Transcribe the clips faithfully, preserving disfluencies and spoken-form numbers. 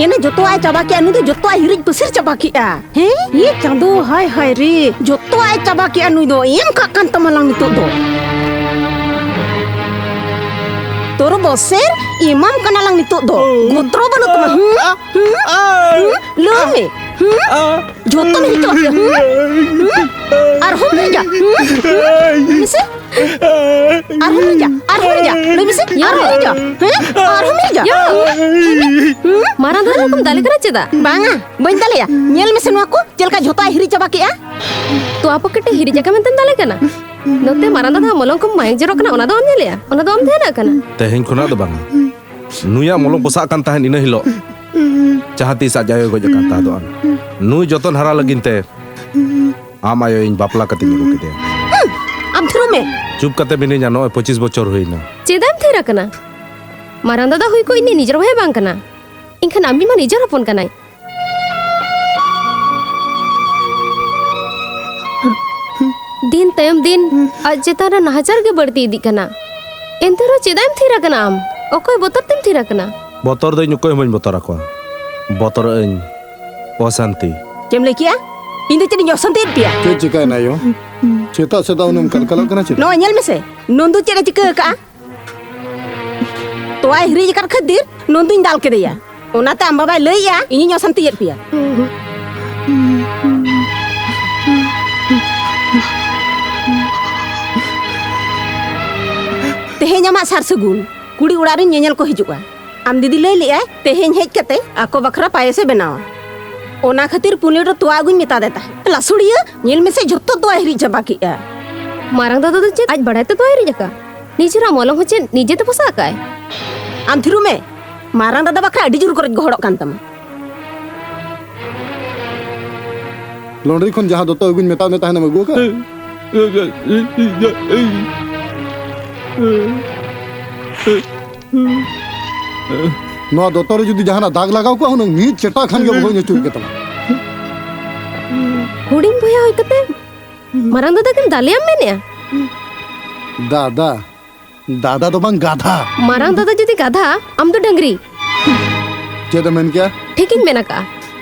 ᱮᱱᱮ ᱡᱚᱛᱚᱣᱟᱜ ᱮ ᱪᱟᱵᱟ ᱠᱮᱜᱼᱟ, ᱱᱩᱭ ᱫᱚ ᱡᱚᱛᱚᱣᱟᱜ ᱮ ᱦᱤᱨᱤᱡ ᱯᱟᱹᱥᱤᱨ ᱪᱟᱵᱟ ᱠᱮᱜᱼᱟ᱾ ᱦᱮᱸ? ᱤᱭᱟᱹ ᱪᱟᱸᱫᱳ, ᱦᱟᱭ ᱦᱟᱭ ᱨᱮ, ᱡᱚᱛᱚᱣᱟᱜ ᱮ ᱪᱟᱵᱟ ᱠᱮᱜᱼᱟ ᱱᱩᱭ ᱫᱚ, ᱮᱢ ᱠᱟᱜ ᱠᱟᱱ ᱛᱟᱢᱟ ᱞᱟᱝ ᱱᱤᱛᱚᱜ ᱫᱚ᱾ ᱛᱚᱨ ᱵᱚᱥᱮᱨ ᱮᱢᱟᱢ ᱠᱟᱱᱟ ᱞᱟᱝ ᱱᱤᱛᱚᱜ ᱫᱚ᱾ ᱜᱚᱛᱨᱚ ᱵᱟᱹᱱᱩᱜ ᱛᱟᱢᱟ᱾ ᱦᱩᱸ? ᱦᱩᱸ? ᱦᱩᱸ? ᱞᱟᱹᱭ ᱢᱮ᱾ ᱦᱩᱸ? ᱡᱚᱛᱚᱢ ᱦᱤᱨᱤᱡ ᱪᱟᱵᱟ ᱠᱮᱜᱼᱟ᱾ ᱦᱩᱸ? ᱦᱩᱸ? ᱟᱨᱦᱚᱸᱢ ᱦᱤᱨᱤᱡᱟ? ᱦᱩᱸ? ᱦᱩᱸ? ᱞᱟᱹᱭ ᱢᱮᱥᱮ᱾ ᱟᱨᱦᱚᱸᱢ ᱦᱤᱨᱤᱡᱟ? ᱟᱨᱦᱚᱸᱢ ᱦᱤᱨᱤᱡᱟ? ᱞᱟᱹᱭ ᱢᱮᱥᱮ᱾ ᱟᱨᱦᱚᱸᱢ ᱦᱤᱨᱤᱡᱟ? ᱦᱮᱸ? ᱟᱨᱦᱚᱸᱢ ᱦᱤᱨᱤᱡᱟ? ᱭᱟ᱾ ᱦᱩᱸ? ᱢᱟᱨᱟᱝ ᱫᱟᱫᱟ ᱠᱚᱢ ᱫᱟᱞᱮ ᱠᱟᱱᱟ ᱪᱮᱫᱟᱜ? ᱵᱟᱝᱟ, ᱵᱟᱹᱧ ᱫᱟᱞᱮᱭᱟ᱾ ᱧᱮᱞ ᱢᱮᱥᱮ ᱱᱚᱣᱟ ᱠᱚ, ᱪᱮᱫ ᱞᱮᱠᱟ ᱡᱷᱚᱛᱚᱭ ᱦᱤᱨᱤᱡ ᱪᱟᱵᱟ ᱠᱮᱜᱼᱟ᱾ ᱛᱚᱣᱟ ᱯᱚᱠᱮᱴ ᱮ ᱦᱤᱨᱤᱡ ᱟᱠᱟᱫ ᱢᱮᱱᱛᱮᱢ ᱫᱟᱞᱮ ᱠᱟᱱᱟ? ᱱᱚᱛᱮ ᱢᱟᱨᱟᱝ ᱫᱟᱫᱟ ᱢᱚᱞᱚᱝ ᱠᱚᱢ ᱢᱟᱭᱟᱝ ᱡᱚᱨᱚᱜ ᱠᱟᱱᱟ, ᱚᱱᱟ ᱫᱚ ᱵᱟᱢ ᱧᱮᱞᱮᱜᱼᱟ? ᱚᱱᱟ ᱫᱚ ᱵᱟᱢ ᱫᱷᱮᱭᱟᱱᱟᱜ ᱠᱟᱱᱟ? ᱛᱮᱦᱮᱧ ᱠᱷᱚᱱᱟᱜ ᱫᱚ ᱵᱟᱝᱟ᱾ ᱱᱩᱭᱟᱜ ᱢᱚᱞᱚᱝ ᱯᱚᱥᱟᱜ ᱠᱟᱱ ᱛᱟᱦᱮᱸᱫ ᱤᱱᱟᱹ ᱦᱤᱞᱳᱜ, ᱡᱟᱦᱟᱸ ᱛᱤᱥ ᱟᱡ ᱟᱭᱳᱭ ᱜᱚᱡ ᱟᱠᱟᱱ ᱛᱟᱦᱮᱸ ᱫᱚ᱾ ᱱᱩᱭ ᱡᱚᱛᱚᱱ ᱦᱟᱨᱟ ᱞᱟᱹᱜᱤᱫ ᱛᱮ ᱟᱢ ᱟᱭᱳ ᱤᱧ ᱵᱟᱯᱞᱟ ᱠᱟᱛᱮᱧ ᱟᱹᱜᱩ ᱠᱮᱫᱮᱭᱟ᱾ ᱟᱢ ᱛᱷᱤᱨᱚᱜ ᱢᱮ᱾ ᱪᱩᱯ ᱠᱟᱛᱮ ᱢᱤᱱᱟᱹᱧᱟ, ᱱᱚᱜᱼᱚᱭ ᱯᱚᱸᱪᱤᱥ ᱵᱚᱪᱷᱚᱨ ᱦᱩᱭᱱᱟ᱾ ᱪᱮᱫᱟᱜ ᱮᱢ ᱛᱷᱤᱨ ᱟᱠᱟᱱᱟ? ᱢᱟᱨᱟᱝ ᱫᱟᱫᱟ ᱦᱩᱭ ᱠᱚ ᱤᱧᱤᱡ ᱱᱤᱡᱮᱨ ᱵᱷᱟᱭ ᱵᱟᱝ ᱠᱟᱱᱟ, ᱮᱱᱠᱷᱟᱱ ᱟᱢᱤᱡ ᱢᱟ ᱱᱤᱡᱮᱨ ᱦᱚᱯᱚᱱ ᱠᱟᱱᱟᱭ᱾ ᱫᱤᱱ ᱛᱟᱭᱚᱢ ᱫᱤᱱ ᱟᱡ ᱪᱮᱛᱟᱱ ᱨᱮ ᱱᱟᱦᱟᱪᱟᱨ ᱜᱮ ᱵᱟᱹᱲᱛᱤ ᱤᱫᱤᱜ ᱠᱟᱱᱟ᱾ ᱮᱱᱛᱮ ᱨᱮᱦᱚᱸ ᱪᱮᱫᱟᱜ ᱮᱢ ᱛᱷᱤᱨ ᱟᱠᱟᱱᱟ ᱟᱢ? ᱚᱠᱚᱭ ᱵᱚᱛᱚᱨ ᱛᱮᱢ ᱛᱷᱤᱨ ᱟᱠᱟᱱᱟ? ᱵᱚᱛᱚᱨ ᱫᱚ ᱤᱧ ᱚᱠᱚᱭ ᱦᱚᱸ ᱵᱟᱹᱧ ᱵᱚᱛᱚᱨ ᱟᱠᱚᱣᱟ, ᱵᱚᱛᱚᱨ ᱟᱹᱧ ᱚᱥᱟᱱᱛᱤ᱾ ᱪᱮᱫ ᱮᱢ ᱞᱟᱹᱭ ᱠᱮᱜᱼᱟ? ᱤᱧ ᱫᱚ ᱪᱮᱫ ᱤᱧ ᱚᱥᱟᱱᱛᱤᱭᱮᱫ ᱯᱮᱭᱟ? ᱪᱮᱫ ᱪᱤᱠᱟᱹᱭᱮᱱᱟ ᱭᱳ? ᱪᱮᱫᱟᱜ ᱥᱮᱛᱟᱜ ᱩᱱᱟᱹᱜ ᱮᱢ ᱠᱟᱞᱠᱟᱞᱚᱜ ᱠᱟᱱᱟ ᱪᱮᱫᱟᱜ? ᱱᱚᱜᱼᱚᱭ ᱧᱮᱞ ᱢᱮᱥᱮ, ᱱᱚᱱᱫᱩ ᱪᱮᱫ ᱮ ᱪᱤᱠᱟᱹ ᱟᱠᱟᱜᱼᱟ? ᱛᱚᱣᱟᱭ ᱦᱤᱨᱤᱡ ᱟᱠᱟᱫ ᱠᱷᱟᱹᱛᱤᱨ ᱱᱚᱱᱫᱩᱧ ᱫᱟᱞ ᱠᱮᱫᱮᱭᱟ᱾ ᱚᱱᱟᱛᱮ ᱟᱢ ᱵᱟᱵᱟᱭ ᱞᱟᱹᱭᱮᱜᱼᱟ, ᱤᱧᱤᱧ ᱚᱥᱟᱱᱛᱤᱭᱮᱫ ᱯᱮᱭᱟ᱾ ᱛᱮᱦᱮᱧ ᱟᱢᱟᱜ ᱥᱟᱨ ᱥᱟᱹᱜᱩᱱ, ᱠᱩᱲᱤ ᱚᱲᱟᱜ ᱨᱮᱱ ᱧᱮᱧᱮᱞ ᱠᱚ ᱦᱤᱡᱩᱜᱼᱟ᱾ ᱟᱢ ᱫᱤᱫᱤ ᱞᱟᱹᱭ ᱞᱮᱜᱼᱟᱭ, ᱛᱮᱦᱮᱧ ᱦᱮᱡ ᱠᱟᱛᱮ ᱟᱠᱚ ᱵᱟᱠᱷᱨᱟ ᱯᱟᱭᱮᱥᱮ ᱵᱮᱱᱟᱣᱟ᱾ ᱚᱱᱟ ᱠᱷᱟᱹᱛᱤᱨ ᱯᱩᱱ ᱞᱤᱴᱟᱨ ᱛᱚᱣᱟ ᱟᱹᱜᱩᱧ ᱢᱮᱛᱟ ᱫᱮ ᱛᱟᱦᱮᱸᱫ᱾ ᱞᱟᱥᱩᱲᱤᱭᱟᱹ, ᱧᱮᱞ ᱢᱮᱥᱮ, ᱡᱷᱚᱛᱚ ᱛᱚᱣᱟᱭ ᱦᱤᱨᱤᱡ ᱪᱟᱵᱟ ᱠᱮᱜᱼᱟ᱾ ᱢᱟᱨᱟᱝ ᱫᱟᱫᱟ ᱫᱚ ᱪᱮᱫ ᱟᱡ ᱵᱟᱲᱟᱭ ᱛᱮ ᱛᱚᱣᱟᱭ ᱦᱤᱨᱤᱡ ᱟᱠᱟᱫ? ᱱᱤᱡᱮᱨᱟᱜ ᱢᱚᱞᱚᱝ ᱦᱚᱸ ᱪᱮᱫ ᱱᱤᱡᱮ ᱛᱮ ᱯᱚᱥᱟᱜ ᱟᱠᱟᱫ? ᱟᱢ ᱛᱷᱤᱨᱚᱜ ᱢᱮ᱾ ᱢᱟᱨᱟᱝ ᱫᱟᱫᱟ ᱵᱟᱠᱷᱨᱟ ᱟᱹᱰᱤ ᱡᱳᱨ ᱜᱚᱨᱚᱡ ᱜᱚᱦᱚᱲᱚᱜ ᱠᱟᱱ ᱛᱟᱢᱟ᱾ ᱞᱚᱱᱰᱨᱤ ᱠᱷᱚᱱ ᱡᱟᱦᱟᱸ ᱫᱚᱛᱚ ᱟᱹᱜᱩᱧ ᱢᱮᱛᱟᱫ ᱢᱮ ᱛᱟᱦᱮᱱᱮᱢ ᱟᱹᱜᱩ ᱟᱠᱟᱫ? ᱱᱚᱣᱟ ᱫᱚᱛᱚ ᱨᱮ ᱡᱩᱫᱤ ᱡᱟᱦᱟᱱᱟᱜ ᱫᱟᱜᱽ ᱞᱟᱜᱟᱣ ᱠᱚᱜᱼᱟ, ᱦᱩᱱᱟᱹᱝ ᱢᱤᱫ ᱪᱮᱴᱟ ᱠᱷᱟᱱ ᱜᱮ ᱵᱚᱦᱚᱜ ᱤᱧ ᱟᱹᱪᱩᱨ ᱠᱮᱫ ᱛᱟᱢᱟ᱾ ᱦᱩᱰᱤᱧ ᱵᱚᱭᱦᱟ ᱦᱩᱭ ᱠᱟᱛᱮ ᱢᱟᱨᱟᱝ ᱫᱟᱫᱟ ᱠᱤᱱ ᱫᱟᱞᱮᱭᱟᱢ ᱢᱮᱱᱮᱜᱼᱟ? ᱫᱟᱫᱟ, ᱫᱟᱫᱟ ᱫᱚ ᱵᱟᱝ, ᱜᱟᱫᱷᱟ᱾ ᱢᱟᱨᱟᱝ ᱫᱟᱫᱟ ᱡᱩᱫᱤ ᱜᱟᱫᱷᱟ, ᱟᱢ ᱫᱚ ᱰᱟᱹᱝᱨᱤ᱾ ᱪᱮᱫ ᱮᱢ ᱢᱮᱱ ᱠᱮᱭᱟ? ᱴᱷᱤᱠᱤᱧ ᱢᱮᱱ ᱟᱠᱟᱜᱼᱟ᱾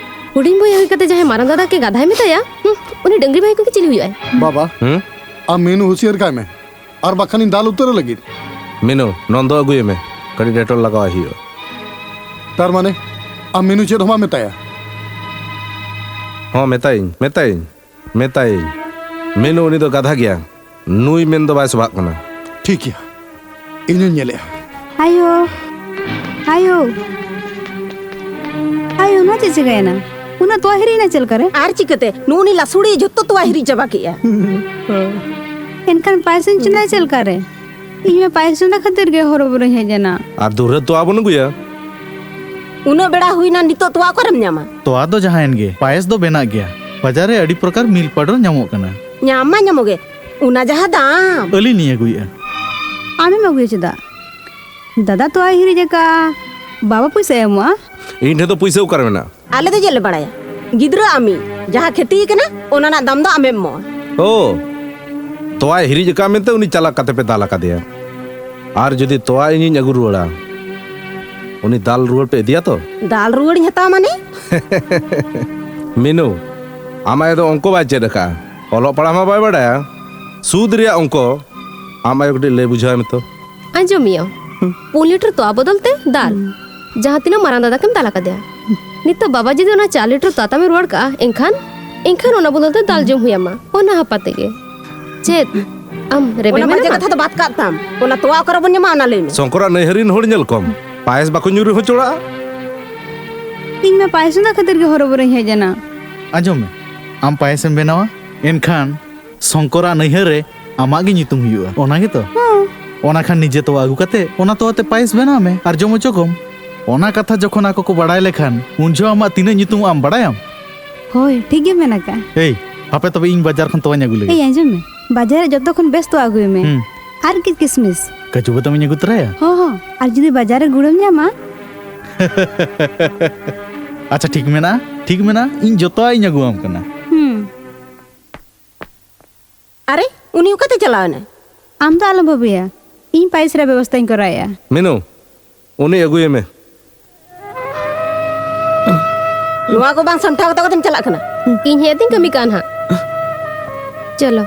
ᱦᱩᱰᱤᱧ ᱵᱚᱭᱦᱟ ᱦᱩᱭ ᱠᱟᱛᱮ ᱡᱟᱦᱟᱸᱭ ᱢᱟᱨᱟᱝ ᱫᱟᱫᱟ ᱠᱮ ᱜᱟᱫᱷᱟᱭ ᱢᱮᱛᱟᱭᱟ, ᱦᱩᱸ, ᱩᱱᱤ ᱰᱟᱹᱝᱨᱤ ᱵᱟᱭ ᱠᱚ ᱪᱤᱞᱤ ᱦᱩᱭᱩᱜᱼᱟᱭ? ᱵᱟᱵᱟ, ᱦᱩᱸ? ᱟᱢ ᱢᱤᱱᱩ ᱦᱩᱥᱤᱭᱟᱹᱨ ᱠᱟᱭ ᱢᱮ, ᱟᱨ ᱵᱟᱠᱷᱟᱱᱤᱧ ᱫᱟᱞ ᱩᱛᱟᱹᱨ ᱞᱟᱹᱜᱤᱫ᱾ ᱢᱤᱱᱩ, ᱱᱚᱱᱫᱚ ᱟᱹᱜᱩᱭᱮ ᱢᱮ, ᱠᱟᱹᱴᱤᱡ ᱰᱮᱴᱚᱞ ᱞᱟᱜᱟᱣᱟᱭ ᱦᱩᱭᱩᱜᱼᱟ᱾ ᱛᱟᱨ ᱢᱟᱱᱮ, ᱟᱢ ᱢᱤᱱᱩ ᱪᱮᱫ ᱦᱚᱸ ᱵᱟᱢ ᱢᱮᱛᱟᱭᱟ? ᱦᱚᱸ, ᱢᱮᱛᱟᱭᱟᱹᱧ, ᱢᱮᱛᱟᱭᱟᱹᱧ, ᱢᱮᱛᱟᱭᱟᱹᱧ᱾ ᱢᱤᱱᱩ, ᱩᱱᱤ ᱫᱚ ᱜᱟᱫᱷᱟ ᱜᱮᱭᱟ, ᱱᱩᱭ ᱢᱮᱱ ᱫᱚ ᱵᱟᱭ ᱥᱚᱵᱷᱟᱜ ᱠᱟᱱᱟ᱾ ᱴᱷᱤᱠ ᱜᱮᱭᱟ, ᱤᱧᱤᱧ ᱧᱮᱞᱮᱜᱼᱟ᱾ ᱟᱭᱳ, ᱟᱭᱳ, ᱟᱭᱳ, ᱱᱚᱣᱟ ᱪᱮᱫ ᱪᱤᱠᱟᱹᱭᱮᱱᱟ? ᱩᱱᱟᱹᱜ ᱛᱚᱣᱟ ᱦᱤᱨᱤᱡ ᱮᱱᱟ ᱪᱮᱫ ᱞᱮᱠᱟᱨᱮ? ᱟᱨ ᱪᱤᱠᱟᱹᱛᱮ? ᱱᱩᱜᱼᱩ ᱱᱤ ᱞᱟᱥᱩᱲᱤ ᱡᱷᱚᱛᱚ ᱛᱚᱣᱟ ᱦᱤᱨᱤᱡ ᱪᱟᱵᱟ ᱠᱮᱜᱼᱟ᱾ ᱮᱱᱠᱷᱟᱱ ᱯᱟᱭᱮᱥ ᱤᱧ ᱪᱚᱸᱫᱟᱭ ᱪᱮᱫ ᱞᱮᱠᱟᱨᱮ? ᱤᱧ ᱢᱟ ᱯᱟᱭᱮᱥ ᱪᱚᱸᱫᱟ ᱠᱷᱟᱹᱛᱤᱨ ᱜᱮ ᱦᱚᱨᱚᱵᱚᱨᱚᱧ ᱦᱮᱡ ᱮᱱᱟ᱾ ᱟᱨ ᱫᱩᱦᱨᱟᱹ ᱛᱚᱣᱟ ᱵᱚᱱ ᱟᱹᱜᱩᱭᱟ᱾ ᱩᱱᱟᱹᱜ ᱵᱮᱲᱟ ᱦᱩᱭᱱᱟ, ᱱᱤᱛᱚᱜ ᱛᱚᱣᱟ ᱚᱠᱟᱨᱮᱢ ᱧᱟᱢᱟ? ᱛᱚᱣᱟ ᱫᱚ ᱡᱟᱦᱟᱸᱭᱮᱱ ᱜᱮ, ᱯᱟᱭᱮᱥ ᱫᱚ ᱵᱮᱱᱟᱜ ᱜᱮᱭᱟ᱾ ᱵᱟᱡᱟᱨ ᱨᱮ ᱟᱹᱰᱤ ᱯᱨᱚᱠᱟᱨ ᱢᱤᱞᱠ ᱯᱟᱣᱰᱟᱨ ᱧᱟᱢᱚᱜ ᱠᱟᱱᱟ᱾ ᱧᱟᱢ ᱢᱟ ᱧᱟᱢᱚᱜ ᱜᱮ, ᱚᱱᱟ ᱡᱟᱦᱟᱸ ᱫᱟᱢ᱾ ᱟᱹᱞᱤᱧ ᱞᱤᱧ ᱟᱹᱜᱩᱭᱮᱫᱼᱟ᱾ ᱟᱢᱮᱢ ᱟᱹᱜᱩᱭᱟ ᱪᱮᱫᱟᱜ? ᱫᱟᱫᱟ ᱛᱚᱣᱟᱭ ᱦᱤᱨᱤᱡ ᱟᱠᱟᱫᱼᱟ, ᱵᱟᱵᱟ ᱯᱚᱭᱥᱟᱭ ᱮᱢᱚᱜᱼᱟ᱾ ᱤᱧ ᱴᱷᱮᱱ ᱫᱚ ᱯᱩᱭᱥᱟᱹ ᱚᱠᱟᱨᱮ ᱢᱮᱱᱟᱜᱼᱟ? ᱟᱞᱮ ᱫᱚ ᱪᱮᱫ ᱞᱮ ᱵᱟᱲᱟᱭᱟ? ᱜᱤᱫᱽᱨᱟᱹ ᱟᱢᱤ, ᱡᱟᱦᱟᱸ ᱠᱷᱮᱛᱤ ᱠᱟᱱᱟ, ᱚᱱᱟ ᱨᱮᱱᱟᱜ ᱫᱟᱢ ᱫᱚ ᱟᱢᱮᱢ ᱮᱢᱚᱜᱼᱟ᱾ ᱳ, ᱛᱚᱣᱟᱭ ᱦᱤᱨᱤᱡ ᱟᱠᱟᱫ ᱢᱮᱱᱛᱮ ᱩᱱᱤ ᱪᱟᱞᱟᱜ ᱠᱟᱛᱮ ᱯᱮ ᱫᱟᱞ ᱟᱠᱟᱫᱮᱭᱟ᱾ ᱟᱨ ᱡᱩᱫᱤ ᱛᱚᱣᱟ ᱤᱧᱤᱧ ᱟᱹᱜᱩ ᱨᱩᱣᱟᱹᱲᱟ, ᱩᱱᱤ ᱫᱟᱞ ᱨᱩᱣᱟᱹᱲ ᱯᱮ ᱤᱫᱤᱭᱟ ᱛᱚ? ᱫᱟᱞ ᱨᱩᱣᱟᱹᱲᱤᱧ ᱦᱟᱛᱟᱣᱟ ᱢᱟᱱᱮ? ᱢᱤᱱᱩ, ᱟᱢ ᱟᱭᱳ ᱫᱚ ᱚᱝᱠᱚ ᱵᱟᱭ ᱪᱮᱫ ᱟᱠᱟᱫᱼᱟ, ᱚᱞᱚᱜ ᱯᱟᱲᱦᱟᱣ ᱢᱟ ᱵᱟᱭ ᱵᱟᱲᱟᱭᱟ᱾ ᱥᱩᱫ ᱨᱮᱭᱟᱜ ᱚᱝᱠᱚ ᱟᱢ ᱟᱭᱳ ᱠᱟᱹᱴᱤᱡ ᱞᱟᱹᱭ ᱵᱩᱡᱷᱟᱹᱣ ᱟᱭ ᱢᱮ ᱛᱚ᱾ ᱟᱸᱡᱚᱢ ᱢᱮᱭᱟ, ᱯᱩᱱ ᱞᱤᱴᱟᱨ ᱛᱚᱣᱟ ᱵᱚᱫᱚᱞ ᱛᱮ ᱫᱟᱞ᱾ ᱡᱟᱦᱟᱸ ᱛᱤᱱᱟᱹᱜ ᱢᱟᱨᱟᱝ ᱫᱟᱫᱟ ᱠᱮᱢ ᱫᱟᱞ ᱟᱠᱟᱫᱮᱭᱟ, ᱱᱤᱛᱚᱜ ᱵᱟᱵᱟ ᱡᱩᱫᱤ ᱚᱱᱟ ᱪᱟᱨ ᱞᱤᱴᱟᱨ ᱛᱚᱣᱟ ᱛᱟᱢᱮ ᱨᱩᱣᱟᱹᱲ ᱠᱟᱜᱼᱟ, ᱮᱱᱠᱷᱟᱱ, ᱮᱱᱠᱷᱟᱱ ᱚᱱᱟ ᱵᱚᱫᱚᱞ ᱛᱮ ᱫᱟᱞ ᱡᱚᱢ ᱦᱩᱭ ᱟᱢᱟ, ᱚᱱᱟ ᱦᱟᱯᱟ ᱛᱮᱜᱮ᱾ ᱪᱮᱫ ᱟᱢ ᱨᱮᱵᱮᱱ ᱚᱱᱟ ᱵᱟᱡᱮ ᱢᱮᱱᱟᱢᱟ? ᱠᱟᱛᱷᱟ ᱫᱚ ᱵᱟᱫ ᱠᱟᱜ ᱛᱟᱢ᱾ ᱚᱱᱟ ᱛᱚᱣᱟ ᱚᱠᱟᱨᱮ ᱵᱚᱱ ᱧᱟᱢᱟ, ᱚᱱᱟ ᱞᱟᱹᱭ ᱢᱮ᱾ ᱥᱚᱝᱠᱚᱨᱟᱜ ᱱᱟᱹᱭᱦᱟᱹᱨᱤᱱ ᱦᱚᱲ ᱧᱮᱞ ᱠᱚᱢ, ᱯᱟᱭᱮᱥ ᱵᱟᱠᱚ ᱧᱩ ᱨᱮᱦᱚᱸ ᱪᱚᱲᱟᱜᱼᱟ᱾ ᱤᱧ ᱢᱟ ᱯᱟᱭᱮᱥ ᱪᱚᱸᱫᱟ ᱠᱷᱟᱹᱛᱤᱨ ᱜᱮ ᱦᱚᱨᱚᱵᱚᱨᱚᱧ ᱦᱮᱡ ᱮᱱᱟ᱾ ᱟᱸᱡᱚᱢ ᱢᱮ, ᱟᱢ ᱯᱟᱭᱮᱥᱮᱢ ᱵᱮᱱᱟᱣᱟ, ᱮᱱᱠᱷᱟᱱ ᱥᱚᱝᱠᱚᱨᱟᱜ ᱱᱟᱹᱭᱦᱟᱹᱨ ᱨᱮ ᱟᱢᱟᱜ ᱜᱮ ᱧᱩᱛᱩᱢ ᱦᱩᱭᱩᱜᱼᱟ, ᱚᱱᱟ ᱜᱮᱛᱚ? ᱦᱚᱸ᱾ ᱚᱱᱟ ᱠᱷᱟᱱ ᱱᱤᱡᱮ ᱛᱚᱣᱟ ᱟᱹᱜᱩ ᱠᱟᱛᱮ ᱚᱱᱟ ᱛᱚᱣᱟ ᱛᱮ ᱯᱟᱭᱮᱥ ᱵᱮᱱᱟᱣ ᱢᱮ ᱟᱨ ᱡᱚᱢ ᱦᱚᱪᱚ ᱠᱚᱢ᱾ ᱚᱱᱟ ᱠᱟᱛᱷᱟ ᱡᱚᱠᱷᱚᱱ ᱟᱠᱚ ᱠᱚ ᱵᱟᱲᱟᱭ ᱞᱮᱠᱷᱟᱱ, ᱩᱱ ᱡᱚᱦᱚᱜ ᱟᱢᱟᱜ ᱛᱤᱱᱟᱹᱜ ᱧᱩᱛᱩᱢᱚᱜᱼᱟ ᱟᱢ ᱵᱟᱲᱟᱭᱟᱢ? ᱦᱳᱭ, ᱴᱷᱤᱠ ᱜᱮ ᱢᱮᱱ ᱟᱠᱟᱫᱼᱟ᱾ ᱮᱭ, ᱦᱟᱯᱮ ᱛᱚᱵᱮ ᱤᱧ ᱵᱟᱡᱟᱨ ᱠᱷᱚᱱ ᱛᱚᱣᱟᱧ ᱟᱹᱜᱩ ᱞᱮᱜᱮ᱾ ᱮᱭ, ᱟᱸᱡᱚᱢ ᱢᱮ, ᱵᱟᱡᱟᱨ ᱨᱮ ᱡᱚᱛᱚ ᱠᱷᱚᱱ ᱵᱮᱥ ᱛᱚᱣᱟ ᱟᱹᱜᱩᱭ ᱢᱮ᱾ ᱦᱩᱸ᱾ ᱟᱨ ᱠᱤᱪ ᱠᱤᱥᱢᱤᱥ᱾ ᱠᱟᱹᱡᱩ ᱵᱟᱫᱟᱢ ᱤᱧ ᱟᱹᱜᱩ ᱛᱚᱨᱟᱭᱟ? ᱦᱚᱸ ᱦᱚᱸ, ᱟᱨ ᱡᱩᱫᱤ ᱵᱟᱡᱟᱨ ᱨᱮ ᱜᱩᱲᱮᱢ ᱧᱟᱢᱟ᱾ ᱟᱪᱪᱷᱟ, ᱴᱷᱤᱠ ᱢᱮᱱᱟᱜᱼᱟ, ᱴᱷᱤᱠ ᱢᱮᱱᱟᱜᱼᱟ, ᱤᱧ ᱡᱚᱛᱚᱣᱟᱜ ᱤᱧ ᱟᱹᱜᱩᱣᱟᱢ ᱠᱟᱱᱟ᱾ ᱦᱩᱸ᱾ ᱟᱨᱮ, ᱩᱱᱤ ᱚᱠᱟᱛᱮ ᱪᱟᱞᱟᱣ ᱮᱱᱟᱭ? ᱟᱢ ᱫᱚ ᱟᱞᱚᱢ ᱵᱷᱟᱹᱵᱤᱭᱟ, ᱤᱧ ᱯᱟᱭᱮᱥ ᱨᱮᱭᱟᱜ ᱵᱮᱵᱚᱥᱛᱟᱧ ᱠᱚᱨᱟᱣᱮᱫᱼᱟ᱾ ᱢᱤᱱᱩ, ᱩᱱᱤ ᱟᱹᱜᱩᱭᱮ ᱢᱮ᱾ ᱱᱚᱣᱟ ᱠᱚ ᱵᱟᱝ ᱥᱟᱢᱴᱟᱣ ᱠᱟᱛᱮ ᱚᱠᱟᱛᱮᱢ ᱪᱟᱞᱟᱜ ᱠᱟᱱᱟ? ᱤᱧ ᱦᱮᱡ ᱟᱛᱮᱧ ᱠᱟᱹᱢᱤ ᱠᱟᱜᱼᱟ ᱱᱟᱦᱟᱜ᱾ ᱪᱚᱞᱚ᱾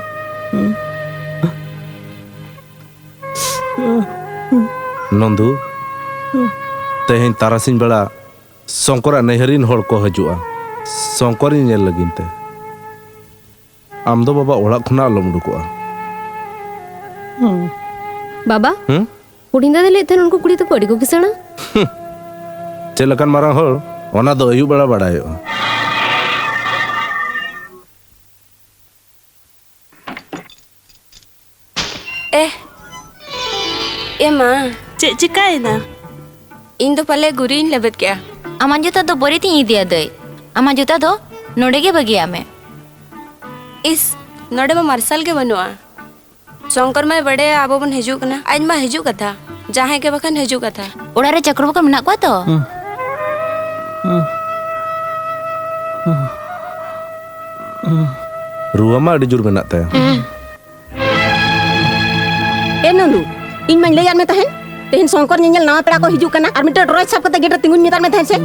ᱱᱚᱱᱫᱩ, ᱛᱮᱦᱮᱧ ᱛᱟᱨᱟᱥᱤᱧ ᱵᱮᱲᱟ ᱥᱚᱝᱠᱚᱨᱟᱜ ᱱᱟᱹᱭᱦᱟᱹᱨᱤᱱ ᱦᱚᱲ ᱠᱚ ᱦᱤᱡᱩᱜᱼᱟ ᱥᱚᱝᱠᱚᱨᱤᱧ ᱧᱮᱞ ᱞᱟᱹᱜᱤᱫ ᱛᱮ᱾ ᱟᱢ ᱫᱚ ᱵᱟᱵᱟ ᱚᱲᱟᱜ ᱠᱷᱚᱱᱟᱜ ᱟᱞᱚᱢ ᱩᱰᱩᱠᱚᱜᱼᱟ᱾ ᱵᱟᱵᱟ, ᱦᱩᱸ? ᱦᱩᱰᱤᱧ ᱫᱟᱫᱟ ᱞᱟᱹᱭᱮᱫ ᱛᱟᱦᱮᱱ ᱩᱱᱠᱩ ᱠᱩᱲᱤ ᱫᱚᱠᱚ ᱟᱹᱰᱤ ᱠᱚ ᱠᱤᱥᱟᱹᱬᱟ᱾ ᱪᱮᱫ ᱞᱮᱠᱟᱱ ᱢᱟᱨᱟᱝ ᱦᱚᱲ, ᱚᱱᱟ ᱫᱚ ᱟᱹᱭᱩᱵ ᱵᱮᱲᱟ ᱵᱟᱲᱟᱭᱚᱜᱼᱟ᱾ ᱮᱦ, ᱮ ᱢᱟ᱾ ᱪᱮᱫ ᱪᱤᱠᱟᱹᱭᱮᱱᱟ? ᱤᱧ ᱫᱚ ᱯᱟᱞᱮ ᱜᱩᱨᱤᱡ ᱤᱧ ᱞᱮᱵᱮᱫ ᱠᱮᱜᱼᱟ᱾ ᱟᱢᱟᱜ ᱡᱩᱛᱟᱹ ᱫᱚ ᱵᱟᱹᱨᱤᱛ ᱤᱧ ᱤᱫᱤᱭᱟ ᱫᱟᱹᱭ᱾ ᱟᱢᱟᱜ ᱡᱩᱛᱟᱹ ᱫᱚ ᱱᱚᱰᱮ ᱜᱮ ᱵᱟᱹᱜᱤᱭᱟᱜ ᱢᱮ᱾ ᱤᱥ, ᱱᱚᱰᱮ ᱢᱟ ᱢᱟᱨᱥᱟᱞ ᱜᱮ ᱵᱟᱹᱱᱩᱜᱼᱟ᱾ ᱥᱚᱝᱠᱚᱨ ᱢᱟᱭ ᱵᱟᱰᱟᱭᱟ ᱟᱵᱚ ᱵᱚᱱ ᱦᱤᱡᱩᱜ ᱠᱟᱱᱟ᱾ ᱟᱡ ᱢᱟ ᱦᱤᱡᱩᱜ ᱠᱟᱛᱷᱟ, ᱡᱟᱦᱟᱸᱭ ᱜᱮ ᱵᱟᱠᱷᱟᱱ ᱦᱤᱡᱩᱜ ᱠᱟᱛᱷᱟ᱾ ᱚᱲᱟᱜ ᱨᱮ ᱪᱟᱠᱨ ᱵᱟᱠᱨ ᱢᱮᱱᱟᱜ ᱠᱚᱣᱟ ᱛᱚ? ᱨᱩᱣᱟᱹ ᱢᱟ ᱟᱹᱰᱤ ᱡᱳᱨ ᱢᱮᱱᱟᱜ ᱛᱟᱭᱟ᱾ ᱮ ᱱᱚᱱᱫᱩ, ᱤᱧ ᱢᱟᱧ ᱞᱟᱹᱭᱟᱫ ᱢᱮ ᱛᱟᱦᱮᱸᱱ, ᱛᱮᱦᱮᱧ ᱥᱚᱝᱠᱚᱨ ᱧᱮᱧᱮᱞ ᱱᱟᱣᱟ ᱯᱮᱲᱟ ᱠᱚ ᱦᱤᱡᱩᱜ ᱠᱟᱱᱟ, ᱟᱨ ᱢᱤᱫᱴᱮᱱ ᱴᱚᱨᱪ ᱥᱟᱵ ᱠᱟᱛᱮ ᱜᱮᱴ ᱨᱮ ᱛᱤᱸᱜᱩᱧ ᱢᱮᱛᱟᱫ ᱢᱮ ᱛᱟᱦᱮᱸᱱ ᱥᱮ?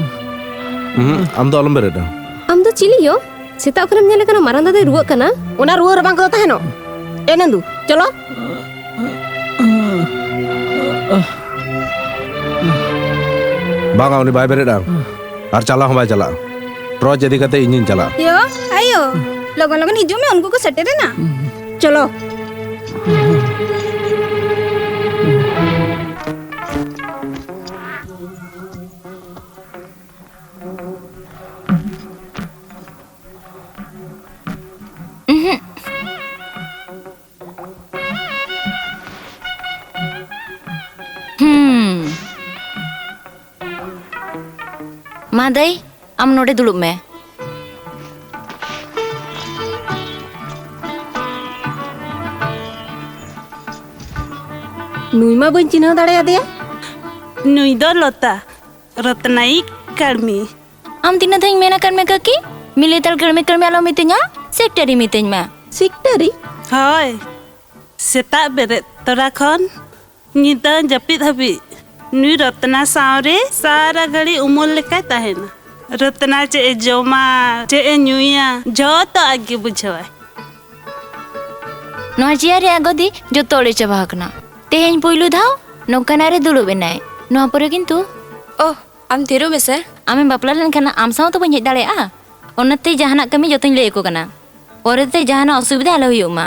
ᱩᱦᱩᱸ, ᱟᱢ ᱫᱚ ᱟᱞᱚᱢ ᱵᱮᱨᱮᱫᱼᱟ᱾ ᱟᱢ ᱫᱚ ᱪᱤᱞᱤ ᱭᱳ? ᱥᱮᱛᱟᱜ ᱠᱷᱚᱱᱮᱢ ᱧᱮᱞᱮ ᱠᱟᱱᱟ ᱢᱟᱨᱟᱝ ᱫᱟᱫᱟᱭ ᱨᱩᱣᱟᱹᱜ ᱠᱟᱱᱟ? ᱚᱱᱟ ᱨᱩᱣᱟᱹ ᱨᱟᱵᱟᱝ ᱠᱚᱫᱚ ᱛᱟᱦᱮᱱᱚᱜ᱾ ᱮ ᱱᱚᱱᱫᱩ, ᱪᱚᱞᱚ᱾ ᱵᱟᱝᱟ, ᱩᱱᱤ ᱵᱟᱭ ᱵᱮᱨᱮᱫᱼᱟ ᱟᱨ ᱪᱟᱞᱟᱣ ᱦᱚᱸ ᱵᱟᱭ ᱪᱟᱞᱟᱜᱼᱟ᱾ ᱴᱚᱨᱪ ᱤᱫᱤ ᱠᱟᱛᱮ ᱤᱧᱤᱧ ᱪᱟᱞᱟᱜᱼᱟ᱾ ᱭᱳ, ᱟᱭᱳ, ᱞᱚᱜᱚᱱ ᱞᱚᱜᱚᱱ ᱦᱤᱡᱩᱜ ᱢᱮ, ᱩᱱᱠᱩ ᱠᱚ ᱥᱮᱴᱮᱨᱮᱱᱟ᱾ ᱪᱚᱞᱚ᱾ ᱩᱦᱩᱸ᱾ ᱦᱩᱸ᱾ ᱢᱟ ᱫᱟᱹᱭ, ᱟᱢ ᱱᱚᱰᱮ ᱫᱩᱲᱩᱵ ᱢᱮ᱾ ᱱᱩᱭ ᱢᱟ ᱵᱟᱹᱧ ᱪᱤᱱᱦᱟᱹᱣ ᱫᱟᱲᱮᱭᱟᱫᱮᱭᱟ᱾ ᱱᱩᱭ ᱫᱚ ᱞᱚᱛᱟ, ᱨᱚᱛᱱᱟᱭᱤᱡ ᱠᱟᱹᱲᱢᱤ᱾ ᱟᱢ ᱛᱤᱱᱟᱹᱜ ᱫᱷᱟᱣ ᱤᱧ ᱢᱮᱱ ᱟᱠᱟᱫ ᱢᱮ ᱠᱟᱹᱠᱤ, ᱢᱤᱞᱤᱛᱟᱞ ᱠᱟᱹᱲᱢᱤ ᱠᱟᱹᱲᱢᱤ ᱟᱞᱚᱢ ᱢᱤᱛᱟᱹᱧᱟ, ᱥᱮᱠᱴᱟᱨᱤ ᱢᱤᱛᱟᱹᱧ ᱢᱮ᱾ ᱥᱮᱠᱴᱟᱨᱤ? ᱦᱳᱭ, ᱥᱮᱛᱟᱜ ᱵᱮᱨᱮᱫ ᱛᱚᱨᱟ ᱠᱷᱚᱱ ᱧᱤᱫᱟᱹ ᱡᱟᱹᱯᱤᱫ ᱦᱟᱹᱵᱤᱡ ᱱᱩᱭ ᱨᱚᱛᱱᱟ ᱥᱟᱶᱨᱮ ᱥᱟᱨᱟ ᱜᱷᱟᱹᱲᱤ ᱩᱢᱩᱞ ᱞᱮᱠᱟᱭ ᱛᱟᱦᱮᱱᱟ᱾ ᱨᱚᱛᱱᱟ ᱪᱮᱫ ᱮ ᱡᱚᱢᱟ, ᱪᱮᱫ ᱮ ᱧᱩᱭᱟ, ᱡᱷᱚᱛᱚ ᱟᱡ ᱜᱮ ᱵᱩᱡᱷᱟᱹᱣᱟᱭ᱾ ᱱᱚᱣᱟ ᱪᱮᱭᱟᱨ ᱨᱮᱭᱟᱜ ᱜᱚᱫᱤ ᱡᱚᱛᱚ ᱚᱲᱮᱡ ᱪᱟᱵᱟ ᱟᱠᱟᱱᱟ᱾ ᱛᱮᱦᱮᱧ ᱯᱩᱭᱞᱩ ᱫᱷᱟᱣ ᱱᱚᱝᱠᱟᱱᱟᱜ ᱨᱮ ᱫᱩᱲᱩᱵ ᱮᱱᱟᱭ᱾ ᱱᱚᱣᱟ ᱯᱚᱨᱮ ᱠᱤᱱᱛᱩ ᱳᱦ, ᱟᱢ ᱛᱷᱤᱨᱚᱜ ᱢᱮᱥᱮ᱾ ᱟᱢᱮᱢ ᱵᱟᱯᱞᱟ ᱞᱮᱱᱠᱷᱟᱱ ᱟᱢ ᱥᱟᱶ ᱛᱚ ᱵᱟᱹᱧ ᱦᱮᱡ ᱫᱟᱲᱮᱭᱟᱜᱼᱟ᱾ ᱚᱱᱟᱛᱮ ᱡᱟᱦᱟᱱᱟᱜ ᱠᱟᱹᱢᱤ ᱡᱚᱛᱚᱧ ᱞᱟᱹᱭ ᱟᱠᱚ ᱠᱟᱱᱟ᱾ ᱯᱚᱨᱮᱛᱮ ᱡᱟᱦᱟᱱᱟᱜ ᱚᱥᱩᱵᱤᱫᱷᱟ ᱟᱞᱚ ᱦᱩᱭᱩᱜ ᱢᱟ᱾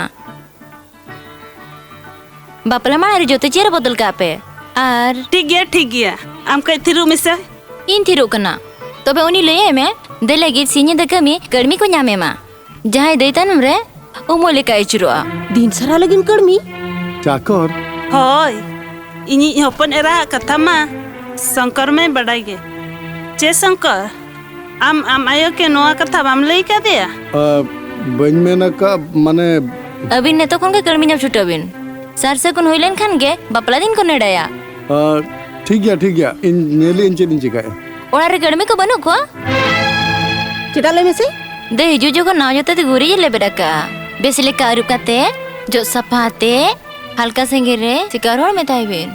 ᱵᱟᱯᱞᱟ ᱢᱟᱲᱟᱝ ᱨᱮ ᱡᱚᱛᱚ ᱪᱮᱭᱟᱨ ᱵᱚᱫᱚᱞ ᱠᱟᱜ ᱯᱮ᱾ ᱟᱨ ᱴᱷᱤᱠ ᱜᱮᱭᱟ, ᱴᱷᱤᱠ ᱜᱮᱭᱟ, ᱟᱢ ᱠᱟᱹᱡ ᱛᱷᱤᱨᱚᱜ ᱢᱮᱥᱮ᱾ ᱤᱧ ᱛᱷᱤᱨᱚᱜ ᱠᱟᱱᱟ᱾ ᱛᱚᱵᱮ ᱩᱱᱤ ᱞᱟᱹᱭᱟᱭ ᱢᱮ, ᱫᱮ ᱞᱟᱹᱜᱤᱫ ᱥᱤᱧ ᱧᱤᱫᱟᱹ ᱠᱟᱹᱢᱤ ᱠᱟᱹᱲᱢᱤ ᱠᱚ ᱧᱟᱢᱮ ᱢᱟ᱾ ᱡᱟᱦᱟᱸᱭ ᱫᱟᱹᱭ ᱛᱟᱭᱱᱚᱢ ᱨᱮ ᱩᱢᱩᱞ ᱞᱮᱠᱟᱭ ᱟᱹᱪᱩᱨᱚᱜᱼᱟ᱾ ᱫᱤᱱ ᱥᱟᱨᱟ ᱞᱟᱹᱜᱤᱫ ᱠᱟᱹᱲᱢᱤ? ᱪᱟᱠᱚᱨ? ᱦᱳᱭ, ᱤᱧᱤᱡ ᱦᱚᱯᱚᱱ ᱮᱨᱟ ᱟᱜ ᱠᱟᱛᱷᱟ ᱢᱟ ᱥᱚᱝᱠᱚᱨ ᱢᱟᱭ ᱵᱟᱰᱟᱭ ᱜᱮ᱾ ᱪᱮ ᱥᱚᱝᱠᱚᱨ, ᱟᱢ ᱟᱢ ᱟᱭᱳ ᱠᱮ ᱱᱚᱣᱟ ᱠᱟᱛᱷᱟ ᱵᱟᱢ ᱞᱟᱹᱭ ᱠᱟᱫᱮᱭᱟ? ᱟ, ᱵᱟᱹᱧ ᱢᱮᱱ ᱟᱠᱟᱫ, ᱢᱟᱱᱮ᱾ ᱟᱹᱵᱤᱱ ᱱᱤᱛᱚᱜ ᱠᱷᱚᱱ ᱜᱮ ᱠᱟᱹᱲᱢᱤ ᱧᱟᱢ ᱪᱷᱩᱴᱟᱹᱣ ᱵᱤᱱ᱾ ᱥᱟᱨ ᱥᱟᱹᱜᱩᱱ ᱦᱩᱭ ᱞᱮᱱ ᱠᱷᱟᱱ ᱜᱮ ᱵᱟᱯᱞᱟ ᱫᱤᱱ ᱠᱚ ᱱᱮᱰᱟᱭᱟ᱾ ᱟ, ᱴᱷᱤᱠ ᱜᱮᱭᱟ, ᱴᱷᱤᱠ ᱜᱮᱭᱟ, ᱤᱧ ᱧᱮᱞ ᱤᱧ ᱪᱮᱫ ᱤᱧ ᱪᱤᱠᱟᱹᱭᱟ᱾ ᱚᱲᱟᱜ ᱨᱮ ᱠᱟᱹᱲᱢᱤ ᱠᱚ ᱵᱟᱹᱱᱩᱜ ᱠᱚᱣᱟ? ᱪᱮᱫᱟᱜ ᱞᱟᱹᱭ ᱢᱮᱥᱮ? ᱫᱟᱹᱭ ᱦᱤᱡᱩᱜ ᱡᱚᱠᱷᱚᱱ ᱱᱟᱣᱟ ᱡᱩᱛᱟᱹ ᱛᱮ ᱜᱩᱨᱤᱡ ᱮ ᱞᱮᱵᱮᱫ ᱟᱠᱟᱜᱼᱟ᱾ ᱵᱮᱥ ᱞᱮᱠᱟ ᱟᱹᱨᱩᱵ ᱠᱟᱛᱮ, ᱡᱚᱜ ᱥᱟᱯᱷᱟ ᱟᱛᱮ, ᱦᱟᱞᱠᱟ ᱥᱮᱸᱜᱮᱞ ᱨᱮ ᱥᱤᱠᱟᱹ ᱨᱚᱦᱚᱲ ᱢᱮᱛᱟᱭ ᱵᱤᱱ᱾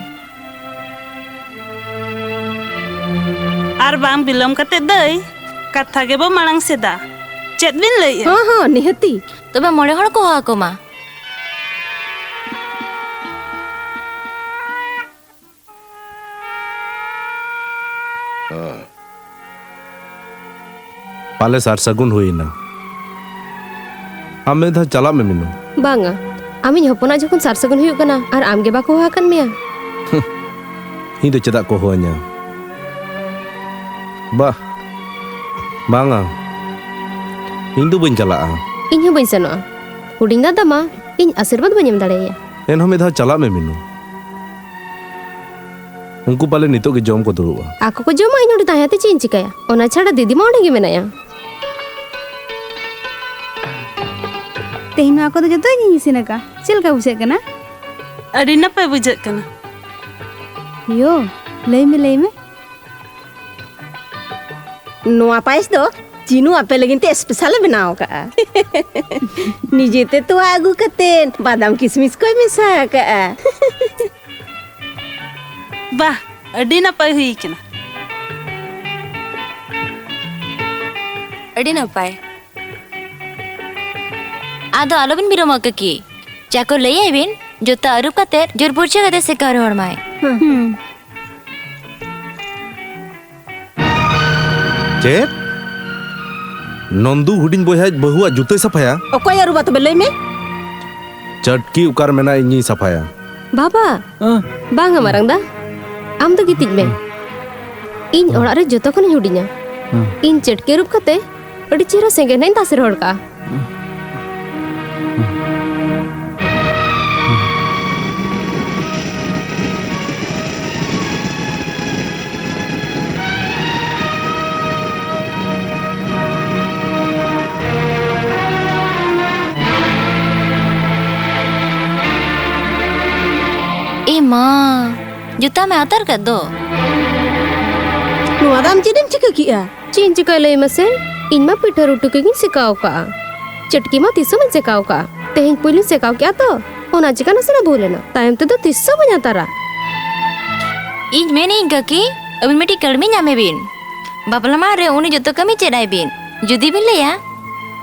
ᱟᱨ ᱵᱟᱝ ᱵᱤᱞᱚᱢ ᱠᱟᱛᱮ ᱫᱟᱹᱭ, ᱠᱟᱛᱷᱟ ᱜᱮᱵᱚ ᱢᱟᱲᱟᱝ ᱥᱮᱫᱟ᱾ ᱪᱮᱫ ᱵᱤᱱ ᱞᱟᱹᱭᱮᱜᱼᱟ? ᱦᱚᱸ, ᱦᱚᱸ, ᱱᱤᱦᱟᱹᱛᱤ᱾ ᱛᱚᱵᱮ ᱢᱚᱬᱮ ᱦᱚᱲ ᱠᱚ ᱦᱚᱦᱚ ᱟᱠᱚ ᱢᱟ᱾ ᱯᱟᱞᱮ ᱥᱟᱨ ᱥᱟᱹᱜᱩᱱ ᱦᱩᱭ ᱮᱱᱟ᱾ ᱟᱢ ᱢᱤᱫ ᱫᱷᱟᱣ ᱪᱟᱞᱟᱜ ᱢᱮ, ᱢᱤᱱᱩ᱾ ᱵᱟᱝᱟ, ᱟᱢᱤᱡ ᱦᱚᱯᱚᱱᱟᱜ ᱡᱚᱠᱷᱚᱱ ᱥᱟᱨ ᱥᱟᱹᱜᱩᱱ ᱦᱩᱭᱩᱜ ᱠᱟᱱᱟ ᱟᱨ ᱟᱢ ᱜᱮ ᱵᱟᱠᱚ ᱦᱚᱦᱚ ᱟᱠᱟᱫ ᱢᱮᱭᱟ᱾ ᱤᱧ ᱫᱚ ᱪᱮᱫᱟᱜ ᱠᱚ ᱦᱚᱦᱚ ᱟᱹᱧᱟ? ᱵᱟ, ᱵᱟᱝᱟ, ᱤᱧ ᱫᱚ ᱵᱟᱹᱧ ᱪᱟᱞᱟᱜᱼᱟ᱾ ᱤᱧ ᱦᱚᱸ ᱵᱟᱹᱧ ᱥᱮᱱᱚᱜᱼᱟ᱾ ᱦᱩᱰᱤᱧ ᱫᱟᱫᱟ ᱢᱟ, ᱤᱧ ᱟᱥᱤᱨᱵᱟᱫᱽ ᱵᱟᱹᱧ ᱮᱢ ᱫᱟᱲᱮᱭᱟᱭᱟ᱾ ᱮᱱᱦᱚᱸ ᱢᱤᱫ ᱫᱷᱟᱣ ᱪᱟᱞᱟᱜ ᱢᱮ, ᱢᱤᱱᱩ᱾ ᱩᱱᱠᱩ ᱯᱟᱞᱮ ᱱᱤᱛᱚᱜ ᱜᱮ ᱡᱚᱢ ᱠᱚ ᱫᱩᱲᱩᱵᱼᱟ᱾ ᱟᱠᱚ ᱠᱚ ᱡᱚᱢᱟ, ᱤᱧ ᱱᱚᱰᱮ ᱛᱟᱦᱮᱸ ᱠᱟᱛᱮ ᱪᱮᱫ ᱤᱧ ᱪᱤᱠᱟᱹᱭᱟ? ᱚᱱᱟ ᱪᱷᱟᱲᱟ ᱫᱤᱫᱤ ᱢᱟ ᱚᱸᱰᱮ ᱜᱮ ᱢᱮᱱᱟᱭᱟ᱾ ᱛᱮᱦᱮᱧ ᱱᱚᱣᱟ ᱠᱚᱫᱚ ᱡᱚᱛᱚ ᱤᱧᱤᱧ ᱤᱥᱤᱱ ᱟᱠᱟᱫᱼᱟ᱾ ᱪᱮᱫ ᱞᱮᱠᱟ ᱵᱩᱡᱷᱟᱹᱜ ᱠᱟᱱᱟ? ᱟᱹᱰᱤ ᱱᱟᱯᱟᱭ ᱵᱩᱡᱷᱟᱹᱜ ᱠᱟᱱᱟ᱾ ᱭᱳ, ᱞᱟᱹᱭ ᱢᱮ, ᱞᱟᱹᱭ ᱢᱮ᱾ ᱱᱚᱣᱟ ᱯᱟᱭᱮᱥ ᱫᱚ ᱪᱤᱱᱩ ᱟᱯᱮ ᱞᱟᱹᱜᱤᱫ ᱛᱮ ᱥᱯᱮᱥᱟᱞ ᱮ ᱵᱮᱱᱟᱣ ᱟᱠᱟᱫᱼᱟ᱾ ᱱᱤᱡᱮᱛᱮ ᱛᱚᱣᱟ ᱟᱹᱜᱩ ᱠᱟᱛᱮ ᱵᱟᱫᱟᱢ ᱠᱤᱥᱢᱤᱥ ᱠᱚᱭ ᱢᱮᱥᱟ ᱟᱠᱟᱫᱼᱟ᱾ ᱵᱟᱦ, ᱟᱹᱰᱤ ᱱᱟᱯᱟᱭ ᱦᱩᱭ ᱠᱟᱱᱟ᱾ ᱟᱹᱰᱤ ᱱᱟᱯᱟᱭ᱾ ᱟᱫᱚ ᱟᱞᱚᱵᱤᱱ ᱵᱤᱞᱚᱢᱟ ᱠᱟᱹᱠᱤ᱾ ᱪᱟ ᱠᱚ ᱞᱟᱹᱭᱟᱭ ᱵᱤᱱ, ᱡᱚᱛᱚ ᱟᱹᱨᱩᱵ ᱠᱟᱛᱮ ᱡᱳᱨ ᱯᱷᱩᱨᱪᱟᱹ ᱠᱟᱛᱮ ᱥᱮᱠᱟᱣ ᱨᱩᱣᱟᱹᱲ ᱢᱟᱭ᱾ ᱦᱩᱸ᱾ ᱪᱮᱫ? ᱱᱚᱱᱫᱩ ᱦᱩᱰᱤᱧ ᱵᱚᱭᱦᱟᱭᱤᱡ ᱵᱟᱹᱦᱩᱣᱟᱜ ᱡᱩᱛᱟᱹᱭ ᱥᱟᱯᱷᱟᱭᱟ? ᱚᱠᱚᱭ ᱟᱹᱨᱩᱵᱟ ᱛᱚᱵᱮ, ᱞᱟᱹᱭ ᱢᱮ? ᱪᱟᱹᱴᱠᱤ ᱚᱠᱟᱨᱮ ᱢᱮᱱᱟᱜᱼᱟ, ᱤᱧᱤᱧ ᱥᱟᱯᱷᱟᱭᱟ᱾ ᱵᱟᱵᱟ, ᱦᱮᱸ᱾ ᱵᱟᱝᱟ ᱢᱟᱨᱟᱝ ᱫᱟ, ᱟᱢ ᱫᱚ ᱜᱤᱛᱤᱡ ᱢᱮ᱾ ᱤᱧ ᱚᱲᱟᱜ ᱨᱮ ᱡᱚᱛᱚ ᱠᱷᱚᱱᱤᱧ ᱦᱩᱰᱤᱧᱟ᱾ ᱦᱮᱸ᱾ ᱤᱧ ᱪᱟᱹᱴᱠᱤ ᱟᱹᱨᱩᱵ ᱠᱟᱛᱮ ᱟᱹᱰᱤ ᱪᱮᱦᱨᱟ ᱥᱮᱸᱜᱮᱞ ᱱᱟᱜ ᱤᱧ ᱛᱟᱥᱮ ᱨᱚᱦᱚᱲ ᱠᱟᱜᱼᱟ᱾ ᱮ ᱢᱟ, ᱡᱩᱛᱟᱹ ᱢᱮ ᱟᱛᱟᱨ ᱠᱟᱫ ᱫᱚ᱾ ᱱᱚᱣᱟ ᱫᱚ ᱟᱢ ᱪᱮᱫ ᱮᱢ ᱪᱤᱠᱟᱹ ᱠᱮᱜᱼᱟ? ᱪᱮᱫ ᱤᱧ ᱪᱤᱠᱟᱹᱭᱟ ᱞᱟᱹᱭ ᱢᱮᱥᱮ? ᱤᱧ ᱢᱟ ᱯᱤᱴᱷᱟᱹ ᱨᱩᱴᱤ ᱠᱚᱜᱮᱧ ᱥᱮᱠᱟᱣ ᱠᱟᱜᱼᱟ᱾ ᱪᱟᱹᱴᱠᱤ ᱢᱟ ᱛᱤᱥ ᱦᱚᱸ ᱵᱟᱹᱧ ᱥᱮᱠᱟᱣ ᱠᱟᱜᱼᱟ᱾ ᱛᱮᱦᱮᱧ ᱯᱩᱭᱞᱩᱧ ᱥᱮᱠᱟᱣ ᱠᱮᱜᱼᱟ ᱛᱚ, ᱚᱱᱟ ᱪᱤᱠᱟᱹ ᱱᱟᱥᱮᱱᱟᱜ ᱵᱷᱩᱞ ᱮᱱᱟ᱾ ᱛᱟᱭᱚᱢ ᱛᱮᱫᱚ ᱛᱤᱥ ᱦᱚᱸ ᱵᱟᱹᱧ ᱟᱛᱟᱨᱟ᱾ ᱤᱧ ᱢᱮᱱᱮᱫ ᱟᱹᱧ ᱠᱟᱹᱠᱤ, ᱟᱹᱵᱤᱱ ᱢᱤᱫᱴᱤᱡ ᱠᱟᱹᱲᱢᱤ ᱧᱟᱢᱮ ᱵᱤᱱ᱾ ᱵᱟᱯᱞᱟ ᱢᱟᱲᱟᱝ ᱨᱮ ᱩᱱᱤ ᱡᱚᱛᱚ ᱠᱟᱹᱢᱤ ᱪᱮᱫ ᱟᱭ ᱵᱤᱱ᱾ ᱡᱩᱫᱤ ᱵᱤᱱ ᱞᱟᱹᱭᱟ,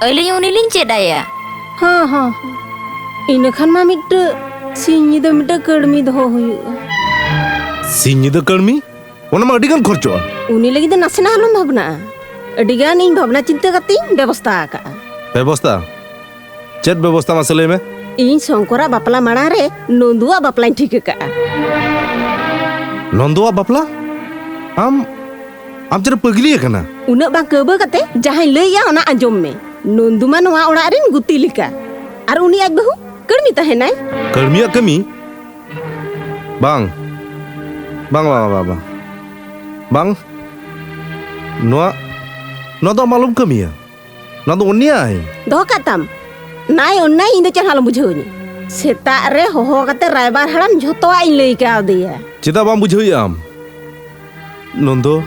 ᱟᱹᱞᱤᱧ ᱩᱱᱤ ᱞᱤᱧ ᱪᱮᱫ ᱟᱭᱟ᱾ ᱦᱚᱸ, ᱦᱚᱸ᱾ ᱤᱱᱟᱹ ᱠᱷᱟᱱ ᱢᱟ ᱢᱤᱫᱴᱟᱹ ᱥᱤᱧ ᱧᱤᱫᱟᱹ ᱢᱤᱫᱴᱟᱹ ᱠᱟᱹᱲᱢᱤ ᱫᱚᱦᱚ ᱦᱩᱭᱩᱜᱼᱟ᱾ ᱥᱤᱧ ᱧᱤᱫᱟᱹ ᱠᱟᱹᱲᱢᱤ? ᱚᱱᱟ ᱢᱟ ᱟᱹᱰᱤ ᱜᱟᱱ ᱠᱷᱚᱨᱪᱚᱜᱼᱟ᱾ ᱩᱱᱤ ᱞᱟᱹᱜᱤᱫ ᱫᱚ ᱱᱟᱥᱮᱱᱟᱜ ᱟᱞᱚᱢ ᱵᱷᱟᱵᱽᱱᱟᱜᱼᱟ᱾ ᱟᱹᱰᱤ ᱜᱟᱱ ᱤᱧ ᱵᱷᱟᱵᱽᱱᱟ ᱪᱤᱱᱛᱟᱹ ᱠᱟᱛᱮᱧ ᱵᱮᱵᱚᱥᱛᱷᱟ ᱟᱠᱟᱜᱼᱟ᱾ ᱵᱮᱵᱚᱥᱛᱷᱟ? ᱪᱮᱫ ᱵᱮᱵᱚᱥᱛᱷᱟ ᱢᱟᱥᱮ ᱞᱟᱹᱭ ᱢᱮ? ᱤᱧ ᱥᱚᱝᱠᱚᱨᱟᱜ ᱵᱟᱯᱞᱟ ᱢᱟᱲᱟᱝ ᱨᱮ ᱱᱚᱱᱫᱩᱣᱟᱜ ᱵᱟᱯᱞᱟᱧ ᱴᱷᱤᱠ ᱟᱠᱟᱜᱼᱟ᱾ ᱱᱚᱱᱫᱩᱣᱟᱜ ᱵᱟᱯᱞᱟ? ᱟᱢ, ᱟᱢ ᱪᱮᱫ ᱮᱢ ᱯᱟᱹᱜᱽᱞᱤ ᱟᱠᱟᱱᱟ? ᱩᱱᱟᱹᱜ ᱵᱟᱝ ᱠᱟᱹᱣᱵᱟᱹ ᱠᱟᱛᱮ ᱡᱟᱦᱟᱸᱧ ᱞᱟᱹᱭᱮᱜᱼᱟ ᱚᱱᱟ ᱟᱸᱡᱚᱢ ᱢᱮ᱾ ᱱᱚᱱᱫᱩ ᱢᱟ ᱱᱚᱣᱟ ᱚᱲᱟᱜ ᱨᱮᱱ ᱜᱩᱛᱤ ᱞᱮᱠᱟ᱾ ᱟᱨ ᱩᱱᱤ ᱟᱡ ᱵᱟᱹᱦᱩ ᱠᱟᱹᱲᱢᱤ ᱛᱟᱦᱮᱱᱟᱭ᱾ ᱠᱟᱹᱲᱢᱤᱭᱟᱜ ᱠᱟᱹᱢᱤ? ᱵᱟᱝ, ᱵᱟᱝ, ᱵᱟᱝ, ᱵᱟᱝ, ᱵᱟᱝ᱾ ᱵᱟᱝ, ᱱᱚᱣᱟ, ᱱᱚᱣᱟ ᱫᱚ ᱟᱢ ᱟᱞᱚᱢ ᱠᱟᱹᱢᱤᱭᱟ᱾ ᱱᱚᱣᱟ ᱫᱚ ᱚᱱᱱᱭᱟᱭ᱾ ᱫᱚᱦᱚ ᱠᱟᱜ ᱛᱟᱢ᱾ ᱱᱟᱭ ᱚᱱᱱᱭᱟᱭ, ᱤᱧ ᱫᱚ ᱪᱮᱫ ᱦᱚᱸ ᱟᱞᱚᱢ ᱵᱩᱡᱷᱟᱹᱣᱤᱧᱟ᱾ ᱥᱮᱛᱟᱜ ᱨᱮ ᱦᱚᱦᱚ ᱠᱟᱛᱮ ᱨᱟᱭᱵᱟᱨ ᱦᱟᱲᱟᱢ ᱡᱷᱚᱛᱚᱣᱟᱜ ᱤᱧ ᱞᱟᱹᱭ ᱠᱟᱣᱫᱮᱭᱟ᱾ ᱪᱮᱫᱟᱜ ᱵᱟᱢ ᱵᱩᱡᱷᱟᱹᱣᱮᱫᱼᱟ ᱟᱢ? ᱱᱚᱱᱫᱚ,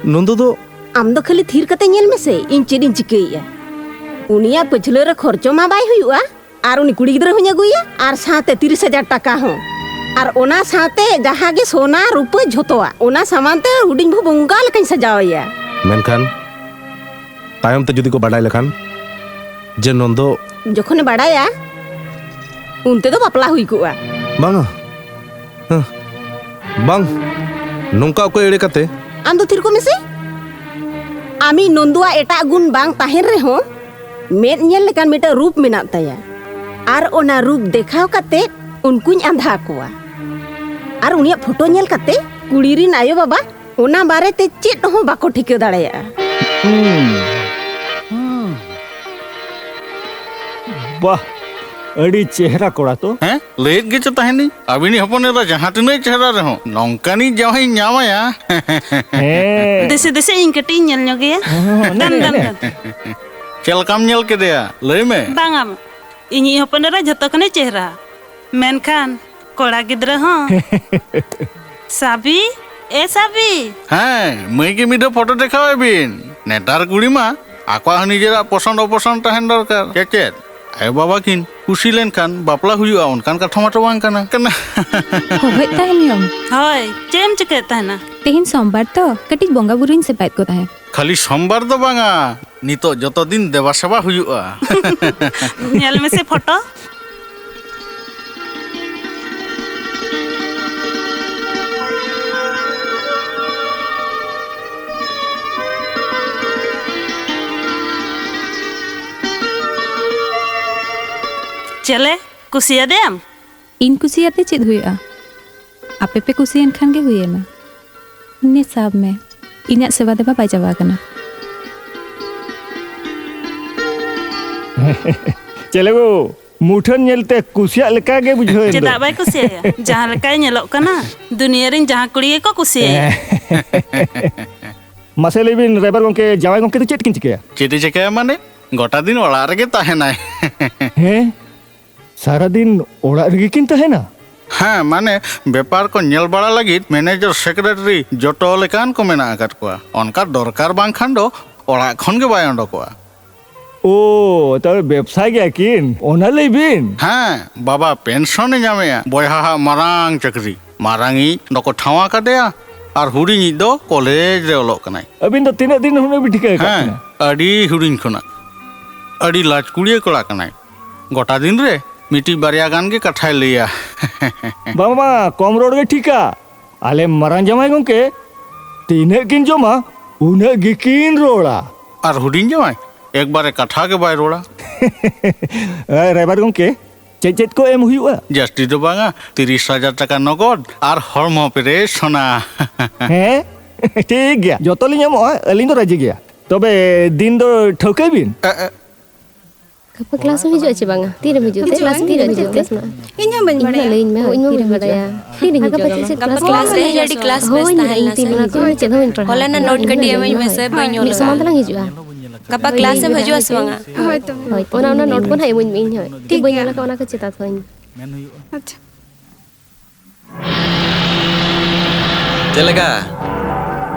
ᱱᱚᱱᱫᱚ ᱫᱚ ᱟᱢ ᱫᱚ ᱠᱷᱟᱹᱞᱤ ᱛᱷᱤᱨ ᱠᱟᱛᱮ ᱧᱮᱞ ᱢᱮᱥᱮ, ᱤᱧ ᱪᱮᱫ ᱤᱧ ᱪᱤᱠᱟᱹᱭᱮᱫᱼᱟ᱾ ᱩᱱᱤᱭᱟᱜ ᱯᱟᱹᱪᱷᱞᱟᱹ ᱨᱮ ᱠᱷᱚᱨᱪᱚ ᱢᱟ ᱵᱟᱭ ᱦᱩᱭᱩᱜᱼᱟ, ᱟᱨ ᱩᱱᱤ ᱠᱩᱲᱤ ᱜᱤᱫᱽᱨᱟᱹ ᱦᱚᱸᱧ ᱟᱹᱜᱩᱭᱟ, ᱟᱨ ᱥᱟᱶᱛᱮ ᱛᱤᱨᱤᱥ ᱦᱟᱡᱟᱨ ᱴᱟᱠᱟ ᱦᱚᱸ᱾ ᱟᱨ ᱚᱱᱟ ᱥᱟᱶᱛᱮ ᱡᱟᱦᱟᱸ ᱜᱮ ᱥᱚᱱᱟ ᱨᱩᱯᱟᱹ ᱡᱷᱚᱛᱚᱣᱟᱜ, ᱚᱱᱟ ᱥᱟᱢᱟᱱ ᱛᱮ ᱦᱩᱰᱤᱧ ᱵᱟᱹᱦᱩ ᱵᱚᱸᱜᱟ ᱞᱮᱠᱟᱧ ᱥᱟᱡᱟᱣ ᱮᱭᱟ᱾ ᱢᱮᱱᱠᱷᱟᱱ ᱛᱟᱭᱚᱢ ᱛᱮ ᱡᱩᱫᱤ ᱠᱚ ᱵᱟᱰᱟᱭ ᱞᱮᱠᱷᱟᱱ ᱡᱮ ᱱᱚᱱᱫᱚ ᱡᱚᱠᱷᱚᱱᱮ ᱵᱟᱰᱟᱭᱟ, ᱩᱱᱛᱮ ᱫᱚ ᱵᱟᱯᱞᱟ ᱦᱩᱭ ᱠᱚᱜᱼᱟ᱾ ᱵᱟᱝᱟ᱾ ᱦᱮᱸ᱾ ᱵᱟᱝ᱾ ᱱᱚᱝᱠᱟ ᱚᱠᱚᱭ ᱮᱲᱮ ᱠᱟᱛᱮ? ᱟᱢ ᱫᱚ ᱛᱷᱤᱨ ᱠᱚᱜ ᱢᱮᱥᱮ᱾ ᱟᱢᱤᱡ ᱱᱚᱱᱫᱩᱣᱟᱜ ᱮᱴᱟᱜ ᱜᱩᱱ ᱵᱟᱝ ᱛᱟᱦᱮᱱ ᱨᱮᱦᱚᱸ, ᱢᱮᱫ ᱧᱮᱞ ᱞᱮᱠᱟᱱ ᱢᱤᱫᱴᱟᱝ ᱨᱩᱯ ᱢᱮᱱᱟᱜ ᱛᱟᱭᱟ᱾ ᱟᱨ ᱚᱱᱟ ᱨᱩᱯ ᱫᱮᱠᱷᱟᱣ ᱠᱟᱛᱮ ᱩᱱᱠᱩᱧ ᱟᱸᱫᱷᱟ ᱠᱚᱣᱟ᱾ ᱟᱨ ᱩᱱᱤᱭᱟᱜ ᱯᱷᱳᱴᱳ ᱧᱮᱞ ᱠᱟᱛᱮ ᱠᱩᱲᱤ ᱨᱤᱱ ᱟᱭᱳ ᱵᱟᱵᱟ ᱚᱱᱟ ᱵᱟᱨᱮᱛᱮ ᱪᱮᱫ ᱦᱚᱸ ᱵᱟᱠᱚ ᱴᱷᱤᱠᱟᱹ ᱫᱟᱲᱮᱭᱟᱜᱼᱟ᱾ ᱦᱩᱸ᱾ ᱦᱩᱸ᱾ ᱵᱟᱦ, ᱟᱹᱰᱤ ᱪᱮᱦᱨᱟ ᱠᱚᱲᱟ ᱛᱚ᱾ ᱦᱮᱸ? ᱞᱟᱹᱭᱮᱫ ᱜᱮᱪᱚ ᱛᱟᱦᱮᱱᱤᱧ, ᱟᱹᱵᱤᱱᱤᱡ ᱦᱚᱯᱚᱱ ᱮᱨᱟ ᱡᱟᱦᱟᱸ ᱛᱤᱱᱟᱹᱜ ᱪᱮᱦᱨᱟ ᱨᱮᱦᱚᱸ, ᱱᱚᱝᱠᱟᱱᱤᱡ ᱡᱟᱶᱟᱭᱤᱧ ᱧᱟᱢᱟᱭᱟ᱾ ᱦᱮᱸ᱾ ᱫᱮᱥᱮ, ᱫᱮᱥᱮ, ᱤᱧ ᱠᱟᱹᱴᱤᱡ ᱤᱧ ᱧᱮᱞ ᱧᱚᱜᱮᱭᱟ᱾ ᱦᱚᱸ, ᱦᱚᱸ, ᱦᱚᱸ, ᱫᱟᱢ, ᱱᱮ, ᱫᱟᱢ, ᱱᱮ᱾ ᱫᱟᱢ᱾ ᱪᱮᱫ ᱞᱮᱠᱟᱢ ᱧᱮᱞ ᱠᱮᱫᱮᱭᱟ? ᱞᱟᱹᱭ ᱢᱮ᱾ ᱵᱟᱝᱟ, ᱤᱧᱤᱡ ᱦᱚᱯᱚᱱ ᱮᱨᱟ ᱡᱷᱚᱛᱚ ᱠᱷᱚᱱᱮ ᱪᱮᱦᱨᱟ᱾ ᱢᱮᱱᱠᱷᱟᱱ ᱠᱚᱲᱟ ᱜᱤᱫᱽᱨᱟᱹ ᱦᱚᱸ᱾ ᱥᱟᱵᱤ, ᱮ ᱥᱟᱵᱤ᱾ ᱦᱮᱸ, ᱢᱟᱹᱭ ᱜᱮ ᱢᱤᱫ ᱫᱷᱟᱣ ᱯᱷᱳᱴᱳ ᱫᱮᱠᱷᱟᱣᱟᱭ ᱵᱤᱱ᱾ ᱱᱮᱛᱟᱨ ᱠᱩᱲᱤ ᱢᱟ ᱟᱠᱚᱣᱟᱜ ᱦᱚᱸ ᱱᱤᱡᱮᱨᱟᱜ ᱯᱚᱥᱚᱱᱫ ᱚᱯᱚᱥᱚᱱᱫ ᱛᱟᱦᱮᱱ ᱫᱚᱨᱠᱟᱨ᱾ ᱪᱮᱫ ᱪᱮᱫ? ᱟᱭᱳ ᱵᱟᱵᱟ ᱠᱤᱱ ᱠᱩᱥᱤ ᱞᱮᱱᱠᱷᱟᱱ ᱵᱟᱯᱞᱟ ᱦᱩᱭᱩᱜᱼᱟ, ᱚᱱᱠᱟᱱ ᱠᱟᱛᱷᱟ ᱢᱟᱛᱚ ᱵᱟᱝ ᱠᱟᱱᱟ᱾ ᱠᱟᱱᱟ᱾ ᱦᱚᱦᱚᱭᱮᱫ ᱛᱟᱦᱮᱱᱤᱭᱟᱢ? ᱦᱳᱭ, ᱪᱮᱫ ᱮᱢ ᱪᱤᱠᱟᱹᱭᱮᱫ ᱛᱟᱦᱮᱱᱟ? ᱛᱮᱦᱮᱧ ᱥᱳᱢᱵᱟᱨ ᱛᱚ, ᱠᱟᱹᱴᱤᱡ ᱵᱚᱸᱜᱟ ᱵᱩᱨᱩᱧ ᱥᱮᱵᱟᱭᱮᱫ ᱠᱚ ᱛᱟᱦᱮᱸᱫ᱾ ᱠᱷᱟᱹᱞᱤ ᱥᱳᱢᱵᱟᱨ ᱫᱚ ᱵᱟᱝᱟ, ᱱᱤᱛᱚᱜ ᱡᱚᱛᱚ ᱫᱤᱱ ᱫᱮᱵᱟ ᱥᱮᱵᱟ ᱦᱩᱭᱩᱜᱼᱟ᱾ ᱧᱮᱞ ᱢᱮᱥᱮ ᱯᱷᱳᱴᱳ᱾ ᱪᱮᱞᱮ, ᱠᱩᱥᱤᱭᱟᱫᱮᱭᱟᱢ? ᱤᱧ ᱠᱩᱥᱤᱭᱟᱛᱮ ᱪᱮᱫ ᱦᱩᱭᱩᱜᱼᱟ? ᱟᱯᱮ ᱯᱮ ᱠᱩᱥᱤᱭᱮᱱ ᱠᱷᱟᱱ ᱜᱮ ᱦᱩᱭᱮᱱᱟ᱾ ᱱᱮ ᱥᱟᱵ ᱢᱮ, ᱤᱧᱟᱜ ᱥᱮᱵᱟ ᱫᱮᱵᱟ ᱵᱟᱭ ᱪᱟᱵᱟ ᱟᱠᱟᱱᱟ᱾ ᱪᱮᱞᱮ ᱜᱳ, ᱢᱩᱴᱷᱟᱹᱱ ᱧᱮᱞᱛᱮ ᱠᱩᱥᱤᱭᱟᱜ ᱞᱮᱠᱟ ᱜᱮ ᱵᱩᱡᱷᱟᱹᱣ ᱮᱱ ᱫᱚ᱾ ᱪᱮᱫᱟᱜ ᱵᱟᱭ ᱠᱩᱥᱤᱭᱟᱭᱟ? ᱡᱟᱦᱟᱸ ᱞᱮᱠᱟᱭ ᱧᱮᱞᱚᱜ ᱠᱟᱱᱟ, ᱫᱩᱱᱤᱭᱟᱹ ᱨᱮᱱ ᱡᱟᱦᱟᱸ ᱠᱩᱲᱤ ᱜᱮᱠᱚ ᱠᱩᱥᱤᱭᱟᱭᱟ᱾ ᱢᱟᱥᱮ ᱞᱟᱹᱭ ᱵᱤᱱ, ᱨᱟᱭᱵᱟᱨ ᱜᱚᱢᱠᱮ, ᱡᱟᱶᱟᱭ ᱜᱚᱢᱠᱮ ᱫᱚ ᱪᱮᱫ ᱠᱤᱱ ᱪᱤᱠᱟᱹᱭᱟ? ᱪᱮᱫ ᱮ ᱪᱤᱠᱟᱹᱭᱟ ᱢᱟᱱᱮ? ᱜᱚᱴᱟ ᱫᱤᱱ ᱚᱲᱟᱜ ᱨᱮᱜᱮ ᱛᱟᱦᱮᱱᱟᱭ᱾ ᱦᱮᱸ? ᱥᱟᱨᱟ ᱫᱤᱱ ᱚᱲᱟᱜ ᱨᱮᱜᱮ ᱠᱤᱱ ᱛᱟᱦᱮᱱᱟ? ᱦᱮᱸ, ᱢᱟᱱᱮ, ᱵᱮᱯᱟᱨ ᱠᱚ ᱧᱮᱞ ᱵᱟᱲᱟ ᱞᱟᱹᱜᱤᱫ ᱢᱮᱱᱮᱡᱟᱨ, ᱥᱮᱠᱨᱮᱴᱟᱨᱤ ᱡᱚᱛᱚ ᱞᱮᱠᱟᱱ ᱠᱚ ᱢᱮᱱᱟᱜ ᱟᱠᱟᱫ ᱠᱚᱣᱟ᱾ ᱚᱱᱠᱟ ᱫᱚᱨᱠᱟᱨ ᱵᱟᱝᱠᱷᱟᱱ ᱫᱚ ᱚᱲᱟᱜ ᱠᱷᱚᱱ ᱜᱮ ᱵᱟᱭ ᱚᱰᱚᱠᱚᱜᱼᱟ᱾ ᱳ, ᱛᱚᱵᱮ ᱵᱮᱵᱽᱥᱟ ᱜᱮᱭᱟ ᱠᱤᱱ? ᱚᱱᱟ ᱞᱟᱹᱭ ᱵᱤᱱ᱾ ᱦᱮᱸ, ᱵᱟᱵᱟ ᱯᱮᱱᱥᱚᱱ ᱮ ᱧᱟᱢᱮᱜᱼᱟ᱾ ᱵᱚᱭᱦᱟ ᱦᱟᱜ ᱢᱟᱨᱟᱝ ᱪᱟᱹᱠᱨᱤ᱾ ᱢᱟᱨᱟᱝᱤᱡ ᱫᱚᱠᱚ ᱴᱷᱟᱶ ᱟᱠᱟᱫᱮᱭᱟ ᱟᱨ ᱦᱩᱰᱤᱧᱤᱡ ᱫᱚ ᱠᱚᱞᱮᱡᱽ ᱨᱮ ᱚᱞᱚᱜ ᱠᱟᱱᱟᱭ᱾ ᱟᱹᱵᱤᱱ ᱫᱚ ᱛᱤᱱᱟᱹᱜ ᱫᱤᱱ ᱦᱩᱱᱟᱹᱝ ᱵᱤᱱ ᱴᱷᱤᱠᱟᱹ ᱟᱠᱟᱫ ᱦᱮᱸ, ᱠᱤᱱᱟ? ᱟᱹᱰᱤ ᱦᱩᱰᱤᱧ ᱠᱷᱚᱱᱟᱜ᱾ ᱟᱹᱰᱤ ᱞᱟᱡᱽᱠᱩᱲᱤᱭᱟᱹ ᱠᱚᱲᱟ ᱠᱟᱱᱟᱭ᱾ ᱜᱚᱴᱟ ᱫᱤᱱ ᱨᱮ ᱢᱤᱫᱴᱤᱡ ᱵᱟᱨᱭᱟ ᱜᱟᱱ ᱜᱮ ᱠᱟᱛᱷᱟᱭ ᱞᱟᱹᱭᱟ᱾ ᱵᱟᱝ, ᱵᱟᱝ, ᱠᱚᱢ ᱨᱚᱲ ᱜᱮ ᱴᱷᱤᱠᱟ᱾ ᱟᱞᱮ ᱢᱟᱨᱟᱝ ᱡᱟᱶᱟᱭ ᱜᱚᱢᱠᱮ ᱛᱤᱱᱟᱹᱜ ᱠᱤᱱ ᱡᱚᱢᱟ, ᱩᱱᱟᱹᱜ ᱜᱮᱠᱤᱱ ᱨᱚᱲᱟ᱾ ᱟᱨ ᱦᱩᱰᱤᱧ ᱡᱟᱶᱟᱭ ᱮᱠᱵᱟᱨᱮ ᱠᱟᱛᱷᱟ ᱜᱮ ᱵᱟᱭ ᱨᱚᱲᱟ᱾ ᱮ, ᱨᱟᱭᱵᱟᱨ ᱜᱚᱢᱠᱮ, ᱪᱮᱫ ᱪᱮᱫ ᱠᱚ ᱮᱢ ᱦᱩᱭᱩᱜᱼᱟ? ᱡᱟᱹᱥᱛᱤ ᱫᱚ ᱵᱟᱝᱟ, ᱛᱤᱨᱤᱥ ᱦᱟᱡᱟᱨ ᱴᱟᱠᱟ ᱱᱚᱜᱚᱫ ᱟᱨ ᱦᱚᱲᱢᱚ ᱯᱮᱨᱮᱡ ᱥᱚᱱᱟ᱾ ᱦᱮᱸ, ᱴᱷᱤᱠ ᱜᱮᱭᱟ, ᱡᱚᱛᱚ ᱞᱤᱧ ᱮᱢᱚᱜᱼᱟ, ᱟᱹᱞᱤᱧ ᱫᱚ ᱨᱟᱹᱡᱤ ᱜᱮᱭᱟ᱾ ᱛᱚᱵᱮ ᱫᱤᱱ ᱫᱚ ᱴᱷᱟᱹᱣᱠᱟᱹᱭ ᱵᱤᱱ᱾ ᱮ, ᱮ, ᱜᱟᱯᱟ ᱠᱞᱟᱥ ᱮᱢ ᱦᱤᱡᱩᱜᱼᱟ ᱪᱮ ᱵᱟᱝᱟ? ᱛᱤᱨᱮᱢ ᱦᱤᱡᱩᱜ ᱛᱮ? ᱦᱤᱡᱩᱜ ᱠᱞᱟᱥ ᱟᱹᱧ, ᱛᱤᱨᱮᱢ ᱦᱤᱡᱩᱜ ᱦᱤᱡᱩᱜ ᱛᱮ? ᱟᱹᱧ᱾ ᱤᱧ ᱦᱚᱸ ᱵᱟᱹᱧ ᱤᱧ ᱦᱚᱸ ᱵᱟᱲᱟᱭᱟ᱾ ᱞᱟᱹᱭᱟᱹᱧ ᱢᱮ, ᱦᱳᱭ, ᱤᱧ ᱢᱟ ᱵᱟᱹᱧ ᱵᱟᱲᱟᱭᱟ᱾ ᱛᱤᱨᱮᱧ ᱦᱤᱡᱩᱜᱼᱟ? ᱜᱟᱯᱟ ᱠᱞᱟᱥ ᱨᱮ ᱟᱹᱰᱤ ᱠᱞᱟᱥ ᱦᱳᱭ, ᱵᱮᱥ ᱤᱧ ᱛᱟᱦᱮᱸ ᱞᱮᱱᱟ ᱤᱧ ᱥᱮ᱾ ᱛᱤᱨᱮ ᱦᱤᱡᱩᱜᱼᱟ? ᱦᱚᱞᱟᱱᱟᱜ ᱱᱳᱴ ᱠᱟᱹᱴᱤᱡ ᱮᱢᱟᱹᱧ ᱢᱮᱥᱮ, ᱵᱟᱹᱧ ᱚᱞ ᱢᱤᱫ ᱥᱚᱢᱟᱱ ᱟᱠᱟᱫᱟ᱾ ᱛᱮᱞᱟᱝ ᱦᱤᱡᱩᱜᱼᱟ᱾ ᱜᱟᱯᱟ ᱠᱞᱟᱥ ᱮᱢ ᱦᱤᱡᱩᱜᱼᱟ ᱥᱮ ᱵᱟᱝᱟ? ᱦᱳᱭ ᱛᱚ᱾ ᱦᱳᱭ, ᱚᱱᱟ, ᱚᱱᱟ ᱱᱳᱴ ᱠᱚ ᱱᱟᱦᱟᱜ ᱮᱢᱟᱹᱧ ᱢᱮ ᱤᱧ ᱦᱚᱸ᱾ ᱴᱷᱤᱠ ᱵᱟᱹᱧ ᱜᱮᱭᱟ᱾ ᱚᱞ ᱟᱠᱟᱫ, ᱚᱱᱟ ᱠᱚ ᱪᱮᱛᱟᱛ ᱦᱚᱸ ᱤᱧ᱾ ᱟᱪᱪᱷᱟ᱾ ᱪᱮᱫ ᱞᱮᱠᱟ?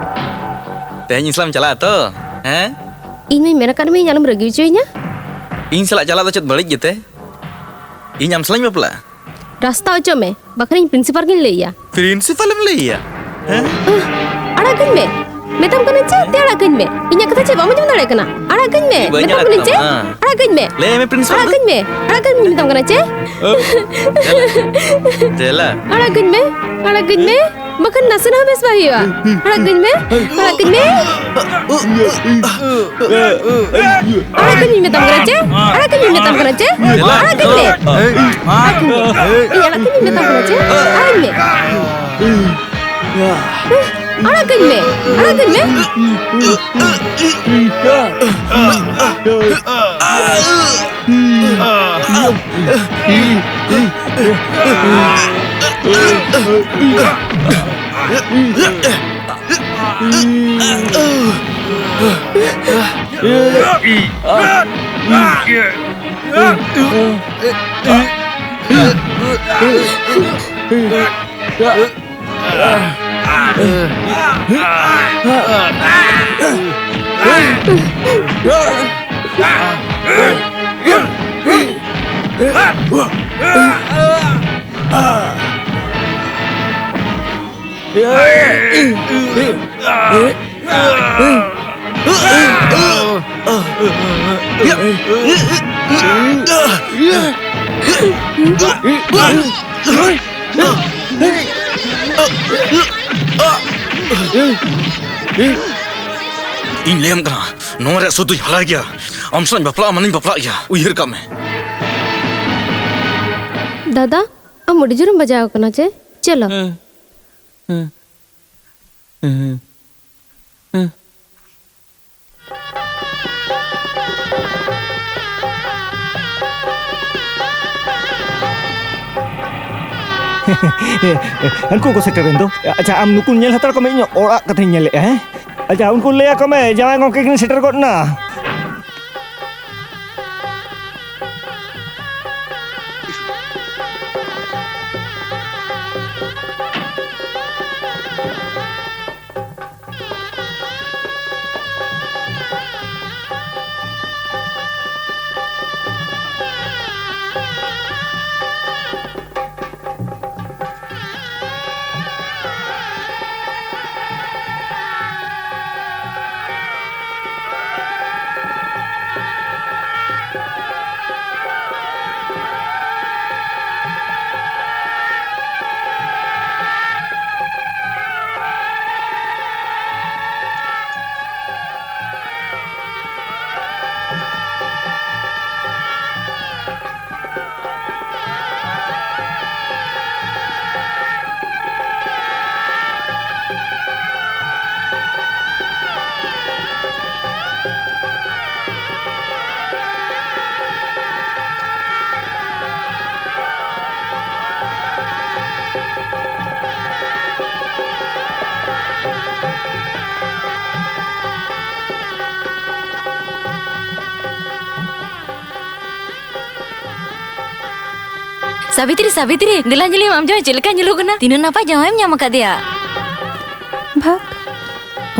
ᱛᱮᱦᱮᱧ ᱤᱧ ᱥᱟᱞᱟᱜ ᱮᱢ ᱪᱟᱞᱟᱜᱼᱟ ᱛᱚ? ᱦᱮᱸ? ᱤᱧ ᱢᱟᱧ ᱢᱮᱱ ᱟᱠᱟᱫ ᱢᱮᱭᱟ, ᱟᱞᱚᱢ ᱨᱟᱹᱜᱤ ᱦᱚᱪᱚᱭᱤᱧᱟ᱾ ᱤᱧ ᱥᱟᱞᱟᱜ ᱪᱟᱞᱟᱜ ᱫᱚ ᱪᱮᱫ ᱵᱟᱹᱲᱤᱡ ᱜᱮᱛᱮ? ᱤᱧ ᱟᱢ ᱥᱟᱞᱟᱜ ᱤᱧ ᱵᱟᱯᱞᱟᱜᱼᱟ? ᱨᱟᱥᱛᱟ ᱚᱪᱚᱜ ᱢᱮ, ᱵᱟᱠᱷᱟᱱ ᱤᱧ ᱯᱨᱤᱱᱥᱤᱯᱟᱞ ᱜᱤᱧ ᱞᱟᱹᱭ ᱟᱭᱟ᱾ ᱯᱨᱤᱱᱥᱤᱯᱟᱞ ᱮᱢ ᱞᱟᱹᱭ ᱟᱭᱟ? ᱦᱮᱸ? ᱟᱹᱦ, ᱟᱲᱟᱜ ᱠᱟᱹᱧ ᱢᱮ᱾ ᱢᱮᱛᱟᱢ ᱠᱟᱹᱱᱟᱹᱧ ᱪᱮ? ᱛᱮ ᱟᱲᱟᱜ ᱠᱟᱹᱧ ᱢᱮ᱾ ᱤᱧᱟᱜ ᱠᱟᱛᱷᱟ ᱪᱮᱫ ᱵᱟᱢ ᱟᱸᱡᱚᱢ ᱫᱟᱲᱮᱭᱟᱜ ᱠᱟᱱᱟ? ᱟᱲᱟᱜ ᱠᱟᱹᱧ ᱢᱮ᱾ ᱤᱧ ᱵᱟᱹᱧ ᱢᱮᱛᱟᱢ ᱟᱲᱟᱜ ᱠᱟᱹᱱᱟᱹᱧ ᱪᱮ? ᱠᱟᱱᱟ᱾ ᱟᱲᱟᱜ ᱠᱟᱹᱧ ᱢᱮ᱾ ᱞᱟᱹᱭ ᱢᱮ ᱯᱨᱤᱱᱥᱤᱯᱟᱞ ᱟᱲᱟᱜ ᱫᱚ᱾ ᱠᱟᱹᱧ ᱢᱮ᱾ ᱟᱲᱟᱜ ᱠᱟᱹᱧ ᱢᱮ ᱢᱮᱛᱟᱢ ᱠᱟᱱᱟ ᱪᱮ? ᱪᱮᱞᱟ᱾ ᱟᱲᱟᱜ ᱠᱟᱹᱧ ᱢᱮ᱾ ᱟᱲᱟᱜ ᱠᱟᱹᱧ ᱢᱮ᱾ ᱵᱟᱠᱷᱟᱱ ᱱᱟᱥᱮ ᱦᱚᱸ ᱵᱮᱥ ᱵᱟᱭ ᱦᱩᱭᱩᱜᱼᱟ᱾ ᱟᱲᱟᱜ ᱠᱟᱹᱧ ᱢᱮ᱾ ᱟᱲᱟᱜ ᱠᱟᱹᱧ ᱢᱮ᱾ ᱟᱲᱟᱜ ᱠᱟᱹᱧ ᱢᱮᱛᱟᱢ ᱠᱟᱱᱟ ᱪᱮ? ᱟᱲᱟᱜ ᱠᱟᱹᱧ ᱢᱮᱛᱟᱢ ᱠᱟᱱᱟ ᱪᱮ? ᱟᱲᱟᱜ ᱠᱟᱹᱧ ᱢᱮ᱾ ᱤᱧ ᱟᱲᱟᱜ ᱠᱟᱹᱧ ᱢᱮᱛᱟᱢ ᱠᱟᱱᱟ ᱪᱮ? ᱟᱲᱟᱜ ᱢᱮ᱾ ᱟᱲᱟᱜ ᱠᱟᱹᱧ ᱢᱮ, ᱟᱲᱟᱜ ᱠᱟᱹᱧ ᱢᱮ᱾ ᱤᱧ ᱞᱟᱹᱭᱟᱢ ᱠᱟᱱᱟ, ᱱᱚᱣᱟ ᱨᱮᱭᱟᱜ ᱥᱩᱫ ᱫᱚᱧ ᱦᱟᱞᱟᱭ ᱜᱮᱭᱟ᱾ ᱟᱢ ᱥᱟᱶ ᱤᱧ ᱵᱟᱯᱞᱟᱜᱼᱟ, ᱢᱟᱱᱮᱧ ᱵᱟᱯᱞᱟᱜ ᱜᱮᱭᱟ, ᱩᱭᱦᱟᱹᱨ ᱠᱟᱜ ᱢᱮ᱾ ᱫᱟᱫᱟ, ᱟᱢ ᱟᱹᱰᱤ ᱡᱳᱨᱮᱢ ᱵᱟᱡᱟᱣ ᱠᱟᱱᱟ ᱪᱮ? ᱪᱚᱞᱚ᱾ ᱦᱮᱸ, ᱦᱮᱸ, ᱦᱮᱸ, ᱦᱮᱸ᱾ ᱦᱟᱹᱱᱠᱩ ᱠᱚ ᱥᱮᱴᱮᱨᱮᱱ ᱫᱚ᱾ ᱟᱪᱪᱷᱟ, ᱟᱢ ᱱᱩᱠᱩ ᱧᱮᱞ ᱦᱟᱛᱟᱲ ᱠᱚᱢᱮ, ᱤᱧ ᱚᱲᱟᱜ ᱠᱟᱛᱷᱟᱧ ᱧᱮᱞᱮᱫᱼᱟ, ᱦᱮᱸ? ᱟᱪᱪᱷᱟ, ᱩᱱᱠᱩ ᱞᱟᱹᱭ ᱟᱠᱚ ᱢᱮ, ᱡᱟᱶᱟᱭ ᱜᱚᱢᱠᱮ ᱠᱤᱱ ᱥᱮᱴᱮᱨ ᱜᱚᱫ ᱮᱱᱟ᱾ ᱥᱟᱵᱤᱛᱨᱤ, ᱥᱟᱵᱤᱛᱨᱤ, ᱫᱮᱞᱟ ᱧᱮᱞᱮᱢ, ᱟᱢ ᱡᱟᱶᱟᱭ ᱪᱮᱫ ᱞᱮᱠᱟᱭ ᱧᱮᱞᱚᱜ ᱠᱟᱱᱟ? ᱛᱤᱱᱟᱹᱜ ᱱᱟᱯᱟᱭ ᱡᱟᱶᱟᱭᱮᱢ ᱧᱟᱢ ᱟᱠᱟᱫᱮᱭᱟ᱾ ᱵᱷᱟᱜᱽ,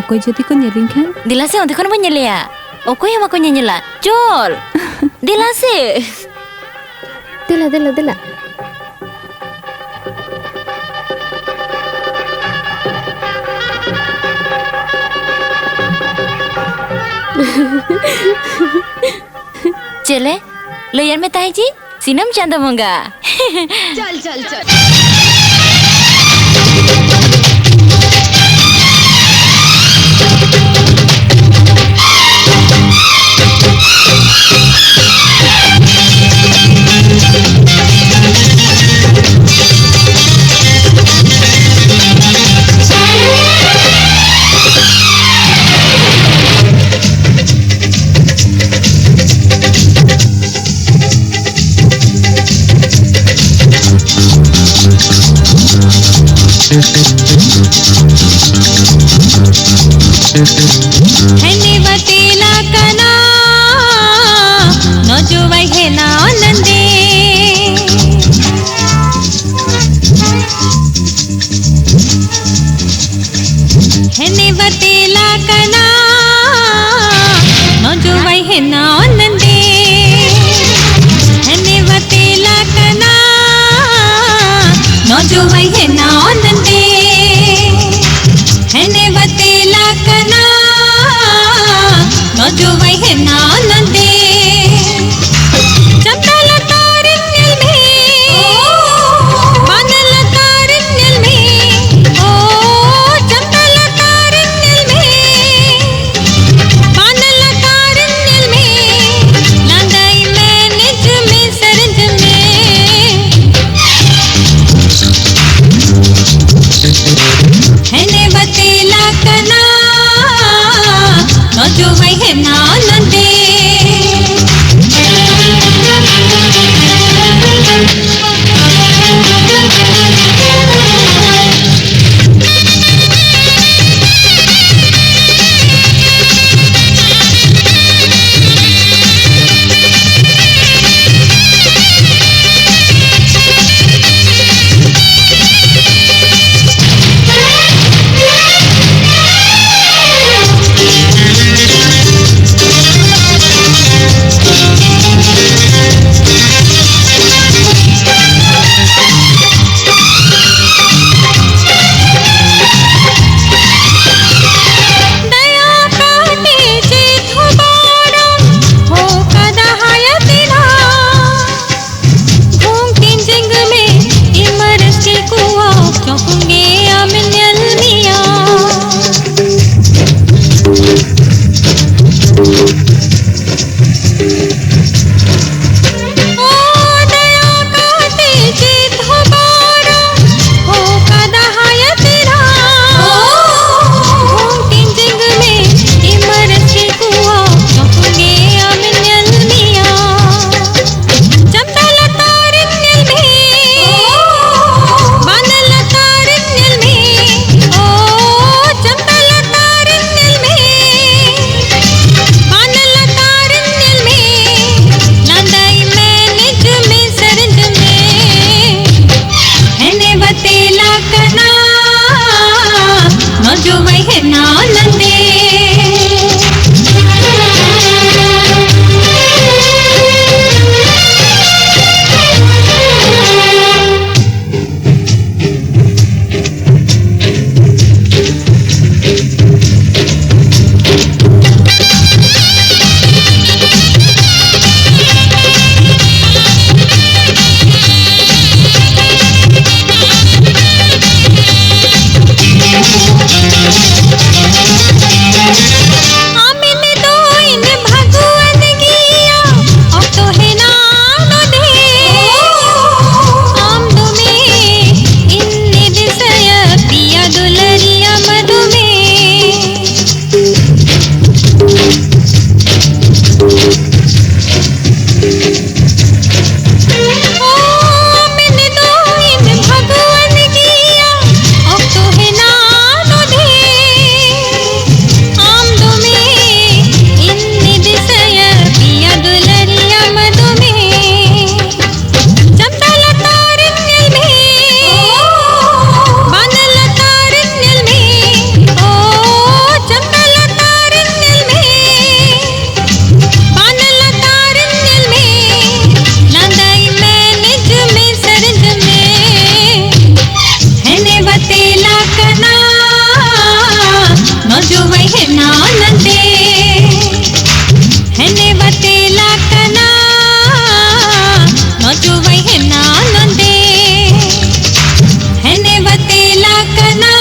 ᱚᱠᱚᱭ ᱡᱩᱫᱤ ᱠᱚ ᱧᱮᱞᱤᱧ ᱠᱷᱟᱱ? ᱫᱮᱞᱟ ᱥᱮ, ᱚᱸᱰᱮ ᱠᱷᱚᱱ ᱵᱚᱱ ᱧᱮᱞᱮᱭᱟ᱾ ᱚᱠᱚᱭ ᱦᱚᱸ ᱵᱟᱠᱚ ᱧᱮᱧᱮᱞᱟ᱾ ᱪᱚᱞ᱾ ᱫᱮᱞᱟ ᱥᱮ᱾ ᱫᱮᱞᱟ, ᱫᱮᱞᱟ, ᱫᱮᱞᱟ᱾ ᱪᱮᱞᱮ? ᱞᱟᱹᱭᱟᱫ ᱢᱮ ᱛᱟᱦᱮᱸ ᱡᱤ, ᱥᱤᱱᱟᱹᱢ ᱪᱟᱸᱫᱚ ᱵᱚᱸᱜᱟ᱾ ᱪᱚᱞ, ᱪᱚᱞ, ᱪᱚᱞ᱾ ᱦᱮᱱᱤ ᱵᱟᱹᱛᱤᱞᱟ ᱠᱟᱱᱟ, ᱱᱚᱡᱩᱣᱟᱭ ᱦᱮᱱᱟ ᱚᱱᱟᱱᱫᱮ᱾ ᱦᱮᱱᱤ ᱵᱟᱹᱛᱤᱞᱟ ᱠᱟᱱᱟ, ᱱᱚᱡᱩᱣᱟᱭ ᱦᱮᱱᱟ ᱚᱱᱟᱱᱫᱮ᱾ ᱦᱮᱱᱤ ᱵᱟᱹᱛᱤᱞᱟ ᱠᱟᱱᱟ, ᱱᱚᱡᱩᱣᱟᱭ ᱦᱮᱱᱟ ᱚᱱᱟᱱᱫᱮ᱾ ᱦᱮᱱᱤ ᱵᱟᱹᱛᱤᱞᱟ ᱠᱟᱱᱟ, ᱱᱚᱡᱩᱣᱟᱭ ᱦᱮᱱᱟ ᱚᱱᱟᱱᱫᱮ᱾ ᱪᱟᱢᱰᱟ ᱞᱟᱛᱟᱨ ᱨᱮ ᱧᱮᱞ ᱢᱮ, ᱵᱟᱸᱫᱟ ᱞᱟᱛᱟᱨ ᱨᱮ ᱧᱮᱞ ᱢᱮ, ᱳ, ᱪᱟᱢᱰᱟ ᱞᱟᱛᱟᱨ ᱨᱮ ᱧᱮᱞ ᱢᱮ, ᱵᱟᱸᱫᱟ ᱞᱟᱛᱟᱨ ᱨᱮ ᱧᱮᱞ ᱢᱮ, ᱞᱟᱸᱫᱟᱭ ᱢᱮ, ᱱᱤᱡ ᱢᱮ, ᱥᱮᱨᱮᱧ ᱢᱮ᱾ ᱦᱮᱱᱮ ᱵᱟᱹᱛᱤᱞᱟ ᱠᱟᱱᱟ, ᱱᱚᱡᱩᱣᱟᱭ ᱦᱮᱱᱟ ᱱᱚᱰᱮ᱾ ᱦᱮᱱᱟ ᱱᱚᱸᱰᱮ, ᱦᱮᱱᱮ ᱵᱟᱛᱮᱞᱟ ᱠᱟᱱᱟ, ᱱᱚᱡᱩᱣᱟᱭ ᱦᱮᱱᱟ ᱱᱚᱸᱰᱮ, ᱦᱮᱱᱮ ᱵᱟᱛᱮᱞᱟ ᱠᱟᱱᱟ,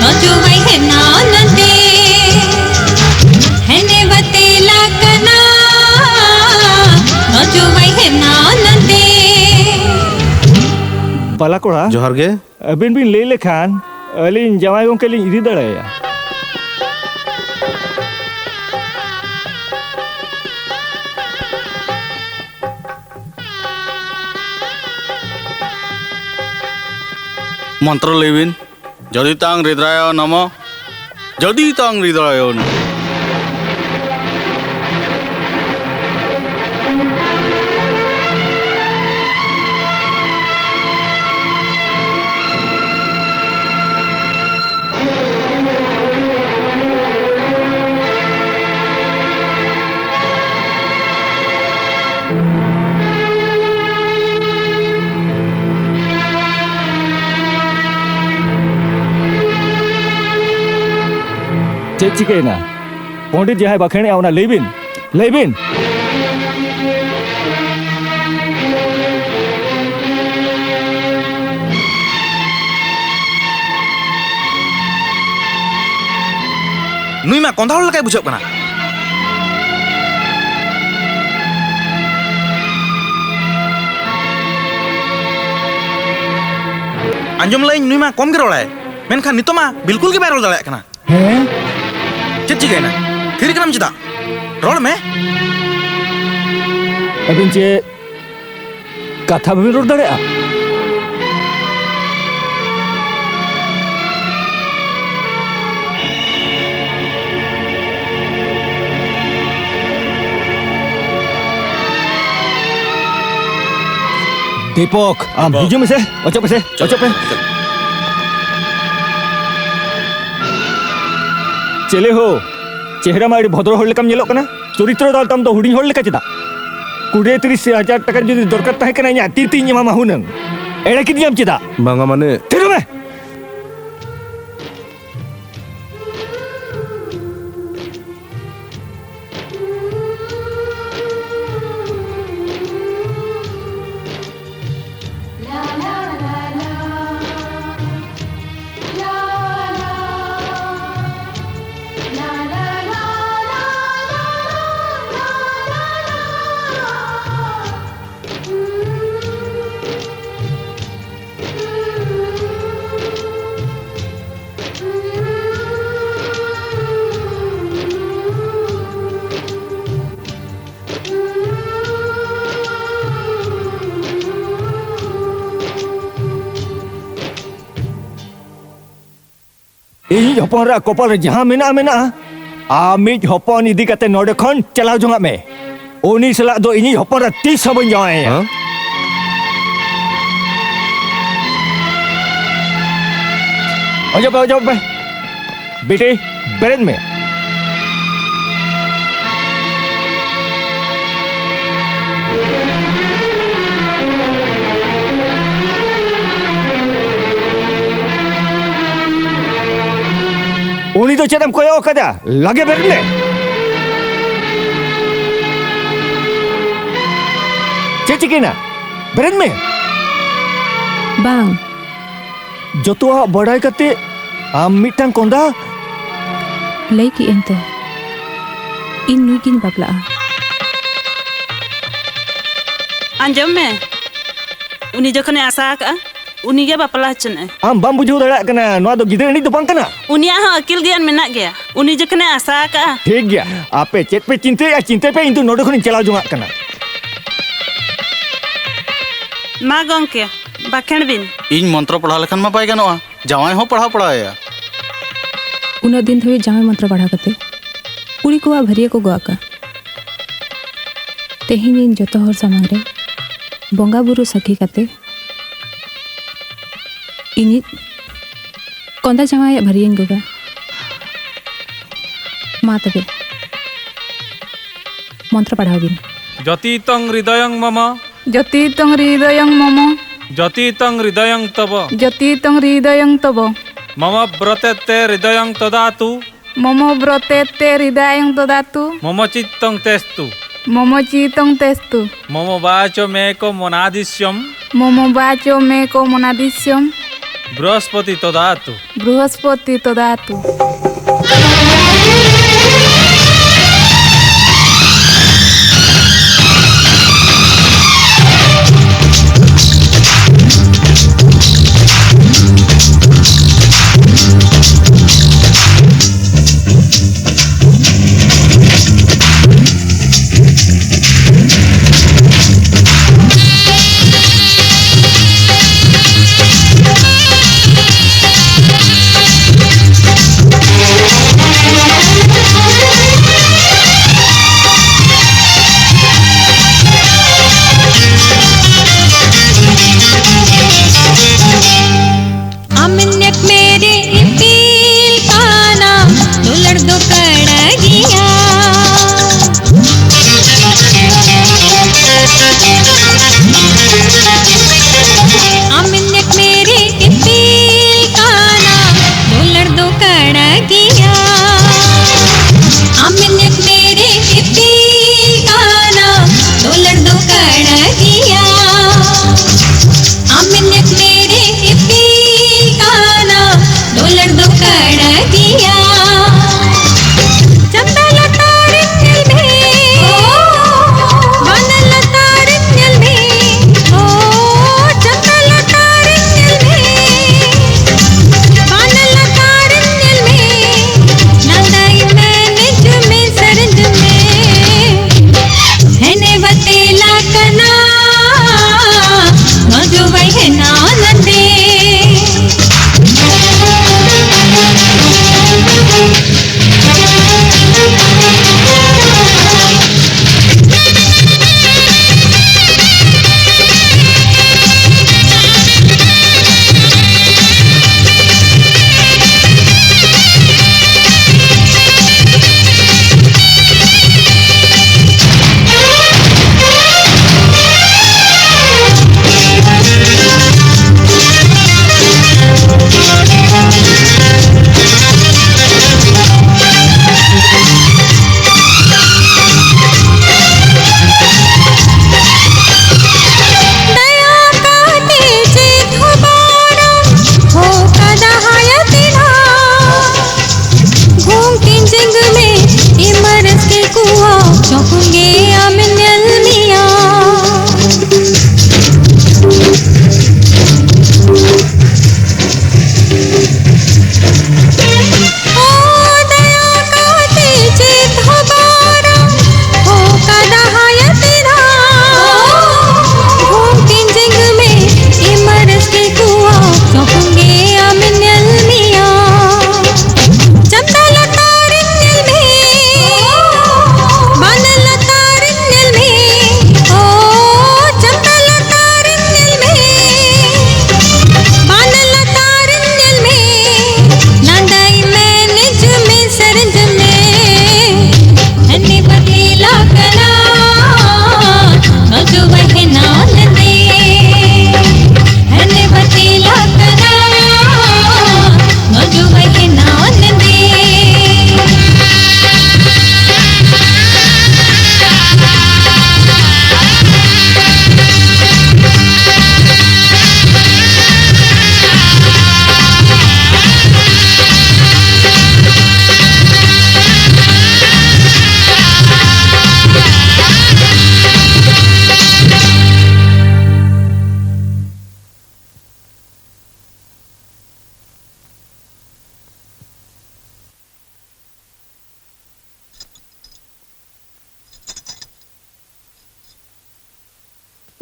ᱱᱚᱡᱩᱣᱟᱭ ᱦᱮᱱᱟ ᱱᱚᱸᱰᱮ, ᱦᱮᱱᱮ ᱵᱟᱛᱮᱞᱟ ᱠᱟᱱᱟ, ᱱᱚᱡᱩᱣᱟᱭ ᱦᱮᱱᱟ ᱱᱚᱸᱰᱮ᱾ ᱵᱟᱞᱟ ᱠᱚᱲᱟ᱾ ᱡᱚᱦᱟᱨ ᱜᱮ᱾ ᱟᱹᱵᱤᱱ ᱵᱤᱱ ᱞᱟᱹᱭ ᱞᱮᱠᱷᱟᱱ ᱟᱹᱞᱤᱧ ᱡᱟᱶᱟᱭ ᱜᱚᱢᱠᱮ ᱞᱤᱧ ᱤᱫᱤ ᱫᱟᱲᱮᱭᱟᱭᱟ᱾ ᱢᱚᱱᱛᱨᱚ ᱞᱟᱹᱭ ᱵᱤᱱ᱾ ᱡᱚᱫᱤ ᱛᱟᱝ ᱦᱨᱤᱫᱨᱟᱭᱚ ᱱᱚᱢᱚ᱾ ᱡᱚᱫᱤ ᱛᱟᱝ ᱦᱨᱤᱫᱨᱟᱭᱚ ᱱᱚᱢᱚ᱾ ᱪᱮᱫ ᱪᱤᱠᱟᱹᱭᱮᱱᱟ? ᱯᱚᱸᱰᱤᱛ ᱡᱟᱦᱟᱸᱭ ᱵᱟᱠᱷᱮᱬᱮᱜᱼᱟ, ᱚᱱᱟ ᱞᱟᱹᱭ ᱵᱤᱱ, ᱞᱟᱹᱭ ᱵᱤᱱ᱾ ᱱᱩᱭ ᱢᱟ ᱠᱚᱸᱫᱷᱟ ᱦᱚᱲ ᱞᱮᱠᱟᱭ ᱵᱩᱡᱷᱟᱹᱜ ᱠᱟᱱᱟ᱾ ᱟᱸᱡᱚᱢ ᱞᱮᱫᱟᱹᱧ ᱱᱩᱭ ᱢᱟ ᱠᱚᱢ ᱜᱮ ᱨᱚᱲᱟᱭ, ᱢᱮᱱᱠᱷᱟᱱ ᱱᱤᱛᱚᱜ ᱢᱟ ᱵᱤᱞᱠᱩᱞ ᱜᱮ ᱵᱟᱭ ᱨᱚᱲ ᱫᱟᱲᱮᱭᱟᱜ ᱠᱟᱱᱟ᱾ ᱦᱮᱸ? ᱪᱮᱫ ᱪᱤᱠᱟᱹᱭᱮᱱᱟ? ᱛᱷᱤᱨ ᱠᱟᱱᱟᱢ ᱪᱮᱫᱟᱜ? ᱨᱚᱲ ᱢᱮ᱾ ᱟᱹᱵᱤᱱ ᱪᱮᱫ ᱠᱟᱛᱷᱟ ᱵᱟᱹᱵᱤᱱ ᱨᱚᱲ ᱫᱟᱲᱮᱭᱟᱜᱼᱟ? ᱫᱤᱯᱚᱠ, ᱟᱢ ᱫᱤᱯᱚᱠ᱾ ᱦᱤᱡᱩᱜ ᱢᱮᱥᱮ, ᱚᱪᱚᱜ ᱢᱮᱥᱮ, ᱪᱚᱞᱚ, ᱚᱪᱚᱜ ᱯᱮ᱾ ᱪᱚᱞᱚ᱾ ᱪᱮᱞᱮ ᱦᱳ, ᱪᱮᱦᱨᱟ ᱢᱟ ᱟᱹᱰᱤ ᱵᱷᱚᱫᱨᱚ ᱦᱚᱲ ᱞᱮᱠᱟᱢ ᱧᱮᱞᱚᱜ ᱠᱟᱱᱟ, ᱪᱚᱨᱤᱛᱨᱚ ᱫᱚ ᱛᱟᱢ ᱫᱚ ᱦᱩᱰᱤᱧ ᱦᱚᱲ ᱞᱮᱠᱟ ᱪᱮᱫᱟᱜ? ᱠᱩᱲᱤ ᱛᱤᱨᱤᱥ ᱦᱟᱡᱟᱨ ᱴᱟᱠᱟ ᱡᱩᱫᱤ ᱫᱚᱨᱠᱟᱨ ᱛᱟᱦᱮᱸ ᱠᱟᱱᱟ, ᱤᱧᱟᱜ ᱛᱤ ᱛᱤᱧ ᱮᱢᱟᱢᱟ ᱦᱩᱱᱟᱹᱝ᱾ ᱮᱲᱮ ᱠᱤᱫᱤᱧᱟᱢ ᱪᱮᱫᱟᱜ? ᱵᱟᱝᱟ ᱢᱟᱱᱮ᱾ ᱛᱷᱤᱨ ᱢᱮ᱾ ᱤᱧᱤᱡ ᱦᱚᱯᱚᱱ ᱨᱟᱜ ᱠᱚᱯᱟᱞ ᱨᱮ ᱡᱟᱦᱟᱸ ᱢᱮᱱᱟᱜᱼᱟ, ᱢᱮᱱᱟᱜᱼᱟ᱾ ᱟᱢᱤᱡ ᱦᱚᱯᱚᱱ ᱤᱫᱤ ᱠᱟᱛᱮ ᱱᱚᱰᱮ ᱠᱷᱚᱱ ᱪᱟᱞᱟᱣ ᱡᱚᱝᱟᱜ ᱢᱮ᱾ ᱩᱱᱤ ᱥᱟᱞᱟᱜ ᱫᱚ ᱤᱧᱤᱡ ᱦᱚᱯᱚᱱ ᱨᱟᱜ ᱛᱤᱥ ᱦᱚᱸ ᱵᱟᱹᱧ ᱡᱟᱶᱟᱭᱟ᱾ ᱦᱮᱸ? ᱚᱡᱚᱜ ᱯᱮ, ᱚᱡᱚᱜ ᱯᱮ᱾ ᱵᱤᱴᱤ, ᱵᱮᱨᱮᱫ ᱢᱮ᱾ ᱩᱱᱤ ᱫᱚ ᱪᱮᱫ ᱮᱢ ᱠᱚᱭᱚᱜ ᱟᱠᱟᱫᱟ? ᱞᱟᱜᱮ ᱵᱮᱨᱮᱫ ᱢᱮ᱾ ᱪᱮᱫ ᱪᱤᱠᱟᱹᱭᱮᱱᱟ? ᱵᱮᱨᱮᱫ ᱢᱮ᱾ ᱵᱟᱝ᱾ ᱡᱚᱛᱚᱣᱟᱜ ᱵᱟᱰᱟᱭ ᱠᱟᱛᱮ ᱟᱢ ᱢᱤᱫᱴᱟᱝ ᱠᱚᱸᱰᱟ? ᱞᱟᱹᱭ ᱠᱮᱜ ᱟᱹᱧ ᱛᱚ, ᱤᱧ ᱱᱩᱭ ᱜᱤᱧ ᱵᱟᱯᱞᱟᱜᱼᱟ᱾ ᱟᱸᱡᱚᱢ ᱢᱮ, ᱩᱱᱤ ᱡᱚᱠᱷᱚᱱᱮ ᱟᱥᱟ ᱟᱠᱟᱜᱼᱟ, ᱩᱱᱤ ᱜᱮ ᱵᱟᱯᱞᱟ ᱦᱚᱪᱚᱱᱟᱭ᱾ ᱟᱢ ᱵᱟᱢ ᱵᱩᱡᱷᱟᱹᱣ ᱫᱟᱲᱮᱭᱟᱜ ᱠᱟᱱᱟ, ᱱᱚᱣᱟ ᱫᱚ ᱜᱤᱫᱽᱨᱟᱹ ᱮᱱᱮᱡ ᱫᱚ ᱵᱟᱝ ᱠᱟᱱᱟ᱾ ᱩᱱᱤᱭᱟᱜ ᱦᱚᱸ ᱟᱹᱠᱤᱞ ᱜᱮᱭᱟᱱ ᱢᱮᱱᱟᱜ ᱜᱮᱭᱟ, ᱩᱱᱤ ᱡᱚᱠᱷᱚᱱᱮ ᱟᱥᱟ ᱟᱠᱟᱜᱼᱟ᱾ ᱴᱷᱤᱠ ᱜᱮᱭᱟ, ᱟᱯᱮ ᱪᱮᱫ ᱯᱮ ᱪᱤᱱᱛᱟᱹᱭᱮᱫᱼᱟ, ᱪᱤᱱᱛᱟᱹᱭ ᱯᱮ, ᱤᱧ ᱫᱚ ᱱᱚᱰᱮ ᱠᱷᱚᱱᱤᱧ ᱪᱟᱞᱟᱣ ᱡᱚᱝᱟᱜ ᱠᱟᱱᱟ᱾ ᱢᱟ ᱜᱚᱝᱠᱮ, ᱵᱟᱠᱷᱮᱬ ᱵᱤᱱ᱾ ᱤᱧ ᱢᱚᱱᱛᱨᱚ ᱯᱟᱲᱦᱟᱣ ᱞᱮᱠᱷᱟᱱ ᱢᱟ ᱵᱟᱭ ᱜᱟᱱᱚᱜᱼᱟ, ᱡᱟᱶᱟᱭ ᱦᱚᱸ ᱯᱟᱲᱦᱟᱣ ᱯᱟᱲᱦᱟᱣᱮᱭᱟ᱾ ᱩᱱᱟᱹᱜ ᱫᱤᱱ ᱫᱷᱟᱹᱵᱤᱡ ᱡᱟᱶᱟᱭ ᱢᱚᱱᱛᱨᱚ ᱯᱟᱲᱦᱟᱣ ᱠᱟᱛᱮ ᱠᱩᱲᱤ ᱠᱚᱣᱟᱜ ᱵᱷᱟᱹᱨᱭᱟᱹ ᱠᱚ ᱜᱚᱜ ᱟᱠᱟᱫ᱾ ᱛᱮᱦᱮᱧ ᱤᱧ ᱡᱚᱛᱚ ᱦᱚᱲ ᱥᱟᱢᱟᱝ ᱨᱮ ᱵᱚᱸᱜᱟ ᱵᱩᱨᱩ ᱥᱟᱹᱠᱷᱤ ᱠᱟᱛᱮ ᱤᱧᱤᱡ ᱠᱚᱸᱫᱟ ᱡᱟᱶᱟᱭᱟᱜ ᱵᱷᱟᱹᱨᱭᱟᱹᱧ ᱜᱚᱜᱟ᱾ ᱢᱟ ᱛᱚᱵᱮ, ᱢᱚᱱᱛᱨᱚ ᱯᱟᱲᱦᱟᱣ ᱵᱤᱱ᱾ ᱡᱚᱛᱤᱛᱚᱝ ᱦᱨᱤᱫᱚᱭᱚᱝ ᱢᱚᱢᱚ᱾ ᱡᱚᱛᱤᱛᱚᱝ ᱦᱨᱤᱫᱚᱭᱚᱝ ᱢᱚᱢᱚ᱾ ᱡᱚᱛᱤᱛᱚᱝ ᱦᱨᱤᱫᱚᱭᱚᱝ ᱛᱚᱵᱚ᱾ ᱡᱚᱛᱤᱛᱚᱝ ᱦᱨᱤᱫᱚᱭᱚᱝ ᱛᱚᱵᱚ᱾ ᱢᱚᱢᱚ ᱵᱨᱚᱛᱮ ᱛᱮ ᱦᱨᱤᱫᱚᱭᱚᱝ ᱛᱚᱫᱟᱛᱩ᱾ ᱢᱚᱢᱚ ᱵᱨᱚᱛᱮ ᱛᱮ ᱦᱨᱤᱫᱚᱭᱚᱝ ᱛᱚᱫᱟᱛᱩ᱾ ᱢᱚᱢᱚ ᱪᱤᱛᱛᱚᱝ ᱛᱮᱥᱛᱩ᱾ ᱢᱚᱢᱚ ᱪᱤᱛᱚᱝ ᱛᱮᱥᱛᱩ᱾ ᱢᱚᱢᱚ ᱵᱟᱪᱚ ᱢᱮ ᱠᱚ ᱢᱚᱱᱟᱫᱤᱥᱭᱚᱢ᱾ ᱢᱚᱢᱚ ᱵᱟᱪᱚ ᱢᱮ ᱠᱚ ᱢᱚᱱᱟᱫᱤᱥᱭᱚᱢ᱾ ᱵᱨᱚᱦᱚᱥᱯᱚᱛᱤ ᱛᱚᱫᱟᱛᱩ᱾ ᱵᱨᱚᱦᱚᱥᱯᱚᱛᱤ ᱛᱚᱫᱟᱛᱩ᱾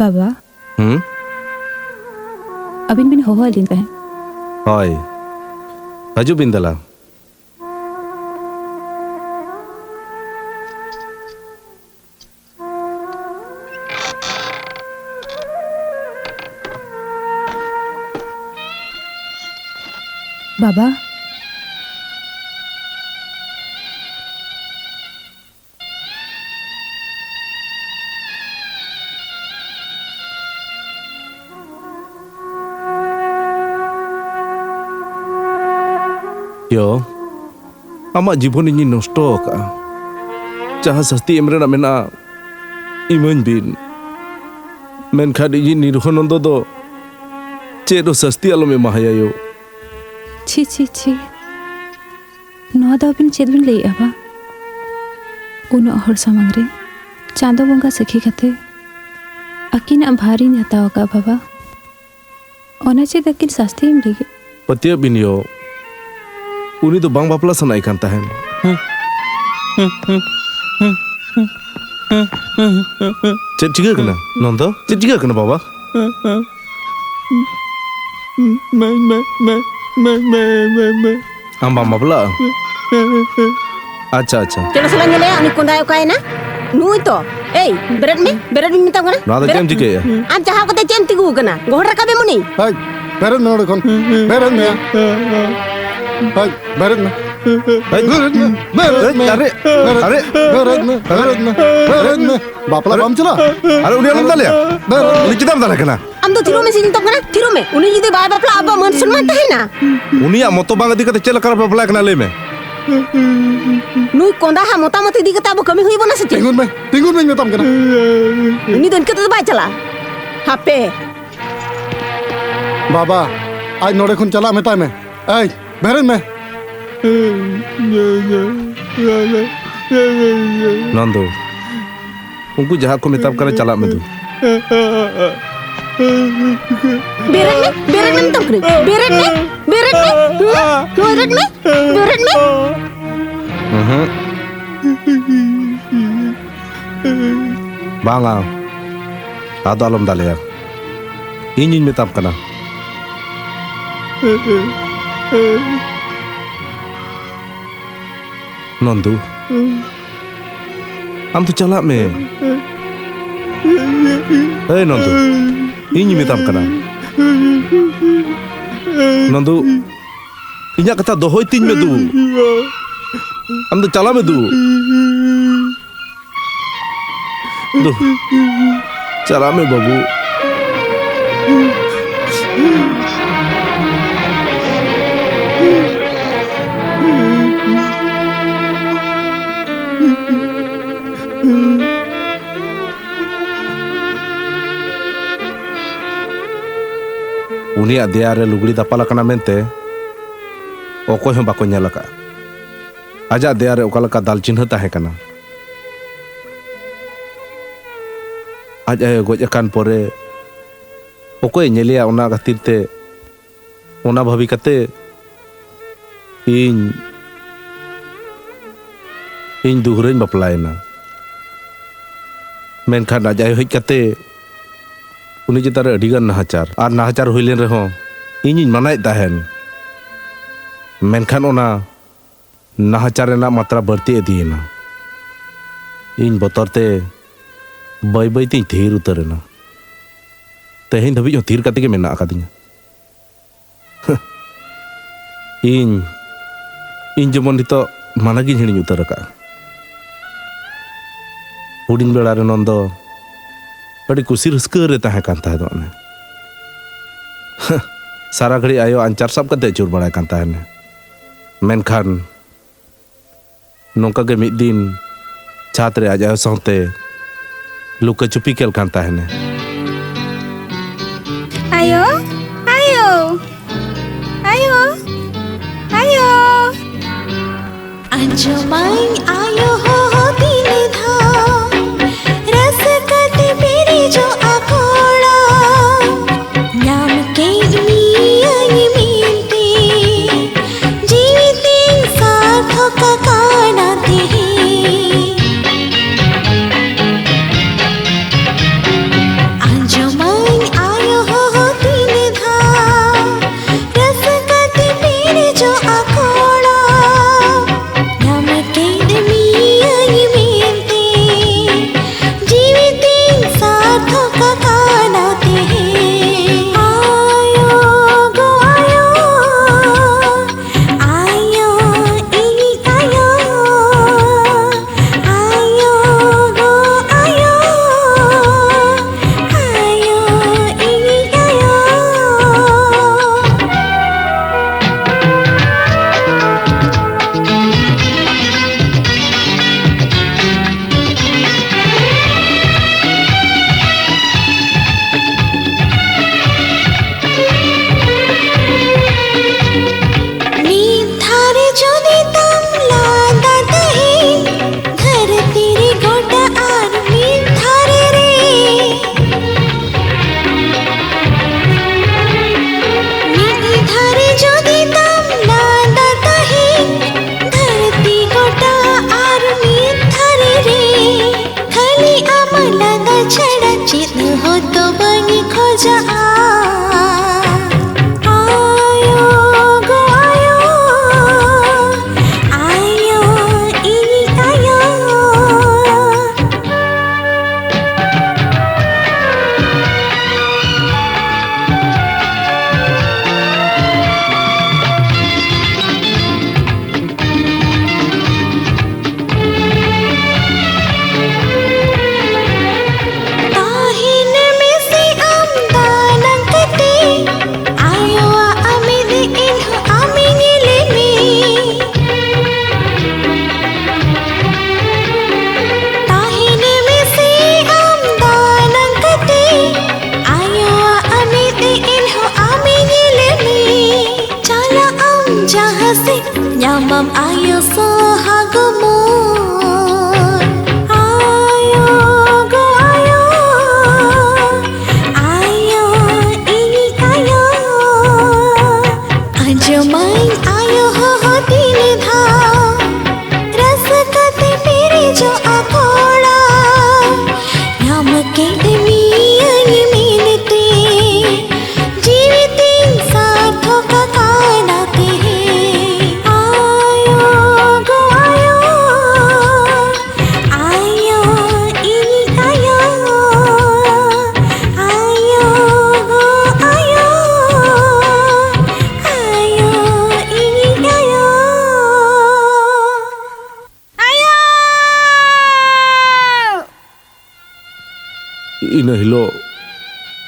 ᱵᱟᱵᱟ, ᱦᱩᱸ? ᱟᱹᱵᱤᱱ ᱵᱤᱱ ᱦᱚᱦᱚ ᱟᱹᱞᱤᱧ ᱛᱟᱦᱮᱸᱫ᱾ ᱦᱳᱭ, ᱦᱤᱡᱩᱜ ᱵᱤᱱ ᱫᱮᱞᱟ᱾ ᱵᱟᱵᱟ᱾ ᱭᱳ, ᱟᱢᱟᱜ ᱡᱤᱵᱚᱱ ᱤᱧᱤᱧ ᱱᱚᱥᱴᱚ ᱟᱠᱟᱫᱼᱟ᱾ ᱡᱟᱦᱟᱸ ᱥᱟᱹᱥᱛᱤ ᱮᱢ ᱨᱮᱱᱟᱜ ᱢᱮᱱᱟᱜᱼᱟ, ᱤᱢᱟᱹᱧ ᱵᱤᱱ᱾ ᱢᱮᱱᱠᱷᱟᱱ ᱤᱧᱤᱡ ᱱᱤᱨᱦᱚᱱᱚᱱᱫᱚ ᱫᱚ ᱪᱮᱫ ᱦᱚᱸ ᱥᱟᱹᱥᱛᱤ ᱟᱞᱚᱢ ᱮᱢᱟᱦᱟᱭᱟ ᱭᱳ᱾ ᱪᱷᱤ, ᱪᱷᱤ, ᱪᱷᱤ᱾ ᱱᱚᱣᱟ ᱫᱚ ᱟᱹᱵᱤᱱ ᱪᱮᱫ ᱵᱤᱱ ᱞᱟᱹᱭᱮᱫᱼᱟ, ᱵᱟ? ᱩᱱᱟᱹᱜ ᱦᱚᱲ ᱥᱟᱢᱟᱝ ᱨᱮ ᱪᱟᱸᱫᱚ ᱵᱚᱸᱜᱟ ᱥᱟᱹᱠᱷᱤ ᱠᱟᱛᱮ ᱟᱹᱠᱤᱱᱟᱜ ᱵᱷᱟᱨ ᱤᱧ ᱦᱟᱛᱟᱣ ᱟᱠᱟᱫᱼᱟ, ᱵᱟᱵᱟ᱾ ᱚᱱᱟ ᱪᱮᱫ ᱟᱹᱠᱤᱱ ᱥᱟᱥᱛᱤ ᱮᱢ ᱞᱟᱹᱜᱤᱫ? ᱯᱟᱹᱛᱭᱟᱹᱜ ᱵᱤᱱ ᱭᱳ, ᱩᱱᱤ ᱫᱚ ᱵᱟᱝ ᱵᱟᱯᱞᱟ ᱥᱟᱱᱟᱭᱮ ᱠᱟᱱ ᱛᱟᱦᱮᱱ᱾ ᱪᱮᱫ ᱪᱤᱠᱟᱹ ᱠᱟᱱᱟ ᱱᱚᱱᱫᱚ? ᱪᱮᱫ ᱪᱤᱠᱟᱹ ᱠᱟᱱᱟ ᱵᱟᱵᱟ? ᱢᱮ, ᱢᱮ, ᱢᱮ, ᱢᱮ, ᱢᱮ, ᱢᱮ, ᱢᱮ᱾ ᱟᱢ ᱵᱟᱢ ᱵᱟᱯᱞᱟᱜᱼᱟ? ᱟᱪᱪᱷᱟ, ᱟᱪᱪᱷᱟ᱾ ᱪᱚᱞᱚ ᱥᱟᱞᱟᱜ ᱧᱮᱞᱮᱭᱟ, ᱩᱱᱤ ᱠᱚᱸᱫᱟᱭ ᱚᱠᱟᱭᱮᱱᱟ? ᱱᱩᱭ ᱛᱚ᱾ ᱮᱭ, ᱵᱮᱨᱮᱫ ᱢᱮ, ᱵᱮᱨᱮᱫ ᱢᱮᱧ ᱢᱮᱛᱟᱢ ᱠᱟᱱᱟ᱾ ᱱᱚᱣᱟ ᱫᱚ ᱪᱮᱫ ᱮᱢ ᱵᱮᱨᱮᱫ᱾ ᱪᱤᱠᱟᱹᱭᱮᱫᱼᱟ? ᱟᱢ ᱪᱟᱦᱟᱣ ᱠᱟᱛᱮ ᱪᱮᱫ ᱮᱢ ᱛᱤᱸᱜᱩ ᱟᱠᱟᱱᱟ? ᱜᱚᱦᱚᱲ ᱨᱟᱠᱟᱵ ᱮᱢ ᱩᱱᱤ᱾ ᱦᱮᱡ, ᱵᱮᱨᱮᱫ ᱢᱮ ᱱᱚᱰᱮ ᱠᱷᱚᱱ᱾ ᱵᱮᱨᱮᱫ ᱢᱮ᱾ ᱦᱮᱡ, ᱵᱮᱨᱮᱫ ᱢᱮ᱾ ᱵᱮᱨᱮᱫ ᱢᱮ᱾ ᱟᱨᱮ, ᱵᱮᱨᱮᱫ ᱟᱨᱮ᱾ ᱢᱮ᱾ ᱵᱮᱨᱮᱫ ᱢᱮ᱾ ᱵᱮᱨᱮᱫ ᱢᱮ᱾ ᱵᱮᱨᱮᱫ ᱢᱮ᱾ ᱵᱟᱯᱞᱟ ᱵᱟᱢ ᱪᱟᱞᱟᱜᱼᱟ? ᱟᱨᱮ, ᱩᱱᱤ ᱟᱞᱚᱢ ᱫᱟᱞᱮᱭᱟ᱾ ᱵᱮᱨᱮᱫ ᱢᱮ᱾ ᱩᱱᱤ ᱪᱮᱫᱟᱜ ᱮᱢ ᱫᱟᱞᱮ ᱠᱟᱱᱟ? ᱟᱢ ᱫᱚ ᱛᱷᱤᱨᱚᱜ ᱢᱮ ᱥᱮᱧ ᱢᱮᱛᱟᱢ ᱠᱟᱱᱟ, ᱛᱷᱤᱨᱚᱜ ᱢᱮ᱾ ᱩᱱᱤ ᱡᱩᱫᱤ ᱵᱟᱭ ᱵᱟᱯᱞᱟᱜᱼᱟ, ᱟᱵᱚᱣᱟᱜ ᱢᱟᱹᱱ ᱥᱚᱱᱢᱟᱱ ᱛᱟᱦᱮᱱᱟ᱾ ᱩᱱᱤᱭᱟᱜ ᱢᱚᱛᱚ ᱵᱟᱝ ᱤᱫᱤ ᱠᱟᱛᱮ ᱪᱮᱫ ᱞᱮᱠᱟᱨᱮ ᱵᱟᱯᱞᱟᱜ ᱠᱟᱱᱟ, ᱞᱟᱹᱭ ᱢᱮ? ᱱᱩᱭ ᱠᱚᱸᱫᱟ ᱦᱟᱜ ᱢᱚᱛᱟᱢᱚᱛ ᱤᱫᱤ ᱠᱟᱛᱮ ᱟᱵᱚ ᱠᱟᱹᱢᱤ ᱦᱩᱭ ᱵᱚᱱᱟ ᱥᱮ ᱪᱮᱫ? ᱛᱤᱸᱜᱩᱱ ᱢᱮ, ᱛᱤᱸᱜᱩᱱ ᱢᱮᱧ ᱢᱮᱛᱟᱢ ᱠᱟᱱᱟ᱾ ᱩᱱᱤ ᱫᱚ ᱤᱱᱠᱟᱹ ᱛᱮᱫᱚ ᱵᱟᱭ ᱪᱟᱞᱟᱜᱼᱟ᱾ ᱦᱟᱯᱮ᱾ ᱵᱟᱵᱟ, ᱟᱡ ᱱᱚᱰᱮ ᱠᱷᱚᱱ ᱪᱟᱞᱟᱜ ᱢᱮᱛᱟᱭ ᱢᱮ᱾ ᱮᱭ, ᱵᱮᱨᱮᱫ ᱢᱮ᱾ ᱱᱚᱱᱫᱚ, ᱩᱱᱠᱩ ᱡᱟᱦᱟᱸ ᱠᱚ ᱢᱮᱛᱟᱢ ᱠᱟᱱᱟ, ᱪᱟᱞᱟᱜ ᱢᱮ ᱫᱩ᱾ ᱵᱮᱨᱮᱫ ᱢᱮ, ᱵᱮᱨᱮᱫ ᱢᱮ ᱢᱮᱛᱟᱢ ᱠᱟᱹᱱᱟᱹᱧ᱾ ᱵᱮᱨᱮᱫ ᱢᱮ, ᱵᱮᱨᱮᱫ ᱢᱮ, ᱵᱮᱨᱮᱫ ᱢᱮ, ᱵᱮᱨᱮᱫ ᱢᱮ᱾ ᱩᱦᱩᱸ᱾ ᱵᱟᱝᱟ᱾ ᱟᱫᱚ ᱟᱞᱚᱢ ᱫᱟᱞᱮᱭᱟ᱾ ᱤᱧᱤᱧ ᱢᱮᱛᱟᱢ ᱠᱟᱱᱟ᱾ ᱱᱚᱱᱫᱩ, ᱟᱢ ᱫᱚ ᱪᱟᱞᱟᱜ ᱢᱮ᱾ ᱮᱭ ᱱᱚᱱᱫᱩ, ᱤᱧᱤᱧ ᱢᱮᱛᱟᱢ ᱠᱟᱱᱟ᱾ ᱱᱚᱱᱫᱩ, ᱤᱧᱟᱜ ᱠᱟᱛᱷᱟ ᱫᱚᱦᱚᱭ ᱛᱤᱧ ᱢᱮ ᱫᱩ᱾ ᱟᱢ ᱫᱚ ᱪᱟᱞᱟᱜ ᱢᱮ ᱫᱩ᱾ ᱫᱩ, ᱪᱟᱞᱟᱜ ᱢᱮ ᱵᱟᱹᱵᱩ᱾ ᱩᱱᱤᱭᱟᱜ ᱫᱮᱭᱟ ᱨᱮ ᱞᱩᱜᱽᱲᱤ ᱫᱟᱯᱟᱞ ᱟᱠᱟᱱᱟ ᱢᱮᱱᱛᱮ ᱚᱠᱚᱭ ᱦᱚᱸ ᱵᱟᱠᱚ ᱧᱮᱞ ᱟᱠᱟᱫᱼᱟ᱾ ᱟᱡᱟᱜ ᱫᱮᱭᱟ ᱨᱮ ᱚᱠᱟ ᱞᱮᱠᱟ ᱫᱟᱞ ᱪᱤᱱᱦᱟᱹ ᱛᱟᱦᱮᱸ ᱠᱟᱱᱟ᱾ ᱟᱡ ᱟᱭᱳ ᱜᱚᱡ ᱟᱠᱟᱱ ᱯᱚᱨᱮ ᱚᱠᱚᱭᱮ ᱧᱮᱞᱮᱭᱟ, ᱚᱱᱟ ᱠᱷᱟᱹᱛᱤᱨ ᱛᱮ, ᱚᱱᱟ ᱵᱷᱟᱵᱤ ᱠᱟᱛᱮ ᱤᱧ, ᱤᱧ ᱫᱩᱦᱨᱟᱹᱧ ᱵᱟᱯᱞᱟᱭᱮᱱᱟ᱾ ᱢᱮᱱᱠᱷᱟᱱ ᱟᱡ ᱟᱭᱳ ᱦᱮᱡ ᱠᱟᱛᱮ ᱩᱱᱤ ᱪᱮᱛᱟᱱ ᱨᱮ ᱟᱹᱰᱤᱜᱟᱱ ᱱᱟᱦᱟᱪᱟᱨ, ᱟᱨ ᱱᱟᱦᱟᱪᱟᱨ ᱦᱩᱭ ᱞᱮᱱ ᱨᱮᱦᱚᱸ ᱤᱧᱤᱧ ᱢᱟᱱᱟᱭᱮᱫ ᱛᱟᱦᱮᱱ᱾ ᱢᱮᱱᱠᱷᱟᱱ ᱚᱱᱟ ᱱᱟᱦᱟᱪᱟᱨ ᱨᱮᱱᱟᱜ ᱢᱟᱛᱨᱟ ᱵᱟᱹᱲᱛᱤ ᱤᱫᱤᱭᱮᱱᱟ᱾ ᱤᱧ ᱵᱚᱛᱚᱨ ᱛᱮ ᱵᱟᱹᱭ ᱵᱟᱹᱭ ᱛᱤᱧ ᱛᱷᱤᱨ ᱩᱛᱟᱹᱨ ᱮᱱᱟ᱾ ᱛᱮᱦᱮᱧ ᱫᱷᱟᱹᱵᱤᱡ ᱦᱚᱸ ᱛᱷᱤᱨ ᱠᱟᱛᱮ ᱜᱮ ᱢᱮᱱᱟᱜ ᱟᱠᱟᱫᱤᱧᱟ᱾ ᱤᱧ, ᱤᱧ ᱡᱮᱢᱚᱱ ᱱᱤᱛᱚᱜ ᱢᱟᱱᱟ ᱜᱤᱧ ᱦᱤᱲᱤᱧ ᱩᱛᱟᱹᱨ ᱟᱠᱟᱫᱼᱟ᱾ ᱦᱩᱰᱤᱧ ᱵᱮᱲᱟ ᱨᱮ ᱱᱚᱱᱫᱚ ᱟᱹᱰᱤ ᱠᱩᱥᱤ ᱨᱟᱹᱥᱠᱟᱹ ᱨᱮ ᱛᱟᱦᱮᱸ ᱠᱟᱱ ᱛᱟᱦᱮᱸᱫ ᱚᱱᱮ᱾ ᱥᱟᱨᱟ ᱜᱷᱟᱹᱲᱤᱡ ᱟᱭᱳ ᱟᱧᱪᱟᱨ ᱥᱟᱵ ᱠᱟᱛᱮ ᱟᱹᱪᱩᱨ ᱵᱟᱲᱟᱭ ᱠᱟᱱ ᱛᱟᱦᱮᱱᱮ᱾ ᱢᱮᱱᱠᱷᱟᱱ ᱱᱚᱝᱠᱟ ᱜᱮ ᱢᱤᱫ ᱫᱤᱱ ᱪᱷᱟᱛ ᱨᱮ ᱟᱡ ᱟᱭᱳ ᱥᱟᱶᱛᱮ ᱞᱩᱠᱟᱹ ᱪᱩᱯᱤ ᱠᱷᱮᱞ ᱠᱟᱱ ᱛᱟᱦᱮᱱᱮ᱾ ᱟᱭᱳ, ᱟᱭᱳ, ᱟᱭᱳ, ᱟᱭᱳ᱾ ᱟᱸᱡᱚᱢᱟᱹᱧ ᱟᱭᱳ ᱦᱚᱦᱚ ᱛᱤᱱ ᱫᱷᱟᱣ, ᱨᱟᱹᱥᱠᱟᱹ ᱛᱮ ᱯᱮᱨᱮᱡᱚᱜᱼᱟ ᱠᱚᱲᱟ᱾ ᱧᱟᱢ ᱠᱮᱫ ᱢᱤᱭᱟᱹᱧ ᱢᱮᱱᱛᱮ, ᱡᱤᱣᱤ ᱛᱤᱧ ᱥᱟᱨᱛᱷᱚᱠ ᱟᱠᱟᱱᱟ ᱛᱮᱦᱮᱧ᱾ ᱟᱭᱳ ᱥᱚᱦᱟᱜ ᱢᱚᱱ, ᱟᱭᱳ ᱜᱚ ᱟᱭᱳ, ᱟᱭᱳ ᱤᱧᱤᱡ ᱟᱭᱳ᱾ ᱟᱸᱡᱚᱢᱟᱹᱧ ᱟᱭᱳ ᱦᱚᱦᱚ ᱛᱤᱱ ᱫᱷᱟᱣ, ᱨᱟᱹᱥᱠᱟᱹ ᱛᱮ ᱯᱮᱨᱮᱡᱚᱜᱼᱟ ᱠᱚᱲᱟ᱾ ᱧᱟᱢ ᱠᱮᱫ ᱢᱤᱭᱟᱹᱧ ᱢᱮᱱᱛᱮ, ᱡᱤᱣᱤ ᱛᱤᱧ ᱥᱟᱨᱛᱷᱚᱠ ᱟᱠᱟᱱᱟ ᱛᱮᱦᱮᱧ᱾ ᱟᱭᱳ ᱜᱚ ᱟᱭᱳ, ᱟᱭᱳ ᱤᱧᱤᱡ ᱟᱭᱳ, ᱟᱭᱳ ᱜᱚ ᱟᱭᱳ, ᱟᱭᱳ ᱤᱧᱤᱡ ᱟᱭᱳ᱾ ᱟᱭᱳ! ᱤᱱᱟᱹ ᱦᱤᱞᱳᱜ,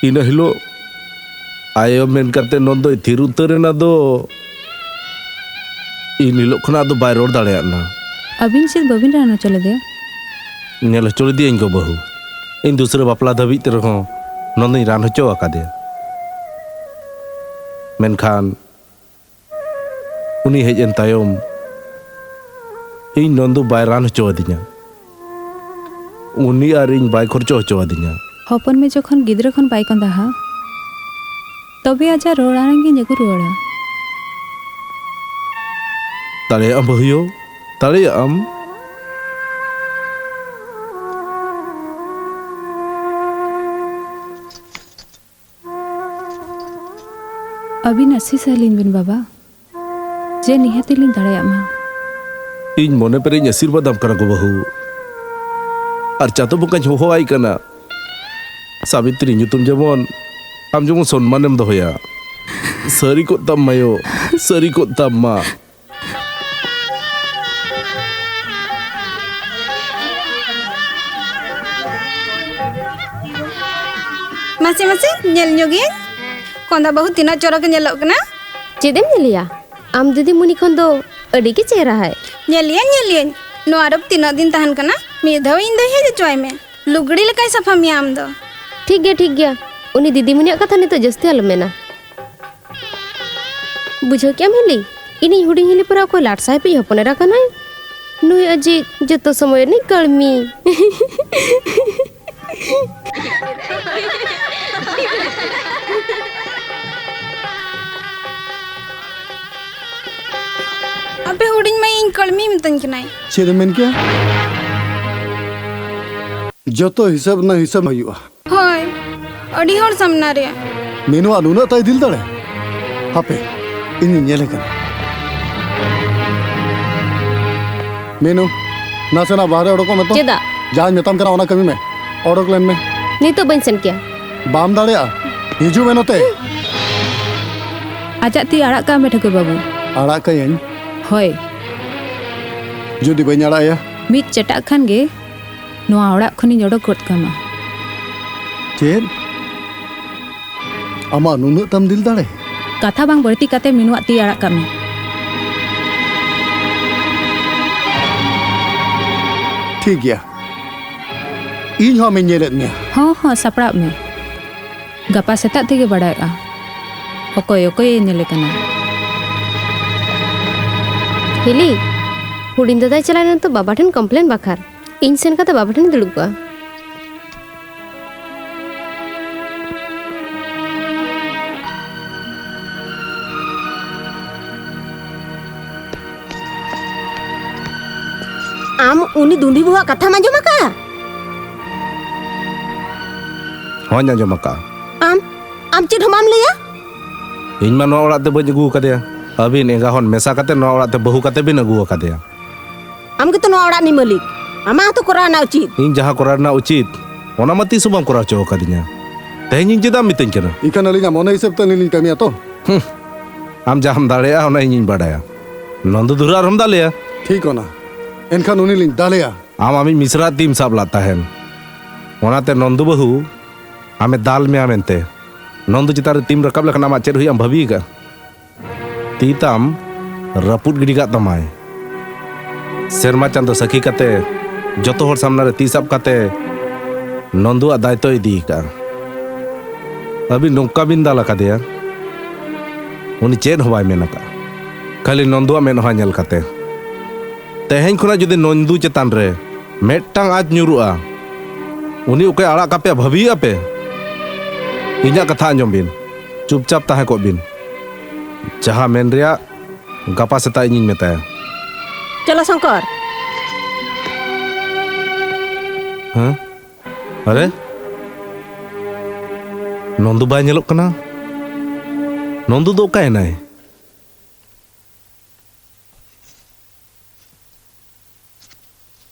ᱤᱱᱟᱹ ᱦᱤᱞᱳᱜ ᱟᱭᱳ ᱢᱮᱱ ᱠᱟᱛᱮ ᱱᱚᱱᱫᱚᱭ ᱛᱷᱤᱨ ᱩᱛᱟᱹᱨ ᱮᱱᱟ ᱫᱚ᱾ ᱤᱱ ᱦᱤᱞᱳᱜ ᱠᱷᱚᱱᱟᱜ ᱟᱫᱚ ᱵᱟᱭ ᱨᱚᱲ ᱫᱟᱲᱮᱭᱟᱜ ᱱᱟ᱾ ᱟᱹᱵᱤᱱ ᱪᱮᱫ ᱵᱟᱹᱵᱤᱱ ᱨᱟᱱ ᱦᱚᱪᱚ ᱞᱮᱫᱮᱭᱟ? ᱧᱮᱞ ᱦᱚᱪᱚ ᱞᱮᱫᱮᱭᱟᱹᱧ ᱜᱚ ᱵᱟᱹᱦᱩ᱾ ᱤᱧ ᱫᱩᱥᱨᱟᱹ ᱵᱟᱯᱞᱟ ᱫᱷᱟᱹᱵᱤᱡ ᱛᱮ ᱨᱮᱦᱚᱸ ᱱᱚᱱᱫᱚᱧ ᱨᱟᱱ ᱦᱚᱪᱚ ᱟᱠᱟᱫᱮᱭᱟ᱾ ᱢᱮᱱᱠᱷᱟᱱ ᱩᱱᱤ ᱦᱮᱡ ᱮᱱ ᱛᱟᱭᱚᱢ ᱤᱧ ᱱᱚᱱᱫᱩ ᱵᱟᱭ ᱨᱟᱱ ᱦᱚᱪᱚ ᱟᱹᱫᱤᱧᱟ᱾ ᱩᱱᱤ ᱟᱨ ᱤᱧ ᱵᱟᱭ ᱠᱷᱚᱨᱪᱚ ᱦᱚᱪᱚ ᱟᱹᱫᱤᱧᱟ᱾ ᱦᱚᱯᱚᱱ ᱢᱮ ᱡᱚᱠᱷᱚᱱ ᱜᱤᱫᱽᱨᱟᱹ ᱠᱷᱚᱱ ᱵᱟᱭ ᱠᱚᱸᱫᱟᱦᱟ, ᱛᱚᱵᱮ ᱟᱡᱟᱜ ᱨᱚᱲ ᱟᱲᱟᱝ ᱜᱤᱧ ᱟᱹᱜᱩ ᱨᱩᱣᱟᱹᱲᱟ᱾ ᱫᱟᱲᱮᱭᱟᱜ ᱟᱢ ᱵᱟᱹᱦᱩᱭᱳ, ᱫᱟᱲᱮᱭᱟᱜ ᱟᱢ᱾ ᱟᱹᱵᱤᱱ ᱟᱥᱤᱥ ᱟᱹᱞᱤᱧ ᱵᱤᱱ ᱵᱟᱵᱟ, ᱡᱮ ᱱᱤᱦᱟᱹᱛᱤ ᱞᱤᱧ ᱫᱟᱲᱮᱭᱟᱜ ᱢᱟ᱾ ᱤᱧ ᱢᱚᱱᱮ ᱯᱮᱨᱮᱡ ᱟᱥᱤᱨᱵᱟᱫ ᱟᱢ ᱠᱟᱱᱟ ᱜᱚ ᱵᱟᱹᱦᱩ᱾ ᱟᱨ ᱪᱟᱸᱫᱚ ᱵᱚᱸᱜᱟᱧ ᱦᱚᱦᱚᱣᱟᱭ ᱠᱟᱱᱟ, ᱥᱟᱵᱤᱛᱨᱤ ᱧᱩᱛᱩᱢ ᱡᱮᱢᱚᱱ ᱟᱢ ᱡᱮᱢᱚᱱ ᱥᱚᱱᱢᱟᱱᱮᱢ ᱫᱚᱦᱚᱭᱟ᱾ ᱥᱟᱹᱨᱤ ᱠᱚᱜ ᱛᱟᱢ ᱢᱟᱭᱳ, ᱥᱟᱹᱨᱤ ᱠᱚᱜ ᱛᱟᱢ ᱢᱟ᱾ ᱢᱟᱥᱮ, ᱢᱟᱥᱮ, ᱧᱮᱞ ᱧᱚᱜᱤᱭᱟᱹᱧ᱾ ᱠᱚᱸᱫᱟ ᱵᱟᱹᱦᱩ ᱛᱤᱱᱟᱹᱜ ᱪᱚᱨᱚᱠ ᱮ ᱧᱮᱞᱚᱜ ᱠᱟᱱᱟ᱾ ᱪᱮᱫ ᱮᱢ ᱧᱮᱞᱮᱭᱟ? ᱟᱢ ᱫᱤᱫᱤᱢᱩᱱᱤ ᱠᱷᱚᱱ ᱫᱚ ᱟᱹᱰᱤ ᱜᱮ ᱪᱮᱦᱨᱟ ᱦᱟᱭ᱾ ᱧᱮᱞᱮᱭᱟᱹᱧ, ᱧᱮᱞᱮᱭᱟᱹᱧ᱾ ᱱᱚᱣᱟ ᱨᱳᱜᱽ ᱛᱤᱱᱟᱹᱜ ᱫᱤᱱ ᱛᱟᱦᱮᱱ ᱠᱟᱱᱟ? ᱢᱤᱫ ᱫᱷᱟᱣ ᱤᱧ ᱫᱚᱭ ᱦᱮᱡ ᱦᱚᱪᱚᱣᱟᱭ ᱢᱮ᱾ ᱞᱩᱜᱽᱲᱤ ᱞᱮᱠᱟᱭ ᱥᱟᱯᱷᱟ ᱢᱮᱭᱟ ᱟᱢ ᱫᱚ᱾ ᱴᱷᱤᱠ ᱜᱮᱭᱟ, ᱴᱷᱤᱠ ᱜᱮᱭᱟ᱾ ᱩᱱᱤ ᱫᱤᱫᱤᱢᱩᱱᱤᱭᱟᱜ ᱠᱟᱛᱷᱟ ᱱᱤᱛᱚᱜ ᱡᱟᱹᱥᱛᱤ ᱟᱞᱚᱢ ᱢᱮᱱᱟ᱾ ᱵᱩᱡᱷᱟᱹᱣ ᱠᱮᱜᱼᱟᱢ ᱦᱤᱞᱤ? ᱤᱧᱤᱡ ᱦᱩᱰᱤᱧ ᱦᱤᱞᱤ ᱯᱟᱨᱟ ᱚᱠᱚᱭ ᱞᱟᱴ ᱥᱟᱦᱮᱵ ᱤᱡ ᱦᱚᱯᱚᱱ ᱮᱨᱟ ᱠᱟᱱᱟᱭ? ᱱᱩᱭ ᱟᱡᱤᱡ ᱡᱚᱛᱚ ᱥᱚᱢᱚᱭ ᱨᱤᱱᱤᱡ ᱠᱟᱹᱲᱢᱤ᱾ ᱟᱯᱮ ᱦᱩᱰᱤᱧ ᱢᱟᱹᱭ ᱤᱧ ᱠᱟᱹᱲᱢᱤ ᱢᱤᱛᱟᱹᱧ ᱠᱟᱱᱟᱭ᱾ ᱪᱮᱫ ᱮᱢ ᱢᱮᱱ ᱠᱮᱜᱼᱟ? ᱡᱚᱛᱚ ᱦᱤᱥᱟᱹᱵ ᱨᱮᱱᱟᱜ ᱦᱤᱥᱟᱹᱵ ᱦᱩᱭᱩᱜᱼᱟ᱾ ᱦᱳᱭ, ᱟᱹᱰᱤ ᱦᱚᱲ ᱥᱟᱢᱱᱟ ᱨᱮ᱾ ᱢᱤᱱᱩᱣᱟᱜ ᱱᱩᱱᱟᱹᱜ ᱛᱟᱭ ᱫᱤᱞ ᱫᱟᱲᱮ? ᱦᱟᱯᱮ, ᱤᱧᱤᱧ ᱧᱮᱞᱮ ᱠᱟᱱᱟ᱾ ᱢᱤᱱᱩ, ᱱᱟᱥᱮᱱᱟᱜ ᱵᱟᱦᱨᱮ ᱚᱰᱚᱠᱚᱜ ᱢᱮ ᱛᱚ᱾ ᱪᱮᱫᱟᱜ? ᱡᱟᱦᱟᱸᱧ ᱢᱮᱛᱟᱢ ᱠᱟᱱᱟ ᱚᱱᱟ ᱠᱟᱹᱢᱤ ᱢᱮ᱾ ᱚᱰᱚᱠ ᱞᱮᱱ ᱢᱮ᱾ ᱱᱤᱛᱚᱜ ᱵᱟᱹᱧ ᱥᱮᱱ ᱠᱮᱭᱟ᱾ ᱵᱟᱢ ᱫᱟᱲᱮᱭᱟᱜᱼᱟ? ᱦᱤᱡᱩᱜ ᱢᱮ ᱱᱚᱛᱮ᱾ ᱟᱡᱟᱜ ᱛᱤ ᱟᱲᱟᱜ ᱠᱟᱜ ᱢᱮ ᱴᱷᱟᱹᱠᱩᱨ ᱵᱟᱹᱵᱩ᱾ ᱟᱲᱟᱜ ᱠᱟᱹᱭᱟᱹᱧ? ᱦᱳᱭ᱾ ᱡᱩᱫᱤ ᱵᱟᱹᱧ ᱟᱲᱟᱜ ᱮᱭᱟ? ᱢᱤᱫ ᱪᱮᱴᱟᱜ ᱠᱷᱟᱱ ᱜᱮ ᱱᱚᱣᱟ ᱚᱲᱟᱜ ᱠᱷᱚᱱᱤᱧ ᱚᱰᱚᱠ ᱜᱚᱫ ᱠᱟᱢᱟ᱾ ᱪᱮᱫ? ᱟᱢᱟᱜ ᱱᱩᱱᱟᱹᱜ ᱛᱟᱢ ᱫᱤᱞ ᱫᱟᱲᱮ? ᱠᱟᱛᱷᱟ ᱵᱟᱝ ᱵᱟᱹᱲᱛᱤ ᱠᱟᱛᱮ ᱢᱤᱱᱩᱣᱟᱜ ᱛᱤ ᱟᱲᱟᱜ ᱠᱟᱜ ᱢᱮ᱾ ᱴᱷᱤᱠ ᱜᱮᱭᱟ, ᱤᱧ ᱦᱚᱸ ᱟᱢᱤᱧ ᱧᱮᱞᱮᱫ ᱢᱮᱭᱟ᱾ ᱦᱚᱸ ᱦᱚᱸ, ᱥᱟᱯᱲᱟᱜ ᱢᱮ᱾ ᱜᱟᱯᱟ ᱥᱮᱛᱟᱜ ᱛᱮᱜᱮ ᱵᱟᱲᱟᱭᱚᱜᱼᱟ ᱚᱠᱚᱭ ᱚᱠᱚᱭᱮ ᱧᱮᱞᱮ ᱠᱟᱱᱟ᱾ ᱦᱤᱞᱤ, ᱦᱩᱰᱤᱧ ᱫᱟᱫᱟᱭ ᱪᱟᱞᱟᱣ ᱮᱱᱟ ᱛᱚ ᱵᱟᱵᱟ ᱴᱷᱮᱱ ᱠᱚᱢᱯᱞᱮᱱ ᱵᱟᱠᱷᱟᱨ᱾ ᱤᱧ ᱥᱮᱱ ᱠᱟᱛᱮ ᱵᱟᱵᱟ ᱴᱷᱮᱱᱤᱧ ᱫᱩᱲᱩᱵ ᱠᱚᱜᱼᱟ᱾ ᱟᱢ ᱩᱱᱤ ᱫᱩᱸᱫᱷᱤ ᱵᱟᱹᱦᱩᱣᱟᱜ ᱠᱟᱛᱷᱟᱢ ᱟᱸᱡᱚᱢ ᱟᱠᱟᱫᱼᱟ? ᱦᱚᱸᱧ ᱟᱸᱡᱚᱢ ᱟᱠᱟᱫᱼᱟ᱾ ᱟᱢ, ᱟᱢ ᱪᱮᱫ ᱦᱚᱸ ᱵᱟᱢ ᱞᱟᱹᱭᱟ? ᱤᱧ ᱢᱟ ᱱᱚᱣᱟ ᱚᱲᱟᱜ ᱛᱮ ᱵᱟᱹᱧ ᱟᱹᱜᱩ ᱟᱠᱟᱫᱮᱭᱟ᱾ ᱟᱹᱵᱤᱱ ᱮᱸᱜᱟ ᱦᱚᱲ ᱢᱮᱥᱟ ᱠᱟᱛᱮ ᱱᱚᱣᱟ ᱚᱲᱟᱜ ᱛᱮ ᱵᱟᱹᱦᱩ ᱠᱟᱛᱮ ᱵᱤᱱ ᱟᱹᱜᱩ ᱟᱠᱟᱫᱮᱭᱟ᱾ ᱟᱢ ᱜᱮᱛᱚ ᱱᱚᱣᱟ ᱚᱲᱟᱜ ᱨᱤᱱᱤᱡ ᱢᱟᱹᱞᱤᱠ᱾ ᱟᱢᱟᱜ ᱦᱚᱸᱛᱚ ᱠᱚᱨᱟᱣ ᱨᱮᱱᱟᱜ ᱩᱪᱤᱛ᱾ ᱤᱧ ᱡᱟᱦᱟᱸ ᱠᱚᱨᱟᱣ ᱨᱮᱱᱟᱜ ᱩᱪᱤᱛ, ᱚᱱᱟ ᱢᱟ ᱛᱤᱥ ᱦᱚᱸ ᱵᱟᱢ ᱠᱚᱨᱟᱣ ᱦᱚᱪᱚ ᱟᱠᱟᱫᱤᱧᱟ᱾ ᱛᱮᱦᱮᱧ ᱤᱧ ᱪᱮᱫᱟᱜ ᱮᱢ ᱢᱤᱛᱟᱹᱧ ᱠᱟᱱᱟ? ᱤᱠᱷᱟᱹᱱ ᱟᱹᱞᱤᱧᱟᱜ ᱢᱚᱱᱮ ᱦᱤᱥᱟᱹᱵ ᱛᱮ ᱟᱹᱞᱤᱧ ᱞᱤᱧ ᱠᱟᱹᱢᱤᱭᱟ ᱛᱚ᱾ ᱦᱩᱸ, ᱟᱢ ᱡᱟᱦᱟᱸᱢ ᱫᱟᱲᱮᱭᱟᱜᱼᱟ ᱚᱱᱟ ᱤᱧᱤᱧ ᱵᱟᱰᱟᱭᱟ᱾ ᱱᱚᱱᱫᱩ ᱫᱷᱩᱨᱟᱹ ᱟᱨᱦᱚᱸᱢ ᱫᱟᱞᱮᱭᱟ᱾ ᱴᱷᱤᱠ ᱚᱱᱟ᱾ ᱮᱱᱠᱷᱟᱱ ᱩᱱᱤ ᱞᱤᱧ ᱫᱟᱞᱮᱭᱟ᱾ ᱟᱢ ᱟᱢᱤᱡ ᱢᱤᱥᱨᱟ ᱛᱤᱢ ᱥᱟᱵ ᱞᱟᱫ ᱛᱟᱦᱮᱱ᱾ ᱚᱱᱟᱛᱮ ᱱᱚᱱᱫᱩ ᱵᱟᱹᱦᱩ ᱟᱢᱮ ᱫᱟᱞ ᱢᱮᱭᱟ ᱢᱮᱱᱛᱮ᱾ ᱱᱚᱱᱫᱩ ᱪᱮᱛᱟᱱ ᱨᱮ ᱛᱤᱢ ᱨᱟᱠᱟᱵ ᱞᱮᱠᱷᱟᱱ ᱟᱢᱟᱜ ᱪᱮᱫ ᱦᱩᱭᱩᱜᱼᱟ ᱮᱢ ᱵᱷᱟᱹᱵᱤ ᱟᱠᱟᱫᱼᱟ? ᱛᱤ ᱛᱟᱢ ᱨᱟᱹᱯᱩᱫ ᱜᱤᱰᱤ ᱠᱟᱜ ᱛᱟᱢᱟᱭ᱾ ᱥᱮᱨᱢᱟ ᱪᱟᱸᱫᱚ ᱥᱟᱹᱠᱷᱤ ᱠᱟᱛᱮ ᱡᱚᱛᱚ ᱦᱚᱲ ᱥᱟᱢᱱᱟ ᱨᱮ ᱛᱤ ᱥᱟᱵ ᱠᱟᱛᱮ ᱱᱚᱱᱫᱩᱣᱟᱜ ᱫᱟᱭᱤᱛᱛᱚᱭ ᱤᱫᱤ ᱟᱠᱟᱫᱼᱟ᱾ ᱟᱹᱵᱤᱱ ᱱᱚᱝᱠᱟ ᱵᱤᱱ ᱫᱟᱞ ᱟᱠᱟᱫᱮᱭᱟ, ᱩᱱᱤ ᱪᱮᱫ ᱦᱚᱸ ᱵᱟᱭ ᱢᱮᱱ ᱟᱠᱟᱫᱼᱟ᱾ ᱠᱷᱟᱹᱞᱤ ᱱᱚᱱᱫᱩᱣᱟᱜ ᱢᱮᱫᱦᱟ ᱧᱮᱞ ᱠᱟᱛᱮ᱾ ᱛᱮᱦᱮᱧ ᱠᱷᱚᱱᱟᱜ ᱡᱩᱫᱤ ᱱᱚᱱᱫᱩ ᱪᱮᱛᱟᱱ ᱨᱮ ᱢᱤᱫᱴᱟᱝ ᱟᱸᱪ ᱧᱩᱨᱩᱜᱼᱟ, ᱩᱱᱤ ᱚᱠᱚᱭ ᱟᱲᱟᱜ ᱠᱟᱯᱮᱭᱟ ᱵᱷᱟᱹᱵᱤᱭᱮᱫᱼᱟ ᱯᱮ? ᱤᱧᱟᱹᱜ ᱠᱟᱛᱷᱟ ᱟᱸᱡᱚᱢ ᱵᱤᱱ, ᱪᱩᱯᱪᱟᱯ ᱛᱟᱦᱮᱸ ᱠᱚᱜ ᱵᱤᱱ᱾ ᱡᱟᱦᱟᱸ ᱢᱮᱱ ᱨᱮᱭᱟᱜ ᱜᱟᱯᱟ ᱥᱮᱛᱟᱜ ᱤᱧᱤᱧ ᱢᱮᱛᱟᱭᱟ᱾ ᱪᱚᱞᱚ ᱥᱚᱝᱠᱚᱨ᱾ ᱦᱮᱸ? ᱟᱨᱮ, ᱱᱚᱱᱫᱩ ᱵᱟᱭ ᱧᱮᱞᱚᱜ ᱠᱟᱱᱟ᱾ ᱱᱚᱱᱫᱩ ᱫᱚ ᱚᱠᱟᱭᱮᱱᱟᱭ?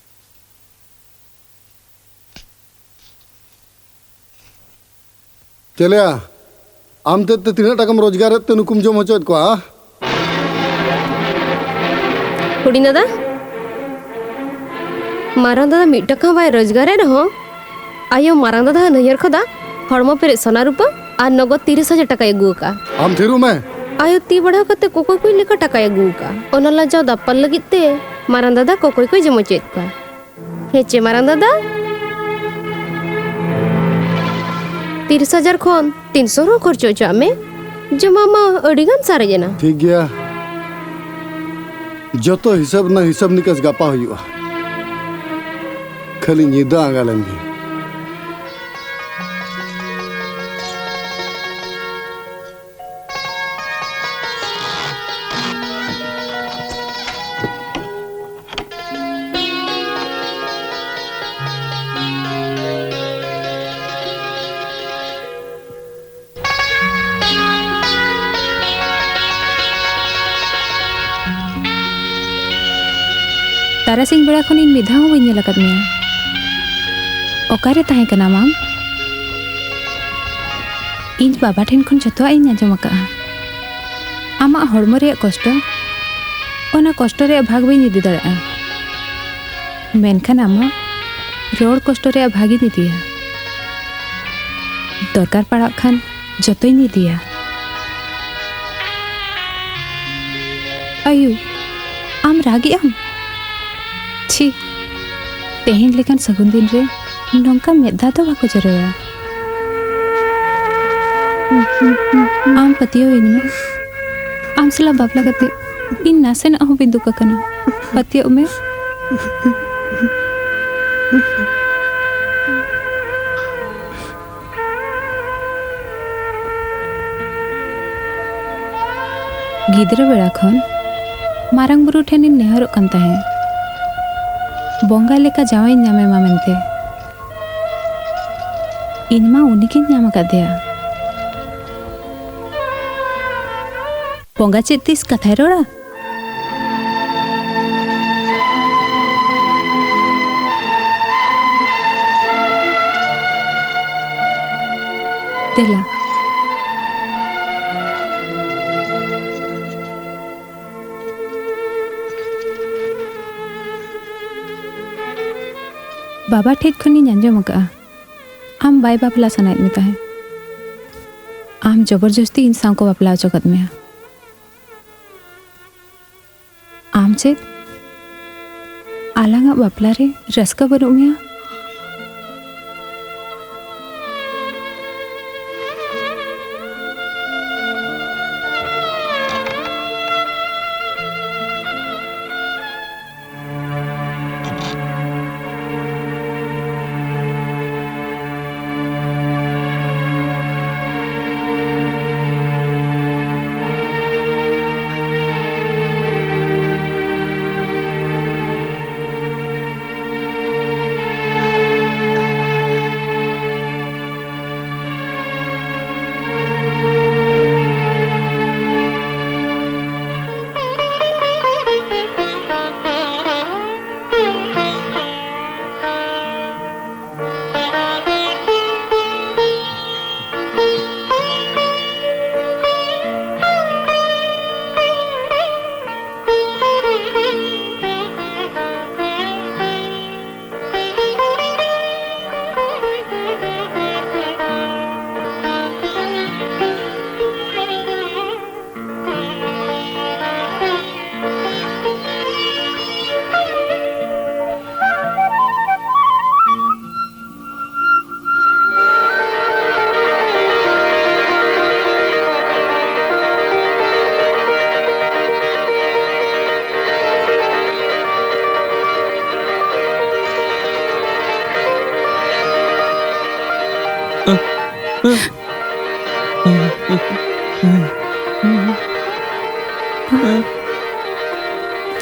ᱪᱮᱞᱮᱭᱟ, ᱟᱢ ᱛᱮᱫ ᱛᱮ ᱛᱤᱱᱟᱹᱜ ᱴᱟᱠᱟᱢ ᱨᱳᱡᱽᱜᱟᱨᱮᱫ ᱛᱮ ᱱᱩᱠᱩᱢ ᱡᱚᱢ ᱦᱚᱪᱚᱭᱮᱫ ᱠᱚᱣᱟ, ᱦᱟ? ᱦᱩᱰᱤᱧ ᱫᱟᱫᱟ, ᱢᱟᱨᱟᱝ ᱫᱟᱫᱟ ᱢᱤᱫ ᱴᱟᱠᱟ ᱦᱚᱸ ᱵᱟᱭ ᱨᱳᱡᱽᱜᱟᱨᱮᱫ ᱨᱮᱦᱚᱸ, ᱟᱭᱳ ᱢᱟᱨᱟᱝ ᱫᱟᱫᱟ ᱱᱟᱹᱭᱦᱟᱹᱨ ᱠᱷᱚᱱᱟᱜ ᱦᱚᱲᱢᱚ ᱯᱮᱨᱮᱡ ᱥᱚᱱᱟ ᱨᱩᱯᱟᱹ ᱟᱨ ᱱᱚᱜᱚᱫ ᱛᱤᱨᱤᱥ ᱦᱟᱡᱟᱨ ᱴᱟᱠᱟᱭ ᱟᱹᱜᱩ ᱟᱠᱟᱫᱼᱟ᱾ ᱟᱢ ᱛᱷᱤᱨᱚᱜ ᱢᱮ᱾ ᱟᱭᱳ ᱛᱤ ᱵᱟᱲᱦᱟᱣ ᱠᱟᱛᱮ ᱠᱚᱠᱚᱭ ᱠᱚᱭ ᱞᱮᱠᱟ ᱴᱟᱠᱟᱭ ᱟᱹᱜᱩ ᱟᱠᱟᱫᱼᱟ᱾ ᱚᱱᱟ ᱞᱟᱡᱟᱣ ᱫᱟᱯᱟᱞ ᱞᱟᱹᱜᱤᱫ ᱛᱮ ᱢᱟᱨᱟᱝ ᱫᱟᱫᱟ ᱠᱚᱠᱚᱭ ᱠᱚᱭ ᱡᱚᱢ ᱦᱚᱪᱚᱭᱮᱫ ᱠᱚᱣᱟ᱾ ᱦᱮᱸ ᱪᱮ ᱢᱟᱨᱟᱝ ᱫᱟᱫᱟ? ᱛᱤᱨᱤᱥ ᱦᱟᱡᱟᱨ ᱠᱷᱚᱱ ᱛᱤᱱᱥᱚ ᱦᱚᱸ ᱠᱷᱚᱨᱪᱟ ᱦᱚᱪᱚᱣᱟᱜ ᱢᱮ, ᱡᱚᱢᱟᱜ ᱢᱟ ᱟᱹᱰᱤ ᱜᱟᱱ ᱥᱟᱨᱮᱡ ᱮᱱᱟ᱾ ᱴᱷᱤᱠ ᱜᱮᱭᱟ, ᱡᱚᱛᱚ ᱦᱤᱥᱟᱹᱵ ᱨᱮᱱᱟᱜ ᱦᱤᱥᱟᱹᱵ ᱱᱤᱠᱟᱹᱥ ᱜᱟᱯᱟ ᱦᱩᱭᱩᱜᱼᱟ᱾ ᱠᱷᱟᱹᱞᱤ ᱧᱤᱫᱟᱹ ᱟᱸᱜᱟ ᱞᱮᱱ ᱜᱮ᱾ ᱛᱟᱨᱟᱥᱤᱧ ᱵᱮᱲᱟ ᱠᱷᱚᱱ ᱤᱧ ᱢᱤᱫ ᱫᱷᱟᱣ ᱦᱚᱸ ᱵᱟᱹᱧ ᱧᱮᱞ ᱟᱠᱟᱫ ᱢᱮᱭᱟ᱾ ᱚᱠᱟᱨᱮ ᱛᱟᱦᱮᱸ ᱠᱟᱱᱟᱢ ᱟᱢ? ᱤᱧ ᱵᱟᱵᱟ ᱴᱷᱮᱱ ᱠᱷᱚᱱ ᱡᱚᱛᱚᱣᱟᱜ ᱤᱧ ᱟᱸᱡᱚᱢ ᱟᱠᱟᱫᱼᱟ᱾ ᱟᱢᱟᱜ ᱦᱚᱲᱢᱚ ᱨᱮᱭᱟᱜ ᱠᱚᱥᱴᱚ, ᱚᱱᱟ ᱠᱚᱥᱴᱚ ᱨᱮᱭᱟᱜ ᱵᱷᱟᱜᱽ ᱵᱟᱹᱧ ᱤᱫᱤ ᱫᱟᱲᱮᱭᱟᱜᱼᱟ, ᱢᱮᱱᱠᱷᱟᱱ ᱟᱢᱟᱜ ᱨᱚᱲ ᱠᱚᱥᱴᱚ ᱨᱮᱭᱟᱜ ᱵᱷᱟᱜᱽ ᱤᱧ ᱤᱫᱤᱭᱟ᱾ ᱫᱚᱨᱠᱟᱨ ᱯᱟᱲᱟᱜ ᱠᱷᱟᱱ ᱡᱚᱛᱚᱧ ᱤᱫᱤᱭᱟ᱾ ᱟᱭᱩ, ᱟᱢ ᱨᱟᱜᱮᱜ ᱟᱢ? ᱪᱷᱤ, ᱛᱮᱦᱮᱧ ᱞᱮᱠᱟᱱ ᱥᱟᱹᱜᱩᱱ ᱫᱤᱱ ᱨᱮ ᱱᱚᱝᱠᱟ ᱢᱮᱫ ᱫᱟᱜ ᱫᱚ ᱵᱟᱠᱚ ᱡᱚᱨᱚᱭᱟ᱾ ᱟᱢ ᱯᱟᱹᱛᱭᱟᱹᱣ ᱤᱧ ᱢᱮ, ᱟᱢ ᱥᱟᱞᱟᱜ ᱵᱟᱯᱞᱟ ᱠᱟᱛᱮ ᱤᱧ ᱱᱟᱥᱮᱱᱟᱜ ᱦᱚᱸ ᱵᱟᱹᱧ ᱫᱩᱠ ᱟᱠᱟᱱᱟ, ᱯᱟᱹᱛᱭᱟᱹᱜ ᱢᱮ᱾ ᱜᱤᱫᱽᱨᱟᱹ ᱵᱮᱲᱟ ᱠᱷᱚᱱ ᱢᱟᱨᱟᱝ ᱵᱩᱨᱩ ᱴᱷᱮᱱ ᱤᱧ ᱱᱮᱦᱚᱨᱚᱜ ᱠᱟᱱ ᱛᱟᱦᱮᱸ, ᱵᱚᱸᱜᱟ ᱞᱮᱠᱟ ᱡᱟᱶᱟᱭᱤᱧ ᱧᱟᱢᱮ ᱢᱟ ᱢᱮᱱᱛᱮ᱾ ᱤᱧ ᱢᱟ ᱩᱱᱤᱜᱤᱧ ᱧᱟᱢ ᱟᱠᱟᱫᱮᱭᱟ᱾ ᱵᱚᱸᱜᱟ ᱪᱮᱫ ᱛᱤᱥ ᱠᱟᱛᱷᱟᱭ ᱨᱚᱲᱟ? ᱫᱮᱞᱟ᱾ ᱵᱟᱵᱟ ᱴᱷᱮᱡ ᱠᱷᱚᱱᱤᱧ ᱟᱸᱡᱚᱢ ᱟᱠᱟᱫᱼᱟ, ᱟᱢ ᱵᱟᱭ ᱵᱟᱯᱞᱟ ᱥᱟᱱᱟᱭᱮᱫ ᱢᱮ ᱛᱟᱦᱮᱸ᱾ ᱟᱢ ᱡᱚᱵᱚᱨᱡᱚᱥᱛᱤ ᱤᱧ ᱥᱟᱶ ᱠᱚ ᱵᱟᱯᱞᱟ ᱦᱚᱪᱚ ᱠᱟᱫ ᱢᱮᱭᱟ᱾ ᱟᱢ ᱪᱮᱫ ᱟᱞᱟᱝᱟᱜ ᱵᱟᱯᱞᱟ ᱨᱮ ᱨᱟᱹᱥᱠᱟᱹ ᱵᱟᱹᱱᱩᱜ ᱢᱮᱭᱟ?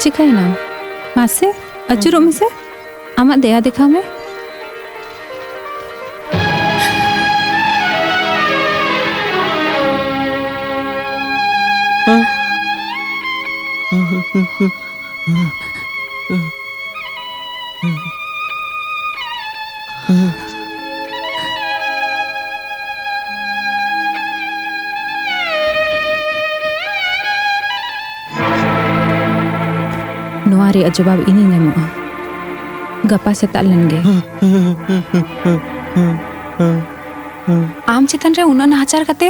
ᱪᱤᱠᱟᱹᱭᱮᱱᱟᱢ? ᱢᱟᱥᱮ, ᱟᱹᱪᱩᱨᱚᱜ ᱢᱮᱥᱮ᱾ ᱟᱢᱟᱜ ᱫᱮᱭᱟ ᱫᱮᱠᱷᱟᱣ ᱢᱮ᱾ ᱱᱚᱣᱟ ᱨᱮᱭᱟᱜ ᱡᱚᱵᱟᱵ ᱤᱧᱤᱧ ᱮᱢᱚᱜᱼᱟ, ᱜᱟᱯᱟ ᱥᱮᱛᱟᱜ ᱞᱮᱱ ᱜᱮ᱾ ᱟᱢ ᱪᱮᱛᱟᱱ ᱨᱮ ᱩᱱᱟᱹᱜ ᱱᱟᱦᱟᱪᱟᱨ ᱠᱟᱛᱮ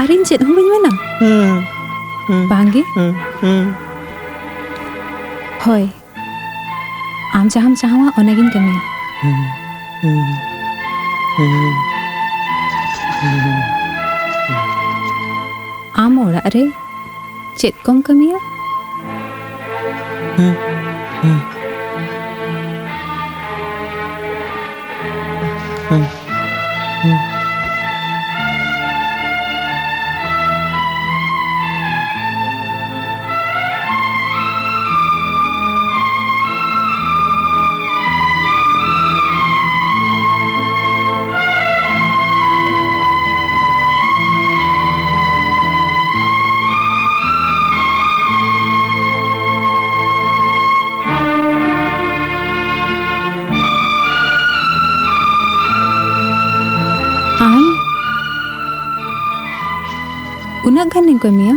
ᱟᱨ ᱤᱧ ᱪᱮᱫ ᱦᱚᱸ ᱵᱟᱹᱧ ᱢᱮᱱᱟ? ᱵᱟᱝ ᱜᱮ? ᱦᱳᱭ, ᱟᱢ ᱡᱟᱦᱟᱸᱢ ᱪᱟᱦᱟᱣᱟ ᱚᱱᱟᱜᱤᱧ ᱠᱟᱹᱢᱤᱭᱟ᱾ ᱟᱢ ᱚᱲᱟᱜ ᱨᱮ ᱪᱮᱫ ᱠᱚᱢ ᱠᱟᱹᱢᱤᱭᱟ? ᱟᱢ ᱩᱱᱟᱹᱜ ᱜᱟᱱᱮᱢ ᱠᱟᱹᱢᱤᱭᱟ?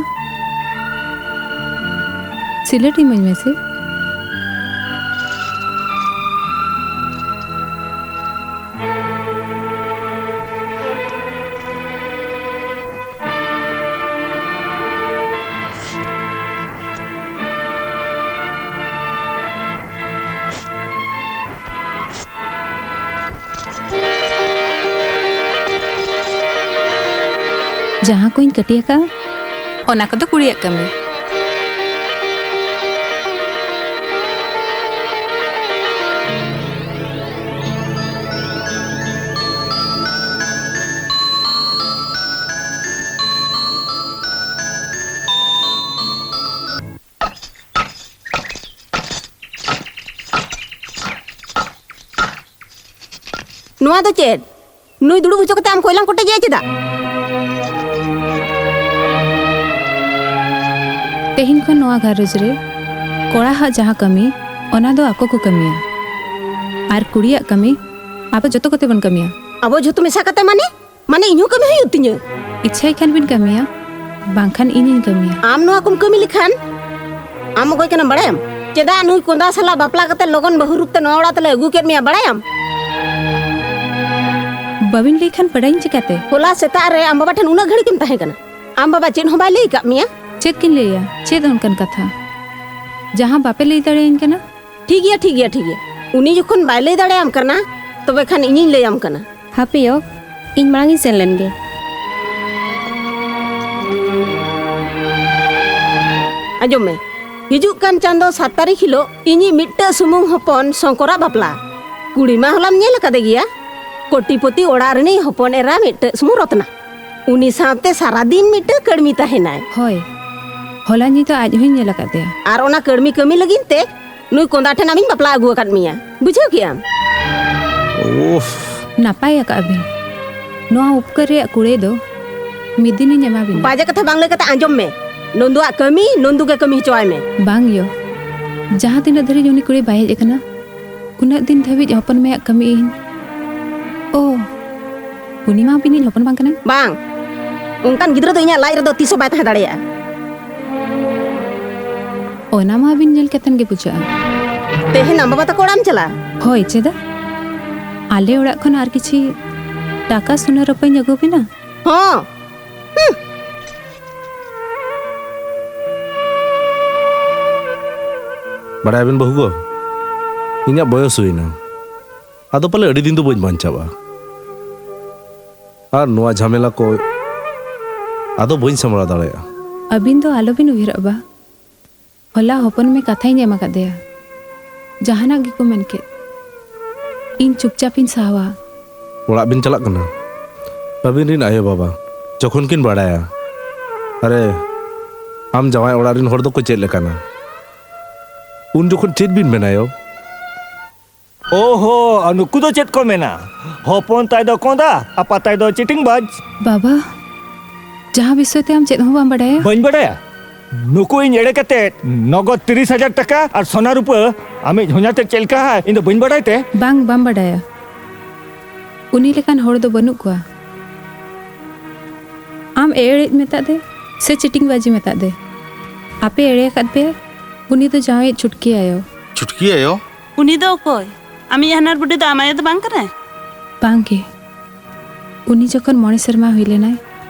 ᱥᱤᱞᱟᱹᱴ ᱤᱢᱟᱹᱧ ᱢᱮᱥᱮ᱾ ᱡᱟᱦᱟᱸ ᱠᱚᱧ ᱠᱟᱹᱴᱤ ᱟᱠᱟᱫᱼᱟ, ᱚᱱᱟ ᱠᱚᱫᱚ ᱠᱩᱲᱤᱭᱟᱜ ᱠᱟᱹᱢᱤ᱾ ᱱᱚᱣᱟ ᱫᱚ ᱪᱮᱫ? ᱱᱩᱭ ᱫᱩᱲᱩᱵ ᱦᱚᱪᱚ ᱠᱟᱛᱮ ᱟᱢ ᱠᱚᱭᱞᱟᱢ ᱠᱚᱴᱮᱡᱮᱭᱟ ᱪᱮᱫᱟᱜ? ᱛᱮᱦᱮᱧ ᱠᱷᱚᱱ ᱱᱚᱣᱟ ᱜᱷᱟᱨᱚᱸᱡᱽ ᱨᱮ ᱠᱚᱲᱟ ᱦᱟᱜ ᱡᱟᱦᱟᱸ ᱠᱟᱹᱢᱤ, ᱚᱱᱟ ᱫᱚ ᱟᱠᱚ ᱠᱚ ᱠᱟᱹᱢᱤᱭᱟ, ᱟᱨ ᱠᱩᱲᱤᱭᱟᱜ ᱠᱟᱹᱢᱤ ᱟᱵᱚ ᱡᱚᱛᱚ ᱠᱚᱛᱮ ᱵᱚᱱ ᱠᱟᱹᱢᱤᱭᱟ᱾ ᱟᱵᱚ ᱡᱷᱚᱛᱚ ᱢᱮᱥᱟ ᱠᱟᱛᱮ ᱢᱟᱱᱮ? ᱢᱟᱱᱮ ᱤᱧ ᱦᱚᱸ ᱠᱟᱹᱢᱤ ᱦᱩᱭᱩᱜ ᱛᱤᱧᱟᱹ? ᱤᱪᱪᱷᱟᱭ ᱠᱷᱟᱱ ᱵᱤᱱ ᱠᱟᱹᱢᱤᱭᱟ, ᱵᱟᱝᱠᱷᱟᱱ ᱤᱧᱤᱧ ᱠᱟᱹᱢᱤᱭᱟ᱾ ᱟᱢ ᱱᱚᱣᱟ ᱠᱚᱢ ᱠᱟᱹᱢᱤ ᱞᱮᱠᱷᱟᱱ ᱟᱢ ᱚᱠᱚᱭ ᱠᱟᱱᱟᱢ ᱵᱟᱲᱟᱭᱟᱢ? ᱪᱮᱫᱟᱜ ᱱᱩᱭ ᱠᱚᱸᱫᱟ ᱥᱟᱞᱟᱜ ᱵᱟᱯᱞᱟ ᱠᱟᱛᱮ ᱞᱚᱜᱚᱱ ᱵᱟᱹᱦᱩ ᱨᱩᱯ ᱛᱮ ᱱᱚᱣᱟ ᱚᱲᱟᱜ ᱛᱮᱞᱮ ᱟᱹᱜᱩ ᱠᱮᱫ ᱢᱮᱭᱟ ᱵᱟᱲᱟᱭᱟᱢ? ᱵᱟᱹᱵᱤᱱ ᱞᱟᱹᱭ ᱠᱷᱟᱱ ᱵᱟᱲᱟᱭᱤᱧ ᱪᱤᱠᱟᱹᱛᱮ? ᱦᱚᱞᱟ ᱥᱮᱛᱟᱜ ᱨᱮ ᱟᱢ ᱵᱟᱵᱟ ᱴᱷᱮᱱ ᱩᱱᱟᱹᱜ ᱜᱷᱟᱹᱲᱤᱡ ᱮᱢ ᱛᱟᱦᱮᱸ ᱠᱟᱱᱟ? ᱟᱢ ᱵᱟᱵᱟ ᱪᱮᱫ ᱦᱚᱸ ᱵᱟᱭ ᱞᱟᱹᱭ ᱟᱠᱟᱫ ᱢᱮᱭᱟ? ᱪᱮᱫ ᱠᱤᱱ ᱞᱟᱹᱭᱟ? ᱪᱮᱫ ᱚᱱᱠᱟᱱ ᱠᱟᱛᱷᱟ ᱡᱟᱦᱟᱸ ᱵᱟᱯᱮ ᱞᱟᱹᱭ ᱫᱟᱲᱮᱭᱟᱹᱧ ᱠᱟᱱᱟ? ᱴᱷᱤᱠ ᱜᱮᱭᱟ, ᱴᱷᱤᱠ ᱜᱮᱭᱟ, ᱴᱷᱤᱠ ᱜᱮᱭᱟ᱾ ᱩᱱᱤ ᱡᱚᱠᱷᱚᱱ ᱵᱟᱭ ᱞᱟᱹᱭ ᱫᱟᱲᱮᱭᱟᱢ ᱠᱟᱱᱟ, ᱛᱚᱵᱮ ᱠᱷᱟᱱ ᱤᱧᱤᱧ ᱞᱟᱹᱭᱟᱢ ᱠᱟᱱᱟ᱾ ᱦᱟᱯᱮᱭᱚ, ᱤᱧ ᱢᱟᱲᱟᱝ ᱤᱧ ᱥᱮᱱ ᱞᱮᱱ ᱜᱮ᱾ ᱟᱸᱡᱚᱢ ᱢᱮ, ᱦᱤᱡᱩᱜ ᱠᱟᱱ ᱪᱟᱸᱫᱚ ᱥᱟᱛ ᱛᱟᱹᱨᱤᱠᱷ ᱦᱤᱞᱳᱜ ᱤᱧᱤᱡ ᱢᱤᱫᱴᱟᱹᱜ ᱥᱩᱢᱩᱝ ᱦᱚᱯᱚᱱ ᱥᱚᱝᱠᱚᱨᱟᱜ ᱵᱟᱯᱞᱟ᱾ ᱠᱩᱲᱤ ᱢᱟ ᱦᱚᱞᱟᱢ ᱧᱮᱞ ᱟᱠᱟᱫᱮ ᱜᱮᱭᱟ, ᱠᱳᱴᱤᱯᱚᱛᱤ ᱚᱲᱟᱜ ᱨᱤᱱᱤᱡ ᱦᱚᱯᱚᱱ ᱮᱨᱟ ᱢᱤᱫᱴᱟᱹᱜ ᱥᱩᱢᱩᱝ ᱨᱚᱛᱱᱟ᱾ ᱩᱱᱤ ᱥᱟᱶᱛᱮ ᱥᱟᱨᱟ ᱫᱤᱱ ᱢᱤᱫᱴᱟᱹᱜ ᱠᱟᱹᱲᱢᱤ ᱛᱟᱦᱮᱱᱟᱭ᱾ ᱦᱳᱭ, ᱦᱚᱞᱟ ᱧᱤᱫᱟᱹ ᱟᱡ ᱦᱚᱸᱧ ᱧᱮᱞ ᱟᱠᱟᱫᱮᱭᱟ᱾ ᱟᱨ ᱚᱱᱟ ᱠᱟᱹᱲᱢᱤ ᱠᱟᱹᱢᱤ ᱞᱟᱹᱜᱤᱫ ᱛᱮ ᱱᱩᱭ ᱠᱚᱸᱫᱟ ᱴᱷᱮᱱ ᱟᱢᱤᱧ ᱵᱟᱯᱞᱟ ᱟᱹᱜᱩ ᱟᱠᱟᱫ ᱢᱮᱭᱟ, ᱵᱩᱡᱷᱟᱹᱣ ᱠᱮᱜᱼᱟᱢ? ᱩᱯᱷ᱾ ᱱᱟᱯᱟᱭ ᱟᱠᱟᱜᱼᱟ ᱵᱤᱱ᱾ ᱱᱚᱣᱟ ᱩᱯᱠᱟᱹᱨ ᱨᱮᱭᱟᱜ ᱠᱩᱲᱟᱹᱭ ᱫᱚ ᱢᱤᱫ ᱫᱤᱱᱤᱧ ᱮᱢᱟ ᱵᱤᱱᱟ᱾ ᱵᱟᱡᱮ ᱠᱟᱛᱷᱟ ᱵᱟᱝ ᱞᱟᱹᱭ ᱠᱟᱛᱮ ᱟᱸᱡᱚᱢ ᱢᱮ᱾ ᱱᱚᱱᱫᱩᱣᱟᱜ ᱠᱟᱹᱢᱤ ᱱᱚᱱᱫᱩ ᱜᱮ ᱠᱟᱹᱢᱤ ᱦᱚᱪᱚᱣᱟᱭ ᱢᱮ᱾ ᱵᱟᱝ ᱭᱳ, ᱡᱟᱦᱟᱸ ᱛᱤᱱᱟᱹᱜ ᱫᱷᱟᱹᱨᱤᱡ ᱩᱱᱤ ᱠᱩᱲᱤ ᱵᱟᱭ ᱦᱮᱡ ᱟᱠᱟᱱᱟ, ᱩᱱᱟᱹᱜ ᱫᱤᱱ ᱫᱷᱟᱹᱵᱤᱡ ᱦᱚᱯᱚᱱ ᱢᱟᱭᱟᱜ ᱠᱟᱹᱢᱤ ᱤᱧ᱾ ᱳ, ᱩᱱᱤ ᱢᱟ ᱟᱹᱵᱤᱱᱤᱡ ᱦᱚᱯᱚᱱ ᱵᱟᱝ ᱠᱟᱱᱟᱭ᱾ ᱵᱟᱝ, ᱚᱱᱠᱟᱱ ᱜᱤᱫᱽᱨᱟᱹ ᱫᱚ ᱤᱧᱟᱹᱜ ᱞᱟᱡ ᱨᱮᱫᱚ ᱛᱤᱥ ᱦᱚᱸ ᱵᱟᱭ ᱛᱟᱦᱮᱸ ᱫᱟᱲᱮᱭᱟᱜᱼᱟ᱾ ᱚᱱᱟ ᱢᱟ ᱟᱹᱵᱤᱱ ᱧᱮᱞ ᱠᱟᱛᱮᱱ ᱜᱮ ᱵᱩᱡᱷᱟᱹᱜᱼᱟ᱾ ᱛᱮᱦᱮᱧ ᱟᱢ ᱵᱟᱵᱟ ᱛᱟᱠᱚ ᱚᱲᱟᱜ ᱮᱢ ᱪᱟᱞᱟᱜᱼᱟ? ᱦᱳᱭ, ᱪᱮᱫᱟᱜ? ᱟᱞᱮ ᱚᱲᱟᱜ ᱠᱷᱚᱱ ᱟᱨ ᱠᱤᱪᱷᱤ ᱴᱟᱠᱟ ᱥᱩᱱᱟᱹ ᱨᱩᱯᱟᱹᱧ ᱟᱹᱜᱩ ᱵᱤᱱᱟ᱾ ᱦᱚᱸ᱾ ᱦᱩᱸ᱾ ᱵᱟᱲᱟᱭᱟᱵᱤᱱ ᱵᱟᱹᱦᱩ ᱜᱚ, ᱤᱧᱟᱹᱜ ᱵᱚᱭᱚᱥ ᱦᱩᱭᱱᱟ, ᱟᱫᱚ ᱯᱟᱞᱮ ᱟᱹᱰᱤ ᱫᱤᱱ ᱫᱚ ᱵᱟᱹᱧ ᱵᱟᱧᱪᱟᱣᱟ᱾ ᱟᱨ ᱱᱚᱣᱟ ᱡᱷᱟᱢᱮᱞᱟ ᱠᱚ ᱟᱫᱚ ᱵᱟᱹᱧ ᱥᱟᱢᱵᱲᱟᱣ ᱫᱟᱲᱮᱭᱟᱜᱼᱟ᱾ ᱟᱹᱵᱤᱱ ᱫᱚ ᱟᱞᱚᱵᱤᱱ ᱩᱭᱦᱟᱹᱨᱚᱜᱼᱟ ᱵᱟ᱾ ᱦᱚᱞᱟ ᱦᱚᱯᱚᱱ ᱢᱮ ᱠᱟᱛᱷᱟᱧ ᱮᱢ ᱟᱠᱟᱫᱮᱭᱟ᱾ ᱡᱟᱦᱟᱱᱟᱜ ᱜᱮᱠᱚ ᱢᱮᱱ ᱠᱮᱫ, ᱤᱧ ᱪᱩᱯᱪᱟᱯ ᱤᱧ ᱥᱟᱦᱟᱣᱟ᱾ ᱚᱲᱟᱜ ᱵᱤᱱ ᱪᱟᱞᱟᱜ ᱠᱟᱱᱟ? ᱟᱹᱵᱤᱱ ᱨᱤᱱ ᱟᱭᱳ ᱵᱟᱵᱟ ᱡᱚᱠᱷᱚᱱ ᱠᱤᱱ ᱵᱟᱲᱟᱭᱟ, ᱟᱨᱮ, ᱟᱢ ᱡᱟᱶᱟᱭ ᱚᱲᱟᱜ ᱨᱤᱱ ᱦᱚᱲ ᱫᱚᱠᱚ ᱪᱮᱫ ᱞᱮᱠᱟᱱᱟ, ᱩᱱ ᱡᱚᱠᱷᱚᱱ ᱪᱮᱫ ᱵᱤᱱ ᱢᱮᱱᱟ ᱭᱳ? ᱳᱦᱳ, ᱱᱩᱠᱩ ᱫᱚ ᱪᱮᱫ ᱠᱚ ᱢᱮᱱᱟ? ᱦᱚᱯᱚᱱ ᱛᱟᱭ ᱫᱚ ᱠᱚᱸᱫᱟ, ᱟᱯᱟ ᱛᱟᱭ ᱫᱚ ᱪᱤᱴᱤᱝ ᱵᱟᱡᱽ᱾ ᱵᱟᱵᱟ, ᱡᱟᱦᱟᱸ ᱵᱤᱥᱚᱭ ᱛᱮ ᱟᱢ ᱪᱮᱫ ᱦᱚᱸ ᱵᱟᱢ ᱵᱟᱰᱟᱭᱟ? ᱵᱟᱹᱧ ᱵᱟᱰᱟᱭᱟ᱾ ᱱᱩᱠᱩ ᱤᱧ ᱮᱲᱮ ᱠᱟᱛᱮ ᱱᱚᱜᱚᱫ ᱛᱤᱨᱤᱥ ᱦᱟᱡᱟᱨ ᱴᱟᱠᱟ ᱟᱨ ᱥᱚᱱᱟ ᱨᱩᱯᱟᱹ ᱟᱢᱤᱡ ᱦᱚᱧᱦᱟᱨ ᱴᱷᱮᱱ ᱪᱮᱫ ᱞᱮᱠᱟ ᱦᱟᱭ, ᱤᱧ ᱫᱚ ᱵᱟᱹᱧ ᱵᱟᱰᱟᱭ ᱛᱮ᱾ ᱵᱟᱝ, ᱵᱟᱢ ᱵᱟᱰᱟᱭᱟ᱾ ᱩᱱᱤ ᱞᱮᱠᱟᱱ ᱦᱚᱲ ᱫᱚ ᱵᱟᱹᱱᱩᱜ ᱠᱚᱣᱟ᱾ ᱟᱢ ᱮᱲᱮᱡ ᱢᱮᱛᱟᱫ ᱫᱮ ᱥᱮ ᱪᱤᱴᱤᱝ ᱵᱟᱡᱤ ᱢᱮᱛᱟᱫ ᱫᱮ? ᱟᱯᱮ ᱮᱲᱮ ᱟᱠᱟᱫ ᱯᱮᱭᱟ᱾ ᱩᱱᱤ ᱫᱚ ᱡᱟᱶᱟᱭᱤᱡ ᱪᱷᱩᱴᱠᱤ ᱟᱭᱳ᱾ ᱪᱷᱩᱴᱠᱤ ᱟᱭᱳ? ᱩᱱᱤ ᱫᱚ ᱚᱠᱚᱭ? ᱟᱢᱤᱡ ᱦᱟᱱᱟᱨ ᱵᱩᱰᱷᱤ ᱫᱚ ᱟᱢ ᱟᱭᱳ ᱫᱚ ᱵᱟᱝ ᱠᱟᱱᱟᱭ? ᱵᱟᱝ ᱜᱮ᱾ ᱩᱱᱤ ᱡᱚᱠᱷᱚᱱ ᱢᱚᱬᱮ ᱥᱮᱨᱢᱟ ᱦᱩᱭ ᱞᱮᱱᱟᱭ,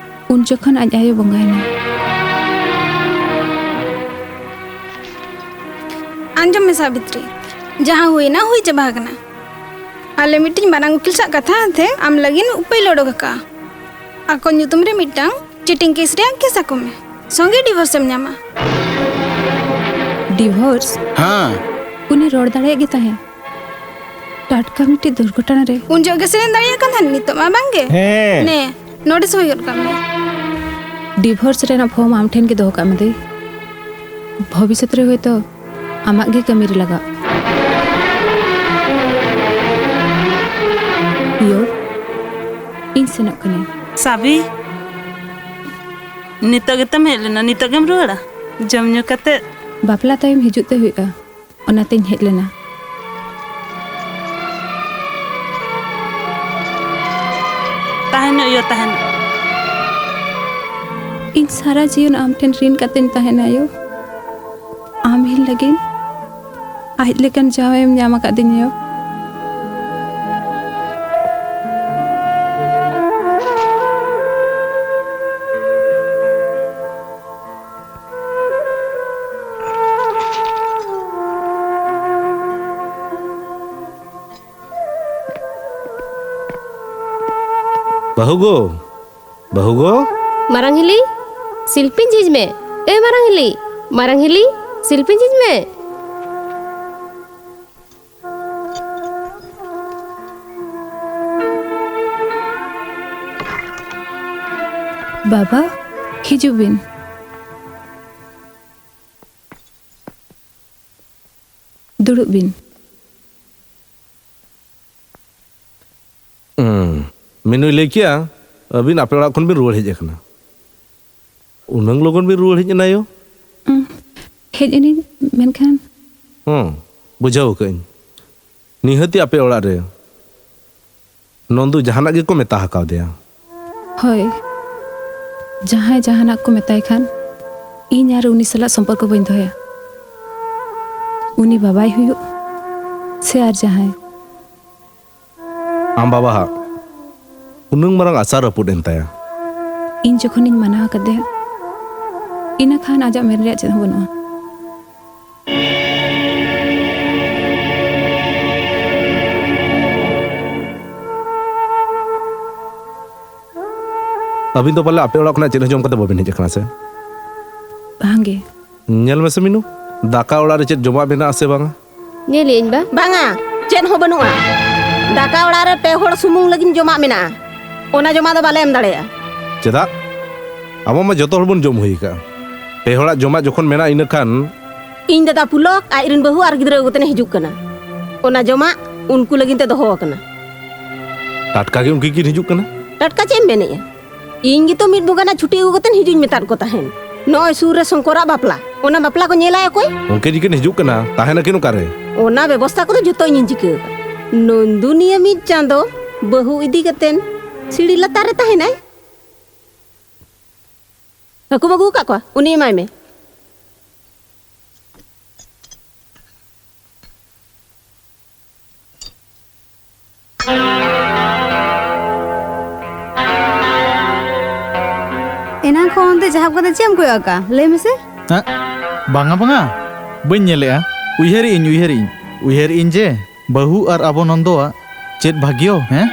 ᱩᱱ ᱡᱚᱠᱷᱚᱱ ᱟᱡ ᱟᱭᱳ ᱵᱚᱸᱜᱟᱭᱮᱱᱟᱭ᱾ ᱟᱸᱡᱚᱢ ᱢᱮ ᱥᱟᱵᱤᱛᱨᱤ, ᱡᱟᱦᱟᱸ ᱦᱩᱭᱱᱟ ᱦᱩᱭ ᱪᱟᱵᱟ ᱟᱠᱟᱱᱟ᱾ ᱟᱞᱮ ᱢᱤᱫᱴᱤᱡ ᱢᱟᱨᱟᱝ ᱩᱠᱤᱞ ᱥᱟᱶ ᱠᱟᱛᱷᱟ ᱟᱛᱮ ᱟᱢ ᱞᱟᱹᱜᱤᱫ ᱩᱯᱟᱹᱭ ᱞᱮ ᱚᱰᱚᱠ ᱟᱠᱟᱜᱼᱟ᱾ ᱟᱠᱚ ᱧᱩᱛᱩᱢ ᱨᱮ ᱢᱤᱫᱴᱟᱝ ᱪᱤᱴᱤᱝ ᱠᱮᱥ ᱨᱮᱭᱟᱜ ᱠᱮᱥ ᱟᱠᱚ ᱢᱮ, ᱥᱚᱸᱜᱮ ᱰᱤᱵᱷᱳᱨᱥ ᱮᱢ ᱧᱟᱢᱟ᱾ ᱰᱤᱵᱷᱳᱨᱥ? ᱦᱮᱸ᱾ ᱩᱱᱤ ᱨᱚᱲ ᱫᱟᱲᱮᱭᱟᱜ ᱜᱮ ᱛᱟᱦᱮᱸ᱾ ᱴᱟᱴᱠᱟ ᱢᱤᱫᱴᱤᱡ ᱫᱩᱨᱜᱷᱚᱴᱚᱱᱟ ᱨᱮ᱾ ᱩᱱ ᱡᱚᱦᱚᱜ ᱜᱮ ᱥᱮᱨᱮᱧ ᱫᱟᱲᱮᱭᱟᱜ ᱠᱟᱱ ᱛᱟᱦᱮᱱ, ᱱᱤᱛᱚᱜ ᱢᱟ ᱵᱟᱝ ᱜᱮ᱾ ᱦᱮᱸ᱾ ᱱᱮ, ᱱᱚᱰᱮ ᱥᱳᱭ ᱜᱚᱫ ᱠᱟᱜ ᱢᱮ᱾ ᱰᱤᱵᱷᱳᱨᱥ ᱨᱮᱱᱟᱜ ᱯᱷᱚᱨᱢ ᱟᱢ ᱴᱷᱮᱱ ᱜᱮ ᱫᱚᱦᱚ ᱠᱟᱜ ᱢᱮ ᱫᱟᱹᱭ᱾ ᱵᱷᱚᱵᱤᱥᱥᱚᱛ ᱨᱮ ᱦᱚᱭᱛᱚ ᱟᱢᱟᱜ ᱜᱮ ᱠᱟᱹᱢᱤ ᱨᱮ ᱞᱟᱜᱟᱜ᱾ ᱤᱭᱳ, ᱤᱧ ᱥᱮᱱᱚᱜ ᱠᱟᱹᱱᱟᱹᱧ᱾ ᱥᱟᱵᱤ, ᱱᱤᱛᱚᱜ ᱜᱮᱛᱚᱢ ᱦᱮᱡ ᱞᱮᱱᱟ, ᱱᱤᱛᱚᱜ ᱜᱮᱢ ᱨᱩᱣᱟᱹᱲᱟ? ᱡᱚᱢ ᱧᱩ ᱠᱟᱛᱮ᱾ ᱵᱟᱯᱞᱟ ᱛᱟᱭᱚᱢ ᱦᱤᱡᱩᱜ ᱛᱮ ᱦᱩᱭᱩᱜᱼᱟ, ᱚᱱᱟᱛᱮᱧ ᱦᱮᱡ ᱞᱮᱱᱟ᱾ ᱛᱟᱦᱮᱱᱚᱜ ᱭᱳ, ᱛᱟᱦᱮᱱᱚᱜ᱾ ᱤᱧ ᱥᱟᱨᱟ ᱡᱤᱭᱚᱱ ᱟᱢ ᱴᱷᱮᱱ ᱨᱤᱱ ᱠᱟᱛᱮᱧ ᱛᱟᱦᱮᱱᱟ ᱭᱳ᱾ ᱟᱢ ᱤᱧ ᱞᱟᱹᱜᱤᱫ ᱟᱡ ᱞᱮᱠᱟᱱ ᱡᱟᱶᱟᱭᱮᱢ ᱧᱟᱢ ᱟᱠᱟᱫᱤᱧᱟ ᱭᱳ᱾ ᱵᱟᱹᱦᱩ ᱜᱳ, ᱵᱟᱹᱦᱩ ᱜᱳ᱾ ᱢᱟᱨᱟᱝ ᱦᱤᱞᱤ, ᱥᱤᱞᱯᱤᱧ ᱡᱷᱤᱡ ᱢᱮ᱾ ᱮ ᱢᱟᱨᱟᱝ ᱦᱤᱞᱤ, ᱢᱟᱨᱟᱝ ᱦᱤᱞᱤ, ᱥᱤᱞᱯᱤᱧ ᱡᱷᱤᱡ ᱢᱮ᱾ ᱵᱟᱵᱟ, ᱦᱤᱡᱩᱜ ᱵᱤᱱ᱾ ᱫᱩᱲᱩᱵ ᱵᱤᱱ᱾ ᱢᱤᱱᱩᱭ ᱞᱟᱹᱭ ᱠᱮᱭᱟ, ᱟᱹᱵᱤᱱ ᱟᱯᱮ ᱚᱲᱟᱜ ᱠᱷᱚᱱ ᱵᱤᱱ ᱨᱩᱣᱟᱹᱲ ᱦᱮᱡ ᱟᱠᱟᱱᱟ᱾ ᱩᱱᱟᱹᱝ ᱞᱚᱜᱚᱱ ᱵᱤᱱ ᱨᱩᱣᱟᱹᱲ ᱦᱮᱡ ᱮᱱᱟ ᱭᱳ? ᱩᱸ, ᱦᱮᱡ ᱮᱱᱟᱹᱧ, ᱢᱮᱱᱠᱷᱟᱱ ᱦᱚᱸ, ᱵᱩᱡᱷᱟᱹᱣ ᱟᱠᱟᱫᱟᱹᱧ᱾ ᱱᱤᱦᱟᱹᱛᱤ ᱟᱯᱮ ᱚᱲᱟᱜ ᱨᱮ ᱱᱚᱱᱫᱩ ᱡᱟᱦᱟᱱᱟᱜ ᱜᱮᱠᱚ ᱢᱮᱛᱟ ᱟᱠᱟᱣᱫᱮᱭᱟ᱾ ᱦᱳᱭ, ᱡᱟᱦᱟᱸᱭ ᱡᱟᱦᱟᱱᱟᱜ ᱠᱚ ᱢᱮᱛᱟᱭ ᱠᱷᱟᱱ, ᱤᱧ ᱟᱨ ᱩᱱᱤ ᱥᱟᱞᱟᱜ ᱥᱚᱢᱯᱚᱨᱠᱚ ᱵᱟᱹᱧ ᱫᱚᱦᱚᱭᱟ᱾ ᱩᱱᱤ ᱵᱟᱵᱟᱭ ᱦᱩᱭᱩᱜ, ᱥᱮ ᱟᱨ ᱡᱟᱦᱟᱸᱭ᱾ ᱟᱢ ᱵᱟᱵᱟ ᱦᱟᱜ ᱩᱱᱟᱹᱝ ᱢᱟᱨᱟᱝ ᱟᱥᱟ ᱨᱟᱹᱯᱩᱫ ᱮᱱ ᱛᱟᱭᱟ᱾ ᱤᱧ ᱡᱚᱠᱷᱚᱱᱤᱧ ᱢᱟᱱᱟ ᱟᱠᱟᱫᱮᱭᱟ, ᱤᱱᱟᱹ ᱠᱷᱟᱱ ᱟᱡᱟᱜ ᱢᱮᱱ ᱨᱮᱭᱟᱜ ᱪᱮᱫ ᱦᱚᱸ ᱵᱟᱹᱱᱩᱜᱼᱟ᱾ ᱟᱹᱵᱤᱱ ᱫᱚ ᱯᱟᱞᱮ ᱟᱯᱮ ᱚᱲᱟᱜ ᱠᱷᱚᱱᱟᱜ ᱪᱮᱫ ᱦᱚᱸ ᱡᱚᱢ ᱠᱟᱛᱮ ᱵᱟᱵᱤᱱ ᱦᱮᱡ ᱟᱠᱟᱱᱟ ᱥᱮ? ᱵᱟᱝᱜᱮ᱾ ᱧᱮᱞ ᱢᱮᱥᱮ ᱢᱤᱱᱩ, ᱫᱟᱠᱟ ᱚᱲᱟᱜ ᱨᱮ ᱪᱮᱫ ᱡᱚᱢᱟᱜ ᱢᱮᱱᱟᱜᱼᱟ ᱥᱮ ᱵᱟᱝᱟ? ᱧᱮᱞᱮᱜ ᱟᱹᱧ ᱵᱟ᱾ ᱵᱟᱝᱟ, ᱪᱮᱫ ᱦᱚᱸ ᱵᱟᱹᱱᱩᱜᱼᱟ᱾ ᱫᱟᱠᱟ ᱚᱲᱟᱜ ᱨᱮ ᱯᱮ ᱦᱚᱲ ᱥᱩᱢᱩᱝ ᱞᱟᱹᱜᱤᱫ ᱡᱚᱢᱟᱜ ᱢᱮᱱᱟᱜᱼᱟ᱾ ᱚᱱᱟ ᱡᱚᱢᱟᱜ ᱫᱚ ᱵᱟᱞᱮ ᱮᱢ ᱫᱟᱲᱮᱭᱟᱜᱼᱟ᱾ ᱪᱮᱫᱟᱜ? ᱟᱵᱚ ᱢᱟ ᱡᱚᱛᱚ ᱦᱚᱲ ᱵᱚᱱ ᱡᱚᱢ ᱦᱩᱭ ᱟᱠᱟᱜᱼᱟ᱾ ᱯᱮ ᱦᱚᱲᱟᱜ ᱡᱚᱢᱟᱜ ᱡᱚᱠᱷᱚᱱ ᱢᱮᱱᱟᱜᱼᱟ, ᱤᱱᱟᱹ ᱠᱷᱟᱱ ᱤᱧ ᱫᱟᱫᱟ ᱯᱩᱞᱚᱠ ᱟᱡ ᱨᱮᱱ ᱵᱟᱹᱦᱩ ᱟᱨ ᱜᱤᱫᱽᱨᱟᱹ ᱟᱹᱜᱩ ᱠᱟᱛᱮ ᱦᱤᱡᱩᱜ ᱠᱟᱱᱟ᱾ ᱚᱱᱟ ᱡᱚᱢᱟᱜ ᱩᱱᱠᱩ ᱞᱟᱹᱜᱤᱫ ᱛᱮ ᱫᱚᱦᱚ ᱟᱠᱟᱱᱟ᱾ ᱴᱟᱴᱠᱟ ᱜᱮ ᱩᱱᱠᱤᱱ ᱠᱤᱱ ᱦᱤᱡᱩᱜ ᱠᱟᱱᱟ? ᱴᱟᱴᱠᱟ ᱪᱮᱫ ᱮᱢ ᱢᱮᱱᱮᱜᱼᱟ? ᱤᱧ ᱜᱮᱛᱚ ᱢᱤᱫ ᱵᱚᱸᱜᱟ ᱨᱮᱱᱟᱜ ᱪᱷᱩᱴᱤ ᱟᱹᱜᱩ ᱠᱟᱛᱮ ᱦᱤᱡᱩᱜ ᱤᱧ ᱢᱮᱛᱟᱫ ᱠᱚ ᱛᱟᱦᱮᱸᱱ᱾ ᱱᱚᱜᱼᱚᱭ ᱥᱩᱨ ᱨᱮ ᱥᱚᱝᱠᱚᱨᱟᱜ ᱵᱟᱯᱞᱟ, ᱚᱱᱟ ᱵᱟᱯᱞᱟ ᱠᱚ ᱧᱮᱞᱟ ᱚᱠᱚᱭ? ᱩᱱᱠᱤᱱ ᱜᱮᱠᱤᱱ ᱦᱤᱡᱩᱜ ᱠᱟᱱᱟ, ᱛᱟᱦᱮᱱᱟᱠᱤᱱ ᱚᱠᱟᱨᱮ? ᱚᱱᱟ ᱵᱮᱵᱚᱥᱛᱟ ᱠᱚᱫᱚ ᱡᱚᱛᱚ ᱤᱧᱤᱧ ᱪᱤᱠᱟᱹ ᱟᱠᱟᱫ᱾ ᱱᱚᱱᱫᱩ ᱱᱤᱭᱟᱹ ᱢᱤᱫ ᱪᱟᱸᱫᱚ ᱵᱟᱹᱦᱩ ᱤᱫᱤ ᱠᱟᱛᱮ ᱥᱤᱲᱤ ᱞᱟᱛᱟᱨ ᱨᱮ ᱛᱟᱦᱮᱱᱟᱭ᱾ ᱦᱟᱹᱠᱩᱢ ᱟᱹᱜᱩ ᱟᱠᱟᱫ ᱠᱚᱣᱟ? ᱩᱱᱤ ᱮᱢᱟᱭ ᱢᱮ᱾ ᱮᱱᱟᱝ ᱠᱷᱚᱱ ᱚᱱᱛᱮ ᱡᱟᱦᱟᱸ ᱠᱟᱛᱮ ᱪᱮᱫ ᱮᱢ ᱠᱚᱭᱚᱜ ᱟᱠᱟᱫᱼᱟ? ᱞᱟᱹᱭ ᱢᱮᱥᱮ᱾ ᱦᱮᱸ? ᱵᱟᱝᱟ, ᱵᱟᱝᱟ, ᱵᱟᱹᱧ ᱧᱮᱞᱮᱜᱼᱟ᱾ ᱩᱭᱦᱟᱹᱨᱮᱜ ᱟᱹᱧ, ᱩᱭᱦᱟᱹᱨᱮᱜ ᱟᱹᱧ, ᱩᱭᱦᱟᱹᱨᱮᱜ ᱟᱹᱧ ᱡᱮ ᱵᱟᱹᱦᱩ ᱟᱨ ᱟᱵᱚ ᱱᱚᱱᱫᱚᱣᱟᱜ ᱪᱮᱫ ᱵᱷᱟᱜᱽᱭᱚ, ᱦᱮᱸ?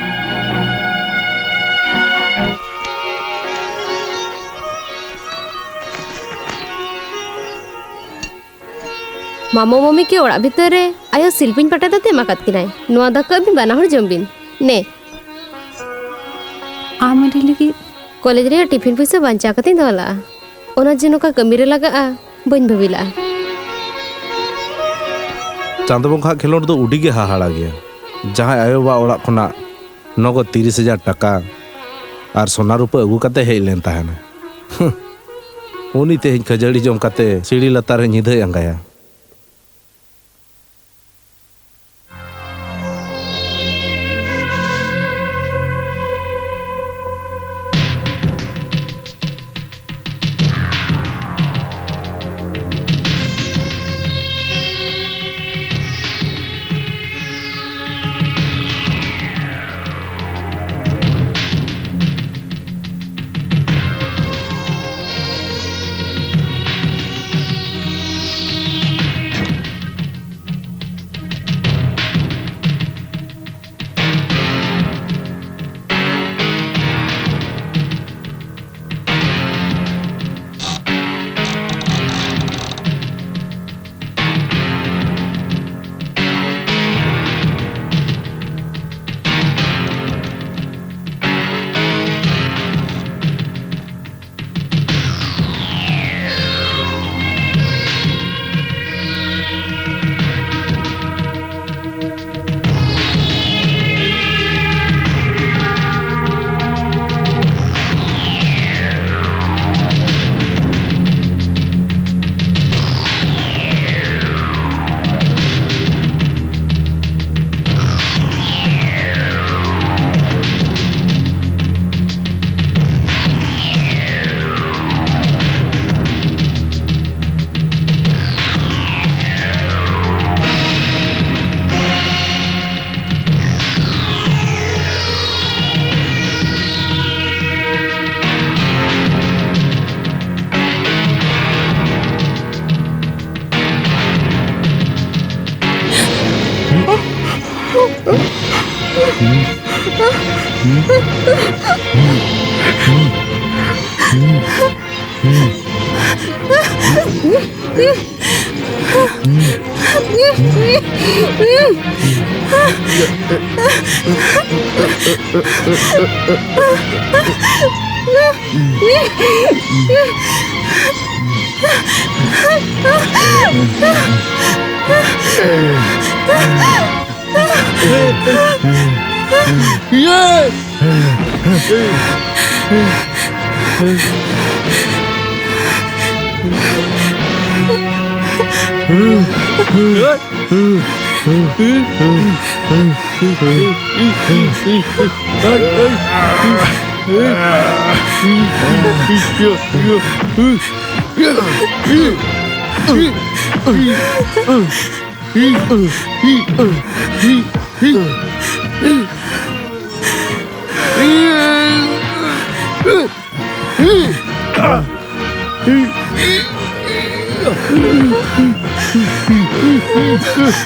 ᱢᱟᱢᱚ ᱢᱟᱢᱤ ᱠᱤ ᱚᱲᱟᱜ ᱵᱷᱤᱛᱟᱹᱨ ᱨᱮ? ᱟᱭᱳ ᱥᱤᱞᱯᱤᱧ ᱯᱟᱴᱟ ᱫᱟᱛᱮ ᱮᱢ ᱟᱠᱟᱫ ᱠᱤᱱᱟᱭ᱾ ᱱᱚᱣᱟ ᱫᱟᱠᱟ ᱟᱹᱵᱤᱱ ᱵᱟᱱᱟ ᱦᱚᱲ ᱡᱚᱢ ᱵᱤᱱ᱾ ᱱᱮ᱾ ᱟᱢ ᱟᱹᱰᱤ ᱞᱟᱹᱜᱤᱫ᱾ ᱠᱚᱞᱮᱡᱽ ᱨᱮᱭᱟᱜ ᱴᱤᱯᱷᱤᱱ ᱯᱩᱭᱥᱟᱹ ᱵᱟᱧᱪᱟᱣ ᱠᱟᱛᱮᱧ ᱫᱚᱦᱚ ᱞᱟᱜᱼᱟ᱾ ᱚᱱᱟ ᱡᱮ ᱱᱚᱝᱠᱟ ᱠᱟᱹᱢᱤ ᱨᱮ ᱞᱟᱜᱟᱜᱼᱟ, ᱵᱟᱹᱧ ᱵᱷᱟᱹᱵᱤ ᱞᱟᱜᱼᱟ᱾ ᱪᱟᱸᱫᱚ ᱵᱚᱸᱜᱟ ᱟᱜ ᱠᱷᱮᱞᱳᱰ ᱫᱚ ᱟᱹᱰᱤ ᱜᱮ ᱦᱟᱦᱟᱲᱟ ᱜᱮᱭᱟ᱾ ᱡᱟᱦᱟᱸᱭ ᱟᱭᱳ ᱵᱟᱵᱟ ᱚᱲᱟᱜ ᱠᱷᱚᱱᱟᱜ ᱱᱚᱜᱚᱫ ᱛᱤᱨᱤᱥ ᱦᱟᱡᱟᱨ ᱴᱟᱠᱟ ᱟᱨ ᱥᱚᱱᱟ ᱨᱩᱯᱟᱹ ᱟᱹᱜᱩ ᱠᱟᱛᱮ ᱦᱮᱡ ᱞᱮᱱ ᱛᱟᱦᱮᱱᱟ᱾ ᱦᱩᱸ᱾ ᱩᱱᱤ ᱛᱮᱦᱮᱧ ᱠᱷᱟᱹᱡᱟᱹᱲᱤ ᱡᱚᱢ ᱠᱟᱛᱮ ᱥᱤᱲᱤ ᱞᱟᱛᱟᱨ ᱨᱮ ᱧᱤᱫᱟᱹᱭ ᱟᱸᱜᱟᱭᱟ᱾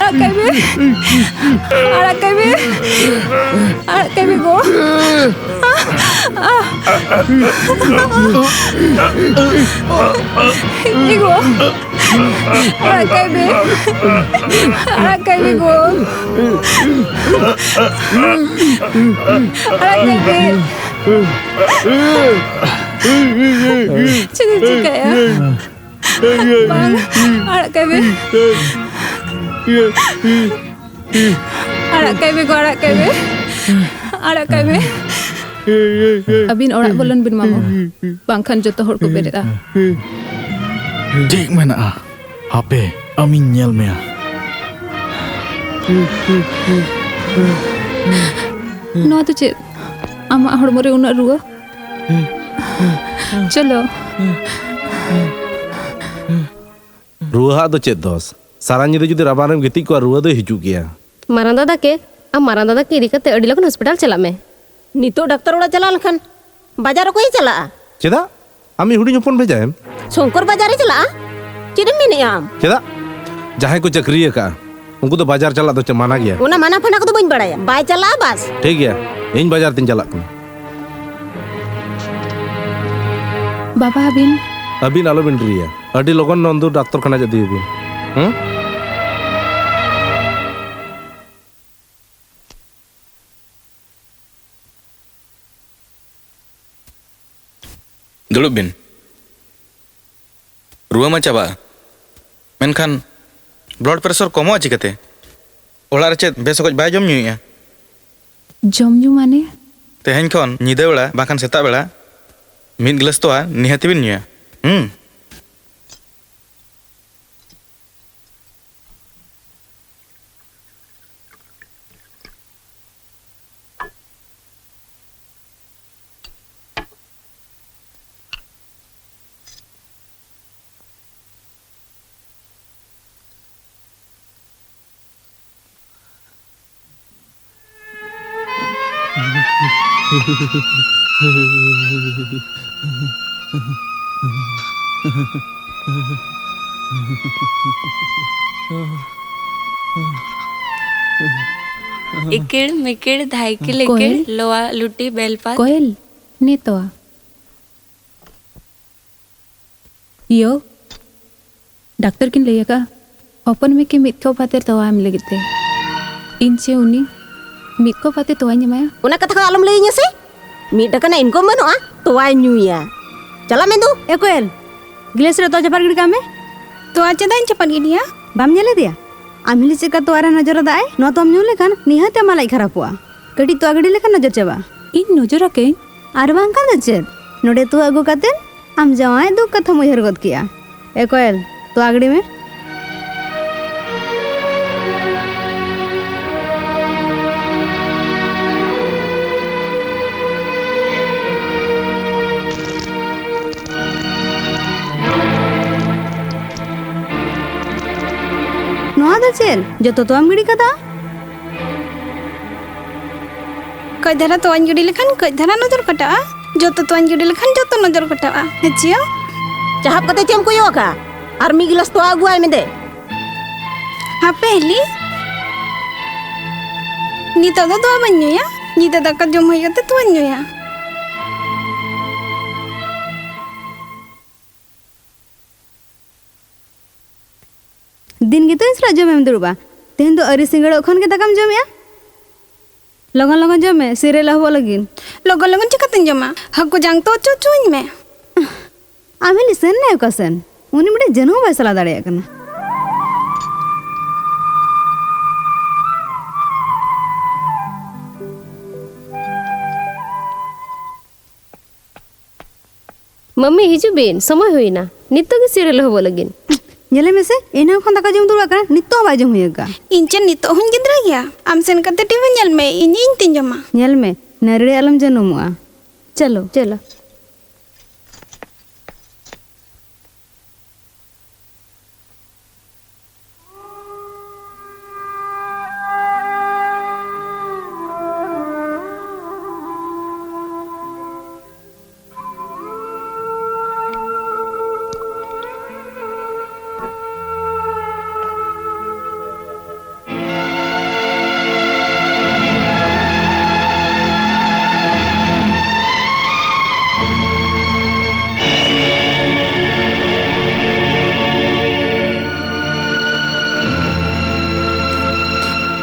ᱟᱲᱟᱜ ᱠᱟᱭ ᱢᱮ᱾ ᱟᱲᱟᱜ ᱠᱟᱭ ᱢᱮ᱾ ᱟᱲᱟᱜ ᱠᱟᱭ ᱢᱮ ᱜᱚ᱾ ᱤᱧ ᱜᱚ᱾ ᱟᱲᱟᱜ ᱠᱟᱭ ᱢᱮ᱾ ᱟᱲᱟᱜ ᱠᱟᱭ ᱢᱮ ᱜᱚ᱾ ᱟᱲᱟᱜ ᱠᱟᱭ ᱢᱮ᱾ ᱪᱮᱫ ᱮᱢ ᱪᱤᱠᱟᱹᱭᱟ? ᱵᱟᱝ, ᱟᱲᱟᱜ ᱠᱟᱭ ᱢᱮ᱾ ᱟᱲᱟᱜ ᱠᱟᱭ ᱢᱮ ᱜᱚ, ᱟᱲᱟᱜ ᱠᱟᱭ ᱢᱮ᱾ ᱟᱲᱟᱜ ᱠᱟᱭ ᱢᱮ᱾ ᱟᱹᱵᱤᱱ ᱚᱲᱟᱜ ᱵᱚᱞᱚᱱ ᱵᱤᱱ ᱢᱟᱢᱚ, ᱵᱟᱝᱠᱷᱟᱱ ᱡᱚᱛᱚ ᱦᱚᱲ ᱠᱚ ᱵᱮᱨᱮᱫᱼᱟ᱾ ᱴᱷᱤᱠ ᱢᱮᱱᱟᱜᱼᱟ, ᱦᱟᱯᱮ ᱟᱢᱤᱧ ᱧᱮᱞ ᱢᱮᱭᱟ᱾ ᱱᱚᱣᱟ ᱫᱚ ᱪᱮᱫ? ᱟᱢᱟᱜ ᱦᱚᱲᱢᱚ ᱨᱮ ᱩᱱᱟᱹᱜ ᱨᱩᱣᱟᱹ? ᱪᱚᱞᱚ᱾ ᱨᱩᱣᱟᱹ ᱦᱟᱜ ᱫᱚ ᱪᱮᱫ ᱫᱚᱥ? ᱥᱟᱨᱟ ᱧᱤᱫᱟᱹ ᱡᱩᱫᱤ ᱨᱟᱵᱟᱝ ᱨᱮᱢ ᱜᱤᱛᱤᱡ ᱠᱚᱜᱼᱟ, ᱨᱩᱣᱟᱹ ᱫᱚᱭ ᱦᱤᱡᱩᱜ ᱜᱮᱭᱟ᱾ ᱢᱟᱨᱟᱝ ᱫᱟᱫᱟ ᱠᱮ, ᱟᱢ ᱢᱟᱨᱟᱝ ᱫᱟᱫᱟ ᱠᱮ ᱤᱫᱤ ᱠᱟᱛᱮ ᱟᱹᱰᱤ ᱞᱚᱜᱚᱱ ᱦᱚᱥᱯᱤᱴᱟᱞ ᱪᱟᱞᱟᱜ ᱢᱮ᱾ ᱱᱤᱛᱚᱜ ᱰᱟᱠᱛᱟᱨ ᱚᱲᱟᱜ ᱪᱟᱞᱟᱣ ᱞᱮᱱᱠᱷᱟᱱ ᱵᱟᱡᱟᱨ ᱚᱠᱚᱭᱮ ᱪᱟᱞᱟᱜᱼᱟ? ᱪᱮᱫᱟᱜ? ᱟᱢᱤᱡ ᱦᱩᱰᱤᱧ ᱦᱚᱯᱚᱱ ᱵᱷᱮᱡᱟᱭᱮᱢ᱾ ᱥᱚᱝᱠᱚᱨ ᱵᱟᱡᱟᱨᱮ ᱪᱟᱞᱟᱜᱼᱟ? ᱪᱮᱫ ᱮᱢ ᱢᱮᱱᱮᱜᱼᱟ ᱟᱢ? ᱪᱮᱫᱟᱜ? ᱡᱟᱦᱟᱸᱭ ᱠᱚ ᱪᱟᱹᱠᱨᱤ ᱟᱠᱟᱫᱼᱟ, ᱩᱱᱠᱩ ᱫᱚ ᱵᱟᱡᱟᱨ ᱪᱟᱞᱟᱜ ᱫᱚ ᱪᱮᱫ ᱢᱟᱱᱟ ᱜᱮᱭᱟ? ᱚᱱᱟ ᱢᱟᱱᱟ ᱯᱷᱟᱱᱟ ᱠᱚᱫᱚ ᱵᱟᱹᱧ ᱵᱟᱲᱟᱭᱟ, ᱵᱟᱭ ᱪᱟᱞᱟᱜᱼᱟ ᱵᱟᱥ᱾ ᱴᱷᱤᱠ ᱜᱮᱭᱟ, ᱤᱧ ᱵᱟᱡᱟᱨ ᱛᱤᱧ ᱪᱟᱞᱟᱜ ᱠᱟᱱᱟ᱾ ᱵᱟᱵᱟ, ᱟᱹᱵᱤᱱ? ᱟᱹᱵᱤᱱ ᱟᱞᱚᱵᱤᱱ ᱰᱮᱨᱤᱭᱟ, ᱟᱹᱰᱤ ᱞᱚᱜᱚᱱ ᱱᱚᱱᱫᱩ ᱰᱟᱠᱛᱚᱨ ᱠᱷᱟᱱᱟ ᱤᱫᱤᱭᱮᱵᱤᱱ᱾ ᱦᱮᱸ? ᱫᱩᱲᱩᱵ ᱵᱤᱱ᱾ ᱨᱩᱣᱟᱹ ᱢᱟ ᱪᱟᱵᱟᱜᱼᱟ, ᱢᱮᱱᱠᱷᱟᱱ blood pressure ᱠᱚᱢᱚᱜᱼᱟ ᱪᱤᱠᱟᱹᱛᱮ? ᱚᱲᱟᱜ ᱨᱮ ᱪᱮᱫ ᱵᱮᱥ ᱚᱠᱚᱡ ᱵᱟᱭ ᱡᱚᱢ ᱧᱩᱭᱮᱫᱼᱟ? ᱡᱚᱢ ᱧᱩ ᱢᱟᱱᱮ? ᱛᱮᱦᱮᱧ ᱠᱷᱚᱱ ᱧᱤᱫᱟᱹ ᱵᱮᱲᱟ ᱵᱟᱝᱠᱷᱟᱱ ᱥᱮᱛᱟᱜ ᱵᱮᱲᱟ ᱢᱤᱫ ᱜᱞᱟᱥ ᱛᱚᱣᱟ ᱱᱤᱦᱟᱹᱛᱤ ᱵᱤᱱ ᱧᱩᱭᱟ᱾ ᱦᱩᱸ᱾ ᱤᱠᱤᱲ ᱢᱤᱠᱤᱲ ᱫᱷᱟᱭᱠᱤ ᱞᱤᱠᱤᱲ ᱠᱚᱭᱮᱞ? ᱞᱚᱣᱟ ᱞᱩᱴᱤ ᱵᱮᱞᱯᱟᱛ᱾ ᱠᱚᱭᱮᱞ, ᱱᱤᱛᱚᱜ᱾ ᱤᱭᱳ, ᱰᱟᱠᱛᱟᱨ ᱠᱤᱱ ᱞᱟᱹᱭ ᱟᱠᱟᱫᱼᱟ, ᱦᱚᱯᱚᱱ ᱢᱮ ᱠᱤ ᱢᱤᱫ ᱠᱚᱯ ᱟᱛᱮ ᱛᱚᱣᱟ ᱮᱢ ᱞᱟᱹᱜᱤᱫ ᱛᱮ᱾ ᱤᱧ ᱪᱮ ᱩᱱᱤ ᱢᱤᱫ ᱠᱚᱯ ᱟᱛᱮ ᱛᱚᱣᱟᱧ ᱮᱢᱟᱭᱟ? ᱚᱱᱟ ᱠᱟᱛᱷᱟ ᱠᱚ ᱟᱞᱚᱢ ᱞᱟᱹᱭᱟᱹᱧᱟ ᱥᱮ᱾ ᱢᱤᱫ ᱴᱟᱠᱟ ᱨᱮᱱᱟᱜ ᱤᱱᱠᱟᱢ ᱵᱟᱹᱱᱩᱜᱼᱟ, ᱛᱚᱣᱟᱭ ᱧᱩᱭᱟ᱾ ᱪᱟᱞᱟᱜ ᱢᱮ ᱫᱩ᱾ ᱮ ᱠᱚᱭᱮᱞ, ᱜᱤᱞᱟᱹᱥ ᱨᱮ ᱛᱚᱣᱟ ᱪᱟᱯᱟᱫ ᱜᱤᱰᱤ ᱠᱟᱜ ᱢᱮ᱾ ᱛᱚᱣᱟ ᱪᱮᱫᱟᱜ ᱤᱧ ᱪᱟᱯᱟᱫ ᱜᱤᱰᱤᱭᱟ? ᱵᱟᱢ ᱧᱮᱞ ᱤᱫᱤᱭᱟ? ᱟᱢ ᱦᱤᱞᱤ ᱪᱮᱫᱠᱟ ᱛᱚᱣᱟ ᱨᱮ ᱱᱚᱡᱚᱨ ᱟᱫᱟᱭ? ᱱᱚᱣᱟ ᱛᱚᱣᱟᱢ ᱧᱩ ᱞᱮᱠᱷᱟᱱ ᱱᱤᱦᱟᱹᱛ ᱟᱢᱟᱜ ᱞᱟᱡ ᱠᱷᱟᱨᱟᱯᱚᱜᱼᱟ᱾ ᱠᱟᱹᱴᱤᱡ ᱛᱚᱣᱟ ᱜᱤᱰᱤ ᱞᱮᱠᱷᱟᱱ ᱱᱚᱡᱚᱨ ᱪᱟᱵᱟᱜᱼᱟ᱾ ᱤᱧ ᱱᱚᱡᱚᱨ ᱟᱠᱟᱹᱧ? ᱟᱨ ᱵᱟᱝᱠᱷᱟᱱ ᱫᱚ ᱪᱮᱫ? ᱱᱚᱰᱮ ᱛᱚᱣᱟ ᱟᱹᱜᱩ ᱠᱟᱛᱮ ᱟᱢ ᱡᱟᱶᱟᱭ ᱫᱩᱠ ᱠᱟᱛᱷᱟᱢ ᱩᱭᱦᱟᱹᱨ ᱜᱚᱫ ᱠᱮᱜᱼᱟ᱾ ᱮ ᱠᱚᱭᱮᱞ, ᱛᱚᱣᱟ ᱜᱤᱰᱤ ᱢᱮ᱾ ᱱᱚᱣᱟ ᱫᱚ ᱪᱮᱫ? ᱡᱚᱛᱚ ᱛᱚᱣᱟᱢ ᱜᱤᱰᱤ ᱠᱟᱫᱟ? ᱠᱟᱹᱡ ᱫᱷᱟᱨᱟ ᱛᱚᱣᱟᱧ ᱜᱤᱰᱤ ᱞᱮᱠᱷᱟᱱ ᱠᱟᱹᱡ ᱫᱷᱟᱨᱟ ᱱᱚᱡᱚᱨ ᱠᱟᱴᱟᱜᱼᱟ, ᱡᱚᱛᱚ ᱛᱚᱣᱟᱧ ᱜᱤᱰᱤ ᱞᱮᱠᱷᱟᱱ ᱡᱚᱛᱚ ᱱᱚᱡᱚᱨ ᱠᱟᱴᱟᱜᱼᱟ᱾ ᱦᱮᱸ ᱪᱤᱭᱟᱹ? ᱪᱟᱦᱟᱯ ᱠᱟᱛᱮ ᱪᱮᱫ ᱮᱢ ᱠᱚᱭᱚᱜ ᱟᱠᱟᱫ? ᱟᱨ ᱢᱤᱫ ᱜᱤᱞᱟᱥ ᱛᱚᱣᱟ ᱟᱹᱜᱩᱣᱟᱭ ᱢᱮ ᱫᱮ᱾ ᱦᱟᱯᱮ ᱦᱤᱞᱤ, ᱱᱤᱛᱚᱜ ᱫᱚ ᱛᱚᱣᱟ ᱵᱟᱹᱧ ᱧᱩᱭᱟ, ᱧᱤᱫᱟᱹ ᱫᱟᱠᱟ ᱡᱚᱢ ᱦᱩᱭ ᱠᱟᱛᱮ ᱛᱚᱣᱟᱧ ᱧᱩᱭᱟ᱾ ᱫᱤᱱ ᱜᱮᱛᱚ ᱤᱧ ᱥᱟᱞᱟᱜ ᱡᱚᱢᱮᱢ ᱫᱩᱲᱩᱵᱼᱟ, ᱛᱮᱦᱮᱧ ᱫᱚ ᱟᱹᱣᱨᱤ ᱥᱤᱸᱜᱟᱹᱲᱚᱜ ᱠᱷᱚᱱ ᱜᱮ ᱫᱟᱠᱟᱢ ᱡᱚᱢᱮᱜᱼᱟ? ᱞᱚᱜᱚᱱ ᱞᱚᱜᱚᱱ ᱡᱚᱢ ᱢᱮ, ᱥᱤᱨᱮ ᱞᱚᱦᱚᱵᱚᱜ ᱞᱟᱹᱜᱤᱫ᱾ ᱞᱚᱜᱚᱱ ᱞᱚᱜᱚᱱ ᱪᱤᱠᱟᱹᱛᱤᱧ ᱡᱚᱢᱟ? ᱦᱟᱹᱠᱩ ᱡᱟᱝ ᱛᱚ ᱚᱪᱚ ᱚᱪᱚᱣᱟᱹᱧ ᱢᱮ᱾ ᱟᱢ ᱦᱤᱞᱤ ᱥᱮᱱ ᱱᱟᱭ ᱚᱠᱟ ᱥᱮᱱ? ᱩᱱᱤ ᱢᱤᱫᱴᱮᱱ ᱡᱟᱹᱱᱩ ᱦᱚᱸ ᱵᱟᱭ ᱥᱟᱞᱟ ᱫᱟᱲᱮᱭᱟᱜ ᱠᱟᱱᱟ᱾ ᱢᱟᱹᱢᱤ, ᱦᱤᱡᱩᱜ ᱵᱤᱱ, ᱥᱚᱢᱚᱭ ᱦᱩᱭᱱᱟ᱾ ᱱᱤᱛᱚᱜ ᱜᱮ ᱥᱤᱨᱤᱭᱟᱞ ᱮᱦᱚᱵᱚᱜ ᱞᱟᱹᱜᱤᱫ᱾ ᱧᱮᱞᱮ ᱢᱮᱥᱮ, ᱮᱱᱟᱝ ᱠᱷᱚᱱ ᱫᱟᱠᱟ ᱡᱚᱢ ᱫᱩᱲᱩᱵ ᱟᱠᱟᱱᱟ, ᱱᱤᱛᱚᱜ ᱦᱚᱸ ᱵᱟᱭ ᱡᱚᱢ ᱦᱩᱭ ᱟᱠᱟᱫᱼᱟ᱾ ᱤᱧ ᱪᱮᱫ ᱱᱤᱛᱚᱜ ᱦᱚᱸᱧ ᱜᱤᱫᱽᱨᱟᱹ ᱜᱮᱭᱟ? ᱟᱢ ᱥᱮᱱ ᱠᱟᱛᱮ ᱴᱤᱵᱷᱤ ᱧᱮᱞ ᱢᱮ, ᱤᱧ ᱤᱧ ᱛᱤᱧ ᱡᱚᱢᱟ᱾ ᱧᱮᱞ ᱢᱮ, ᱱᱟᱹᱨᱲᱤ ᱟᱞᱚᱢ ᱡᱟᱹᱱᱩᱢᱚᱜᱼᱟ᱾ ᱪᱚᱞᱚ᱾ ᱪᱚᱞᱚ᱾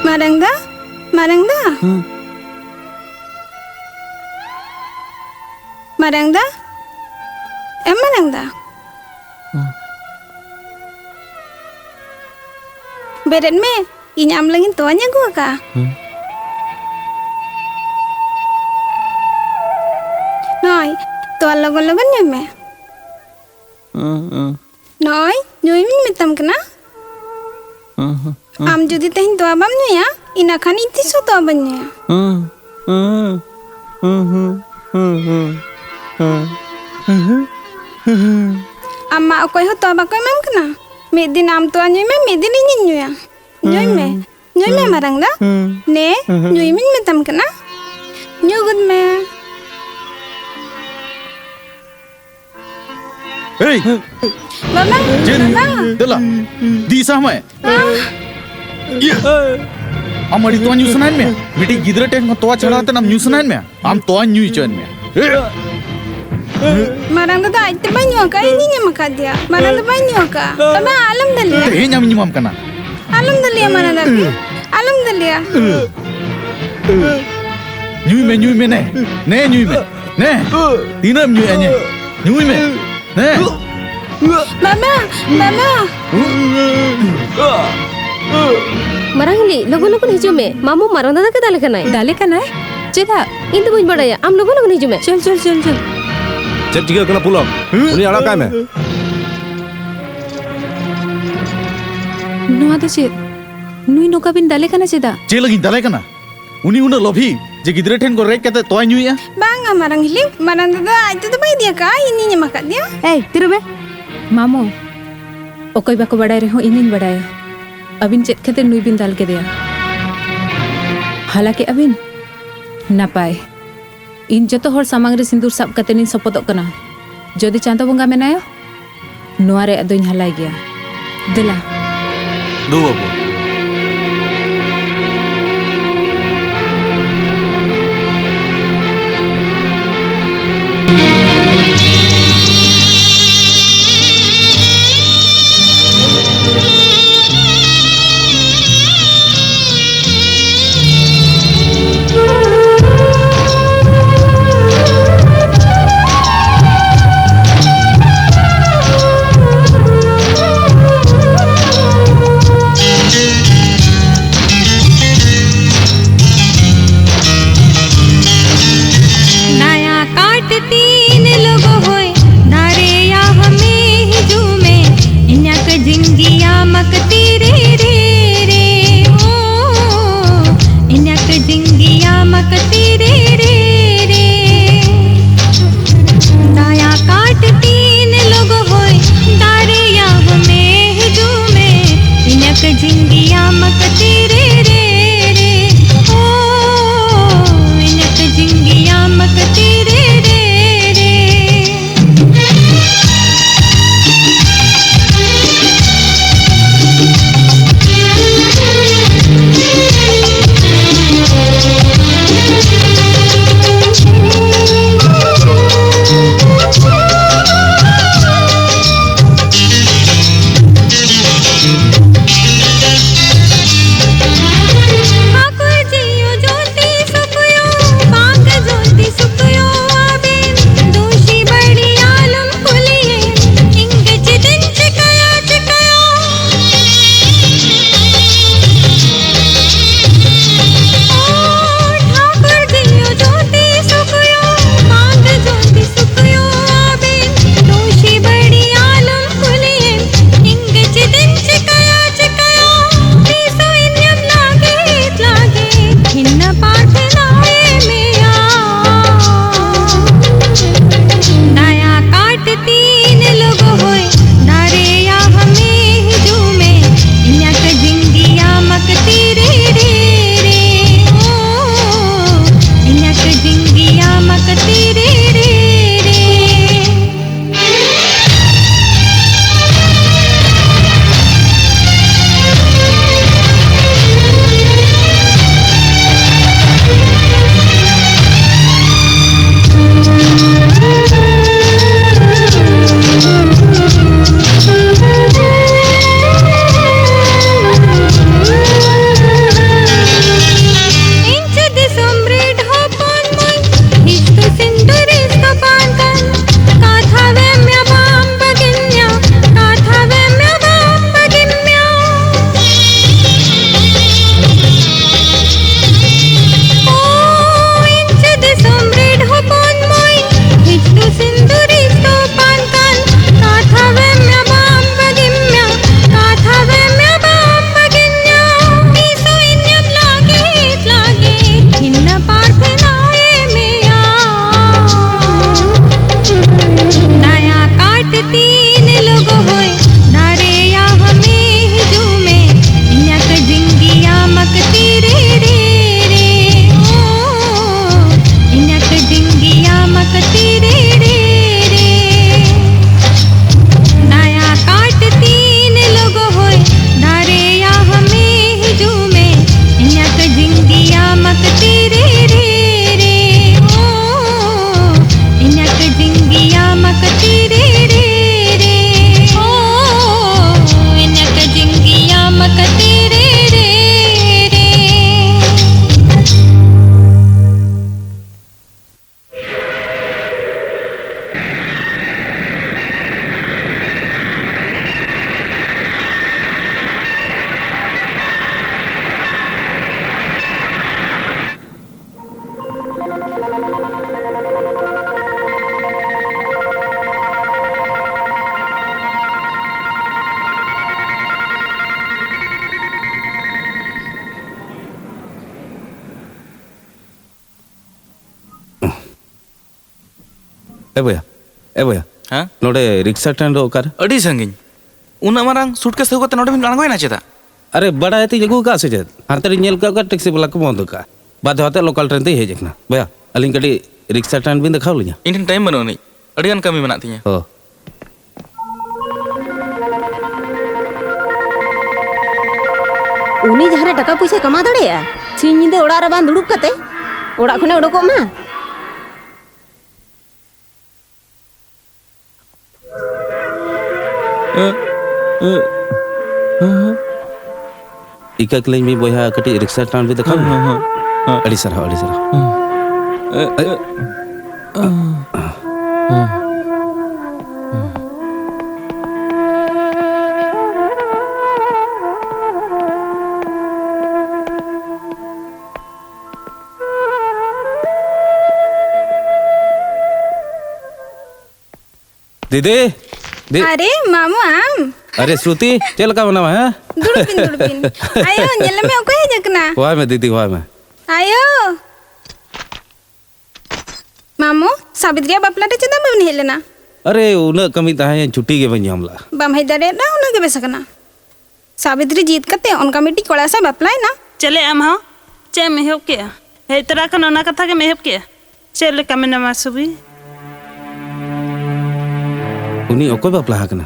ᱢᱟᱨᱟᱝ ᱫᱟ, ᱢᱟᱨᱟᱝ ᱫᱟ᱾ ᱦᱮᱸ᱾ ᱢᱟᱨᱟᱝ ᱫᱟ, ᱮ ᱢᱟᱨᱟᱝ ᱫᱟ᱾ ᱦᱮᱸ᱾ ᱵᱮᱨᱮᱫ ᱢᱮ, ᱤᱧ ᱟᱢ ᱞᱟᱹᱜᱤᱫ ᱛᱚᱣᱟᱧ ᱟᱹᱜᱩ ᱟᱠᱟᱫᱼᱟ᱾ ᱦᱮᱸ᱾ ᱱᱚᱜᱼᱚᱭ, ᱛᱚᱣᱟ ᱞᱚᱜᱚᱱ ᱞᱚᱜᱚᱱ ᱧᱩᱭ ᱢᱮ᱾ ᱦᱮᱸ, ᱦᱮᱸ᱾ ᱱᱚᱜᱼᱚᱭ, ᱧᱩᱭ ᱢᱮᱧ ᱢᱮᱛᱟᱢ ᱠᱟᱱᱟ᱾ ᱦᱩᱸ, ᱦᱩᱸ, ᱦᱩᱸ᱾ ᱟᱢ ᱡᱩᱫᱤ ᱛᱮᱦᱮᱧ ᱛᱚᱣᱟ ᱵᱟᱢ ᱧᱩᱭᱟ, ᱤᱱᱟᱹ ᱠᱷᱟᱱ ᱤᱧ ᱛᱤᱥ ᱦᱚᱸ ᱛᱚᱣᱟ ᱵᱟᱹᱧ ᱧᱩᱭᱟ᱾ ᱦᱩᱸ, ᱦᱩᱸ, ᱦᱩᱸ᱾ ᱟᱢ ᱢᱟ ᱚᱠᱚᱭ ᱦᱚᱸ ᱛᱚᱣᱟ ᱵᱟᱠᱚ ᱮᱢᱟᱢ ᱠᱟᱱᱟ᱾ ᱢᱤᱫ ᱫᱤᱱ ᱟᱢ ᱛᱚᱣᱟ ᱧᱩᱭ ᱢᱮ, ᱢᱤᱫ ᱫᱤᱱ ᱤᱧᱤᱧ ᱧᱩᱭᱟ᱾ ᱧᱩᱭ ᱢᱮ, ᱦᱩᱸ᱾ ᱧᱩᱭ ᱢᱮ ᱦᱩᱸ᱾ ᱢᱟᱨᱟᱝ ᱫᱟ᱾ ᱦᱩᱸ᱾ ᱱᱮ, ᱦᱩᱸ᱾ ᱧᱩᱭ ᱢᱮᱧ ᱢᱮᱛᱟᱢ ᱠᱟᱱᱟ᱾ ᱧᱩ ᱜᱚᱫ ᱢᱮ᱾ ᱮᱭ! ᱵᱟᱵᱟ, ᱪᱮᱫ? ᱵᱟᱵᱟ᱾ ᱫᱮᱞᱟ, ᱫᱤ ᱥᱟᱦ ᱢᱮ᱾ ᱟᱦ᱾ ᱤᱭᱟᱹ! ᱟᱢ ᱟᱹᱰᱤ ᱛᱚᱣᱟ ᱧᱩ ᱥᱟᱱᱟᱭᱮᱫ ᱢᱮᱭᱟ? ᱢᱤᱫᱴᱤᱡ ᱜᱤᱫᱽᱨᱟᱹ ᱴᱷᱮᱱ ᱠᱷᱚᱱ ᱛᱚᱣᱟ ᱪᱷᱟᱲᱟᱣ ᱠᱟᱛᱮ ᱟᱢ ᱧᱩ ᱥᱟᱱᱟᱭᱮᱫ ᱢᱮᱭᱟ? ᱟᱢ ᱛᱚᱣᱟᱧ ᱧᱩ ᱦᱚᱪᱚᱭᱮᱫ ᱢᱮᱭᱟ᱾ ᱮ! ᱢᱟᱨᱟᱝ ᱫᱟᱫᱟ ᱟᱡ ᱛᱮ ᱵᱟᱭ ᱧᱩ ᱟᱠᱟᱫᱼᱟ, ᱤᱧᱤᱧ ᱮᱢ ᱟᱠᱟᱫᱮᱭᱟ᱾ ᱢᱟᱨᱟᱝ ᱫᱟᱫᱟ ᱵᱟᱭ ᱧᱩ ᱟᱠᱟᱫᱼᱟ᱾ ᱵᱟᱵᱟ, ᱟᱞᱚᱢ ᱫᱟᱞᱮᱭᱟ᱾ ᱛᱮᱦᱮᱧ ᱟᱢᱤᱧ ᱮᱢᱟᱢ ᱠᱟᱱᱟ᱾ ᱟᱞᱚᱢ ᱫᱟᱞᱮᱭᱟ ᱢᱟᱨᱟᱝ ᱫᱟᱫᱟ᱾ ᱟᱞᱚᱢ ᱫᱟᱞᱮᱭᱟ᱾ ᱧᱩᱭ ᱢᱮ, ᱧᱩᱭ ᱢᱮ, ᱱᱮ᱾ ᱱᱮ, ᱧᱩᱭ ᱢᱮ᱾ ᱱᱮ᱾ ᱛᱤᱱᱟᱹᱜ ᱮᱢ ᱧᱩᱭᱟ, ᱱᱮ? ᱧᱩᱭ ᱢᱮ᱾ ᱱᱮ᱾ ᱵᱟᱵᱟ, ᱵᱟᱵᱟ᱾ ᱢᱟᱨᱟᱝ ᱦᱤᱞᱤ, ᱞᱚᱜᱚᱱ ᱞᱚᱜᱚᱱ ᱦᱤᱡᱩᱜ ᱢᱮ᱾ ᱢᱟᱢᱩ ᱢᱟᱨᱟᱝ ᱫᱟᱫᱟ ᱠᱮ ᱫᱟᱞᱮ ᱠᱟᱱᱟᱭ᱾ ᱫᱟᱞᱮ ᱠᱟᱱᱟᱭ? ᱪᱮᱫᱟᱜ? ᱤᱧ ᱫᱚ ᱵᱟᱹᱧ ᱵᱟᱲᱟᱭᱟ᱾ ᱟᱢ ᱞᱚᱜᱚᱱ ᱞᱚᱜᱚᱱ ᱦᱤᱡᱩᱜ ᱢᱮ᱾ ᱪᱚᱞ, ᱪᱚᱞ, ᱪᱚᱞ, ᱪᱚᱞ᱾ ᱪᱮᱫ ᱪᱤᱠᱟᱹᱜ ᱠᱟᱱᱟ ᱯᱩᱞᱚᱢ? ᱩᱱᱤ ᱟᱲᱟᱜ ᱠᱟᱭ ᱢᱮ᱾ ᱱᱚᱣᱟ ᱫᱚ ᱪᱮᱫ? ᱱᱩᱭ ᱱᱚᱝᱠᱟ ᱵᱤᱱ ᱫᱟᱞᱮ ᱠᱟᱱᱟ ᱪᱮᱫᱟᱜ? ᱪᱮᱫ ᱞᱟᱹᱜᱤᱫ ᱫᱟᱞᱮ ᱠᱟᱱᱟ? ᱩᱱᱤ ᱩᱱᱟᱹᱜ ᱞᱚᱵᱷᱤ ᱡᱮ ᱜᱤᱫᱽᱨᱟᱹ ᱴᱷᱮᱱ ᱠᱷᱚᱱ ᱨᱮᱡ ᱠᱟᱛᱮ ᱛᱚᱣᱟᱭ ᱧᱩᱭᱮᱜᱼᱟ? ᱵᱟᱝᱟ ᱢᱟᱨᱟᱝ ᱦᱤᱞᱤ, ᱢᱟᱨᱟᱝ ᱫᱟᱫᱟ ᱟᱡ ᱛᱮᱫᱚ ᱵᱟᱭ ᱤᱫᱤ ᱟᱠᱟᱫᱼᱟ, ᱤᱧᱤᱧ ᱮᱢ ᱟᱠᱟᱫ ᱫᱮᱭᱟ᱾ ᱮᱭ, ᱛᱤᱨᱩᱵ ᱢᱮ᱾ ᱢᱟᱢᱚ, ᱚᱠᱚᱭ ᱵᱟᱠᱚ ᱵᱟᱲᱟᱭ ᱨᱮᱦᱚᱸ ᱤᱧᱤᱧ ᱵᱟᱲᱟᱭᱟ᱾ ᱟᱹᱵᱤᱱ ᱪᱮᱫ ᱠᱷᱟᱹᱛᱤᱨ ᱱᱩᱭ ᱵᱤᱱ ᱫᱟᱞ ᱠᱮᱫᱮᱭᱟ? ᱦᱟᱞᱟ ᱠᱮᱫᱼᱟ ᱵᱤᱱ? ᱱᱟᱯᱟᱭ᱾ ᱤᱧ ᱡᱚᱛᱚ ᱦᱚᱲ ᱥᱟᱢᱟᱝ ᱨᱮ ᱥᱤᱸᱫᱩᱨ ᱥᱟᱵ ᱠᱟᱛᱮ ᱤᱧ ᱥᱚᱯᱚᱫᱚᱜ ᱠᱟᱱᱟ᱾ ᱡᱩᱫᱤ ᱪᱟᱸᱫᱚ ᱵᱚᱸᱜᱟ ᱢᱮᱱᱟᱭᱟ, ᱱᱚᱣᱟ ᱨᱮᱭᱟᱜ ᱫᱚᱧ ᱦᱟᱞᱟᱭ ᱜᱮᱭᱟ᱾ ᱫᱮᱞᱟ᱾ ᱫᱩ ᱵᱟᱹᱵᱩ᱾ ᱮ ᱵᱚᱭᱦᱟ, ᱮ ᱵᱚᱭᱦᱟ᱾ ᱦᱮᱸ? ᱱᱚᱰᱮ ᱨᱤᱠᱥᱟ ᱴᱟᱱ ᱫᱚ ᱚᱠᱟᱨᱮ? ᱟᱹᱰᱤ ᱥᱟᱺᱜᱤᱧ᱾ ᱩᱱᱟᱹᱜ ᱢᱟᱨᱟᱝ ᱥᱩᱴᱠᱮᱥ ᱟᱹᱜᱩ ᱠᱟᱛᱮ ᱱᱚᱰᱮ ᱵᱤᱱ ᱟᱬᱜᱚᱭᱮᱱᱟ ᱪᱮᱫᱟᱜ? ᱟᱨᱮ, ᱵᱟᱲᱟᱭ ᱛᱤᱧ ᱟᱹᱜᱩ ᱟᱠᱟᱫ ᱥᱮ ᱪᱮᱫ? ᱦᱟᱱᱛᱮ ᱨᱤᱧ ᱧᱮᱞ ᱠᱟᱜ ᱠᱚᱣᱟ, ᱴᱮᱠᱥᱤ ᱵᱟᱞᱟ ᱠᱚ ᱵᱚᱱᱫ ᱟᱠᱟᱫᱼᱟ᱾ ᱵᱟᱫᱷᱚ ᱟᱛᱮ ᱞᱳᱠᱟᱞ ᱴᱨᱮᱱ ᱛᱮᱧ ᱦᱮᱡ ᱟᱠᱟᱱᱟ᱾ ᱵᱚᱭᱦᱟ, ᱟᱹᱞᱤᱧ ᱠᱟᱹᱴᱤᱡ ᱨᱤᱠᱥᱟ ᱴᱟᱱ ᱵᱤᱱ ᱫᱮᱠᱷᱟᱣ ᱞᱤᱧᱟ? ᱤᱧ ᱴᱷᱮᱱ ᱴᱟᱭᱤᱢ ᱵᱟᱹᱱᱩᱜ ᱟᱹᱱᱤᱡ, ᱟᱹᱰᱤ ᱜᱟᱱ ᱠᱟᱹᱢᱤ ᱢᱮᱱᱟᱜ ᱛᱤᱧᱟᱹ᱾ ᱚ᱾ ᱩᱱᱤ ᱡᱟᱦᱟᱸᱨᱮ ᱴᱟᱠᱟ ᱯᱩᱭᱥᱟᱹ ᱠᱟᱢᱟᱣ ᱫᱟᱲᱮᱭᱟᱜᱼᱟ, ᱥᱤᱧ ᱧᱤᱫᱟᱹ ᱚᱲᱟᱜ ᱨᱮ ᱵᱟᱝ ᱫᱩᱲᱩᱵ ᱠᱟᱛᱮ ᱚᱲᱟᱜ ᱠᱷᱚᱱᱮ ᱚᱰᱚᱠᱚᱜ ᱢᱟ᱾ ᱤᱠᱟᱹ ᱠᱮᱞᱮᱧ ᱢᱤᱫ ᱵᱚᱭᱦᱟ ᱠᱟᱹᱴᱤᱡ ᱨᱤᱠᱥᱟ ᱴᱟᱱ ᱵᱤᱱ ᱫᱮᱠᱷᱟᱣ ᱢᱮ᱾ ᱦᱮᱸ, ᱦᱮᱸ, ᱦᱮᱸ᱾ ᱟᱹᱰᱤ ᱥᱟᱨᱦᱟᱣ, ᱟᱹᱰᱤ ᱥᱟᱨᱦᱟᱣ᱾ ᱫᱤᱫᱤ, ᱫᱤ- ᱟᱨᱮ, ᱢᱟᱢᱩ ᱟᱢ? ᱟᱨᱮ, ᱥᱨᱩᱛᱤ, ᱪᱮᱫ ᱞᱮᱠᱟ ᱢᱮᱱᱟᱢᱟ, ᱦᱮᱸ? ᱫᱩᱲᱩᱵ ᱵᱤᱱ, ᱫᱩᱲᱩᱵ ᱵᱤᱱ᱾ ᱟᱭᱳ, ᱧᱮᱞ ᱢᱮ, ᱚᱠᱚᱭ ᱦᱮᱡ ᱟᱠᱟᱱᱟ? ᱦᱚᱦᱚᱭ ᱢᱮ, ᱫᱤᱫᱤ, ᱦᱚᱦᱚᱭ ᱢᱮ᱾ ᱟᱭᱳ! ᱢᱟᱢᱩ, ᱥᱟᱵᱤᱛᱨᱤᱭᱟᱜ ᱵᱟᱯᱞᱟ ᱨᱮ ᱪᱮᱫᱟᱜ ᱵᱟᱵᱤᱱ ᱦᱮᱡ ᱞᱮᱱᱟ? ᱟᱨᱮ, ᱩᱱᱟᱹᱜ ᱠᱟᱹᱢᱤ ᱛᱟᱦᱮᱸᱭᱮᱱ, ᱪᱷᱩᱴᱤ ᱜᱮ ᱵᱟᱹᱧ ᱧᱟᱢ ᱞᱮᱫᱼᱟ᱾ ᱵᱟᱢ ᱦᱮᱡ ᱫᱟᱲᱮᱭᱟᱫᱟ, ᱩᱱᱟᱹᱜ ᱜᱮ ᱵᱮᱥ ᱟᱠᱟᱱᱟ᱾ ᱥᱟᱵᱤᱛᱨᱤ ᱡᱤᱫ ᱠᱟᱛᱮ ᱚᱱᱠᱟ ᱢᱤᱫᱴᱤᱡ ᱠᱚᱲᱟ ᱥᱟᱶ ᱵᱟᱯᱞᱟᱭᱮᱱᱟ᱾ ᱪᱮᱞᱮ ᱟᱢ ᱦᱚᱸ? ᱪᱮᱫ ᱮᱢ ᱮᱦᱚᱵ ᱠᱮᱜᱼᱟ? ᱦᱮᱡ ᱛᱚᱨᱟ ᱠᱷᱚᱱ ᱚᱱᱟ ᱠᱟᱛᱷᱟ ᱜᱮᱢ ᱮᱦᱚᱵ ᱠᱮᱜᱼᱟ? ᱪᱮᱫ ᱞᱮᱠᱟ ᱢᱮᱱᱟᱢᱟ ᱥᱩᱵᱤ? ᱩᱱᱤ ᱚᱠᱚᱭ ᱵᱟᱯᱞᱟ ᱟᱠᱟᱱᱟ?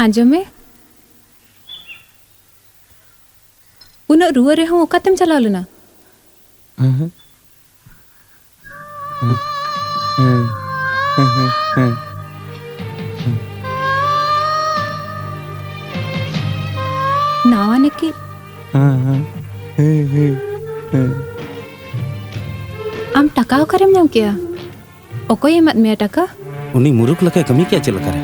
ᱟᱸᱡᱚᱢ ᱢᱮ, ᱩᱱᱟᱹᱜ ᱨᱩᱣᱟᱹ ᱨᱮᱦᱚᱸ ᱚᱠᱟᱛᱮᱢ ᱪᱟᱞᱟᱣ ᱞᱮᱱᱟ? ᱱᱟᱣᱟ ᱱᱟᱹᱠᱤᱡ᱾ ᱟᱢ ᱴᱟᱠᱟ ᱚᱠᱟᱨᱮᱢ ᱧᱟᱢ ᱠᱮᱜᱼᱟ? ᱚᱠᱚᱭᱮ ᱮᱢᱟᱫ ᱢᱮᱭᱟ ᱴᱟᱠᱟ? ᱩᱱᱤ ᱢᱩᱨᱩᱠᱷ ᱞᱮᱠᱟᱭ ᱠᱟᱹᱢᱤ ᱠᱮᱜᱼᱟ ᱪᱮᱫ ᱞᱮᱠᱟᱨᱮ?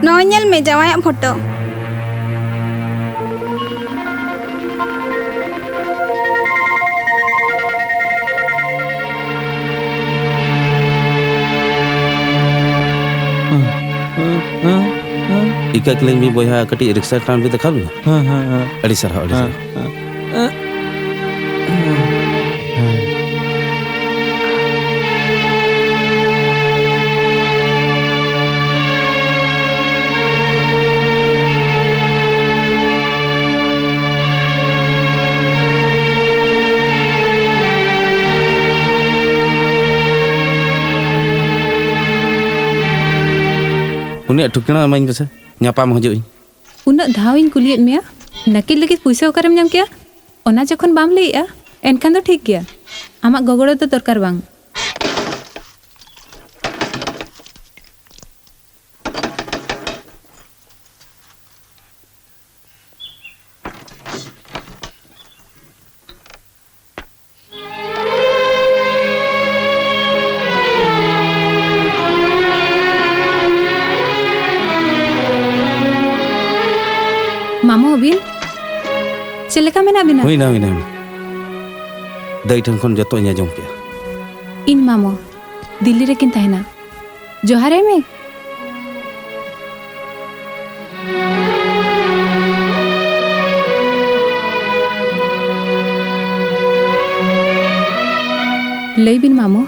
ᱱᱚᱜᱼᱚᱭ ᱧᱮᱞ ᱢᱮ ᱡᱟᱶᱟᱭᱟᱜ ᱯᱷᱳᱴᱳ᱾ ᱤᱠᱟᱹ ᱠᱮᱞᱮᱧ ᱢᱤᱫ ᱵᱚᱭᱦᱟ ᱠᱟᱹᱴᱤᱡ ᱨᱤᱠᱥᱟ ᱴᱟᱱ ᱵᱤᱱ ᱫᱮᱠᱷᱟᱣ ᱞᱤᱧᱟ? ᱦᱮᱸ, ᱦᱮᱸ, ᱦᱮᱸ᱾ ᱟᱹᱰᱤ ᱥᱟᱨᱦᱟᱣ, ᱟᱹᱰᱤ ᱦᱮᱸ, ᱥᱟᱨᱦᱟᱣ᱾ ᱦᱮᱸ᱾ ᱩᱱᱤᱭᱟᱜ ᱴᱷᱤᱠᱟᱹᱱᱟ ᱮᱢᱟᱹᱧ ᱯᱮᱥᱮ, ᱧᱟᱯᱟᱢ ᱦᱤᱡᱩᱜ ᱤᱧ᱾ ᱩᱱᱟᱹᱜ ᱫᱷᱟᱣ ᱤᱧ ᱠᱩᱞᱤᱭᱮᱫ ᱢᱮᱭᱟ, ᱱᱟᱹᱠᱤᱡ ᱞᱟᱹᱜᱤᱫ ᱯᱩᱭᱥᱟᱹ ᱚᱠᱟᱨᱮᱢ ᱧᱟᱢ ᱠᱮᱜᱼᱟ? ᱚᱱᱟ ᱡᱚᱠᱷᱚᱱ ᱵᱟᱢ ᱞᱟᱹᱭᱮᱜᱼᱟ, ᱮᱱᱠᱷᱟᱱ ᱫᱚ ᱴᱷᱤᱠ ᱜᱮᱭᱟ, ᱟᱢᱟᱜ ᱜᱚᱜᱚᱲᱚ ᱫᱚ ᱫᱚᱨᱠᱟᱨ ᱵᱟᱝ᱾ ᱢᱟᱢᱚ, ᱟᱹᱵᱤᱱ ᱪᱮᱫ ᱞᱮᱠᱟ ᱢᱮᱱᱟᱜ ᱵᱤᱱᱟ? ᱦᱩᱭᱱᱟ, ᱦᱩᱭᱱᱟ, ᱦᱩᱭᱱᱟ᱾ ᱫᱟᱹᱭ ᱴᱷᱮᱱ ᱠᱷᱚᱱ ᱡᱚᱛᱚᱧ ᱟᱸᱡᱚᱢ ᱠᱮᱜᱼᱟ᱾ ᱤᱧ ᱢᱟᱢᱚ ᱫᱤᱞᱞᱤ ᱨᱮᱠᱤᱱ ᱛᱟᱦᱮᱱᱟ᱾ ᱡᱚᱦᱟᱨ ᱟᱭ ᱢᱮ᱾ ᱞᱟᱹᱭ ᱵᱤᱱ ᱢᱟᱢᱚ,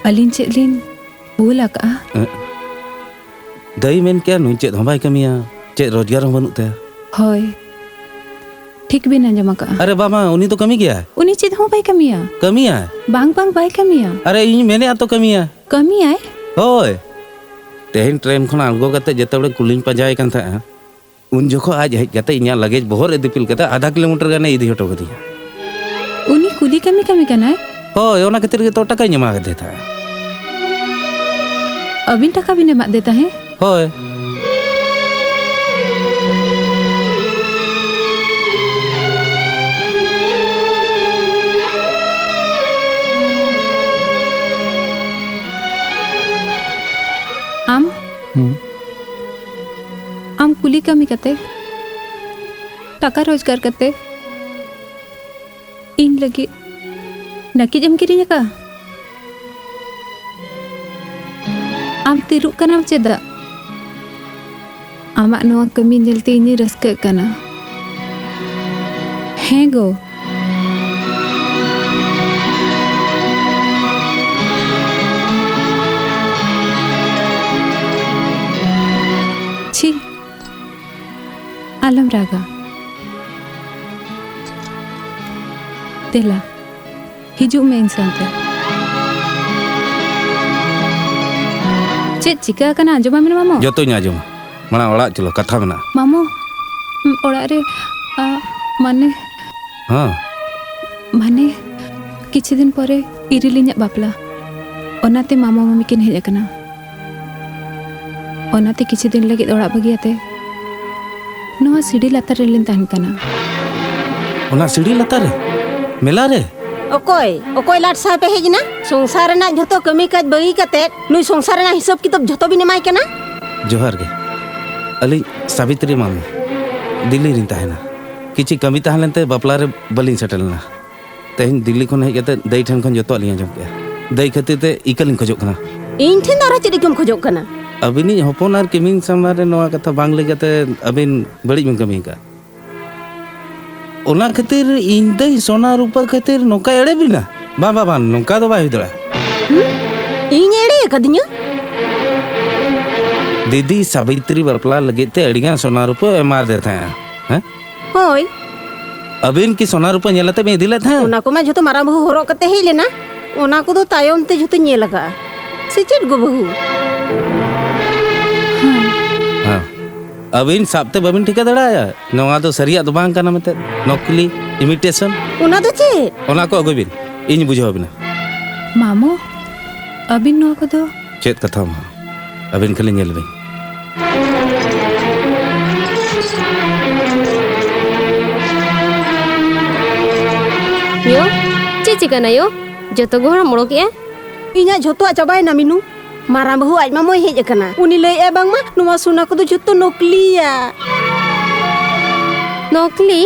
ᱟᱹᱞᱤᱧ ᱪᱮᱫ ᱞᱤᱧ ᱵᱷᱩᱞ ᱟᱠᱟᱜᱼᱟ? ᱮᱸ, ᱫᱟᱹᱭ ᱢᱮᱱ ᱠᱮᱭᱟ ᱱᱩᱭ ᱪᱮᱫ ᱦᱚᱸ ᱵᱟᱭ ᱠᱟᱹᱢᱤᱭᱟ, ᱪᱮᱫ ᱨᱳᱡᱽᱜᱟᱨ ᱦᱚᱸ ᱵᱟᱹᱱᱩᱜ ᱛᱟᱭᱟ᱾ ᱦᱳᱭ, ᱴᱷᱤᱠ ᱵᱤᱱ ᱟᱸᱡᱚᱢ ᱟᱠᱟᱜᱼᱟ᱾ ᱟᱨᱮ ᱵᱟᱵᱟ, ᱩᱱᱤ ᱫᱚ ᱠᱟᱹᱢᱤ ᱜᱮᱭᱟᱭ᱾ ᱩᱱᱤ ᱪᱮᱫ ᱦᱚᱸ ᱵᱟᱭ ᱠᱟᱹᱢᱤᱭᱟ᱾ ᱠᱟᱹᱢᱤᱭᱟᱭ? ᱵᱟᱝ, ᱵᱟᱝ, ᱵᱟᱭ ᱠᱟᱹᱢᱤᱭᱟ᱾ ᱟᱨᱮ ᱤᱧ ᱢᱮᱱᱮᱫᱼᱟ ᱛᱚ ᱠᱟᱹᱢᱤᱭᱟᱭ᱾ ᱠᱟᱹᱢᱤᱭᱟᱭ? ᱦᱳᱭ, ᱛᱮᱦᱮᱧ ᱴᱨᱮᱱ ᱠᱷᱚᱱ ᱟᱬᱜᱚ ᱠᱟᱛᱮ ᱡᱮᱛᱮ ᱦᱚᱲ ᱠᱩᱞᱤᱧ ᱯᱟᱸᱡᱟᱭᱮ ᱠᱟᱱ ᱛᱟᱦᱮᱸᱜᱼᱟ, ᱩᱱ ᱡᱚᱠᱷᱚᱱ ᱟᱡ ᱦᱮᱡ ᱠᱟᱛᱮ ᱤᱧᱟᱹᱜ ᱞᱟᱜᱮᱡᱽ ᱵᱚᱦᱚᱜ ᱨᱮ ᱫᱤᱯᱤᱞ ᱠᱟᱛᱮ ᱟᱫᱷᱟ ᱠᱤᱞᱳᱢᱤᱴᱟᱨ ᱜᱟᱱᱮ ᱤᱫᱤ ᱦᱚᱴᱚ ᱠᱟᱫᱤᱧᱟ᱾ ᱩᱱᱤ ᱠᱩᱞᱤ ᱠᱟᱹᱢᱤ ᱠᱟᱹᱢᱤ ᱠᱟᱱᱟᱭ? ᱦᱳᱭ, ᱚᱱᱟ ᱠᱷᱟᱹᱛᱤᱨ ᱜᱮᱛᱚ ᱴᱟᱠᱟᱧ ᱮᱢᱟ ᱠᱟᱫᱮ ᱛᱟᱦᱮᱸᱫ᱾ ᱟᱹᱵᱤᱱ ᱴᱟᱠᱟ ᱵᱤᱱ ᱮᱢᱟᱫ ᱫᱮ ᱛᱟᱦᱮᱸᱫ? ᱦᱳᱭ᱾ ᱟᱢ? ᱦᱩᱸ᱾ ᱟᱢ ᱠᱩᱞᱤ ᱠᱟᱹᱢᱤ ᱠᱟᱛᱮ, ᱴᱟᱠᱟ ᱨᱳᱡᱽᱜᱟᱨ ᱠᱟᱛᱮ, ᱤᱧ ᱞᱟᱹᱜᱤᱫ ᱱᱟᱹᱠᱤᱡ ᱮᱢ ᱠᱤᱨᱤᱧ ᱟᱠᱟᱫᱼᱟ? ᱟᱢ ᱛᱤᱨᱩᱜ ᱠᱟᱱᱟᱢ ᱪᱮᱫᱟᱜ? ᱟᱢᱟᱜ ᱱᱚᱣᱟ ᱠᱟᱹᱢᱤ ᱧᱮᱞᱛᱮ ᱤᱧᱤᱧ ᱨᱟᱹᱥᱠᱟᱹᱜ ᱠᱟᱱᱟ᱾ ᱦᱮᱸ ᱜᱳ᱾ ᱪᱷᱤ, ᱟᱞᱚᱢ ᱨᱟᱜᱟ᱾ ᱫᱮᱞᱟ, ᱦᱤᱡᱩᱜ ᱢᱮ ᱤᱧ ᱥᱟᱶᱛᱮ᱾ ᱪᱮᱫ ᱪᱤᱠᱟᱹ ᱟᱠᱟᱱᱟ, ᱟᱸᱡᱚᱢᱟᱢ ᱢᱮ ᱢᱟᱢᱚ᱾ ᱡᱚᱛᱚᱧ ᱟᱸᱡᱚᱢᱟ᱾ ᱢᱟᱲᱟᱝ ᱚᱲᱟᱜ ᱪᱚᱞᱚ, ᱠᱟᱛᱷᱟ ᱢᱮᱱᱟᱜᱼᱟ᱾ ᱢᱟᱢᱚ, ᱩᱸ, ᱚᱲᱟᱜ ᱨᱮ, ᱟ, ᱢᱟᱱᱮ, ᱦᱮᱸ᱾ ᱢᱟᱱᱮ, ᱠᱤᱪᱷᱩ ᱫᱤᱱ ᱯᱚᱨᱮ ᱤᱨᱤᱞᱤᱧᱟᱜ ᱵᱟᱯᱞᱟ᱾ ᱚᱱᱟᱛᱮ ᱢᱟᱢᱚ ᱢᱟᱢᱤ ᱠᱤᱱ ᱦᱮᱡ ᱟᱠᱟᱱᱟ᱾ ᱚᱱᱟᱛᱮ ᱠᱤᱪᱷᱩ ᱫᱤᱱ ᱞᱟᱹᱜᱤᱫ ᱚᱲᱟᱜ ᱵᱟᱹᱜᱤᱭᱟᱛᱮ ᱱᱚᱣᱟ ᱥᱤᱲᱤ ᱞᱟᱛᱟᱨ ᱨᱮᱞᱤᱧ ᱛᱟᱦᱮᱱ ᱠᱟᱱᱟ᱾ ᱚᱱᱟ ᱥᱤᱲᱤ ᱞᱟᱛᱟᱨ ᱨᱮ? ᱢᱮᱞᱟ ᱨᱮ? ᱚᱠᱚᱭ? ᱚᱠᱚᱭ ᱞᱟᱴ ᱥᱟᱶ ᱯᱮ ᱦᱮᱡ ᱮᱱᱟ? ᱥᱚᱝᱥᱟᱨ ᱨᱮᱱᱟᱜ ᱡᱷᱚᱛᱚ ᱠᱟᱹᱢᱤ ᱠᱟᱡᱽ ᱵᱟᱹᱜᱤ ᱠᱟᱛᱮ ᱱᱩᱭ ᱥᱚᱝᱥᱟᱨ ᱨᱮᱱᱟᱜ ᱦᱤᱥᱟᱹᱵ ᱠᱤᱛᱟᱹᱵ ᱡᱷᱚᱛᱚ ᱵᱤᱱ ᱮᱢᱟᱭ ᱠᱟᱱᱟ? ᱡᱚᱦᱟᱨ ᱜᱮ᱾ ᱟᱹᱞᱤᱧ ᱥᱟᱵᱤᱛᱨᱤ ᱢᱟᱢᱤ, ᱫᱤᱞᱞᱤ ᱨᱤᱧ ᱛᱟᱦᱮᱱᱟ᱾ ᱠᱤᱪᱷᱤ ᱠᱟᱹᱢᱤ ᱛᱟᱦᱮᱸ ᱞᱮᱱᱛᱮ ᱵᱟᱯᱞᱟ ᱨᱮ ᱵᱟᱹᱞᱤᱧ ᱥᱮᱴᱮᱨ ᱞᱮᱱᱟ᱾ ᱛᱮᱦᱮᱧ ᱫᱤᱞᱞᱤ ᱠᱷᱚᱱ ᱦᱮᱡ ᱠᱟᱛᱮ ᱫᱟᱹᱭ ᱴᱷᱮᱱ ᱠᱷᱚᱱ ᱡᱚᱛᱚᱣᱟᱜ ᱞᱤᱧ ᱟᱸᱡᱚᱢ ᱠᱮᱜᱼᱟ᱾ ᱫᱟᱹᱭ ᱠᱷᱟᱹᱛᱤᱨ ᱛᱮ ᱤᱠᱟᱹ ᱞᱤᱧ ᱠᱷᱚᱡᱚᱜ ᱠᱟᱱᱟ᱾ ᱤᱧ ᱴᱷᱮᱱ ᱫᱚ ᱟᱨᱦᱚᱸ ᱪᱮᱫ ᱤᱠᱟᱹᱢ ᱠᱷᱚᱡᱚᱜ ᱠᱟᱱᱟ? ᱟᱹᱵᱤᱱᱤᱡ ᱦᱚᱯᱚᱱ ᱟᱨ ᱠᱤᱢᱤᱱ ᱥᱟᱢᱱᱟ ᱨᱮ ᱱᱚᱣᱟ ᱠᱟᱛᱷᱟ ᱵᱟᱝ ᱞᱟᱹᱭ ᱠᱟᱛᱮ ᱟᱹᱵᱤᱱ ᱵᱟᱹᱲᱤᱡ ᱵᱤᱱ ᱠᱟᱹᱢᱤ ᱟᱠᱟᱫ᱾ ᱚᱱᱟ ᱠᱷᱟᱹᱛᱤᱨ ᱤᱧ ᱫᱟᱹᱭ ᱥᱚᱱᱟ ᱨᱩᱯᱟᱹ ᱠᱷᱟᱹᱛᱤᱨ ᱱᱚᱝᱠᱟ ᱮᱲᱮ ᱵᱤᱱᱟ? ᱵᱟᱝ, ᱵᱟᱝ, ᱵᱟᱝ, ᱱᱚᱝᱠᱟ ᱫᱚ ᱵᱟᱭ ᱦᱩᱭ ᱫᱟᱲᱮᱭᱟᱜᱼᱟ᱾ ᱦᱩᱸ? ᱤᱧ ᱮᱲᱮ ᱟᱠᱟᱫᱤᱧᱟ? ᱫᱤᱫᱤ ᱥᱟᱵᱤᱛᱨᱤ ᱵᱟᱯᱞᱟ ᱞᱟᱹᱜᱤᱫ ᱛᱮ ᱟᱹᱰᱤᱜᱟᱱ ᱥᱚᱱᱟ ᱨᱩᱯᱟᱹ ᱮᱢᱟ ᱫᱮ ᱛᱟᱦᱮᱸᱜᱼᱟ᱾ ᱦᱮᱸ? ᱦᱳᱭ᱾ ᱟᱹᱵᱤᱱ ᱠᱤ ᱥᱚᱱᱟ ᱨᱩᱯᱟᱹ ᱧᱮᱞ ᱟᱛᱮ ᱵᱤᱱ ᱤᱫᱤ ᱞᱮᱫ ᱛᱟᱦᱮᱸᱫ? ᱚᱱᱟ ᱠᱚᱢᱟ ᱡᱷᱚᱛᱚ ᱢᱟᱨᱟᱝ ᱵᱟᱹᱦᱩ ᱦᱚᱨᱚᱜ ᱠᱟᱛᱮ ᱦᱮᱡ ᱞᱮᱱᱟ, ᱚᱱᱟ ᱠᱚᱫᱚ ᱛᱟᱭᱚᱢ ᱛᱮ ᱡᱷᱚᱛᱚᱧ ᱧᱮᱞ ᱟᱠᱟᱜᱼᱟ᱾ ᱥᱮ ᱪᱮᱫ ᱜᱚ ᱵᱟᱹᱦᱩ? ᱦᱮᱸ᱾ ᱟᱹᱵᱤᱱ ᱥᱟᱵ ᱛᱮ ᱵᱟᱹᱵᱤᱱ ᱴᱷᱤᱠᱟᱹ ᱫᱟᱲᱮᱭᱟᱜᱼᱟ, ᱱᱚᱣᱟ ᱫᱚ ᱥᱟᱹᱨᱤᱭᱟᱜ ᱫᱚ ᱵᱟᱝ ᱠᱟᱱᱟ ᱢᱮᱱᱛᱮ, ᱱᱚᱠᱞᱤ, imitation᱾ ᱚᱱᱟ ᱫᱚ ᱪᱮᱫ? ᱚᱱᱟ ᱠᱚ ᱟᱹᱜᱩᱭ ᱵᱤᱱ, ᱤᱧ ᱵᱩᱡᱷᱟᱹᱣ ᱟᱹᱵᱤᱱᱟ᱾ ᱢᱟᱢᱚ, ᱟᱹᱵᱤᱱ ᱱᱚᱣᱟ ᱠᱚᱫᱚ? ᱪᱮᱫ ᱠᱟᱛᱷᱟ ᱢᱟ? ᱟᱹᱵᱤᱱ ᱠᱷᱟᱹᱞᱤ ᱧᱮᱞ ᱵᱤᱱ᱾ ᱭᱳ, ᱪᱮᱫ ᱪᱤᱠᱟᱹᱱᱟ ᱭᱳ? ᱡᱚᱛᱚ ᱜᱮ ᱦᱚᱲᱮᱢ ᱚᱰᱚᱠᱮᱜᱼᱟ? ᱤᱧᱟᱜ ᱡᱷᱚᱛᱚᱣᱟᱜ ᱪᱟᱵᱟᱭᱮᱱᱟ ᱢᱤᱱᱩ᱾ ᱢᱟᱨᱟᱝ ᱵᱟᱹᱦᱩ ᱟᱡ ᱢᱟᱢᱚᱭ ᱦᱮᱡ ᱟᱠᱟᱱᱟ᱾ ᱩᱱᱤ ᱞᱟᱹᱭᱮᱜᱼᱟᱭ ᱵᱟᱝᱢᱟ ᱱᱚᱣᱟ ᱥᱚᱱᱟ ᱠᱚᱫᱚ ᱡᱷᱚᱛᱚ ᱱᱚᱠᱞᱤᱭᱟ᱾ ᱱᱚᱠᱞᱤ?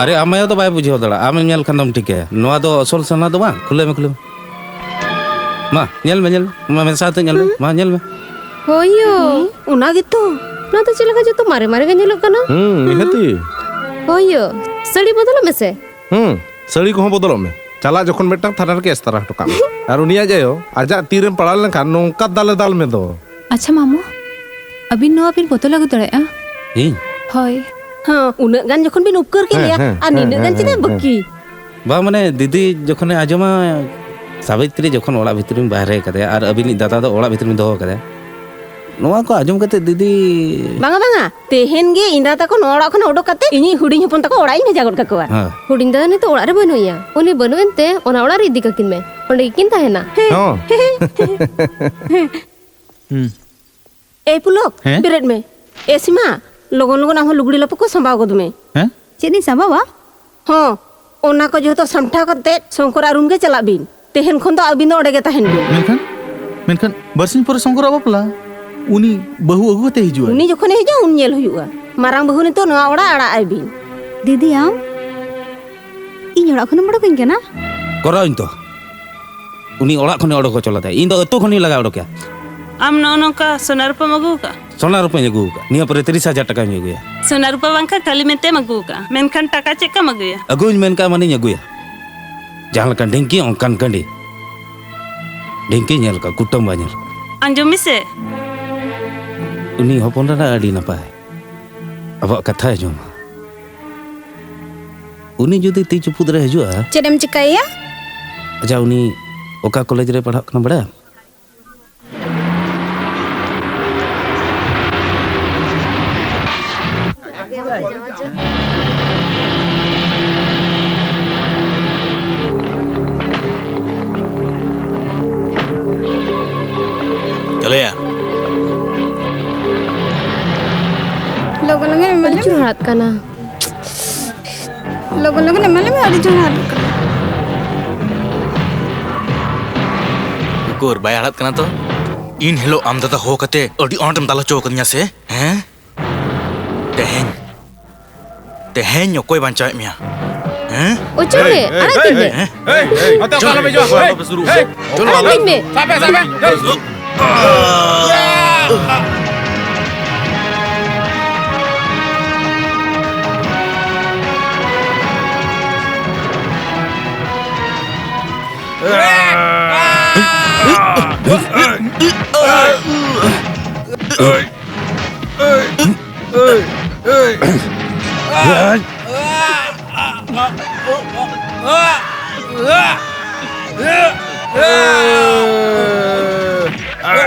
ᱟᱨᱮ, ᱟᱢ ᱟᱭᱳ ᱫᱚ ᱵᱟᱭ ᱵᱩᱡᱷᱟᱹᱣ ᱫᱟᱲᱮᱭᱟᱜᱼᱟ᱾ ᱟᱢᱮᱢ ᱧᱮᱞ ᱠᱷᱟᱱ ᱫᱚᱢ ᱴᱷᱤᱠᱟᱹᱭᱟ᱾ ᱱᱚᱣᱟ ᱫᱚ ᱟᱥᱚᱞ ᱥᱚᱱᱟ ᱫᱚ ᱵᱟᱝ᱾ ᱠᱷᱩᱞᱟᱹᱣ ᱢᱮ, ᱠᱷᱩᱞᱟᱹᱣ ᱢᱮ᱾ ᱢᱟ, ᱧᱮᱞ ᱢᱮ, ᱧᱮᱞ ᱢᱮ᱾ ᱢᱟ, ᱢᱮᱥᱟ ᱟᱛᱮ ᱧᱮᱞ ᱢᱮ᱾ ᱢᱟ, ᱧᱮᱞ ᱢᱮ᱾ ᱦᱳᱭ ᱭᱳ᱾ ᱦᱮᱸ, ᱚᱱᱟ ᱜᱮᱛᱚ᱾ ᱱᱚᱣᱟ ᱫᱚ ᱪᱮᱫ ᱞᱮᱠᱟ ᱡᱚᱛᱚ ᱢᱟᱨᱮ ᱢᱟᱨᱮ ᱜᱮ ᱧᱮᱞᱚᱜ ᱠᱟᱱᱟ? ᱦᱩᱸ, ᱱᱤᱦᱟᱹᱛᱤ᱾ ᱦᱳᱭ ᱭᱳ, ᱥᱟᱹᱲᱤ ᱵᱚᱫᱚᱞᱚᱜ ᱢᱮᱥᱮ᱾ ᱦᱩᱸ, ᱥᱟᱹᱲᱤ ᱠᱚᱦᱚᱸ ᱵᱚᱫᱚᱞᱚᱜ ᱢᱮ᱾ ᱪᱟᱞᱟᱜ ᱡᱚᱠᱷᱚᱱ ᱢᱤᱫᱴᱟᱝ ᱛᱷᱟᱱᱟ ᱨᱮ ᱠᱮᱥ ᱛᱟᱨᱟ ᱦᱚᱴᱚ ᱠᱟᱜ ᱢᱮ᱾ ᱟᱨ ᱩᱱᱤ ᱟᱡ ᱟᱭᱳ ᱟᱡᱟᱜ ᱛᱤᱨᱮᱢ ᱯᱟᱲᱟᱣ ᱞᱮᱱᱠᱷᱟᱱ ᱱᱚᱝᱠᱟ ᱫᱟᱞᱮ ᱫᱟᱞ ᱢᱮ ᱫᱚ᱾ ᱟᱪᱪᱷᱟ ᱢᱟᱢᱚ, ᱟᱹᱵᱤᱱ ᱱᱚᱣᱟ ᱵᱤᱱ ᱵᱚᱫᱚᱞ ᱟᱹᱜᱩ ᱫᱟᱲᱮᱭᱟᱜᱼᱟ? ᱤᱧ? ᱦᱳᱭ᱾ ᱦᱮᱸ, ᱩᱱᱟᱹᱜ ᱜᱟᱱ ᱡᱚᱠᱷᱚᱱ ᱵᱤᱱ ᱩᱯᱠᱟᱹᱨ ᱠᱮᱫ ᱦᱮᱸ, ᱞᱮᱭᱟ, ᱦᱮᱸ, ᱟᱨ ᱦᱮᱸ, ᱱᱤᱱᱟᱹᱜ ᱦᱮᱸ, ᱜᱟᱱ ᱪᱮᱫᱟᱜ ᱦᱮᱸ, ᱵᱟᱹᱠᱤ? ᱦᱮᱸ᱾ ᱵᱟᱝ, ᱢᱟᱱᱮ, ᱫᱤᱫᱤ ᱡᱚᱠᱷᱚᱱᱮ ᱟᱸᱡᱚᱢᱟ, ᱥᱟᱵᱤᱛᱨᱤ ᱡᱚᱠᱷᱚᱱ ᱚᱲᱟᱜ ᱵᱷᱤᱛᱨᱤᱢ ᱵᱟᱦᱨᱮ ᱠᱟᱫᱮᱭᱟ ᱟᱨ ᱟᱹᱵᱤᱱᱤᱡ ᱫᱟᱫᱟ ᱫᱚ ᱚᱲᱟᱜ ᱵᱷᱤᱛᱨᱤᱢ ᱫᱚᱦᱚ ᱠᱟᱫᱮᱭᱟ, ᱱᱚᱣᱟ ᱠᱚ ᱟᱸᱡᱚᱢ ᱠᱟᱛᱮ ᱫᱤᱫᱤ᱾ ᱵᱟᱝᱟ, ᱵᱟᱝᱟ, ᱛᱮᱦᱮᱧ ᱜᱮ ᱤᱧ ᱫᱟᱫᱟ ᱛᱟᱠᱚ ᱱᱚᱣᱟ ᱚᱲᱟᱜ ᱠᱷᱚᱱ ᱩᱰᱩᱠ ᱠᱟᱛᱮ ᱤᱧᱤᱡ ᱦᱩᱰᱤᱧ ᱦᱚᱯᱚᱱ ᱛᱟᱠᱚ ᱚᱲᱟᱜ ᱤᱧ ᱵᱷᱮᱡᱟ ᱜᱚᱫ ᱠᱟᱠᱚᱣᱟ᱾ ᱦᱮᱸ᱾ ᱦᱩᱰᱤᱧ ᱫᱟᱫᱟ ᱱᱤᱛᱚᱜ ᱚᱲᱟᱜ ᱨᱮ ᱵᱟᱹᱱᱩᱜ ᱮᱭᱟ᱾ ᱩᱱᱤ ᱵᱟᱹᱱᱩᱜ ᱮᱱᱛᱮ ᱚᱱᱟ ᱚᱲᱟᱜ ᱨᱮ ᱤᱫᱤ ᱠᱟᱹᱠᱤᱱ ᱢᱮ, ᱚᱸᱰᱮ ᱜᱮᱠᱤᱱ ᱛᱟᱦᱮᱱᱟ᱾ ᱦᱚᱸ᱾ ᱦᱩᱸ᱾ ᱮ ᱯᱩᱞᱚᱠ, ᱦᱮᱸ? ᱵᱮᱨᱮᱫ ᱢᱮ᱾ ᱮ ᱥᱤᱢᱟ, ᱞᱚᱜᱚᱱ ᱞᱚᱜᱚᱱ ᱟᱢ ᱦᱚᱸ ᱞᱩᱜᱽᱲᱤ ᱞᱟᱯᱚ ᱠᱚ ᱥᱟᱢᱵᱟᱣ ᱜᱚᱫ ᱢᱮ᱾ ᱦᱮᱸ? ᱪᱮᱫ ᱤᱧ ᱥᱟᱢᱵᱟᱣᱟ? ᱦᱚᱸ, ᱚᱱᱟ ᱠᱚ ᱡᱚᱛᱚ ᱥᱟᱢᱴᱟᱣ ᱠᱟᱛᱮ ᱥᱚᱝᱠᱚᱨᱟᱜ ᱨᱩᱢ ᱜᱮ ᱪᱟᱞᱟᱜ ᱵᱤᱱ᱾ ᱛᱮᱦᱮᱧ ᱠᱷᱚᱱ ᱫᱚ ᱟᱹᱵᱤᱱ ᱫᱚ ᱚᱸᱰᱮ ᱜᱮ ᱛᱟᱦᱮᱱ ᱵᱤᱱ᱾ ᱢᱮᱱᱠᱷᱟᱱ, ᱢᱮᱱᱠᱷᱟᱱ ᱵᱟᱨᱥᱤᱧ ᱯᱚᱨᱮ ᱥᱚᱝᱠᱚᱨᱟᱜ ᱵᱟᱯᱞᱟ᱾ ᱩᱱᱤ ᱵᱟᱹᱦᱩ ᱟᱹᱜᱩ ᱠᱟᱛᱮ ᱦᱤᱡᱩᱜᱼᱟᱭ᱾ ᱩᱱᱤ ᱡᱚᱠᱷᱚᱱᱮ ᱦᱤᱡᱩᱜᱼᱟ, ᱩᱱ ᱧᱮᱞ ᱦᱩᱭᱩᱜᱼᱟ᱾ ᱢᱟᱨᱟᱝ ᱵᱟᱹᱦᱩ ᱱᱤᱛᱚᱜ ᱱᱚᱣᱟ ᱚᱲᱟᱜ ᱟᱲᱟᱜ ᱟᱭ ᱵᱤᱱ᱾ ᱫᱤᱫᱤ, ᱟᱢ ᱤᱧ ᱚᱲᱟᱜ ᱠᱷᱚᱱᱮᱢ ᱚᱰᱚᱠᱟᱹᱧ ᱠᱟᱱᱟ? ᱠᱚᱨᱟᱣᱟᱹᱧ ᱛᱚ᱾ ᱩᱱᱤ ᱚᱲᱟᱜ ᱠᱷᱚᱱᱮ ᱚᱰᱚᱠ ᱦᱚᱪᱚ ᱞᱮᱫᱟ, ᱤᱧ ᱫᱚ ᱟᱹᱛᱩ ᱠᱷᱚᱱᱤᱧ ᱞᱟᱜᱟ ᱚᱰᱚᱠᱮᱭᱟ᱾ ᱟᱢ ᱱᱚᱜᱼᱚ ᱱᱚᱝᱠᱟ ᱥᱚᱱᱟ ᱨᱩᱯᱟᱹᱢ ᱟᱹᱜᱩ ᱟᱠᱟᱫᱼᱟ? ᱥᱚᱱᱟ ᱨᱩᱯᱟᱹᱧ ᱟᱹᱜᱩ ᱟᱠᱟᱫᱼᱟ, ᱱᱤᱭᱟᱹ ᱯᱚᱨᱮ ᱛᱤᱨᱤᱥ ᱦᱟᱡᱟᱨ ᱴᱟᱠᱟᱧ ᱟᱹᱜᱩᱭᱟ᱾ ᱥᱚᱱᱟ ᱨᱩᱯᱟᱹ ᱵᱟᱝᱠᱷᱟᱱ ᱠᱷᱟᱹᱞᱤ ᱢᱮᱱᱛᱮᱢ ᱟᱹᱜᱩ ᱟᱠᱟᱫᱼᱟ, ᱢᱮᱱᱠᱷᱟᱱ ᱴᱟᱠᱟ ᱪᱮᱫ ᱞᱮᱠᱟᱢ ᱟᱹᱜᱩᱭᱟ? ᱟᱹᱜᱩᱧ ᱢᱮᱱ ᱠᱟᱜᱼᱟ, ᱢᱟᱱᱮᱧ ᱟᱹᱜᱩᱭᱟ᱾ ᱡᱟᱦᱟᱸ ᱞᱮᱠᱟᱱ ᱰᱷᱤᱝᱠᱤ, ᱚᱱᱠᱟᱱ ᱠᱟᱺᱰᱤ᱾ ᱰᱷᱤᱝᱠᱤ ᱧᱮᱞ ᱠᱟᱜ, ᱠᱩᱴᱟᱹᱢ ᱵᱟᱭ ᱧᱮᱞ ᱠᱟᱜ᱾ ᱟᱸᱡᱚᱢ ᱢᱮᱥᱮ᱾ ᱩᱱᱤ ᱦᱚᱯᱚᱱ ᱮᱨᱟ ᱟᱹᱰᱤ ᱱᱟᱯᱟᱭ, ᱟᱵᱚᱣᱟᱜ ᱠᱟᱛᱷᱟᱭ ᱟᱸᱡᱚᱢᱟ᱾ ᱩᱱᱤ ᱡᱩᱫᱤ ᱛᱤ ᱪᱩᱯᱩᱫ ᱨᱮ ᱦᱤᱡᱩᱜᱼᱟ᱾ ᱪᱮᱫ ᱮᱢ ᱪᱤᱠᱟᱹᱭᱮᱭᱟ? ᱟᱪᱪᱷᱟ, ᱩᱱᱤ ᱚᱠᱟ ᱠᱚᱞᱮᱡᱽ ᱨᱮ ᱯᱟᱲᱦᱟᱜ ᱠᱟᱱᱟ ᱵᱟᱲᱟᱭᱟᱢ? ᱪᱟᱞᱮᱭᱟ᱾ ᱞᱚᱜᱚᱱ ᱞᱚᱜᱚᱱ ᱮᱢᱟ ᱟᱹᱰᱤ ᱞᱮᱢ᱾ ᱡᱳᱨ ᱦᱟᱲᱟᱫ ᱠᱟᱱᱟ᱾ ᱞᱚᱜᱚᱱ ᱞᱚᱜᱚᱱ ᱮᱢᱟ ᱞᱮᱢᱮ, ᱟᱹᱰᱤ ᱡᱳᱨ ᱦᱟᱲᱟᱫ ᱠᱟᱱᱟ᱾ ᱩᱠᱩᱨ ᱵᱟᱭ ᱦᱟᱲᱟᱫ ᱠᱟᱱᱟ ᱛᱚ? ᱤᱱ ᱦᱤᱞᱳᱜ ᱟᱢ ᱫᱟᱫᱟ ᱦᱚᱦᱚ ᱠᱟᱛᱮ ᱟᱹᱰᱤ ᱟᱸᱴ ᱮᱢ ᱫᱟᱞ ᱦᱚᱪᱚ ᱟᱠᱟᱫᱤᱧᱟ ᱥᱮ? ᱦᱮᱸ? ᱛᱮᱦᱮᱧ, ᱛᱮᱦᱮᱧ ᱚᱠᱚᱭ ᱵᱟᱧᱪᱟᱣᱮᱫ ᱢᱮᱭᱟ? ᱦᱮᱸ? ᱚᱪᱚᱜ ᱢᱮ, ᱟᱲᱟᱜ ᱠᱟᱹᱧ ᱢᱮ᱾ ᱦᱮᱸ? ᱟᱯᱮ ᱟᱞᱚᱯᱮ ᱦᱤᱡᱩᱜᱼᱟ, ᱦᱳᱭ᱾ ᱟᱞᱚᱯᱮ ᱥᱩᱨᱩᱜᱼᱟ᱾ ᱦᱮᱸ? ᱟᱲᱟᱜ ᱠᱟᱹᱧ ᱢᱮ᱾ ᱥᱟᱵᱮ, ᱥᱟᱵᱮ᱾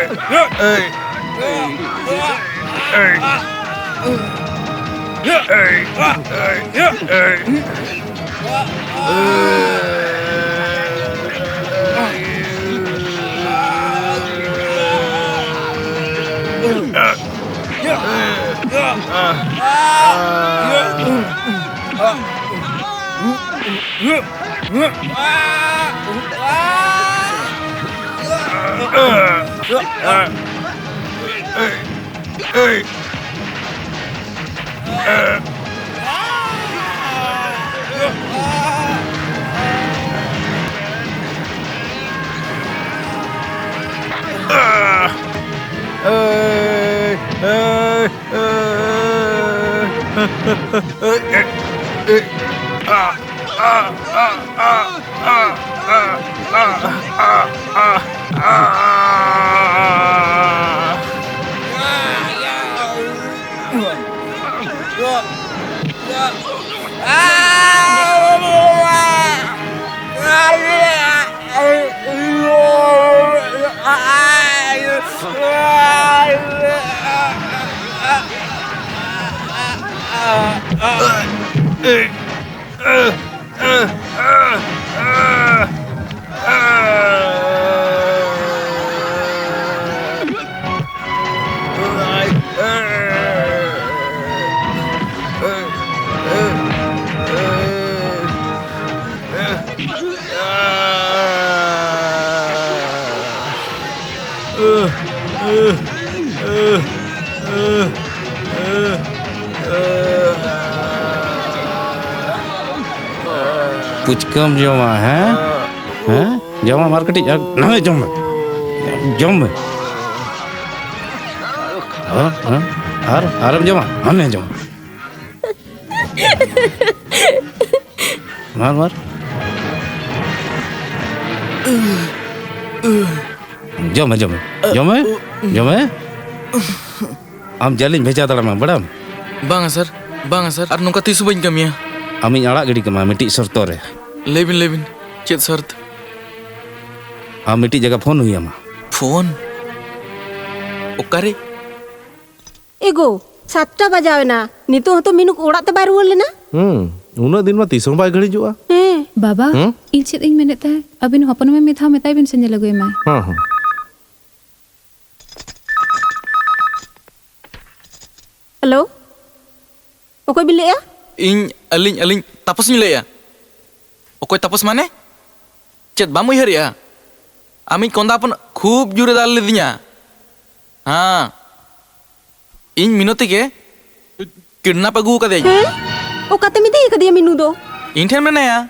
ᱮᱭ, ᱮᱭ, ᱮᱭ, ᱮᱭ, ᱮᱭ, ᱮᱭ᱾ ᱯᱩᱪᱠᱟᱹᱢ ᱡᱚᱢᱟ, ᱦᱮᱸ? ᱦᱮᱸ? ᱡᱚᱢᱟᱢ ᱟᱨ ᱠᱟᱹᱴᱤᱡ, ᱟᱨ ᱱᱚᱜᱼᱚᱭ ᱡᱚᱢ ᱢᱮ᱾ ᱡᱚᱢ ᱢᱮ᱾ ᱦᱮᱸ? ᱦᱮᱸ? ᱟᱨ, ᱟᱨᱮᱢ ᱡᱚᱢᱟ? ᱢᱟᱱᱮ ᱡᱚᱢ᱾ ᱢᱟᱨ, ᱢᱟᱨ᱾ ᱡᱚᱢ ᱢᱮ, ᱡᱚᱢ ᱢᱮ᱾ ᱡᱚᱢ ᱢᱮ᱾ ᱡᱚᱢ ᱢᱮ᱾ ᱟᱢ ᱡᱮᱞᱤᱧ ᱵᱷᱮᱡᱟ ᱫᱟᱲᱮᱭᱟᱢᱟ, ᱵᱟᱲᱟᱭᱟᱢ? ᱵᱟᱝᱟ, ᱥᱟᱨ᱾ ᱵᱟᱝᱟ, ᱥᱟᱨ᱾ ᱟᱨ ᱱᱚᱝᱠᱟ ᱛᱤᱥ ᱦᱚᱸ ᱵᱟᱹᱧ ᱠᱟᱹᱢᱤᱭᱟ᱾ ᱟᱢᱤᱧ ᱟᱲᱟᱜ ᱜᱤᱰᱤ ᱠᱟᱢᱟ ᱢᱤᱫᱴᱤᱡ ᱥᱚᱨᱛᱚ ᱨᱮ᱾ ᱞᱟᱹᱭ ᱵᱤᱱ, ᱞᱟᱹᱭ ᱵᱤᱱ᱾ ᱪᱮᱫ ᱥᱟᱨᱛ? ᱟᱢ ᱢᱤᱫᱴᱤᱡ ᱡᱟᱭᱜᱟ ᱯᱷᱳᱱ ᱦᱩᱭ ᱟᱢᱟ᱾ ᱯᱷᱳᱱ? ᱚᱠᱟᱨᱮ? ᱮᱜᱳ, ᱥᱟᱛᱴᱟ ᱵᱟᱡᱟᱣ ᱮᱱᱟ, ᱱᱤᱛᱚᱜ ᱦᱚᱸᱛᱚ ᱢᱤᱱᱩ ᱚᱲᱟᱜ ᱛᱮ ᱵᱟᱭ ᱨᱩᱣᱟᱹᱲ ᱞᱮᱱᱟ᱾ ᱦᱩᱸ, ᱩᱱᱟᱹᱜ ᱫᱤᱱ ᱢᱟ ᱛᱤᱥ ᱦᱚᱸ ᱵᱟᱭ ᱜᱷᱟᱹᱲᱤᱡᱚᱜᱼᱟ᱾ ᱦᱮᱸ᱾ ᱵᱟᱵᱟ, ᱦᱩᱸ? ᱤᱧ ᱪᱮᱫ ᱤᱧ ᱢᱮᱱᱮᱫ ᱛᱟᱦᱮᱸ, ᱟᱹᱵᱤᱱ ᱦᱚᱯᱚᱱ ᱢᱮ ᱢᱤᱫ ᱫᱷᱟᱣ ᱢᱮᱛᱟᱭ ᱵᱤᱱ ᱥᱮ ᱧᱮᱞ ᱟᱹᱜᱩᱭ ᱢᱟᱭ᱾ ᱦᱮᱸ, ᱦᱮᱸ᱾ ᱦᱮᱞᱳ, ᱚᱠᱚᱭ ᱵᱤᱱ ᱞᱟᱹᱭᱮᱜᱼᱟ? ᱤᱧ, ᱟᱹᱞᱤᱧ, ᱟᱹᱞᱤᱧ ᱛᱟᱯᱚᱥᱤᱧ ᱞᱟᱹᱭᱮᱜᱼᱟ᱾ ᱚᱠᱚᱭ ᱛᱟᱯᱚᱥ ᱢᱟᱱᱮ? ᱪᱮᱫ ᱵᱟᱢ ᱩᱭᱦᱟᱹᱨᱮᱜᱼᱟ? ᱟᱢᱤᱡ ᱠᱚᱸᱫᱟ ᱦᱚᱯᱚᱱ ᱠᱷᱩᱵ ᱡᱳᱨᱮ ᱫᱟᱞ ᱞᱤᱫᱤᱧᱟ᱾ ᱦᱮᱸ, ᱤᱧ ᱢᱤᱱᱚᱛᱤ ᱜᱮ ᱠᱤᱰᱱᱟᱯ ᱟᱹᱜᱩ ᱟᱠᱟᱫᱤᱭᱟᱹᱧ᱾ ᱦᱮᱸ? ᱚᱠᱟᱛᱮᱢ ᱤᱫᱤ ᱟᱠᱟᱫᱮᱭᱟ ᱢᱤᱱᱩ ᱫᱚ? ᱤᱧ ᱴᱷᱮᱱ ᱢᱮᱱᱟᱭᱟ᱾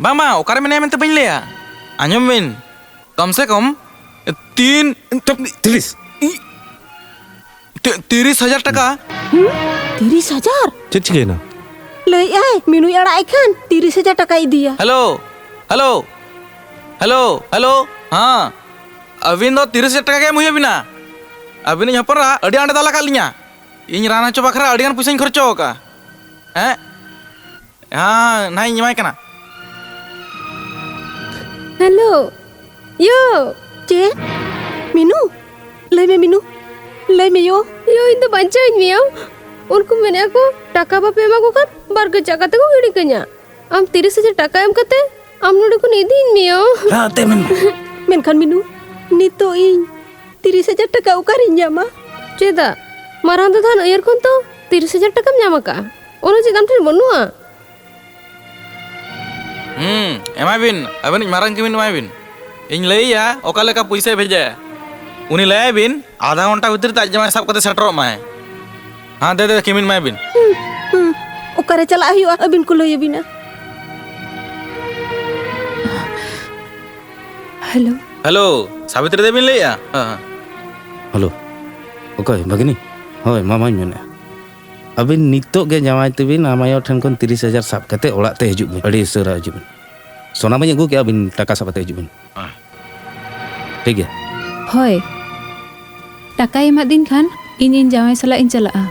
ᱵᱟᱝ, ᱵᱟᱝ, ᱚᱠᱟᱨᱮ ᱢᱮᱱᱟᱭᱟ ᱢᱮᱱᱛᱮ ᱵᱟᱹᱧ ᱞᱟᱹᱭᱟ᱾ ᱟᱸᱡᱚᱢ ᱵᱤᱱ, ᱠᱚᱢ ᱥᱮ ᱠᱚᱢ ᱛᱤᱱ ᱛᱤᱨᱤᱥ᱾ ᱛᱤ-, ᱛᱤᱨᱤᱥ ᱦᱟᱡᱟᱨ ᱴᱟᱠᱟ᱾ ᱦᱩᱸ? ᱛᱤᱨᱤᱥ ᱦᱟᱡᱟᱨ? ᱪᱮᱫ ᱪᱤᱠᱟᱹᱭᱮᱱᱟ? ᱞᱟᱹᱭᱮᱫᱼᱟᱭ, ᱢᱤᱱᱩᱭ ᱟᱲᱟᱜ ᱮ ᱠᱷᱟᱱ ᱛᱤᱨᱤᱥ ᱦᱟᱡᱟᱨ ᱴᱟᱠᱟᱭ ᱤᱫᱤᱭᱟ᱾ ᱦᱮᱞᱳ, ᱦᱮᱞᱳ, ᱦᱮᱞᱳ, ᱦᱮᱞᱳ, ᱦᱮᱸ᱾ ᱟᱹᱵᱤᱱ ᱫᱚ ᱛᱤᱨᱤᱥ ᱦᱟᱡᱟᱨ ᱴᱟᱠᱟ ᱜᱮ ᱮᱢ ᱦᱩᱭ ᱟᱹᱵᱤᱱᱟ᱾ ᱟᱹᱵᱤᱱᱤᱡ ᱦᱚᱯᱚᱱ ᱮᱨᱟ ᱟᱹᱰᱤ ᱟᱸᱴᱮ ᱫᱟᱞ ᱟᱠᱟᱫ ᱞᱤᱧᱟ᱾ ᱤᱧ ᱨᱟᱱ ᱦᱚᱪᱚ ᱵᱟᱠᱷᱨᱟ ᱟᱹᱰᱤ ᱜᱟᱱ ᱯᱚᱭᱥᱟᱧ ᱠᱷᱚᱨᱪᱚ ᱟᱠᱟᱫᱼᱟ᱾ ᱦᱮᱸ? ᱦᱮᱸ, ᱱᱟᱦᱟᱜ ᱤᱧ ᱮᱢᱟᱭ ᱠᱟᱱᱟ᱾ ᱦᱮᱞᱳ, ᱭᱳ᱾ ᱪᱮᱫ? ᱢᱤᱱᱩ? ᱞᱟᱹᱭ ᱢᱮ ᱢᱤᱱᱩ, ᱞᱟᱹᱭ ᱢᱮ ᱭᱳ᱾ ᱭᱳ, ᱤᱧ ᱫᱚ ᱵᱟᱧᱪᱟᱣᱤᱧ ᱢᱮ ᱭᱳ᱾ ᱩᱱᱠᱩ ᱢᱮᱱᱮᱫᱼᱟ ᱠᱚ, ᱴᱟᱠᱟ ᱵᱟᱯᱮ ᱮᱢᱟ ᱠᱚ ᱠᱷᱟᱱ ᱵᱟᱨ ᱠᱟᱹᱡ ᱡᱟᱭᱜᱟ ᱛᱮᱠᱚ ᱜᱤᱰᱤ ᱠᱟᱹᱧᱟ᱾ ᱟᱢ ᱛᱤᱨᱤᱥ ᱦᱟᱡᱟᱨ ᱴᱟᱠᱟ ᱮᱢ ᱠᱟᱛᱮ ᱟᱢ ᱱᱚᱰᱮ ᱠᱷᱚᱱ ᱤᱫᱤᱭᱤᱧ ᱢᱮ ᱭᱳ᱾ ᱨᱟᱦᱟ ᱛᱮ ᱢᱮᱱ ᱢᱮ᱾ ᱢᱮᱱᱠᱷᱟᱱ ᱢᱤᱱᱩ, ᱱᱤᱛᱚᱜ ᱤᱧ ᱛᱤᱨᱤᱥ ᱦᱟᱡᱟᱨ ᱴᱟᱠᱟ ᱚᱠᱟᱨᱤᱧ ᱧᱟᱢᱟ? ᱪᱮᱫᱟᱜ? ᱢᱟᱨᱟᱝ ᱫᱟᱫᱟᱣᱟᱜ ᱩᱭᱦᱟᱹᱨ ᱠᱷᱚᱱ ᱛᱚ ᱛᱤᱨᱤᱥ ᱦᱟᱡᱟᱨ ᱴᱟᱠᱟᱢ ᱧᱟᱢ ᱟᱠᱟᱫᱼᱟ᱾ ᱚᱱᱟ ᱪᱮᱫ ᱟᱢ ᱴᱷᱮᱱ ᱵᱟᱹᱱᱩᱜᱼᱟ? ᱦᱩᱸ, ᱮᱢᱟᱭ ᱵᱤᱱ, ᱟᱹᱵᱤᱱᱤᱡ ᱢᱟᱨᱟᱝ ᱠᱤᱢᱤᱱ ᱮᱢᱟᱭ ᱵᱤᱱ᱾ ᱤᱧ ᱞᱟᱹᱭ ᱟᱭᱟ ᱚᱠᱟ ᱞᱮᱠᱟ ᱯᱩᱭᱥᱟᱹᱭ ᱵᱷᱮᱡᱟᱭᱟ᱾ ᱩᱱᱤ ᱞᱟᱹᱭᱟᱭ ᱵᱤᱱ ᱟᱫᱷᱟ ᱜᱷᱚᱱᱴᱟ ᱵᱷᱤᱛᱤᱨ ᱛᱮ ᱟᱡ ᱡᱟᱶᱟᱭ ᱥᱟᱵ ᱠᱟᱛᱮ ᱥᱮᱴᱮᱨᱚᱜ ᱢᱟᱭ᱾ ᱦᱮᱸ, ᱫᱮ, ᱫᱮ, ᱠᱤᱢᱤᱱ ᱮᱢᱟᱭ ᱵᱤᱱ᱾ ᱦᱩᱸ, ᱦᱩᱸ᱾ ᱚᱠᱟᱨᱮ ᱪᱟᱞᱟᱜ ᱦᱩᱭᱩᱜᱼᱟ, ᱟᱹᱵᱤᱱ ᱠᱚ ᱞᱟᱹᱭ ᱟᱹᱵᱤᱱᱟ᱾ ᱦᱮᱞᱳ᱾ ᱦᱮᱞᱳ, ᱥᱟᱵᱤᱛᱨᱤ ᱫᱮᱵᱤᱱ ᱞᱟᱹᱭᱮᱜᱼᱟ? ᱦᱮᱸ, ᱦᱮᱸ᱾ ᱦᱮᱞᱳ, ᱚᱠᱚᱭ, ᱵᱷᱟᱜᱤᱱᱤ? ᱦᱳᱭ, ᱢᱟᱢᱟᱧ ᱢᱮᱱᱮᱫᱼᱟ᱾ ᱟᱹᱵᱤᱱ ᱱᱤᱛᱚᱜ ᱜᱮ ᱡᱟᱶᱟᱭ ᱛᱮᱵᱤᱱ ᱟᱢ ᱟᱭᱳ ᱴᱷᱮᱱ ᱠᱷᱚᱱ ᱛᱤᱨᱤᱥ ᱦᱟᱡᱟᱨ ᱥᱟᱵ ᱠᱟᱛᱮ ᱚᱲᱟᱜ ᱛᱮ ᱦᱤᱡᱩᱜ ᱵᱤᱱ, ᱟᱹᱰᱤ ᱩᱥᱟᱹᱨᱟ ᱦᱤᱡᱩᱜ ᱵᱤᱱ᱾ ᱥᱚᱱᱟ ᱢᱟᱧ ᱟᱹᱜᱩ ᱠᱮᱜᱼᱟ, ᱟᱹᱵᱤᱱ ᱴᱟᱠᱟ ᱥᱟᱵ ᱠᱟᱛᱮ ᱦᱤᱡᱩᱜ ᱵᱤᱱ᱾ ᱦᱮᱸ᱾ ᱴᱷᱤᱠ ᱜᱮᱭᱟ᱾ ᱦᱳᱭ, ᱴᱟᱠᱟᱭ ᱮᱢᱟᱫᱤᱧ ᱠᱷᱟᱱ ᱤᱧ ᱤᱧ ᱡᱟᱶᱟᱭ ᱥᱟᱞᱟᱜ ᱤᱧ ᱪᱟᱞᱟᱜᱼᱟ᱾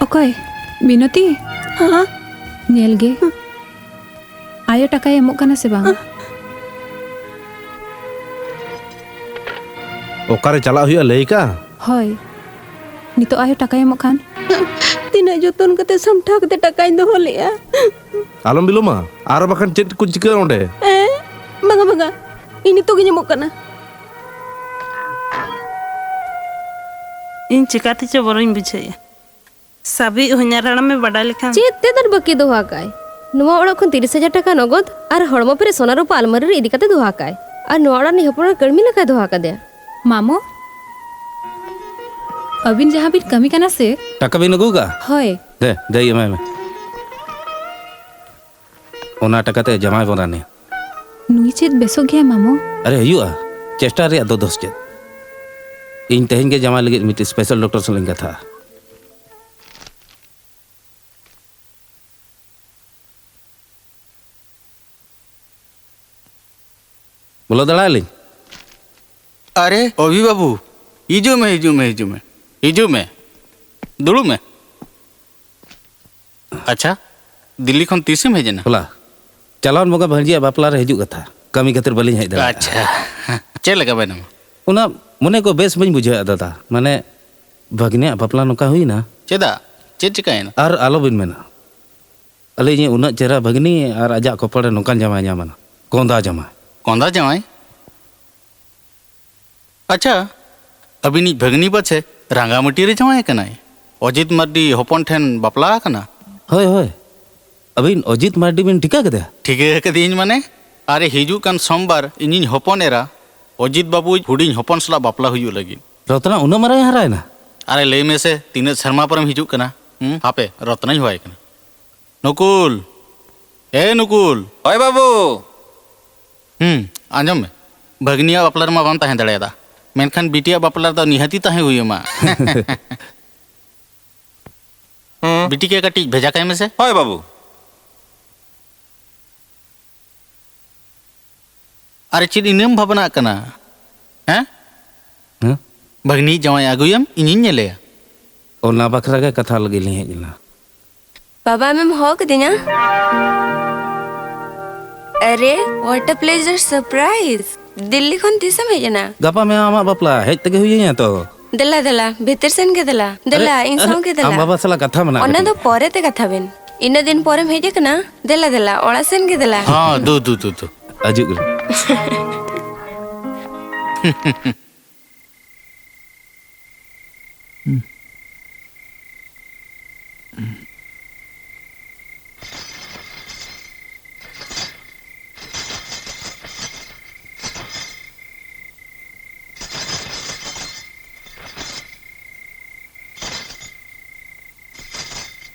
ᱚᱠᱚᱭ? ᱢᱤᱱᱚᱛᱤ? ᱦᱮᱸ? ᱧᱮᱞ ᱜᱮ᱾ ᱦᱮᱸ᱾ ᱟᱭᱳ ᱴᱟᱠᱟᱭ ᱮᱢᱚᱜ ᱠᱟᱱᱟ ᱥᱮ ᱵᱟᱝ? ᱚᱠᱟᱨᱮ ᱪᱟᱞᱟᱜ ᱦᱩᱭᱩᱜᱼᱟ ᱞᱟᱹᱭ ᱠᱟᱜᱼᱟ? ᱦᱳᱭ, ᱱᱤᱛᱚᱜ ᱟᱡ ᱦᱚᱸ ᱴᱟᱠᱟᱭ ᱮᱢᱚᱜ ᱠᱷᱟᱱ᱾ ᱛᱤᱱᱟᱹᱜ ᱡᱚᱛᱚᱱ ᱠᱟᱛᱮ ᱥᱟᱢᱴᱟᱣ ᱠᱟᱛᱮ ᱴᱟᱠᱟᱧ ᱫᱚᱦᱚ ᱞᱮᱜᱼᱟ᱾ ᱟᱞᱚᱢ ᱵᱤᱞᱚᱢᱟ, ᱟᱨ ᱵᱟᱠᱷᱟᱱ ᱪᱮᱫ ᱠᱚ ᱪᱤᱠᱟᱹᱜᱼᱟ ᱚᱸᱰᱮ? ᱮᱸ? ᱵᱟᱝᱟ, ᱵᱟᱝᱟ, ᱤᱧ ᱱᱤᱛᱚᱜ ᱜᱤᱧ ᱮᱢᱚᱜ ᱠᱟᱱᱟ᱾ ᱤᱧ ᱪᱤᱠᱟᱹᱛᱮ ᱪᱚ ᱵᱚᱨᱚᱧ ᱵᱩᱡᱷᱟᱹᱣᱮᱫᱼᱟ᱾ ᱥᱟᱵᱤ ᱦᱚᱧᱦᱟᱨ ᱦᱟᱲᱟᱢᱮ ᱵᱟᱰᱟᱭ ᱞᱮᱠᱷᱟᱱ᱾ ᱪᱮᱫ ᱛᱮᱫ ᱟᱨ ᱵᱟᱹᱠᱤ ᱫᱚᱦᱚ ᱟᱠᱟᱫᱼᱟᱭ? ᱱᱚᱣᱟ ᱚᱲᱟᱜ ᱠᱷᱚᱱ ᱛᱤᱨᱤᱥ ᱦᱟᱡᱟᱨ ᱴᱟᱠᱟ ᱱᱚᱜᱚᱫ ᱟᱨ ᱦᱚᱲᱢᱚ ᱯᱮᱨᱮᱡ ᱥᱚᱱᱟ ᱨᱩᱯᱟ ᱟᱞᱢᱟᱨᱤ ᱨᱮ ᱤᱫᱤ ᱠᱟᱛᱮ ᱫᱚᱦᱚ ᱟᱠᱟᱫᱼᱟᱭ᱾ ᱟᱨ ᱱᱚᱣᱟ ᱚᱲᱟᱜ ᱨᱤᱱᱤᱡ ᱦᱚᱯᱚᱱ ᱮᱨᱟ ᱠᱟᱹᱲᱢᱤ ᱞᱮᱠᱟᱭ ᱫᱚᱦᱚ ᱟᱠᱟᱫᱮᱭᱟ᱾ ᱢᱟᱢᱚ, ᱟᱹᱵᱤᱱ ᱡᱟᱦᱟᱸ ᱵᱤᱱ ᱠᱟᱹᱢᱤ ᱠᱟᱱᱟ ᱥᱮ? ᱴᱟᱠᱟ ᱵᱤᱱ ᱟᱹᱜᱩ ᱟᱠᱟᱫᱼᱟ? ᱦᱳᱭ᱾ ᱫᱮ, ᱫᱮ, ᱮᱢᱟᱭ ᱢᱮ᱾ ᱚᱱᱟ ᱴᱟᱠᱟ ᱛᱮ ᱡᱟᱢᱟᱭ ᱵᱚᱱ ᱨᱟᱱᱮᱭᱟ᱾ ᱱᱩᱭ ᱪᱮᱫ ᱵᱮᱥᱚᱜ ᱜᱮᱭᱟᱭ, ᱢᱟᱢᱚ? ᱟᱨᱮ, ᱦᱩᱭᱩᱜᱼᱟ᱾ ᱪᱮᱥᱴᱟ ᱨᱮᱭᱟᱜ ᱫᱚ ᱫᱳᱥ ᱪᱮᱫ? ᱤᱧ ᱛᱮᱦᱮᱧ ᱜᱮ ᱡᱟᱢᱟᱭ ᱞᱟᱹᱜᱤᱫ ᱢᱤᱫᱴᱤᱡ special doctor ᱥᱟᱞᱟᱜ ᱤᱧ ᱠᱟᱛᱷᱟᱜᱼᱟ᱾ ᱵᱚᱞᱚ ᱫᱟᱲᱮᱭᱟᱜᱼᱟ ᱞᱤᱧ? ᱟᱨᱮ, ᱚᱵᱷᱤ ᱵᱟᱹᱵᱩ, ᱦᱤᱡᱩᱜ ᱢᱮ, ᱦᱤᱡᱩᱜ ᱢᱮ, ᱦᱤᱡᱩᱜ ᱢᱮ, ᱦᱤᱡᱩᱜ ᱢᱮ, ᱫᱩᱲᱩᱵ ᱢᱮ᱾ ᱟᱪᱪᱷᱟ, ᱫᱤᱞᱞᱤ ᱠᱷᱚᱱ ᱛᱤᱥᱮᱢ ᱦᱮᱡ ᱮᱱᱟ? ᱦᱚᱞᱟ᱾ ᱪᱟᱞᱟᱣᱮᱱ ᱵᱚᱸᱜᱟ ᱵᱷᱟᱹᱱᱡᱤᱭᱟᱜ ᱵᱟᱯᱞᱟ ᱨᱮ ᱦᱤᱡᱩᱜ ᱠᱟᱛᱷᱟ, ᱠᱟᱹᱢᱤ ᱠᱷᱟᱹᱛᱤᱨ ᱵᱟᱹᱞᱤᱧ ᱦᱮᱡ ᱫᱟᱲᱮᱭᱟᱜᱼᱟ᱾ ᱟᱪᱪᱷᱟ, ᱪᱮᱫ ᱞᱮᱠᱟ ᱢᱮᱱᱟᱢᱟ? ᱚᱱᱟ ᱢᱚᱱᱮ ᱠᱚ ᱵᱮᱥ ᱵᱟᱹᱧ ᱵᱩᱡᱷᱟᱹᱣᱮᱫᱼᱟ ᱫᱟᱫᱟ, ᱢᱟᱱᱮ ᱵᱷᱟᱹᱜᱽᱱᱤᱭᱟᱜ ᱵᱟᱯᱞᱟ ᱱᱚᱝᱠᱟ ᱦᱩᱭᱱᱟ᱾ ᱪᱮᱫᱟᱜ? ᱪᱮᱫ ᱪᱤᱠᱟᱹᱭᱮᱱᱟ? ᱟᱨ ᱟᱞᱚᱵᱤᱱ ᱢᱮᱱᱟ, ᱟᱹᱞᱤᱧ ᱩᱱᱟᱹᱜ ᱪᱮᱦᱨᱟ ᱵᱷᱟᱹᱜᱽᱱᱤ ᱟᱨ ᱟᱡᱟᱜ ᱠᱚᱯᱟᱲ ᱨᱮ ᱱᱚᱝᱠᱟᱱ ᱡᱟᱶᱟᱭ ᱧᱟᱢ ᱮᱱᱟ, ᱠᱚᱸᱫᱟ ᱡᱟᱶᱟᱭ᱾ ᱠᱚᱸᱫᱟ ᱡᱟᱶᱟᱭ? ᱟᱪᱪᱷᱟ, ᱟᱹᱵᱤᱱᱤᱡ ᱵᱷᱟᱹᱜᱽᱱᱤ ᱯᱟᱪᱷᱮ ᱨᱟᱸᱜᱟᱢᱟᱹᱴᱤ ᱨᱮ ᱡᱟᱶᱟᱭ ᱠᱟᱱᱟᱭ? ᱚᱡᱤᱛ ᱢᱟᱨᱰᱤ ᱦᱚᱯᱚᱱ ᱴᱷᱮᱱ ᱵᱟᱯᱞᱟ ᱟᱠᱟᱱᱟ? ᱦᱳᱭ, ᱦᱳᱭ᱾ ᱟᱹᱵᱤᱱ ᱚᱡᱤᱛ ᱢᱟᱨᱰᱤ ᱵᱤᱱ ᱴᱷᱤᱠᱟᱹ ᱠᱮᱫᱮᱭᱟ? ᱴᱷᱤᱠᱟᱹ ᱠᱟᱫᱮᱭᱟᱹᱧ ᱢᱟᱱᱮ? ᱟᱨᱮ, ᱦᱤᱡᱩᱜ ᱠᱟᱱ ᱥᱳᱢᱵᱟᱨ ᱤᱧᱤᱧ ᱦᱚᱯᱚᱱ ᱮᱨᱟ ᱚᱡᱤᱛ ᱵᱟᱹᱵᱩᱭᱤᱡ ᱦᱩᱰᱤᱧ ᱦᱚᱯᱚᱱ ᱥᱟᱞᱟᱜ ᱵᱟᱯᱞᱟ ᱦᱩᱭᱩᱜ ᱞᱟᱹᱜᱤᱫ᱾ ᱨᱚᱛᱱᱟ ᱩᱱᱟᱹᱜ ᱢᱟᱨᱟᱝ ᱮ ᱦᱟᱨᱟᱭᱮᱱᱟ? ᱟᱨᱮ, ᱞᱟᱹᱭ ᱢᱮᱥᱮ, ᱛᱤᱱᱟᱹᱜ ᱥᱮᱨᱢᱟ ᱯᱚᱨᱮᱢ ᱦᱤᱡᱩᱜ ᱠᱟᱱᱟ? ᱦᱩᱸ, ᱦᱟᱯᱮ, ᱨᱚᱛᱱᱟᱧ ᱦᱚᱦᱚᱣᱟᱭ ᱠᱟᱱᱟ᱾ ᱱᱩᱠᱩᱞ, ᱮ ᱱᱩᱠᱩᱞ᱾ ᱦᱳᱭ ᱵᱟᱹᱵᱩ᱾ ᱦᱩᱸ, ᱟᱸᱡᱚᱢ ᱢᱮ, ᱵᱷᱟᱹᱜᱽᱱᱤᱭᱟᱜ ᱵᱟᱯᱞᱟ ᱨᱮᱢᱟ ᱵᱟᱢ ᱛᱟᱦᱮᱸ ᱫᱟᱲᱮᱭᱟᱫᱟ, ᱢᱮᱱᱠᱷᱟᱱ ᱵᱤᱴᱤᱭᱟᱜ ᱵᱟᱯᱞᱟ ᱨᱮᱫᱚ ᱱᱤᱦᱟᱹᱛᱤ ᱛᱟᱦᱮᱸ ᱦᱩᱭ ᱟᱢᱟ᱾ ᱦᱩᱸ᱾ ᱵᱤᱴᱤ ᱠᱮ ᱠᱟᱹᱴᱤᱡ ᱵᱷᱮᱡᱟ ᱠᱟᱭ ᱢᱮᱥᱮ᱾ ᱦᱳᱭ ᱵᱟᱹᱵᱩ᱾ ᱟᱨ ᱪᱮᱫ ᱤᱱᱟᱹᱢ ᱵᱷᱟᱵᱽᱱᱟᱜ ᱠᱟᱱᱟ? ᱦᱮᱸ? ᱦᱮᱸ? ᱵᱷᱟᱹᱜᱽᱱᱤ ᱡᱟᱶᱟᱭ ᱟᱹᱜᱩᱭᱮᱢ, ᱤᱧᱤᱧ ᱧᱮᱞᱮᱭᱟ᱾ ᱚᱱᱟ ᱵᱟᱠᱷᱨᱟ ᱜᱮ ᱠᱟᱛᱷᱟ ᱞᱟᱹᱜᱤᱫ ᱞᱤᱧ ᱦᱮᱡ ᱞᱮᱱᱟ᱾ ᱵᱟᱵᱟ, ᱟᱢᱮᱢ ᱦᱚᱦᱚ ᱠᱤᱫᱤᱧᱟ? ᱟᱨᱮ, what a pleasure surprise! Delhi ᱠᱷᱚᱱ ᱛᱤᱥᱮᱢ ᱦᱮᱡ ᱮᱱᱟ? ᱜᱟᱯᱟ ᱢᱮᱭᱟᱝ ᱟᱢᱟᱜ ᱵᱟᱯᱞᱟ, ᱦᱮᱡ ᱛᱮᱜᱮ ᱦᱩᱭᱟᱹᱧᱟ ᱛᱚ᱾ ᱫᱮᱞᱟ, ᱫᱮᱞᱟ, ᱵᱷᱤᱛᱤᱨ ᱥᱮᱱ ᱜᱮ ᱫᱮᱞᱟ᱾ ᱫᱮᱞᱟ, ᱟᱨᱮ, ᱤᱧ ᱥᱟᱶ ᱟᱨᱮ, ᱜᱮ ᱫᱮᱞᱟ᱾ ᱟᱢ ᱵᱟᱵᱟ ᱥᱟᱞᱟᱜ ᱠᱟᱛᱷᱟ ᱢᱮᱱᱟᱜᱼᱟ ᱚᱱᱟ ᱠᱟᱹᱴᱤᱡ᱾ ᱫᱚ ᱯᱚᱨᱮ ᱛᱮ ᱠᱟᱛᱷᱟ ᱵᱮᱱ᱾ ᱤᱱᱟᱹᱜ ᱫᱤᱱ ᱯᱚᱨᱮᱢ ᱦᱮᱡ ᱟᱠᱟᱱᱟ᱾ ᱫᱮᱞᱟ, ᱫᱮᱞᱟ, ᱚᱲᱟᱜ ᱥᱮᱱ ᱜᱮ ᱫᱮᱞᱟ᱾ ᱦᱚᱸ, ᱫᱩ, ᱫᱩ, ᱫᱩ, ᱫᱩ᱾ ᱦᱤᱡᱩᱜ ᱠᱟᱱᱟ᱾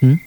ᱦᱩᱸ?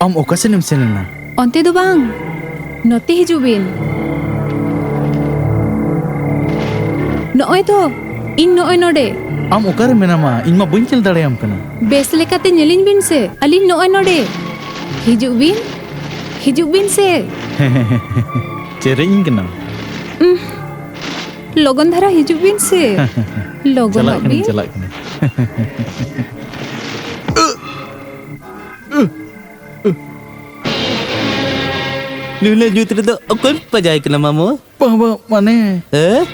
ᱟᱢ ᱚᱠᱟ ᱥᱮᱱ ᱮᱢ ᱥᱮᱱ ᱞᱮᱱᱟ? ᱚᱱᱛᱮ ᱫᱚ ᱵᱟᱝ, ᱱᱚᱛᱮ ᱦᱤᱡᱩᱜ ᱵᱤᱱ᱾ ᱱᱚᱜᱼᱚᱭ ᱛᱚ, ᱤᱧ ᱱᱚᱜᱼᱚᱭ ᱱᱚᱰᱮ᱾ ᱟᱢ ᱚᱠᱟᱨᱮ ᱢᱮᱱᱟᱢᱟ? ᱤᱧ ᱢᱟ ᱵᱟᱹᱧ ᱧᱮᱞ ᱫᱟᱲᱮᱭᱟᱢ ᱠᱟᱱᱟ᱾ ᱵᱮᱥ ᱞᱮᱠᱟᱛᱮ ᱧᱮᱞᱤᱧ ᱵᱤᱱ ᱥᱮ, ᱟᱹᱞᱤᱧ ᱱᱚᱜᱼᱚᱭ ᱱᱚᱰᱮ᱾ ᱦᱤᱡᱩᱜ ᱵᱤᱱ᱾ ᱦᱤᱡᱩᱜ ᱵᱤᱱ ᱥᱮ᱾ ᱪᱮᱨᱮᱡ ᱤᱧ ᱠᱟᱱᱟᱢ? ᱩᱸᱦ, ᱞᱚᱜᱚᱱ ᱫᱷᱟᱨᱟ ᱦᱤᱡᱩᱜ ᱵᱤᱱ ᱥᱮ᱾ ᱞᱚᱜᱚᱱᱚᱜ ᱪᱟᱞᱟᱜ ᱠᱟᱹᱱᱟᱹᱧ, ᱵᱤᱱ᱾ ᱪᱟᱞᱟᱜ ᱠᱟᱹᱱᱟᱹᱧ᱾ ᱱᱩᱱᱟᱹᱜ ᱧᱩᱛ ᱨᱮᱫᱚ ᱚᱠᱚᱭᱮᱢ ᱯᱟᱸᱡᱟᱭ ᱠᱟᱱᱟ, ᱢᱟᱢᱚ? ᱵᱟᱵᱟ, ᱢᱟᱱᱮ᱾ ᱦᱮᱸ?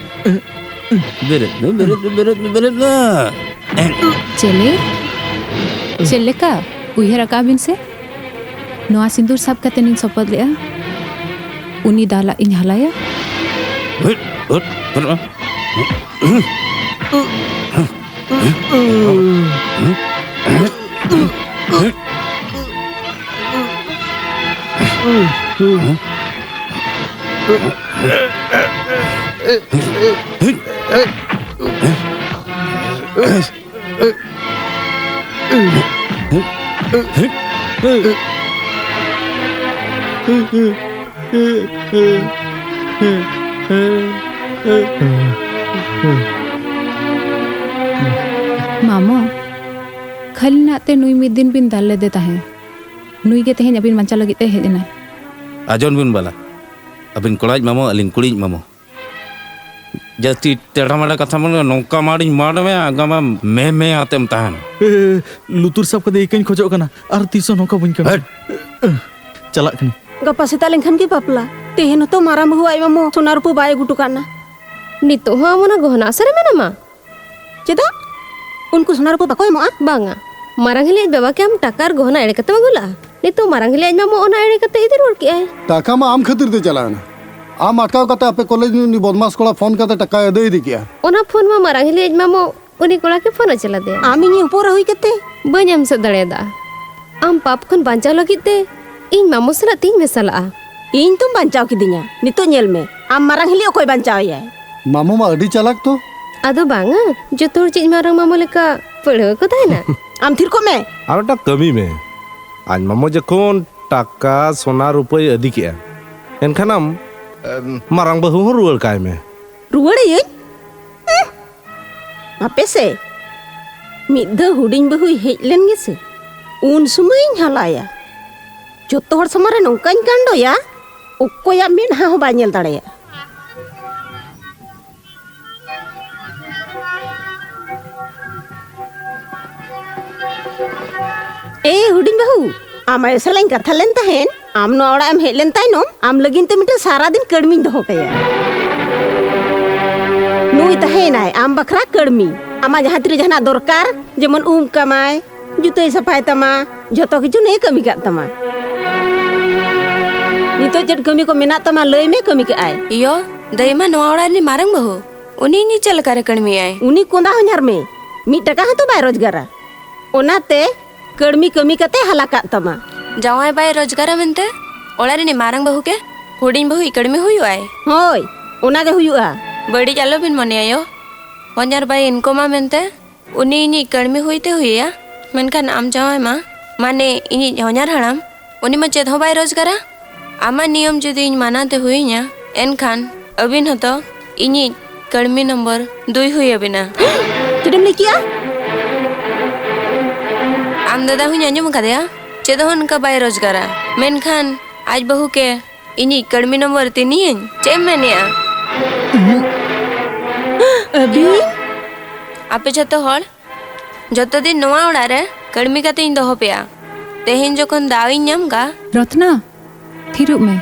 ᱵᱮᱨᱮᱫ ᱢᱮ, ᱵᱮᱨᱮᱫ ᱢᱮ, ᱵᱮᱨᱮᱫ ᱢᱮ, ᱵᱮᱨᱮᱫ ᱢᱮ᱾ ᱪᱮᱞᱮ? ᱪᱮᱫ ᱞᱮᱠᱟ? ᱩᱭᱦᱟᱹᱨ ᱟᱠᱟᱜ ᱵᱤᱱ ᱥᱮ? ᱱᱚᱣᱟ ᱥᱤᱸᱫᱩᱨ ᱥᱟᱵ ᱠᱟᱛᱮ ᱤᱧ ᱥᱚᱯᱚᱛ ᱞᱮᱜᱼᱟ, ᱩᱱᱤ ᱫᱟᱞᱟᱜ ᱤᱧ ᱦᱟᱞᱟᱭᱟ᱾ ᱦᱩᱴ, ᱦᱩᱴ, ᱦᱩᱴ᱾ ᱢᱟᱢᱚ, ᱠᱷᱟᱹᱞᱤ ᱱᱟᱜ ᱛᱮ ᱱᱩᱭ ᱢᱤᱫ ᱫᱤᱱ ᱵᱤᱱ ᱫᱟᱞ ᱞᱮᱫᱮ ᱛᱟᱦᱮᱸ᱾ ᱱᱩᱭ ᱜᱮ ᱛᱮᱦᱮᱧ ᱟᱹᱵᱤᱱ ᱵᱟᱧᱪᱟᱣ ᱞᱟᱹᱜᱤᱫ ᱛᱮ ᱦᱮᱡ ᱮᱱᱟᱭ᱾ ᱟᱸᱡᱚᱢ ᱵᱤᱱ ᱵᱟᱞᱟ, ᱟᱹᱵᱤᱱ ᱠᱚᱲᱟᱭᱤᱡ ᱢᱟᱢᱚ, ᱟᱹᱞᱤᱧ ᱠᱩᱲᱤᱭᱤᱡ ᱢᱟᱢᱚ᱾ ᱡᱟᱹᱥᱛᱤ ᱴᱮᱲᱟ ᱢᱮᱲᱟ ᱠᱟᱛᱷᱟ ᱢᱟᱱᱮ ᱱᱚᱝᱠᱟ ᱢᱟᱲᱤᱧ ᱢᱟᱲ ᱢᱮᱭᱟ, ᱟᱜᱟᱢ ᱟᱢ ᱢᱮ ᱢᱮ ᱟᱛᱮᱢ ᱛᱟᱦᱮᱱᱟ᱾ ᱮ, ᱞᱩᱛᱩᱨ ᱥᱟᱵ ᱠᱟᱛᱮ ᱤᱠᱟᱹᱧ ᱠᱷᱚᱡᱚᱜ ᱠᱟᱱᱟ, ᱟᱨ ᱛᱤᱥ ᱦᱚᱸ ᱱᱚᱝᱠᱟ ᱵᱟᱹᱧ ᱠᱟᱹᱢᱤᱭᱟ᱾ ᱦᱮᱴ! ᱪᱟᱞᱟᱜ ᱠᱟᱹᱱᱟᱹᱧ᱾ ᱜᱟᱯᱟ ᱥᱮᱛᱟᱜ ᱞᱮᱱᱠᱷᱟᱱ ᱜᱮ ᱵᱟᱯᱞᱟ᱾ ᱛᱮᱦᱮᱧ ᱦᱚᱸᱛᱚ ᱢᱟᱨᱟᱝ ᱵᱟᱹᱦᱩ ᱟᱡ ᱢᱟᱢᱚ ᱥᱚᱱᱟ ᱨᱩᱯᱟᱹ ᱵᱟᱭ ᱟᱹᱜᱩ ᱦᱚᱴᱚ ᱠᱟᱜ ᱱᱟ᱾ ᱱᱤᱛᱚᱜ ᱦᱚᱸ ᱟᱢ ᱚᱱᱟ ᱜᱚᱦᱱᱟ ᱟᱥᱟ ᱨᱮ ᱢᱮᱱᱟᱢᱟ? ᱪᱮᱫᱟᱜ? ᱩᱱᱠᱩ ᱥᱚᱱᱟ ᱨᱩᱯᱟᱹ ᱵᱟᱠᱚ ᱮᱢᱚᱜᱼᱟ? ᱵᱟᱝᱟ᱾ ᱢᱟᱨᱟᱝ ᱦᱤᱞᱤ ᱟᱡ ᱵᱟᱵᱟ ᱠᱤ ᱟᱢ ᱴᱟᱠᱟ ᱟᱨ ᱜᱚᱦᱱᱟ ᱮᱲᱮ ᱠᱟᱛᱮᱢ ᱟᱹᱜᱩ ᱞᱟᱜᱼᱟ? ᱱᱤᱛᱚᱜ ᱢᱟᱨᱟᱝ ᱦᱤᱞᱤ ᱟᱡ ᱢᱟᱢᱚ ᱚᱱᱟ ᱮᱲᱮ ᱠᱟᱛᱮ ᱤᱫᱤ ᱨᱩᱣᱟᱹᱲ ᱠᱮᱜᱼᱟᱭ᱾ ᱴᱟᱠᱟ ᱢᱟ ᱟᱢ ᱠᱷᱟᱹᱛᱤᱨ ᱛᱮ ᱪᱟᱞᱟᱣᱮᱱᱟ᱾ ᱟᱢ ᱟᱴᱠᱟᱣ ᱠᱟᱛᱮ ᱟᱯᱮ ᱠᱚᱞᱮᱡᱽ ᱨᱤᱱ ᱩᱱᱤ ᱵᱚᱫᱢᱟᱥ ᱠᱚᱲᱟ ᱯᱷᱳᱱ ᱠᱟᱛᱮ ᱴᱟᱠᱟᱭ ᱟᱹᱫᱟᱹᱭ ᱤᱫᱤ ᱠᱮᱜᱼᱟ᱾ ᱚᱱᱟ ᱯᱷᱳᱱ ᱢᱟ ᱢᱟᱨᱟᱝ ᱦᱤᱞᱤ ᱟᱡ ᱢᱟᱢᱚ ᱩᱱᱤ ᱠᱚᱲᱟ ᱜᱮ ᱯᱷᱳᱱ ᱦᱚᱪᱚ ᱞᱮᱫᱮᱭᱟ᱾ ᱟᱢ ᱤᱧᱤᱡ ᱦᱚᱯᱚᱱ ᱮᱨᱟ ᱦᱩᱭ ᱠᱟᱛᱮ? ᱵᱟᱹᱧ ᱮᱢ ᱥᱟᱹᱛ ᱫᱟᱲᱮᱭᱟᱫᱟ᱾ ᱟᱢ ᱯᱟᱯ ᱠᱷᱚᱱ ᱵᱟᱧᱪᱟᱣ ᱞᱟᱹᱜᱤᱫ ᱛᱮ ᱤᱧ ᱢᱟᱢᱚ ᱥᱟᱞᱟᱜ ᱛᱤᱧ ᱢᱮᱥᱟᱞᱟᱜᱼᱟ᱾ ᱤᱧ ᱛᱚᱢ ᱵᱟᱧᱪᱟᱣ ᱠᱤᱫᱤᱧᱟ, ᱱᱤᱛᱚᱜ ᱧᱮᱞ ᱢᱮ, ᱟᱢ ᱢᱟᱨᱟᱝ ᱦᱤᱞᱤ ᱚᱠᱚᱭ ᱵᱟᱧᱪᱟᱣ ᱮᱭᱟᱭ? ᱢᱟᱢᱚ ᱢᱟ ᱟᱹᱰᱤ ᱪᱟᱞᱟᱠ ᱛᱚ᱾ ᱟᱫᱚ ᱵᱟᱝᱟ, ᱡᱚᱛᱚ ᱦᱚᱲ ᱪᱮᱫ ᱢᱟᱨᱟᱝ ᱢᱟᱢᱚ ᱞᱮᱠᱟ ᱯᱟᱹᱲᱦᱟᱹ ᱠᱚ ᱛᱟᱦᱮᱱᱟ᱾ ᱟᱢ ᱛᱷᱤᱨ ᱠᱚᱜ ᱢᱮ᱾ ᱟᱨ ᱢᱤᱫᱴᱟᱝ ᱠᱟᱹᱢᱤ ᱢᱮ, ᱟᱡ ᱢᱟᱢᱚ ᱡᱚᱠᱷᱚᱱ ᱴᱟᱠᱟ ᱥᱚᱱᱟ ᱨᱩᱯᱟᱹᱭ ᱟᱹᱫᱤ ᱠᱮᱜᱼᱟ, ᱮᱱᱠᱷᱟᱱ ᱟᱢ, ᱮᱢ, ᱢᱟᱨᱟᱝ ᱵᱟᱹᱦᱩ ᱦᱚᱸ ᱨᱩᱣᱟᱹᱲ ᱠᱟᱭ ᱢᱮ᱾ ᱨᱩᱣᱟᱹᱲᱟᱹᱭᱟᱹᱧ? ᱩᱸᱦ! ᱦᱟᱯᱮ ᱥᱮ, ᱢᱤᱫ ᱫᱷᱟᱣ ᱦᱩᱰᱤᱧ ᱵᱟᱹᱦᱩᱭ ᱦᱮᱡ ᱞᱮᱱ ᱜᱮᱥᱮ, ᱩᱱ ᱥᱩᱢᱟᱹᱭᱤᱧ ᱦᱟᱞᱟᱭᱟ᱾ ᱡᱚᱛᱚ ᱦᱚᱲ ᱥᱟᱢᱟᱝ ᱨᱮ ᱱᱚᱝᱠᱟᱧ ᱠᱟᱸᱰᱚᱭᱟ, ᱚᱠᱚᱭᱟᱜ ᱢᱮᱫᱦᱟ ᱦᱚᱸ ᱵᱟᱭ ᱧᱮᱞ ᱫᱟᱲᱮᱭᱟᱜᱼᱟ᱾ ᱮ ᱦᱩᱰᱤᱧ ᱵᱟᱹᱦᱩ, ᱟᱢ ᱟᱭᱳ ᱥᱟᱞᱟᱜ ᱤᱧ ᱠᱟᱛᱷᱟ ᱞᱮᱱ ᱛᱟᱦᱮᱸᱱ, ᱟᱢ ᱱᱚᱣᱟ ᱚᱲᱟᱜ ᱮᱢ ᱦᱮᱡ ᱞᱮᱱ ᱛᱟᱭᱱᱚᱢ ᱟᱢ ᱞᱟᱹᱜᱤᱫ ᱛᱮ ᱢᱤᱫᱴᱮᱱ ᱥᱟᱨᱟ ᱫᱤᱱ ᱠᱟᱹᱲᱢᱤᱧ ᱫᱚᱦᱚ ᱠᱟᱭᱟ᱾ ᱱᱩᱭ ᱛᱟᱦᱮᱸᱭᱮᱱᱟᱭ ᱟᱢ ᱵᱟᱠᱷᱨᱟ ᱠᱟᱹᱲᱢᱤ᱾ ᱟᱢᱟᱜ ᱡᱟᱦᱟᱸ ᱛᱤᱨᱮ ᱡᱟᱦᱟᱸᱱᱟᱜ ᱫᱚᱨᱠᱟᱨ, ᱡᱮᱢᱚᱱ ᱩᱢ ᱠᱟᱢᱟᱭ, ᱡᱩᱛᱟᱹᱭ ᱥᱟᱯᱷᱟᱭ ᱛᱟᱢᱟ, ᱡᱷᱚᱛᱚ ᱠᱤᱪᱷᱩ ᱱᱩᱭᱮ ᱠᱟᱹᱢᱤ ᱠᱟᱜ ᱛᱟᱢᱟ᱾ ᱱᱤᱛᱚᱜ ᱪᱮᱫ ᱠᱟᱹᱢᱤ ᱠᱚ ᱢᱮᱱᱟᱜ ᱛᱟᱢᱟ ᱞᱟᱹᱭ ᱢᱮ, ᱠᱟᱹᱢᱤ ᱠᱟᱜᱼᱟᱭ᱾ ᱤᱭᱳ, ᱫᱟᱹᱭ ᱢᱟ ᱱᱚᱣᱟ ᱚᱲᱟᱜ ᱨᱤᱱᱤᱡ ᱢᱟᱨᱟᱝ ᱵᱟᱹᱦᱩ, ᱩᱱᱤ ᱤᱧᱤᱡ ᱪᱮᱫ ᱞᱮᱠᱟᱨᱮ ᱠᱟᱹᱲᱢᱤᱭᱟᱭ? ᱩᱱᱤ ᱠᱚᱸᱫᱟ ᱦᱚᱧᱦᱟᱨ ᱢᱮ, ᱢᱤᱫ ᱴᱟᱠᱟ ᱦᱚᱸᱛᱚ ᱵᱟᱭ ᱨᱳᱡᱽᱜᱟᱨᱟ᱾ ᱚᱱᱟᱛᱮ ᱠᱟᱹᱲᱢᱤ ᱠᱟᱹᱢᱤ ᱠᱟᱛᱮ ᱦᱟᱞᱟ ᱠᱟᱜ ᱛᱟᱢᱟ᱾ ᱡᱟᱶᱟᱭ ᱵᱟᱭ ᱨᱳᱡᱽᱜᱟᱨᱟ ᱢᱮᱱᱛᱮ ᱚᱲᱟᱜ ᱨᱤᱱᱤᱡ ᱢᱟᱨᱟᱝ ᱵᱟᱹᱦᱩ ᱜᱮ ᱦᱩᱰᱤᱧ ᱵᱟᱹᱦᱩᱭ ᱠᱟᱹᱲᱢᱤ ᱦᱩᱭᱩᱜᱼᱟᱭ? ᱦᱳᱭ, ᱚᱱᱟ ᱜᱮ ᱦᱩᱭᱩᱜᱼᱟ᱾ ᱵᱟᱹᱲᱤᱡ ᱟᱞᱚᱵᱤᱱ ᱢᱚᱱᱮᱭᱟ ᱭᱳ, ᱦᱚᱧᱦᱟᱨ ᱵᱟᱭ ᱤᱱᱠᱚᱢᱟ ᱢᱮᱱᱛᱮ ᱩᱱᱤ ᱤᱧᱤᱡ ᱠᱟᱹᱲᱢᱤ ᱦᱩᱭᱛᱮ ᱦᱩᱭᱮᱭᱟ, ᱢᱮᱱᱠᱷᱟᱱ ᱟᱢ ᱡᱟᱶᱟᱭ ᱢᱟ, ᱢᱟᱱᱮ ᱤᱧᱤᱡ ᱦᱚᱧᱦᱟᱨ ᱦᱟᱲᱟᱢ, ᱩᱱᱤ ᱢᱟ ᱪᱮᱫ ᱦᱚᱸ ᱵᱟᱭ ᱨᱳᱡᱽᱜᱟᱨᱟ᱾ ᱟᱢᱟᱜ ᱱᱤᱭᱚᱢ ᱡᱩᱫᱤ ᱤᱧ ᱢᱟᱱᱟᱣ ᱛᱮ ᱦᱩᱭᱤᱧᱟ, ᱮᱱᱠᱷᱟᱱ ᱟᱹᱵᱤᱱ ᱦᱚᱸᱛᱚ ᱤᱧᱤᱡ ᱠᱟᱹᱲᱢᱤ ᱱᱚᱢᱵᱚᱨ ᱫᱩᱭ ᱦᱩᱭ ᱟᱹᱵᱤᱱᱟ᱾ ᱪᱮᱫ ᱮᱢ ᱞᱟᱹᱭ ᱠᱮᱜᱼᱟ? ᱟᱢ ᱫᱟᱫᱟ ᱦᱚᱸᱧ ᱟᱸᱡᱚᱢ ᱟᱠᱟᱫᱮᱭᱟ, ᱪᱮᱫ ᱦᱚᱸ ᱚᱱᱠᱟ ᱵᱟᱭ ᱨᱳᱡᱽᱜᱟᱨᱟ, ᱢᱮᱱᱠᱷᱟᱱ ᱟᱡ ᱵᱟᱹᱦᱩ ᱠᱮ ᱤᱧᱤᱡ ᱠᱟᱹᱲᱢᱤ ᱱᱚᱢᱵᱚᱨ ᱛᱤᱱᱤᱭᱟᱹᱧ? ᱪᱮᱫ ᱮᱢ ᱢᱮᱱᱮᱜᱼᱟ? ᱟᱹᱵᱤ? ᱟᱯᱮ ᱡᱷᱚᱛᱚ ᱦᱚᱲ, ᱡᱚᱛᱚ ᱫᱤᱱ ᱱᱚᱣᱟ ᱚᱲᱟᱜ ᱨᱮ ᱠᱟᱹᱲᱢᱤ ᱠᱟᱛᱮ ᱤᱧ ᱫᱚᱦᱚ ᱯᱮᱭᱟ᱾ ᱛᱮᱦᱮᱧ ᱡᱚᱠᱷᱚᱱ ᱫᱟᱣ ᱤᱧ ᱧᱟᱢ ᱠᱟ᱾ ᱨᱚᱛᱱᱟ, ᱛᱷᱤᱨᱚᱜ ᱢᱮ᱾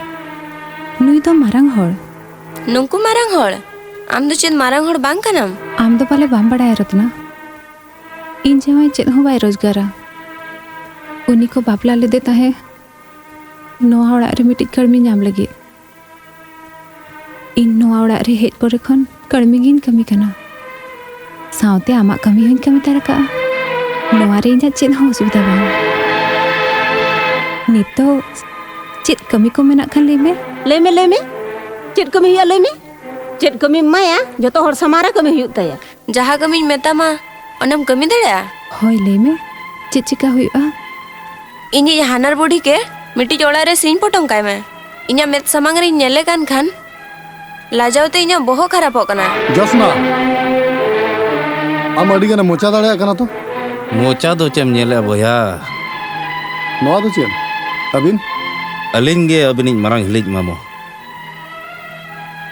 ᱱᱩᱭ ᱫᱚ ᱢᱟᱨᱟᱝ ᱦᱚᱲ᱾ ᱱᱩᱠᱩ ᱢᱟᱨᱟᱝ ᱦᱚᱲ? ᱟᱢ ᱫᱚ ᱪᱮᱫ ᱢᱟᱨᱟᱝ ᱦᱚᱲ ᱵᱟᱝ ᱠᱟᱱᱟᱢ? ᱟᱢ ᱫᱚ ᱯᱟᱞᱮ ᱵᱟᱢ ᱵᱟᱲᱟᱭᱟ ᱨᱚᱛᱱᱟ᱾ ᱤᱧ ᱡᱟᱶᱟᱭ ᱪᱮᱫ ᱦᱚᱸ ᱵᱟᱭ ᱨᱳᱡᱽᱜᱟᱨᱟ᱾ ᱩᱱᱤ ᱠᱚ ᱵᱟᱯᱞᱟ ᱞᱮᱫᱮ ᱛᱟᱦᱮᱸ ᱱᱚᱣᱟ ᱚᱲᱟᱜ ᱨᱮ ᱢᱤᱫᱴᱤᱡ ᱠᱟᱹᱲᱢᱤ ᱧᱟᱢ ᱞᱟᱹᱜᱤᱫ᱾ ᱤᱧ ᱱᱚᱣᱟ ᱚᱲᱟᱜ ᱨᱮ ᱦᱮᱡ ᱯᱚᱨᱮ ᱠᱷᱚᱱ ᱠᱟᱹᱲᱢᱤ ᱜᱤᱧ ᱠᱟᱹᱢᱤ ᱠᱟᱱᱟ᱾ ᱥᱟᱶᱛᱮ ᱟᱢᱟᱜ ᱠᱟᱹᱢᱤ ᱦᱚᱸᱧ ᱠᱟᱹᱢᱤ ᱛᱟᱨᱟ ᱠᱟᱜᱼᱟ᱾ ᱱᱚᱣᱟ ᱨᱮ ᱤᱧᱟᱹᱜ ᱪᱮᱫ ᱦᱚᱸ ᱚᱥᱩᱵᱤᱫᱷᱟ ᱵᱟᱝ᱾ ᱱᱤᱛᱚᱜ ᱪᱮᱫ ᱠᱟᱹᱢᱤ ᱠᱚ ᱢᱮᱱᱟᱜ ᱠᱷᱟᱱ ᱞᱟᱹᱭ ᱢᱮ᱾ ᱞᱟᱹᱭ ᱢᱮ, ᱞᱟᱹᱭ ᱢᱮ, ᱪᱮᱫ ᱠᱟᱹᱢᱤ ᱦᱩᱭᱩᱜᱼᱟ ᱞᱟᱹᱭ ᱢᱮ? ᱪᱮᱫ ᱠᱟᱹᱢᱤᱢ ᱮᱢᱟᱭᱟ? ᱡᱚᱛᱚ ᱦᱚᱲ ᱥᱟᱢᱟᱝ ᱨᱮ ᱠᱟᱹᱢᱤ ᱦᱩᱭᱩᱜ ᱛᱟᱭᱟ᱾ ᱡᱟᱦᱟᱸ ᱠᱟᱹᱢᱤᱧ ᱢᱮᱛᱟᱢᱟ, ᱚᱱᱟᱢ ᱠᱟᱹᱢᱤ ᱫᱟᱲᱮᱭᱟᱜᱼᱟ? ᱦᱳᱭ, ᱞᱟᱹᱭ ᱢᱮ, ᱪᱮᱫ ᱪᱤᱠᱟ ᱦᱩᱭᱩᱜᱼᱟ? ᱤᱧᱤᱡ ᱦᱟᱱᱟᱨ ᱵᱩᱰᱷᱤ ᱜᱮ ᱢᱤᱫᱴᱤᱡ ᱚᱲᱟᱜ ᱨᱮ ᱥᱤᱧ ᱯᱚᱴᱚᱢ ᱠᱟᱭ ᱢᱮ᱾ ᱤᱧᱟᱹᱜ ᱢᱮᱫ ᱥᱟᱢᱟᱝ ᱨᱤᱧ ᱧᱮᱞᱮ ᱠᱟᱱ ᱠᱷᱟᱱ, ᱞᱟᱡᱟᱣ ᱛᱮ ᱤᱧᱟᱹᱜ ᱵᱚᱦᱚᱜ ᱠᱷᱟᱨᱟᱯᱚᱜ ᱠᱟᱱᱟ᱾ ᱡᱚᱥᱱᱟ, ᱟᱢ ᱟᱹᱰᱤ ᱜᱟᱱᱮᱢ ᱢᱚᱪᱟ ᱫᱟᱲᱮᱭᱟᱜ ᱠᱟᱱᱟ ᱛᱚ᱾ ᱢᱚᱪᱟ ᱫᱚ ᱪᱮᱫ ᱮᱢ ᱧᱮᱞᱮᱜᱼᱟ ᱵᱚᱭᱦᱟ? ᱱᱚᱣᱟ ᱫᱚ ᱪᱮᱫ? ᱟᱹᱵᱤᱱ? ᱟᱹᱞᱤᱧ ᱜᱮ ᱟᱹᱵᱤᱱᱤᱡ ᱢᱟᱨᱟᱝ ᱦᱤᱞᱤᱡ ᱢᱟᱢᱚ᱾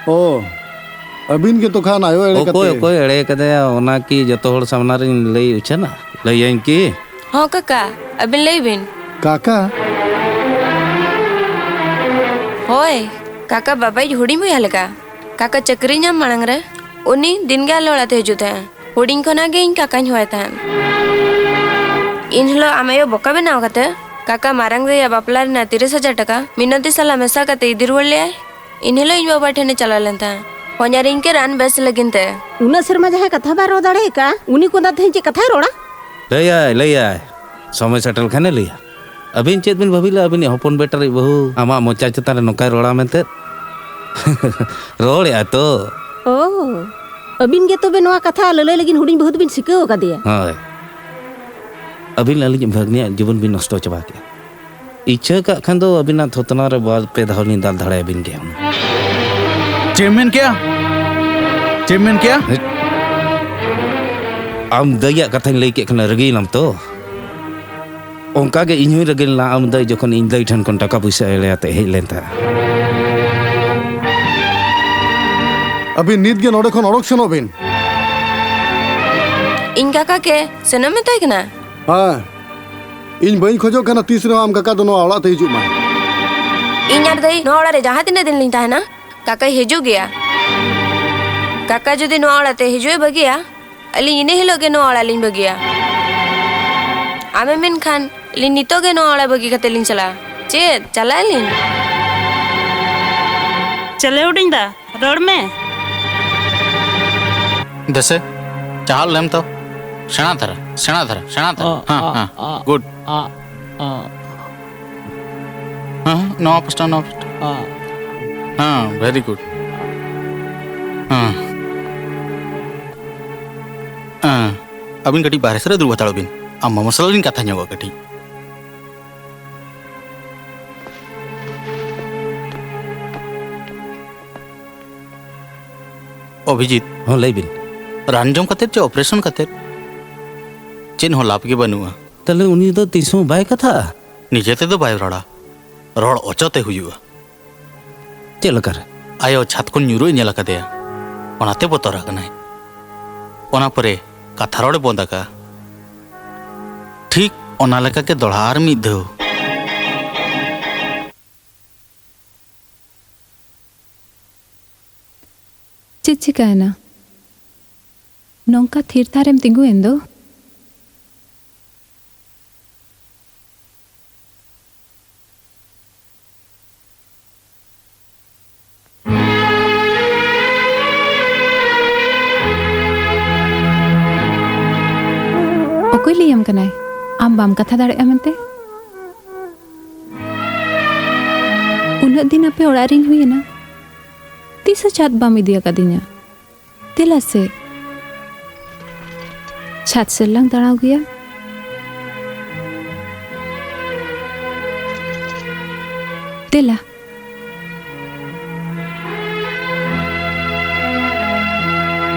ᱚ, ᱟᱹᱵᱤᱱ ᱜᱮᱛᱚ ᱠᱷᱟᱱ ᱟᱭᱳ ᱮᱲᱮ ᱚᱠᱚᱭ, ᱠᱟᱛᱮ᱾ ᱚᱠᱚᱭ ᱮᱲᱮ ᱠᱟᱫᱮᱭᱟ? ᱚᱱᱟ ᱠᱤ ᱡᱚᱛᱚ ᱦᱚᱲ ᱥᱟᱢᱱᱟ ᱨᱤᱧ ᱞᱟᱹᱭ ᱩᱪᱷᱟᱹᱱᱟ? ᱞᱟᱹᱭᱟᱹᱧ ᱠᱤ? ᱦᱚᱸ ᱠᱟᱠᱟ, ᱟᱹᱵᱤᱱ ᱞᱟᱹᱭ ᱵᱤᱱ᱾ ᱠᱟᱠᱟ? ᱦᱳᱭ, ᱠᱟᱠᱟ ᱵᱟᱵᱟᱭᱤᱡ ᱦᱩᱰᱤᱧ ᱵᱚᱭᱦᱟ ᱞᱮᱠᱟ᱾ ᱠᱟᱠᱟ ᱪᱟᱹᱠᱨᱤ ᱧᱟᱢ ᱢᱟᱲᱟᱝ ᱨᱮ ᱩᱱᱤ ᱫᱤᱱ ᱜᱮ ᱟᱞᱮ ᱚᱲᱟᱜ ᱛᱮ ᱦᱤᱡᱩᱜ ᱛᱟᱦᱮᱸᱫ᱾ ᱦᱩᱰᱤᱧ ᱠᱷᱚᱱᱟᱜ ᱜᱮ ᱤᱧ ᱠᱟᱠᱟᱧ ᱦᱚᱦᱚᱭ ᱛᱟᱦᱮᱸᱫ᱾ ᱤᱱ ᱦᱤᱞᱳᱜ ᱟᱢ ᱟᱭᱳ ᱵᱚᱠᱟ ᱵᱮᱱᱟᱣ ᱠᱟᱛᱮ ᱠᱟᱠᱟ ᱢᱟᱨᱟᱝ ᱫᱟᱹᱭᱟᱜ ᱵᱟᱯᱞᱟ ᱨᱮᱱᱟᱜ ᱛᱤᱨᱤᱥ ᱦᱟᱡᱟᱨ ᱴᱟᱠᱟ ᱢᱤᱱᱚᱛᱤ ᱥᱟᱞᱟᱜ ᱢᱮᱥᱟ ᱠᱟᱛᱮ ᱤᱫᱤ ᱨᱩᱣᱟᱹᱲ ᱞᱮᱭᱟᱭ᱾ ᱤᱱ ᱦᱤᱞᱳᱜ ᱤᱧ ᱵᱟᱵᱟ ᱴᱷᱮᱱᱮ ᱪᱟᱞᱟᱣ ᱞᱮᱱ ᱛᱟᱦᱮᱸᱫ, ᱦᱚᱧᱦᱟᱨᱤᱧ ᱠᱮ ᱨᱟᱱ ᱵᱮᱥ ᱞᱟᱹᱜᱤᱫ ᱛᱮ᱾ ᱩᱱᱟᱹᱜ ᱥᱮᱨᱢᱟ ᱡᱟᱦᱟᱸᱭ ᱠᱟᱛᱷᱟ ᱵᱟᱭ ᱨᱚᱲ ᱫᱟᱲᱮ ᱟᱠᱟᱫ, ᱩᱱᱤ ᱠᱚᱸᱫᱟ ᱛᱮᱦᱮᱧ ᱪᱮᱫ ᱠᱟᱛᱷᱟᱭ ᱨᱚᱲᱟ? ᱞᱟᱹᱭᱟᱭ, ᱞᱟᱹᱭᱟᱭ, ᱥᱚᱢᱚᱭ ᱥᱮᱴᱮᱨ ᱞᱮᱠᱷᱟᱱᱮ ᱞᱟᱹᱭᱟ᱾ ᱟᱹᱵᱤᱱ ᱪᱮᱫ ᱵᱤᱱ ᱵᱷᱟᱹᱵᱤ ᱞᱮᱫᱼᱟ, ᱟᱹᱵᱤᱱᱤᱡ ᱦᱚᱯᱚᱱ ᱵᱮᱴᱟ ᱨᱤᱡ ᱵᱟᱹᱦᱩ ᱟᱢᱟᱜ ᱢᱚᱪᱟ ᱪᱮᱛᱟᱱ ᱨᱮ ᱱᱚᱝᱠᱟᱭ ᱨᱚᱲᱟ ᱢᱮᱱᱛᱮ? ᱨᱚᱲᱮᱜᱼᱟ ᱛᱚ᱾ ᱚ, ᱟᱹᱵᱤᱱ ᱜᱮ ᱛᱚᱵᱮ ᱱᱚᱣᱟ ᱠᱟᱛᱷᱟ ᱞᱟᱹᱞᱟᱹᱭ ᱞᱟᱹᱜᱤᱫ ᱦᱩᱰᱤᱧ ᱵᱟᱹᱦᱩ ᱫᱚᱵᱤᱱ ᱥᱤᱠᱟᱹᱣ ᱟᱠᱟᱫᱮᱭᱟ? ᱦᱳᱭ, ᱟᱹᱵᱤᱱ ᱟᱹᱞᱤᱧ ᱵᱷᱟᱹᱜᱽᱱᱤᱭᱟᱜ ᱡᱤᱵᱚᱱ ᱵᱤᱱ ᱱᱚᱥᱴᱚ ᱪᱟᱵᱟ ᱠᱮᱫᱼᱟ᱾ ᱤᱪᱪᱷᱟᱹ ᱠᱟᱜ ᱠᱷᱟᱱ ᱫᱚ ᱟᱹᱵᱤᱱᱟᱜ ᱛᱷᱚᱛᱱᱟ ᱨᱮ ᱵᱟᱨ ᱯᱮ ᱫᱷᱟᱣ ᱞᱤᱧ ᱫᱟᱞ ᱫᱟᱲᱮᱭᱟᱵᱤᱱ ᱜᱮᱭᱟ ᱦᱩᱱᱟᱹᱝ᱾ ᱪᱮᱫ ᱮᱢ ᱢᱮᱱ ᱠᱮᱜᱼᱟ? ᱪᱮᱫ ᱮᱢ ᱢᱮᱱ ᱠᱮᱜᱼᱟ? ᱟᱢ ᱫᱟᱹᱭᱟᱜ ᱠᱟᱛᱷᱟᱧ ᱞᱟᱹᱭ ᱠᱮᱫ ᱠᱷᱟᱱ ᱨᱟᱹᱜᱤᱭᱮᱱᱟᱢ ᱛᱚ? ᱚᱱᱠᱟ ᱜᱮ ᱤᱧ ᱦᱚᱸᱧ ᱨᱟᱹᱜᱤ ᱞᱮᱱᱟ ᱟᱢ ᱫᱟᱹᱭ ᱡᱚᱠᱷᱚᱱ ᱤᱧ ᱫᱟᱹᱭ ᱴᱷᱮᱱ ᱠᱷᱚᱱ ᱴᱟᱠᱟ ᱯᱩᱭᱥᱟᱹ ᱮᱲᱮ ᱟᱛᱮ ᱦᱮᱡ ᱞᱮᱱ ᱛᱟᱦᱮᱸᱫ᱾ ᱟᱹᱵᱤᱱ ᱱᱤᱛ ᱜᱮ ᱱᱚᱰᱮ ᱠᱷᱚᱱ ᱚᱰᱚᱠ ᱥᱮᱱᱚᱜ ᱵᱤᱱ᱾ ᱤᱧ ᱠᱟᱠᱟ ᱠᱮ ᱥᱮᱱᱚᱜ ᱢᱮᱛᱟᱭ ᱠᱟᱱᱟ? ᱦᱮᱸ, ᱤᱧ ᱵᱟᱹᱧ ᱠᱷᱚᱡᱚᱜ ᱠᱟᱱᱟ ᱛᱤᱥ ᱨᱮᱦᱚᱸ ᱟᱢ ᱠᱟᱠᱟ ᱫᱚ ᱱᱚᱣᱟ ᱚᱲᱟᱜ ᱛᱮ ᱦᱤᱡᱩᱜ ᱢᱟᱭ᱾ ᱤᱧ ᱟᱨ ᱫᱟᱹᱭ ᱱᱚᱣᱟ ᱚᱲᱟᱜ ᱨᱮ ᱡᱟᱦᱟᱸ ᱛᱤᱱᱟᱹᱜ ᱫᱤᱱ ᱞᱤᱧ ᱛᱟᱦᱮᱱᱟ, ᱠᱟᱠᱟᱭ ᱦᱤᱡᱩᱜ ᱜᱮᱭᱟ᱾ ᱠᱟᱠᱟ ᱡᱩᱫᱤ ᱱᱚᱣᱟ ᱚᱲᱟᱜ ᱛᱮ ᱦᱤᱡᱩᱜ ᱮ ᱵᱟᱹᱜᱤᱭᱟ, ᱟᱹᱞᱤᱧ ᱤᱱᱟᱹ ᱦᱤᱞᱳᱜ ᱜᱮ ᱱᱚᱣᱟ ᱚᱲᱟᱜ ᱞᱤᱧ ᱵᱟᱹᱜᱤᱭᱟ᱾ ᱟᱢᱮ ᱢᱮᱱᱠᱷᱟᱱ ᱟᱹᱞᱤᱧ ᱱᱤᱛᱚᱜ ᱜᱮ ᱱᱚᱣᱟ ᱚᱲᱟᱜ ᱵᱟᱹᱜᱤ ᱠᱟᱛᱮ ᱞᱤᱧ ᱪᱟᱞᱟᱜᱼᱟ᱾ ᱪᱮᱫ, ᱪᱟᱞᱟᱜ ᱟᱹᱞᱤᱧ? ᱪᱮᱞᱮ ᱦᱩᱰᱤᱧ ᱫᱟ, ᱨᱚᱲ ᱢᱮ᱾ ᱫᱮᱥᱮ, ᱪᱟᱦᱟᱜ ᱞᱮᱢ ᱛᱚ᱾ ᱥᱮᱬᱟ ᱫᱷᱟᱨᱟ, ᱥᱮᱬᱟ ᱫᱷᱟᱨᱟ, ᱥᱮᱬᱟ ᱫᱷᱟᱨᱟ᱾ ᱚ, ᱦᱮᱸ, ᱚ, ᱦᱮᱸ, ᱚ, ᱜᱩᱰ᱾ ᱚ, ᱚ᱾ ᱦᱮᱸ, ᱦᱮᱸ, ᱱᱚᱣᱟ ᱯᱟᱥᱴᱟ, ᱱᱚᱣᱟ ᱯᱟᱥᱴᱟ᱾ ᱦᱮᱸ᱾ ᱦᱮᱸ, ᱵᱷᱮᱨᱤ ᱜᱩᱰ᱾ ᱦᱮᱸ᱾ ᱦᱮᱸ, ᱟᱹᱵᱤᱱ ᱠᱟᱹᱴᱤᱡ ᱵᱟᱦᱨᱮ ᱥᱮᱫ ᱨᱮ ᱫᱩᱲᱩᱵ ᱦᱟᱛᱟᱲᱚᱜ ᱵᱤᱱ᱾ ᱟᱢ ᱢᱟᱢᱟ ᱥᱟᱞᱟᱜ ᱞᱤᱧ ᱠᱟᱛᱷᱟ ᱧᱚᱜᱚᱜᱼᱟ ᱠᱟᱹᱴᱤᱡ᱾ ᱚᱵᱷᱤᱡᱤᱛ᱾ ᱦᱚᱸ, ᱞᱟᱹᱭ ᱵᱤᱱ᱾ ᱨᱟᱱ ᱡᱚᱢ ᱠᱟᱛᱮᱫ ᱪᱮ ᱚᱯᱟᱨᱮᱥᱚᱱ ᱠᱟᱛᱮᱫ ᱪᱮᱫ ᱦᱚᱸ ᱞᱟᱵᱷ ᱜᱮ ᱵᱟᱹᱱᱩᱜᱼᱟ᱾ ᱛᱟᱦᱞᱮ ᱩᱱᱤ ᱫᱚ ᱛᱤᱥ ᱦᱚᱸ ᱵᱟᱭ ᱠᱟᱛᱷᱟᱜᱼᱟ? ᱱᱤᱡᱮ ᱛᱮᱫᱚ ᱵᱟᱭ ᱨᱚᱲᱟ᱾ ᱨᱚᱲ ᱚᱪᱚᱛᱮ ᱦᱩᱭᱩᱜᱼᱟ᱾ ᱪᱮᱫ ᱞᱮᱠᱟᱨᱮ? ᱟᱭᱳ ᱪᱷᱟᱛ ᱠᱷᱚᱱ ᱧᱩᱨᱩᱜ ᱮ ᱧᱮᱞ ᱟᱠᱟᱫᱮᱭᱟ, ᱚᱱᱟᱛᱮ ᱵᱚᱛᱚᱨ ᱟᱠᱟᱱᱟᱭ᱾ ᱚᱱᱟ ᱯᱚᱨᱮ ᱠᱟᱛᱷᱟ ᱨᱚᱲ ᱮ ᱵᱚᱱᱫ ᱟᱠᱟᱫᱼᱟ᱾ ᱴᱷᱤᱠ ᱚᱱᱟ ᱞᱮᱠᱟ ᱜᱮ ᱫᱚᱲᱦᱟ ᱟᱨ ᱢᱤᱫ ᱫᱷᱟᱣ᱾ ᱪᱮᱫ ᱪᱤᱠᱟᱹᱭᱮᱱᱟ? ᱱᱚᱝᱠᱟ ᱛᱷᱤᱨ ᱛᱷᱟᱨᱮᱢ ᱛᱤᱸᱜᱩᱭᱮᱱ ᱫᱚ? ᱚᱠᱚᱭ ᱞᱟᱹᱭᱟᱢ ᱠᱟᱱᱟᱭ ᱟᱢ ᱵᱟᱢ ᱠᱟᱛᱷᱟ ᱫᱟᱲᱮᱭᱟᱜᱼᱟ ᱢᱮᱱᱛᱮ? ᱩᱱᱟᱹᱜ ᱫᱤᱱ ᱟᱯᱮ ᱚᱲᱟᱜ ᱨᱤᱧ ᱦᱩᱭᱮᱱᱟ, ᱛᱤᱥ ᱦᱚᱸ ᱪᱷᱟᱛ ᱵᱟᱢ ᱤᱫᱤ ᱟᱠᱟᱫᱤᱧᱟ᱾ ᱫᱮᱞᱟ ᱥᱮ, ᱪᱷᱟᱛ ᱥᱮᱫ ᱞᱟᱝ ᱫᱟᱬᱟ ᱟᱹᱜᱩᱭᱟ᱾ ᱫᱮᱞᱟ᱾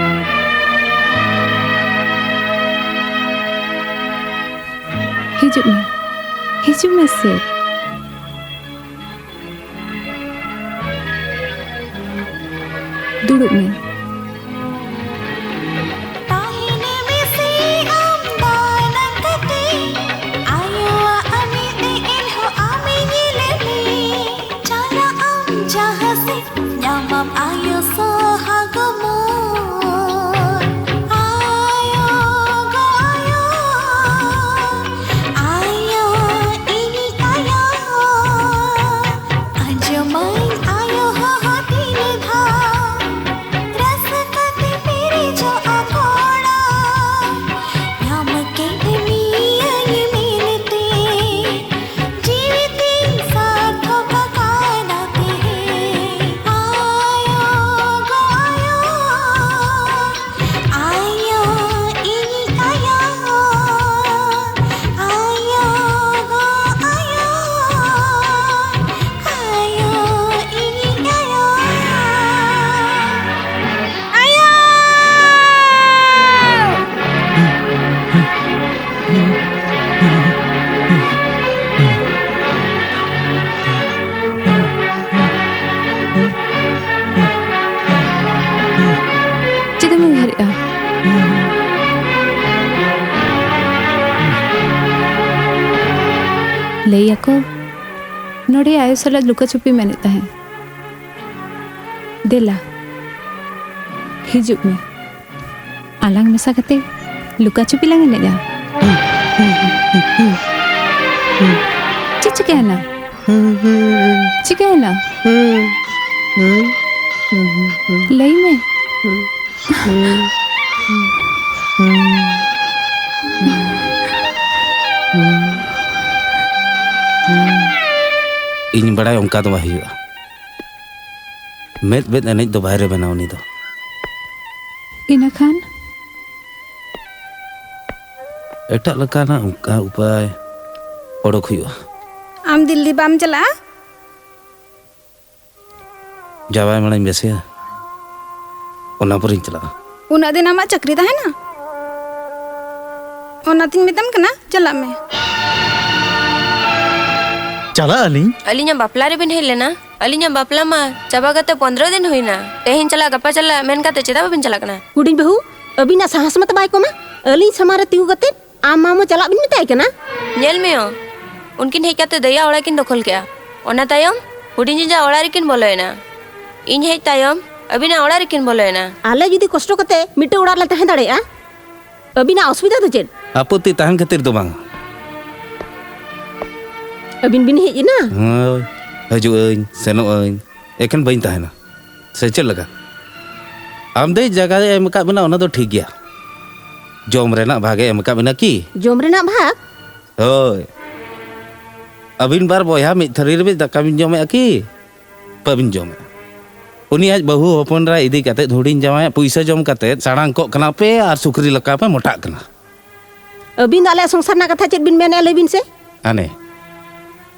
ᱦᱤᱡᱩᱜ ᱢᱮ, ᱦᱤᱡᱩᱜ ᱢᱮ ᱥᱮ᱾ ᱫᱩᱲᱩᱵ ᱢᱮ᱾ ᱛᱟᱦᱮᱱ ᱢᱮᱥᱮ ᱟᱢ ᱫᱟᱱᱟᱝ ᱠᱟᱛᱮ, ᱟᱭᱳᱣᱟᱜ ᱢᱮᱫ ᱮᱱᱦᱚᱸ ᱟᱢᱮ ᱧᱮᱞᱮᱫ ᱢᱮ᱾ ᱪᱟᱞᱟᱜ ᱟᱢ ᱡᱟᱦᱟᱸ ᱥᱮᱫ, ᱧᱟᱢᱟᱢ ᱟᱭᱳ ᱥᱚᱦᱟᱜ ᱢᱚᱱ᱾ ᱟᱭᱳ ᱜᱚ ᱟᱭᱳ, ᱟᱭᱳ ᱤᱧᱤᱡ ᱟᱭᱳ, ᱟᱸᱡᱚᱢᱟᱹᱧ ᱟᱭᱳ ᱦᱚᱦᱚ ᱛᱤᱱ ᱫᱷᱟᱣ᱾ ᱱᱚᱰᱮ ᱟᱭᱳ ᱥᱟᱞᱟᱜ ᱞᱩᱠᱟᱹ ᱪᱷᱩᱯᱤ ᱢᱮᱱᱮᱫ ᱛᱟᱦᱮᱸ᱾ ᱫᱮᱞᱟ, ᱦᱤᱡᱩᱜ ᱢᱮ, ᱟᱞᱟᱝ ᱢᱮᱥᱟ ᱠᱟᱛᱮ ᱞᱩᱠᱟᱹ ᱪᱷᱩᱯᱤ ᱞᱟᱝ ᱮᱱᱮᱡᱼᱟ᱾ ᱪᱮᱫ ᱪᱤᱠᱟᱹᱭᱮᱱᱟ? ᱪᱤᱠᱟᱹᱭᱮᱱᱟ? ᱞᱟᱹᱭ ᱢᱮ᱾ ᱤᱧ ᱵᱟᱲᱟᱭ ᱚᱱᱠᱟ ᱫᱚ ᱵᱟᱭ ᱦᱩᱭᱩᱜᱼᱟ᱾ ᱢᱮᱫ ᱢᱮᱫ ᱮᱱᱮᱡ ᱫᱚ ᱵᱟᱭ ᱨᱮᱵᱮᱱᱟ ᱩᱱᱤ ᱫᱚ᱾ ᱤᱱᱟᱹ ᱠᱷᱟᱱ? ᱮᱴᱟᱜ ᱞᱮᱠᱟᱱᱟᱜ ᱚᱱᱠᱟ ᱩᱯᱟᱭ ᱚᱰᱚᱠ ᱦᱩᱭᱩᱜᱼᱟ᱾ ᱟᱢ ᱫᱤᱞᱞᱤ ᱵᱟᱢ ᱪᱟᱞᱟᱜᱼᱟ? ᱡᱟᱶᱟᱭ ᱢᱟᱲᱟᱝ ᱵᱮᱥᱮᱭᱟ, ᱚᱱᱟ ᱯᱚᱨᱮᱧ ᱪᱟᱞᱟᱜᱼᱟ᱾ ᱩᱱᱟᱹᱜ ᱫᱤᱱ ᱟᱢᱟᱜ ᱪᱟᱹᱠᱨᱤ ᱛᱟᱦᱮᱱᱟ? ᱚᱱᱟᱛᱤᱧ ᱢᱮᱛᱟᱢ ᱠᱟᱱᱟ, ᱪᱟᱞᱟᱜ ᱢᱮ᱾ ᱪᱟᱞᱟᱜ ᱟᱹᱞᱤᱧ? ᱟᱹᱞᱤᱧᱟᱜ ᱵᱟᱯᱞᱟ ᱨᱮᱵᱤᱱ ᱦᱮᱡ ᱞᱮᱱᱟ? ᱟᱹᱞᱤᱧᱟᱜ ᱵᱟᱯᱞᱟ ᱢᱟ ᱪᱟᱵᱟ ᱠᱟᱛᱮ ᱯᱚᱱᱫᱽᱨᱚ ᱫᱤᱱ ᱦᱩᱭᱱᱟ᱾ ᱛᱮᱦᱮᱧ ᱪᱟᱞᱟᱜ, ᱜᱟᱯᱟ ᱪᱟᱞᱟᱜ ᱢᱮᱱ ᱠᱟᱛᱮ ᱪᱮᱫᱟᱜ ᱵᱟᱵᱤᱱ ᱪᱟᱞᱟᱜ ᱠᱟᱱᱟ? ᱦᱩᱰᱤᱧ ᱵᱟᱹᱦᱩ, ᱟᱹᱵᱤᱱᱟᱜ ᱥᱟᱦᱟᱥ ᱢᱟᱛᱚ ᱵᱟᱭ ᱠᱚᱢᱟ᱾ ᱟᱹᱞᱤᱧ ᱥᱟᱢᱟᱝ ᱨᱮ ᱛᱤᱸᱜᱩ ᱠᱟᱛᱮ ᱟᱢ ᱢᱟᱢᱚ ᱪᱟᱞᱟᱜ ᱵᱤᱱ ᱢᱮᱛᱟᱭ ᱠᱟᱱᱟ? ᱧᱮᱞ ᱢᱮ ᱭᱚ, ᱩᱱᱠᱤᱱ ᱦᱮᱡ ᱠᱟᱛᱮ ᱫᱟᱹᱭᱟ ᱚᱲᱟᱜ ᱠᱤᱱ ᱫᱚᱠᱷᱚᱞ ᱠᱮᱜᱼᱟ᱾ ᱚᱱᱟ ᱛᱟᱭᱚᱢ ᱦᱩᱰᱤᱧ ᱡᱤᱡᱟ ᱚᱲᱟᱜ ᱨᱮᱠᱤᱱ ᱵᱚᱞᱚᱭᱮᱱᱟ᱾ ᱤᱧ ᱦᱮᱡ ᱛᱟᱭᱚᱢ ᱟᱹᱵᱤᱱᱟᱜ ᱚᱲᱟᱜ ᱨᱮᱠᱤᱱ ᱵᱚᱞᱚᱭᱮᱱᱟ᱾ ᱟᱞᱮ ᱡᱩᱫᱤ ᱠᱚᱥᱴᱚ ᱠᱟᱛᱮ ᱢᱤᱫᱴᱟᱝ ᱚᱲᱟᱜ ᱨᱮᱞᱮ ᱛᱟᱦᱮᱸ ᱫᱟᱲᱮᱭᱟᱜᱼᱟ, ᱟᱹᱵᱤᱱᱟᱜ ᱚᱥᱩᱵᱤᱫᱷᱟ ᱫᱚ ᱪᱮᱫ? ᱟᱯᱚᱛᱛᱤ ᱛᱟᱦᱮᱱ ᱠᱷᱟᱹᱛᱤᱨ ᱫᱚ ᱵᱟᱝ᱾ ᱟᱹᱵᱤᱱ ᱵᱤᱱ ᱦᱮᱡ ᱮᱱᱟ? ᱦᱳᱭ, ᱦᱤᱡᱩᱜ ᱟᱹᱧ, ᱥᱮᱱᱚᱜ ᱟᱹᱧ, ᱮᱠᱷᱮᱱ ᱵᱟᱹᱧ ᱛᱟᱦᱮᱱᱟ᱾ ᱥᱮ ᱪᱮᱫ ᱞᱮᱠᱟ? ᱟᱢ ᱫᱚ ᱡᱟᱭᱜᱟ ᱮᱢ ᱟᱠᱟᱫ ᱵᱮᱱᱟ, ᱚᱱᱟ ᱫᱚ ᱴᱷᱤᱠ ᱜᱮᱭᱟ᱾ ᱡᱚᱢ ᱨᱮᱱᱟᱜ ᱵᱷᱟᱜᱮ ᱮᱢ ᱟᱠᱟᱫ ᱵᱮᱱᱟ ᱠᱤ? ᱡᱚᱢ ᱨᱮᱱᱟᱜ ᱵᱷᱟᱜᱽ? ᱦᱳᱭ᱾ ᱟᱹᱵᱤᱱ ᱵᱟᱨ ᱵᱚᱭᱦᱟ ᱢᱤᱫ ᱛᱷᱟᱹᱨᱤ ᱨᱮ ᱢᱤᱫ ᱫᱟᱠᱟ ᱵᱤᱱ ᱡᱚᱢᱮᱜᱼᱟ ᱠᱤ? ᱵᱟᱹᱵᱤᱱ ᱡᱚᱢᱮᱜᱼᱟ᱾ ᱩᱱᱤ ᱟᱡ ᱵᱟᱹᱦᱩ ᱦᱚᱯᱚᱱ ᱨᱟ ᱤᱫᱤ ᱠᱟᱛᱮ ᱦᱩᱰᱤᱧ ᱡᱟᱶᱟᱭᱟᱜ ᱯᱩᱭᱥᱟᱹ ᱡᱚᱢ ᱠᱟᱛᱮ ᱥᱟᱲᱟᱝ ᱠᱚᱜ ᱠᱟᱱᱟ ᱯᱮ ᱟᱨ ᱥᱩᱠᱨᱤ ᱞᱮᱠᱟ ᱯᱮ ᱢᱚᱴᱟᱜ ᱠᱟᱱᱟ᱾ ᱟᱹᱵᱤᱱ ᱫᱚ ᱟᱞᱮᱭᱟᱜ ᱥᱚᱝᱥᱟᱨ ᱨᱮᱱᱟᱜ ᱠᱟᱛᱷᱟ ᱪᱮᱫ ᱵᱤᱱ ᱢᱮᱱᱮᱜᱼᱟ, ᱞᱟᱹᱭ ᱵᱤᱱ ᱥᱮ? ᱦᱟᱱᱮ,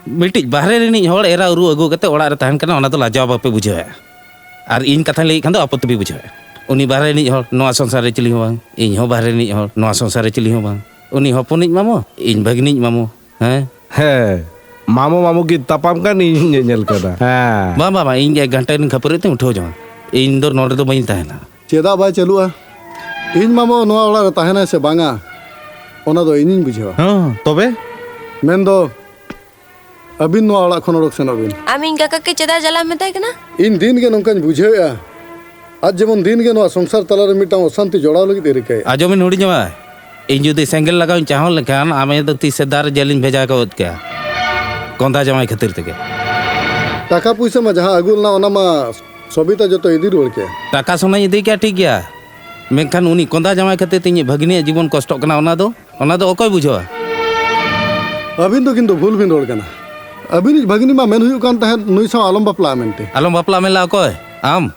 ᱢᱤᱫᱴᱤᱡ ᱵᱟᱦᱨᱮ ᱨᱤᱱᱤᱡ ᱦᱚᱲ ᱮᱨᱟ ᱩᱨᱩ ᱟᱹᱜᱩ ᱠᱟᱛᱮ ᱚᱲᱟᱜ ᱨᱮ ᱛᱟᱦᱮᱱ ᱠᱟᱱᱟ, ᱚᱱᱟ ᱫᱚ ᱞᱟᱡᱟᱣ ᱵᱟᱯᱮ ᱵᱩᱡᱷᱟᱹᱣᱮᱜᱼᱟ᱾ ᱟᱨ ᱤᱧ ᱠᱟᱛᱷᱟᱧ ᱞᱟᱹᱭᱮᱫ ᱠᱷᱟᱱ ᱫᱚ ᱟᱯᱚᱛᱛᱤ ᱯᱮ ᱵᱩᱡᱷᱟᱹᱣᱮᱜᱼᱟ᱾ ᱩᱱᱤ ᱵᱟᱦᱨᱮ ᱨᱤᱱᱤᱡ ᱦᱚᱲ, ᱱᱚᱣᱟ ᱥᱚᱝᱥᱟᱨ ᱨᱮ ᱪᱤᱞᱤ ᱦᱚᱸ ᱵᱟᱝ, ᱤᱧ ᱦᱚᱸ ᱵᱟᱦᱨᱮ ᱨᱤᱱᱤᱡ ᱦᱚᱲ, ᱱᱚᱣᱟ ᱥᱚᱝᱥᱟᱨ ᱨᱮ ᱪᱤᱞᱤ ᱦᱚᱸ ᱵᱟᱝ᱾ ᱩᱱᱤ ᱦᱚᱯᱚᱱᱤᱡ ᱢᱟᱢᱚ, ᱤᱧ ᱵᱷᱟᱹᱜᱽᱱᱤᱡ ᱢᱟᱢᱚ, ᱦᱮᱸ? ᱦᱮᱸ, ᱢᱟᱢᱚ ᱢᱟᱢᱚ ᱜᱮ ᱛᱟᱯᱟᱢ ᱠᱟᱱ, ᱤᱧ ᱧᱮᱧᱮᱞ ᱠᱟᱱᱟ᱾ ᱦᱮᱸ᱾ ᱵᱟᱝ, ᱵᱟᱝ, ᱵᱟᱝ, ᱤᱧ ᱮᱠ ᱜᱷᱟᱱᱴᱟ ᱨᱤᱧ ᱠᱷᱟᱹᱯᱟᱹᱨᱤ ᱛᱮᱧ ᱩᱴᱷᱟᱹᱣ ᱡᱚᱝᱟ᱾ ᱤᱧ ᱫᱚ ᱱᱚᱰᱮ ᱫᱚ ᱵᱟᱹᱧ ᱛᱟᱦᱮᱱᱟ᱾ ᱪᱮᱫᱟᱜ ᱵᱟᱭ ᱪᱟᱹᱞᱩᱜᱼᱟ? ᱤᱧ ᱢᱟᱢᱚ ᱱᱚᱣᱟ ᱚᱲᱟᱜ ᱨᱮ ᱛᱟᱦᱮᱱᱟᱭ ᱥᱮ ᱵᱟᱝᱟ, ᱚᱱᱟ ᱫᱚ ᱤᱧᱤᱧ ᱵᱩᱡᱷᱟᱹᱣᱟ᱾ ᱦᱮᱸ, ᱛᱚᱵᱮ? ᱢᱮᱱᱫᱚ, ᱟᱹᱵᱤᱱ ᱱᱚᱣᱟ ᱚᱲᱟᱜ ᱠᱷᱚᱱ ᱚᱰᱚᱠ ᱥᱮᱱᱚᱜ ᱵᱤᱱ᱾ ᱟᱢ ᱤᱧ ᱠᱟᱠᱟᱠᱮ ᱪᱮᱫᱟᱜ ᱡᱟᱞᱟᱢ ᱢᱮᱛᱟᱭ ᱠᱟᱱᱟ? ᱤᱧ ᱫᱤᱱ ᱜᱮ ᱱᱚᱝᱠᱟᱧ ᱵᱩᱡᱷᱟᱹᱣᱮᱫᱼᱟ, ᱟᱡ ᱡᱮᱢᱚᱱ ᱫᱤᱱ ᱜᱮ ᱱᱚᱣᱟ ᱥᱚᱝᱥᱟᱨ ᱛᱟᱞᱟᱨᱮ ᱢᱤᱫᱴᱟᱝ ᱚᱥᱟᱱᱛᱤ ᱡᱚᱲᱟᱣ ᱞᱟᱹᱜᱤᱫ ᱮ ᱨᱤᱠᱟᱹᱭᱮᱫᱼᱟ᱾ ᱟᱸᱡᱚᱢᱤᱱ ᱦᱩᱰᱤᱧ ᱡᱟᱶᱟᱭ, ᱤᱧ ᱡᱩᱫᱤ ᱥᱮᱸᱜᱮᱞ ᱞᱟᱜᱟᱣ ᱤᱧ ᱪᱟᱦᱟᱣ ᱞᱮᱠᱷᱟᱱ ᱟᱢ ᱫᱚ ᱛᱤᱥ ᱥᱮ ᱫᱟᱨᱮ ᱡᱮᱞᱤᱧ ᱵᱷᱮᱡᱟ ᱜᱚᱫ ᱠᱮᱭᱟ, ᱠᱚᱸᱫᱟ ᱡᱟᱶᱟᱭ ᱠᱷᱟᱹᱛᱤᱨ ᱛᱮᱜᱮ᱾ ᱴᱟᱠᱟ ᱯᱩᱭᱥᱟᱹ ᱢᱟ ᱡᱟᱦᱟᱸ ᱟᱹᱜᱩ ᱞᱮᱱᱟ ᱚᱱᱟ ᱢᱟ ᱥᱚᱵᱤᱛᱟ ᱡᱚᱛᱚ ᱤᱫᱤ ᱨᱩᱣᱟᱹᱲ ᱠᱮᱭᱟ᱾ ᱴᱟᱠᱟ ᱥᱚᱱᱟᱧ ᱤᱫᱤ ᱠᱮᱭᱟ ᱴᱷᱤᱠ ᱜᱮᱭᱟ, ᱢᱮᱱᱠᱷᱟᱱ ᱩᱱᱤ ᱠᱚᱸᱫᱟ ᱡᱟᱶᱟᱭ ᱠᱷᱟᱹᱛᱤᱨ ᱛᱮ ᱤᱧᱤᱡ ᱵᱷᱟᱹᱜᱽᱱᱤᱭᱟᱜ ᱡᱤᱵᱚᱱ ᱠᱚᱥᱴᱚᱜ ᱠᱟᱱᱟ, ᱚᱱᱟ ᱫᱚ, ᱚᱱᱟ ᱫᱚ ᱚᱠᱚᱭ ᱵᱩᱡᱷᱟᱹᱣᱟ? ᱟᱹᱵᱤᱱ ᱫᱚ ᱠᱤᱱᱛᱩ ᱵᱷᱩᱞ ᱵᱤᱱ ᱨᱚᱲ ᱠᱟᱱᱟ᱾ ᱟᱹᱵᱤᱱᱤᱡ ᱵᱷᱟᱹᱜᱽᱱᱤ ᱢᱟ ᱢᱮᱱ ᱦᱩᱭᱩᱜ ᱠᱟᱱ ᱛᱟᱦᱮᱸᱫ ᱱᱩᱭ ᱥᱟᱶ ᱟᱞᱚᱢ ᱵᱟᱯᱞᱟᱜᱼᱟ ᱢᱮᱱᱛᱮ᱾ ᱟᱞᱚᱢ ᱵᱟᱯᱞᱟᱜ ᱢᱮᱱ ᱞᱮᱫᱼᱟ ᱚᱠᱚᱭ? ᱟᱢ?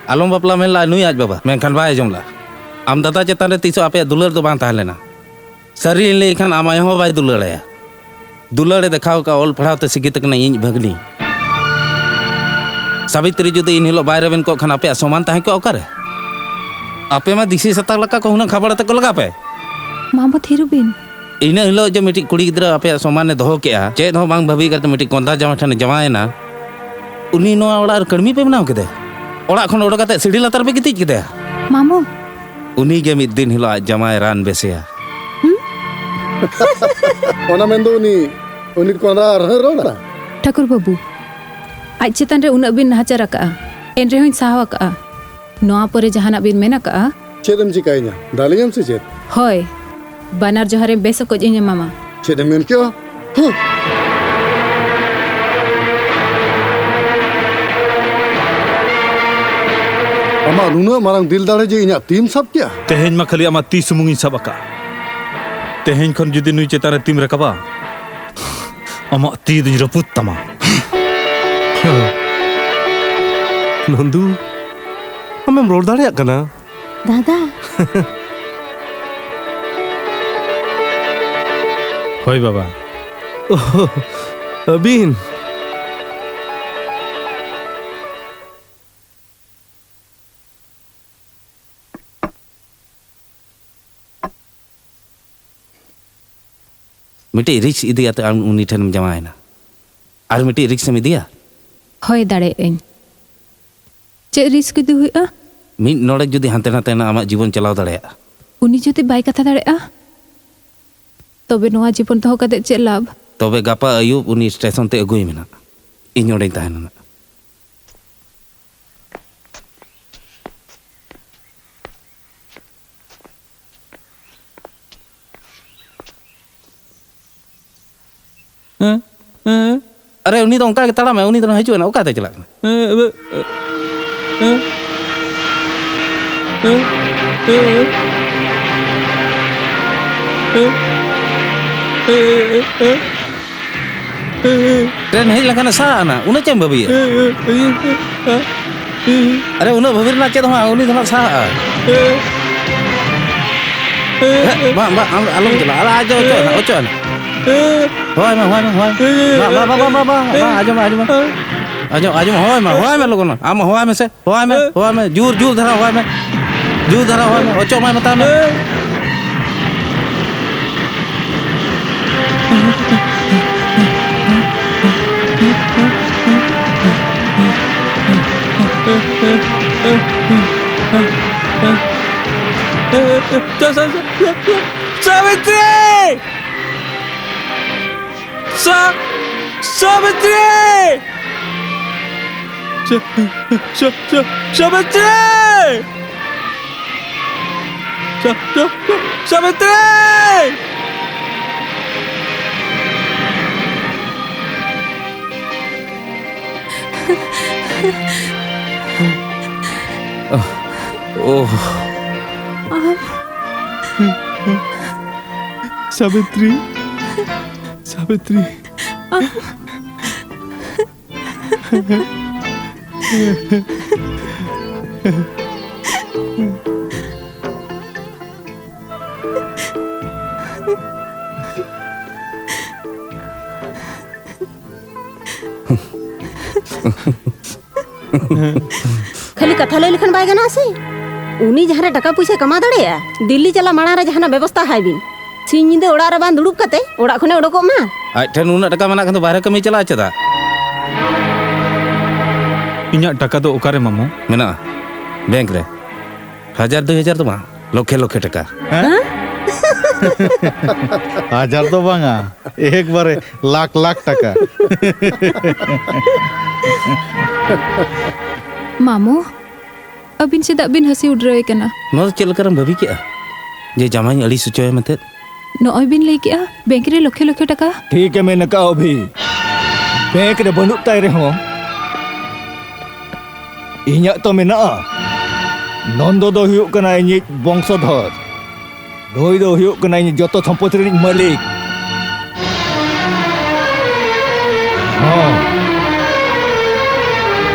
ᱟᱞᱚᱢ ᱵᱟᱯᱞᱟ ᱢᱮᱱ ᱞᱮᱫᱼᱟ ᱱᱩᱭ ᱟᱡ ᱵᱟᱵᱟ, ᱢᱮᱱᱠᱷᱟᱱ ᱵᱟᱭ ᱟᱸᱡᱚᱢ ᱞᱮᱫᱼᱟ᱾ ᱟᱢ ᱫᱟᱫᱟ ᱪᱮᱛᱟᱱ ᱨᱮ ᱛᱤᱥ ᱦᱚᱸ ᱟᱯᱮᱭᱟᱜ ᱫᱩᱞᱟᱹᱲ ᱫᱚ ᱵᱟᱝ ᱛᱟᱦᱮᱸ ᱞᱮᱱᱟ᱾ ᱥᱟᱹᱨᱤ ᱞᱤᱧ ᱞᱟᱹᱭ ᱠᱷᱟᱱ ᱟᱢ ᱟᱭᱳ ᱦᱚᱸ ᱵᱟᱭ ᱫᱩᱞᱟᱹᱲᱟᱭᱟ᱾ ᱫᱩᱞᱟᱹᱲᱮ ᱫᱮᱠᱷᱟᱣ ᱠᱟᱜᱼᱟ ᱚᱞ ᱯᱟᱲᱦᱟᱣ ᱛᱮ ᱥᱤᱠᱷᱤᱛ ᱠᱟᱱᱟ ᱤᱧ ᱵᱷᱟᱹᱜᱽᱱᱤ᱾ ᱥᱟᱵᱤᱛᱨᱤ ᱡᱩᱫᱤ ᱤᱱ ᱦᱤᱞᱳᱜ ᱵᱟᱭ ᱨᱮᱵᱮᱱ ᱠᱚᱜ ᱠᱷᱟᱱ ᱟᱯᱮᱭᱟᱜ ᱥᱚᱢᱟᱱ ᱛᱟᱦᱮᱸ ᱠᱚᱜᱼᱟ ᱚᱠᱟᱨᱮ? ᱟᱯᱮ ᱢᱟ ᱫᱤᱥᱤ ᱥᱟᱛᱟᱠ ᱞᱮᱠᱟ ᱠᱚ ᱦᱩᱱᱟᱹᱝ ᱠᱷᱟᱵᱟᱲ ᱟᱛᱮ ᱠᱚ ᱞᱟᱜᱟ ᱯᱮ᱾ ᱢᱟᱢᱚ ᱛᱷᱤᱨᱚᱜ ᱵᱤᱱ᱾ ᱤᱱᱟᱹ ᱦᱤᱞᱳᱜ ᱡᱮ ᱢᱤᱫᱴᱤᱡ ᱠᱩᱲᱤ ᱜᱤᱫᱽᱨᱟᱹ ᱟᱯᱮᱭᱟᱜ ᱥᱚᱢᱟᱱᱮ ᱫᱚᱦᱚ ᱠᱮᱜᱼᱟ, ᱪᱮᱫ ᱦᱚᱸ ᱵᱟᱝ ᱵᱷᱟᱹᱵᱤ ᱠᱟᱛᱮ ᱢᱤᱫᱴᱤᱡ ᱠᱚᱸᱫᱟ ᱡᱟᱶᱟᱭ ᱴᱷᱮᱱᱮ ᱡᱟᱶᱟᱭᱮᱱᱟ, ᱩᱱᱤ ᱱᱚᱣᱟ ᱚᱲᱟᱜ ᱨᱮ ᱠᱟᱹᱲᱢᱤ ᱯᱮ ᱵᱮᱱᱟᱣ ᱠᱮᱫᱮ? ᱚᱲᱟᱜ ᱠᱷᱚᱱ ᱚᱰᱚᱠ ᱠᱟᱛᱮ ᱥᱤᱲᱤ ᱞᱟᱛᱟᱨ ᱯᱮ ᱜᱤᱛᱤᱡ ᱠᱮᱫᱮᱭᱟ? ᱢᱟᱢᱚ᱾ ᱩᱱᱤ ᱜᱮ ᱢᱤᱫ ᱫᱤᱱ ᱦᱤᱞᱳᱜ ᱟᱡ ᱡᱟᱶᱟᱭ ᱨᱟᱱ ᱵᱮᱥᱮᱭᱟ᱾ ᱚᱱᱟ ᱢᱮᱱᱫᱚ ᱩᱱᱤ, ᱩᱱᱤ ᱠᱚᱸᱫᱟ ᱟᱨᱦᱚᱸᱭ ᱨᱚᱲᱟ? ᱴᱷᱟᱹᱠᱩᱨ ᱵᱟᱹᱵᱩ, ᱟᱡ ᱪᱮᱛᱟᱱ ᱨᱮ ᱩᱱᱟᱹᱜ ᱵᱤᱱ ᱱᱟᱦᱟᱪᱟᱨ ᱟᱠᱟᱜᱼᱟ, ᱮᱱ ᱨᱮᱦᱚᱸᱧ ᱥᱟᱦᱟᱣ ᱟᱠᱟᱜᱼᱟ᱾ ᱱᱚᱣᱟ ᱯᱚᱨᱮ ᱡᱟᱦᱟᱱᱟᱜ ᱵᱤᱱ ᱢᱮᱱ ᱟᱠᱟᱜᱼᱟ? ᱪᱮᱫ ᱮᱢ ᱪᱤᱠᱟᱹᱭᱤᱧᱟ? ᱫᱟᱞᱤᱧᱟᱢ ᱥᱮ ᱪᱮᱫ? ᱦᱳᱭ, ᱵᱟᱱᱟᱨ ᱡᱚᱦᱟᱨᱮᱢ ᱵᱮᱥ ᱚᱠᱚᱡ ᱤᱧ ᱮᱢᱟᱢᱟ᱾ ᱪᱮᱫ ᱮᱢ ᱢᱮᱱ ᱠᱮᱜᱼᱟ? ᱦᱩᱸ᱾ ᱟᱢᱟᱜ ᱱᱩᱱᱟᱹᱜ ᱢᱟᱨᱟᱝ ᱫᱤᱞ ᱫᱟᱲᱮ ᱡᱮ ᱤᱧᱟᱜ ᱛᱤᱢ ᱥᱟᱵ ᱠᱮᱜᱼᱟ? ᱛᱮᱦᱮᱧ ᱢᱟ ᱠᱷᱟᱹᱞᱤ ᱟᱢᱟᱜ ᱛᱤ ᱥᱩᱢᱩᱝ ᱤᱧ ᱥᱟᱵ ᱟᱠᱟᱫᱼᱟ᱾ ᱛᱮᱦᱮᱧ ᱠᱷᱚᱱ ᱡᱩᱫᱤ ᱱᱩᱭ ᱪᱮᱛᱟᱱ ᱨᱮ ᱛᱤᱢ ᱨᱟᱠᱟᱵᱟ, ᱟᱢᱟᱜ ᱛᱤ ᱫᱩᱧ ᱨᱟᱹᱯᱩᱫ ᱛᱟᱢᱟ᱾ ᱱᱚᱱᱫᱩ, ᱟᱢᱮᱢ ᱨᱚᱲ ᱫᱟᱲᱮᱭᱟᱜ ᱠᱟᱱᱟ? ᱫᱟᱫᱟ᱾ ᱦᱳᱭ ᱵᱟᱵᱟ᱾ ᱳᱦ, ᱟᱹᱵᱤᱱ᱾ ᱢᱤᱫᱴᱤᱡ ᱨᱤᱠᱥ ᱤᱫᱤ ᱠᱟᱛᱮ ᱟᱢ ᱩᱱᱤ ᱴᱷᱮᱱᱮᱢ ᱡᱟᱶᱟᱭᱮᱱᱟ, ᱟᱨ ᱢᱤᱫᱴᱤᱡ ᱨᱤᱠᱥ ᱮᱢ ᱤᱫᱤᱭᱟ? ᱦᱳᱭ, ᱫᱟᱲᱮᱭᱟᱜ ᱟᱹᱧ᱾ ᱪᱮᱫ ᱨᱤᱠᱥ ᱤᱫᱤ ᱦᱩᱭᱩᱜᱼᱟ? ᱢᱤᱫ ᱱᱚᱲᱮ ᱡᱩᱫᱤ ᱦᱟᱱᱛᱮ ᱱᱟᱛᱮ ᱮᱱᱟ, ᱟᱢᱟᱜ ᱡᱤᱵᱚᱱ ᱪᱟᱞᱟᱣ ᱫᱟᱲᱮᱭᱟᱜᱼᱟ᱾ ᱩᱱᱤ ᱡᱩᱫᱤ ᱵᱟᱭ ᱠᱟᱛᱷᱟ ᱫᱟᱲᱮᱭᱟᱜᱼᱟ? ᱛᱚᱵᱮ ᱱᱚᱣᱟ ᱡᱤᱵᱚᱱ ᱫᱚᱦᱚ ᱠᱟᱛᱮ ᱪᱮᱫ ᱞᱟᱵᱷ? ᱛᱚᱵᱮ ᱜᱟᱯᱟ ᱟᱹᱭᱩᱵ ᱩᱱᱤ ᱥᱴᱮᱥᱚᱱ ᱛᱮ ᱟᱹᱜᱩᱭ ᱢᱮ ᱱᱟᱜ᱾ ᱤᱧ ᱚᱸᱰᱮᱧ ᱛᱟᱦᱮᱱᱟ ᱱᱟᱜ᱾ ᱦᱮᱸ? ᱦᱮᱸ? ᱟᱨᱮ, ᱩᱱᱤ ᱫᱚ ᱚᱱᱠᱟ ᱜᱮ ᱛᱟᱲᱟᱢᱟᱭ, ᱩᱱᱤ ᱫᱚ ᱦᱤᱡᱩᱜ ᱟᱭ ᱱᱟᱜ, ᱚᱠᱟᱛᱮ ᱪᱟᱞᱟᱜ ᱠᱟᱱᱟ? ᱦᱮᱸ, ᱦᱮᱸ, ᱦᱮᱸ, ᱦᱮᱸ, ᱦᱮᱸ, ᱦᱮᱸ, ᱦᱮᱸ᱾ ᱴᱨᱮᱱ ᱦᱮᱡ ᱞᱮᱱᱠᱷᱟᱱ ᱮ ᱥᱟᱦᱟᱜᱼᱟ ᱱᱟᱜ, ᱩᱱᱟᱹᱜ ᱪᱮᱫ ᱮᱢ ᱵᱷᱟᱹᱵᱤᱭᱟ? ᱟᱨᱮ, ᱩᱱᱟᱹᱜ ᱵᱷᱟᱹᱵᱤ ᱨᱮᱱᱟᱜ ᱪᱮᱫ ᱦᱚᱸ ᱵᱟᱝ, ᱩᱱᱤ ᱫᱚ ᱱᱟᱜ ᱥᱟᱦᱟᱜᱼᱟ᱾ ᱦᱮᱸ, ᱵᱟᱝ, ᱵᱟᱝ, ᱟᱢ ᱟᱞᱚᱢ ᱪᱟᱞᱟᱜᱼᱟ, ᱟᱞᱚ, ᱟᱡ ᱫᱚ ᱚᱪᱚᱜ ᱟᱭ ᱱᱟᱜ, ᱚᱪᱚᱜ ᱟᱭ ᱱᱟᱜ᱾ ᱦᱳᱭ ᱢᱮ, ᱦᱳᱭ ᱢᱮ, ᱦᱳᱭ ᱢᱮ᱾ ᱵᱟᱝ, ᱵᱟᱝ, ᱵᱟᱝ, ᱵᱟᱝ, ᱵᱟᱝ, ᱵᱟᱝ, ᱟᱸᱡᱚᱢ ᱢᱮ, ᱟᱸᱡᱚᱢ ᱢᱮ᱾ ᱟᱸᱡᱚᱢ, ᱟᱸᱡᱚᱢ, ᱦᱳᱭ ᱢᱮ, ᱦᱳᱭ ᱢᱮ ᱞᱚᱜᱚᱱ, ᱟᱢ ᱦᱳᱭ ᱢᱮ ᱥᱮ᱾ ᱦᱚᱦᱚᱣᱟᱭ ᱢᱮ, ᱦᱚᱦᱚᱣᱟᱭ ᱢᱮ, ᱡᱳᱨ, ᱡᱳᱨ ᱫᱷᱟᱨᱟ ᱦᱚᱦᱚᱣᱟᱭ ᱢᱮ, ᱡᱳᱨ ᱫᱷᱟᱨᱟ ᱦᱚᱦᱚᱣᱟᱭ ᱢᱮ, ᱚᱪᱚᱜ ᱢᱟᱭ ᱢᱮᱛᱟᱭ ᱢᱮ᱾ ᱥᱟ-, ᱥᱟ-, ᱥᱟᱵᱤᱛᱨᱤ! ᱥᱟ-, ᱥᱟ-, ᱥᱟ-, ᱥᱟᱵᱤᱛᱨᱤ! ᱥᱟ-, ᱥᱟ-, ᱥᱟ-, ᱥᱟᱵᱤᱛᱨᱤ! ᱳᱦ᱾ ᱟᱢ ᱥᱟᱵᱤᱛᱨᱤ, ᱥᱟᱵᱤᱛᱨᱤ᱾ ᱟᱢ ᱠᱷᱟᱹᱞᱤ ᱠᱟᱛᱷᱟ ᱞᱟᱹᱭ ᱞᱮᱠᱷᱟᱱ ᱵᱟᱭ ᱜᱟᱱᱚᱜᱼᱟ ᱥᱮ? ᱩᱱᱤ ᱡᱟᱦᱟᱸ ᱨᱮ ᱴᱟᱠᱟ ᱯᱩᱭᱥᱟᱹ ᱠᱟᱢᱟᱣ ᱫᱟᱲᱮᱭᱟᱜᱼᱟ, ᱫᱤᱞᱞᱤ ᱪᱟᱞᱟᱜ ᱢᱟᱲᱟᱝ ᱨᱮ ᱡᱟᱦᱟᱱᱟᱜ ᱵᱮᱵᱚᱥᱛᱟ ᱦᱟᱭ ᱵᱤᱱ᱾ ᱥᱤᱧ ᱧᱤᱫᱟᱹ ᱚᱲᱟᱜ ᱨᱮ ᱵᱟᱝ ᱫᱩᱲᱩᱵ ᱠᱟᱛᱮ ᱚᱲᱟᱜ ᱠᱷᱚᱱᱮ ᱚᱰᱚᱠᱚᱜ ᱢᱟ᱾ ᱟᱡ ᱴᱷᱮᱱ ᱩᱱᱟᱹᱜ ᱴᱟᱠᱟ ᱢᱮᱱᱟᱜ ᱠᱷᱟᱱ ᱫᱚ ᱵᱟᱦᱨᱮ ᱠᱟᱹᱢᱤ ᱪᱟᱞᱟᱜᱼᱟ ᱪᱮᱫᱟᱜ? ᱤᱧᱟᱜ ᱴᱟᱠᱟ ᱫᱚ ᱚᱠᱟᱨᱮ, ᱢᱟᱢᱚ? ᱢᱮᱱᱟᱜᱼᱟ, ᱵᱮᱝᱠ ᱨᱮ᱾ ᱦᱟᱡᱟᱨ ᱫᱩᱭ ᱦᱟᱡᱟᱨ ᱫᱚ ᱵᱟᱝ, ᱞᱚᱠᱷᱮ ᱞᱚᱠᱷᱮ ᱴᱟᱠᱟ᱾ ᱦᱮᱸ? ᱦᱟᱡᱟᱨ ᱫᱚ ᱵᱟᱝᱟ, ᱮᱠᱵᱟᱨᱮ ᱞᱟᱠᱷ ᱞᱟᱠᱷ ᱴᱟᱠᱟ᱾ ᱢᱟᱢᱚ, ᱟᱹᱵᱤᱱ ᱪᱮᱫᱟᱜ ᱵᱤᱱ ᱦᱟᱹᱥᱤ ᱩᱰᱨᱟᱹᱣᱮ ᱠᱟᱱᱟ? ᱱᱚᱣᱟ ᱫᱚ ᱪᱮᱫ ᱞᱮᱠᱟᱨᱮᱢ ᱵᱷᱟᱹᱵᱤ ᱠᱮᱜᱼᱟ ᱡᱮ ᱡᱟᱢᱟᱭᱤᱧ ᱟᱹᱲᱤᱥ ᱦᱚᱪᱚᱭᱟ ᱢᱮᱱᱛᱮ? ᱱᱚᱜᱼᱚᱭ ᱵᱤᱱ ᱞᱟᱹᱭ ᱠᱮᱜᱼᱟ, ᱵᱮᱝᱠ ᱨᱮ ᱞᱚᱠᱷᱮ ᱞᱚᱠᱷᱮ ᱴᱟᱠᱟ᱾ ᱴᱷᱤᱠ ᱮ ᱢᱮᱱ ᱟᱠᱟᱫᱼᱟ ᱚᱵᱷᱤ᱾ ᱵᱮᱝᱠ ᱨᱮ ᱵᱟᱹᱱᱩᱜ ᱛᱟᱭ ᱨᱮᱦᱚᱸ, ᱤᱧᱟᱹᱜ ᱛᱚ ᱢᱮᱱᱟᱜᱼᱟ᱾ ᱱᱚᱱᱫᱚ ᱫᱚ ᱦᱩᱭᱩᱜ ᱠᱟᱱᱟ ᱤᱧᱤᱡ ᱵᱚᱝᱥᱚᱫᱷᱚᱨ᱾ ᱱᱩᱭ ᱫᱚ ᱦᱩᱭᱩᱜ ᱠᱟᱱᱟ ᱤᱧ ᱡᱚᱛᱚ ᱥᱚᱢᱯᱚᱛᱤ ᱨᱤᱱᱤᱡ ᱢᱟᱹᱞᱤᱠ᱾ ᱦᱚᱸ᱾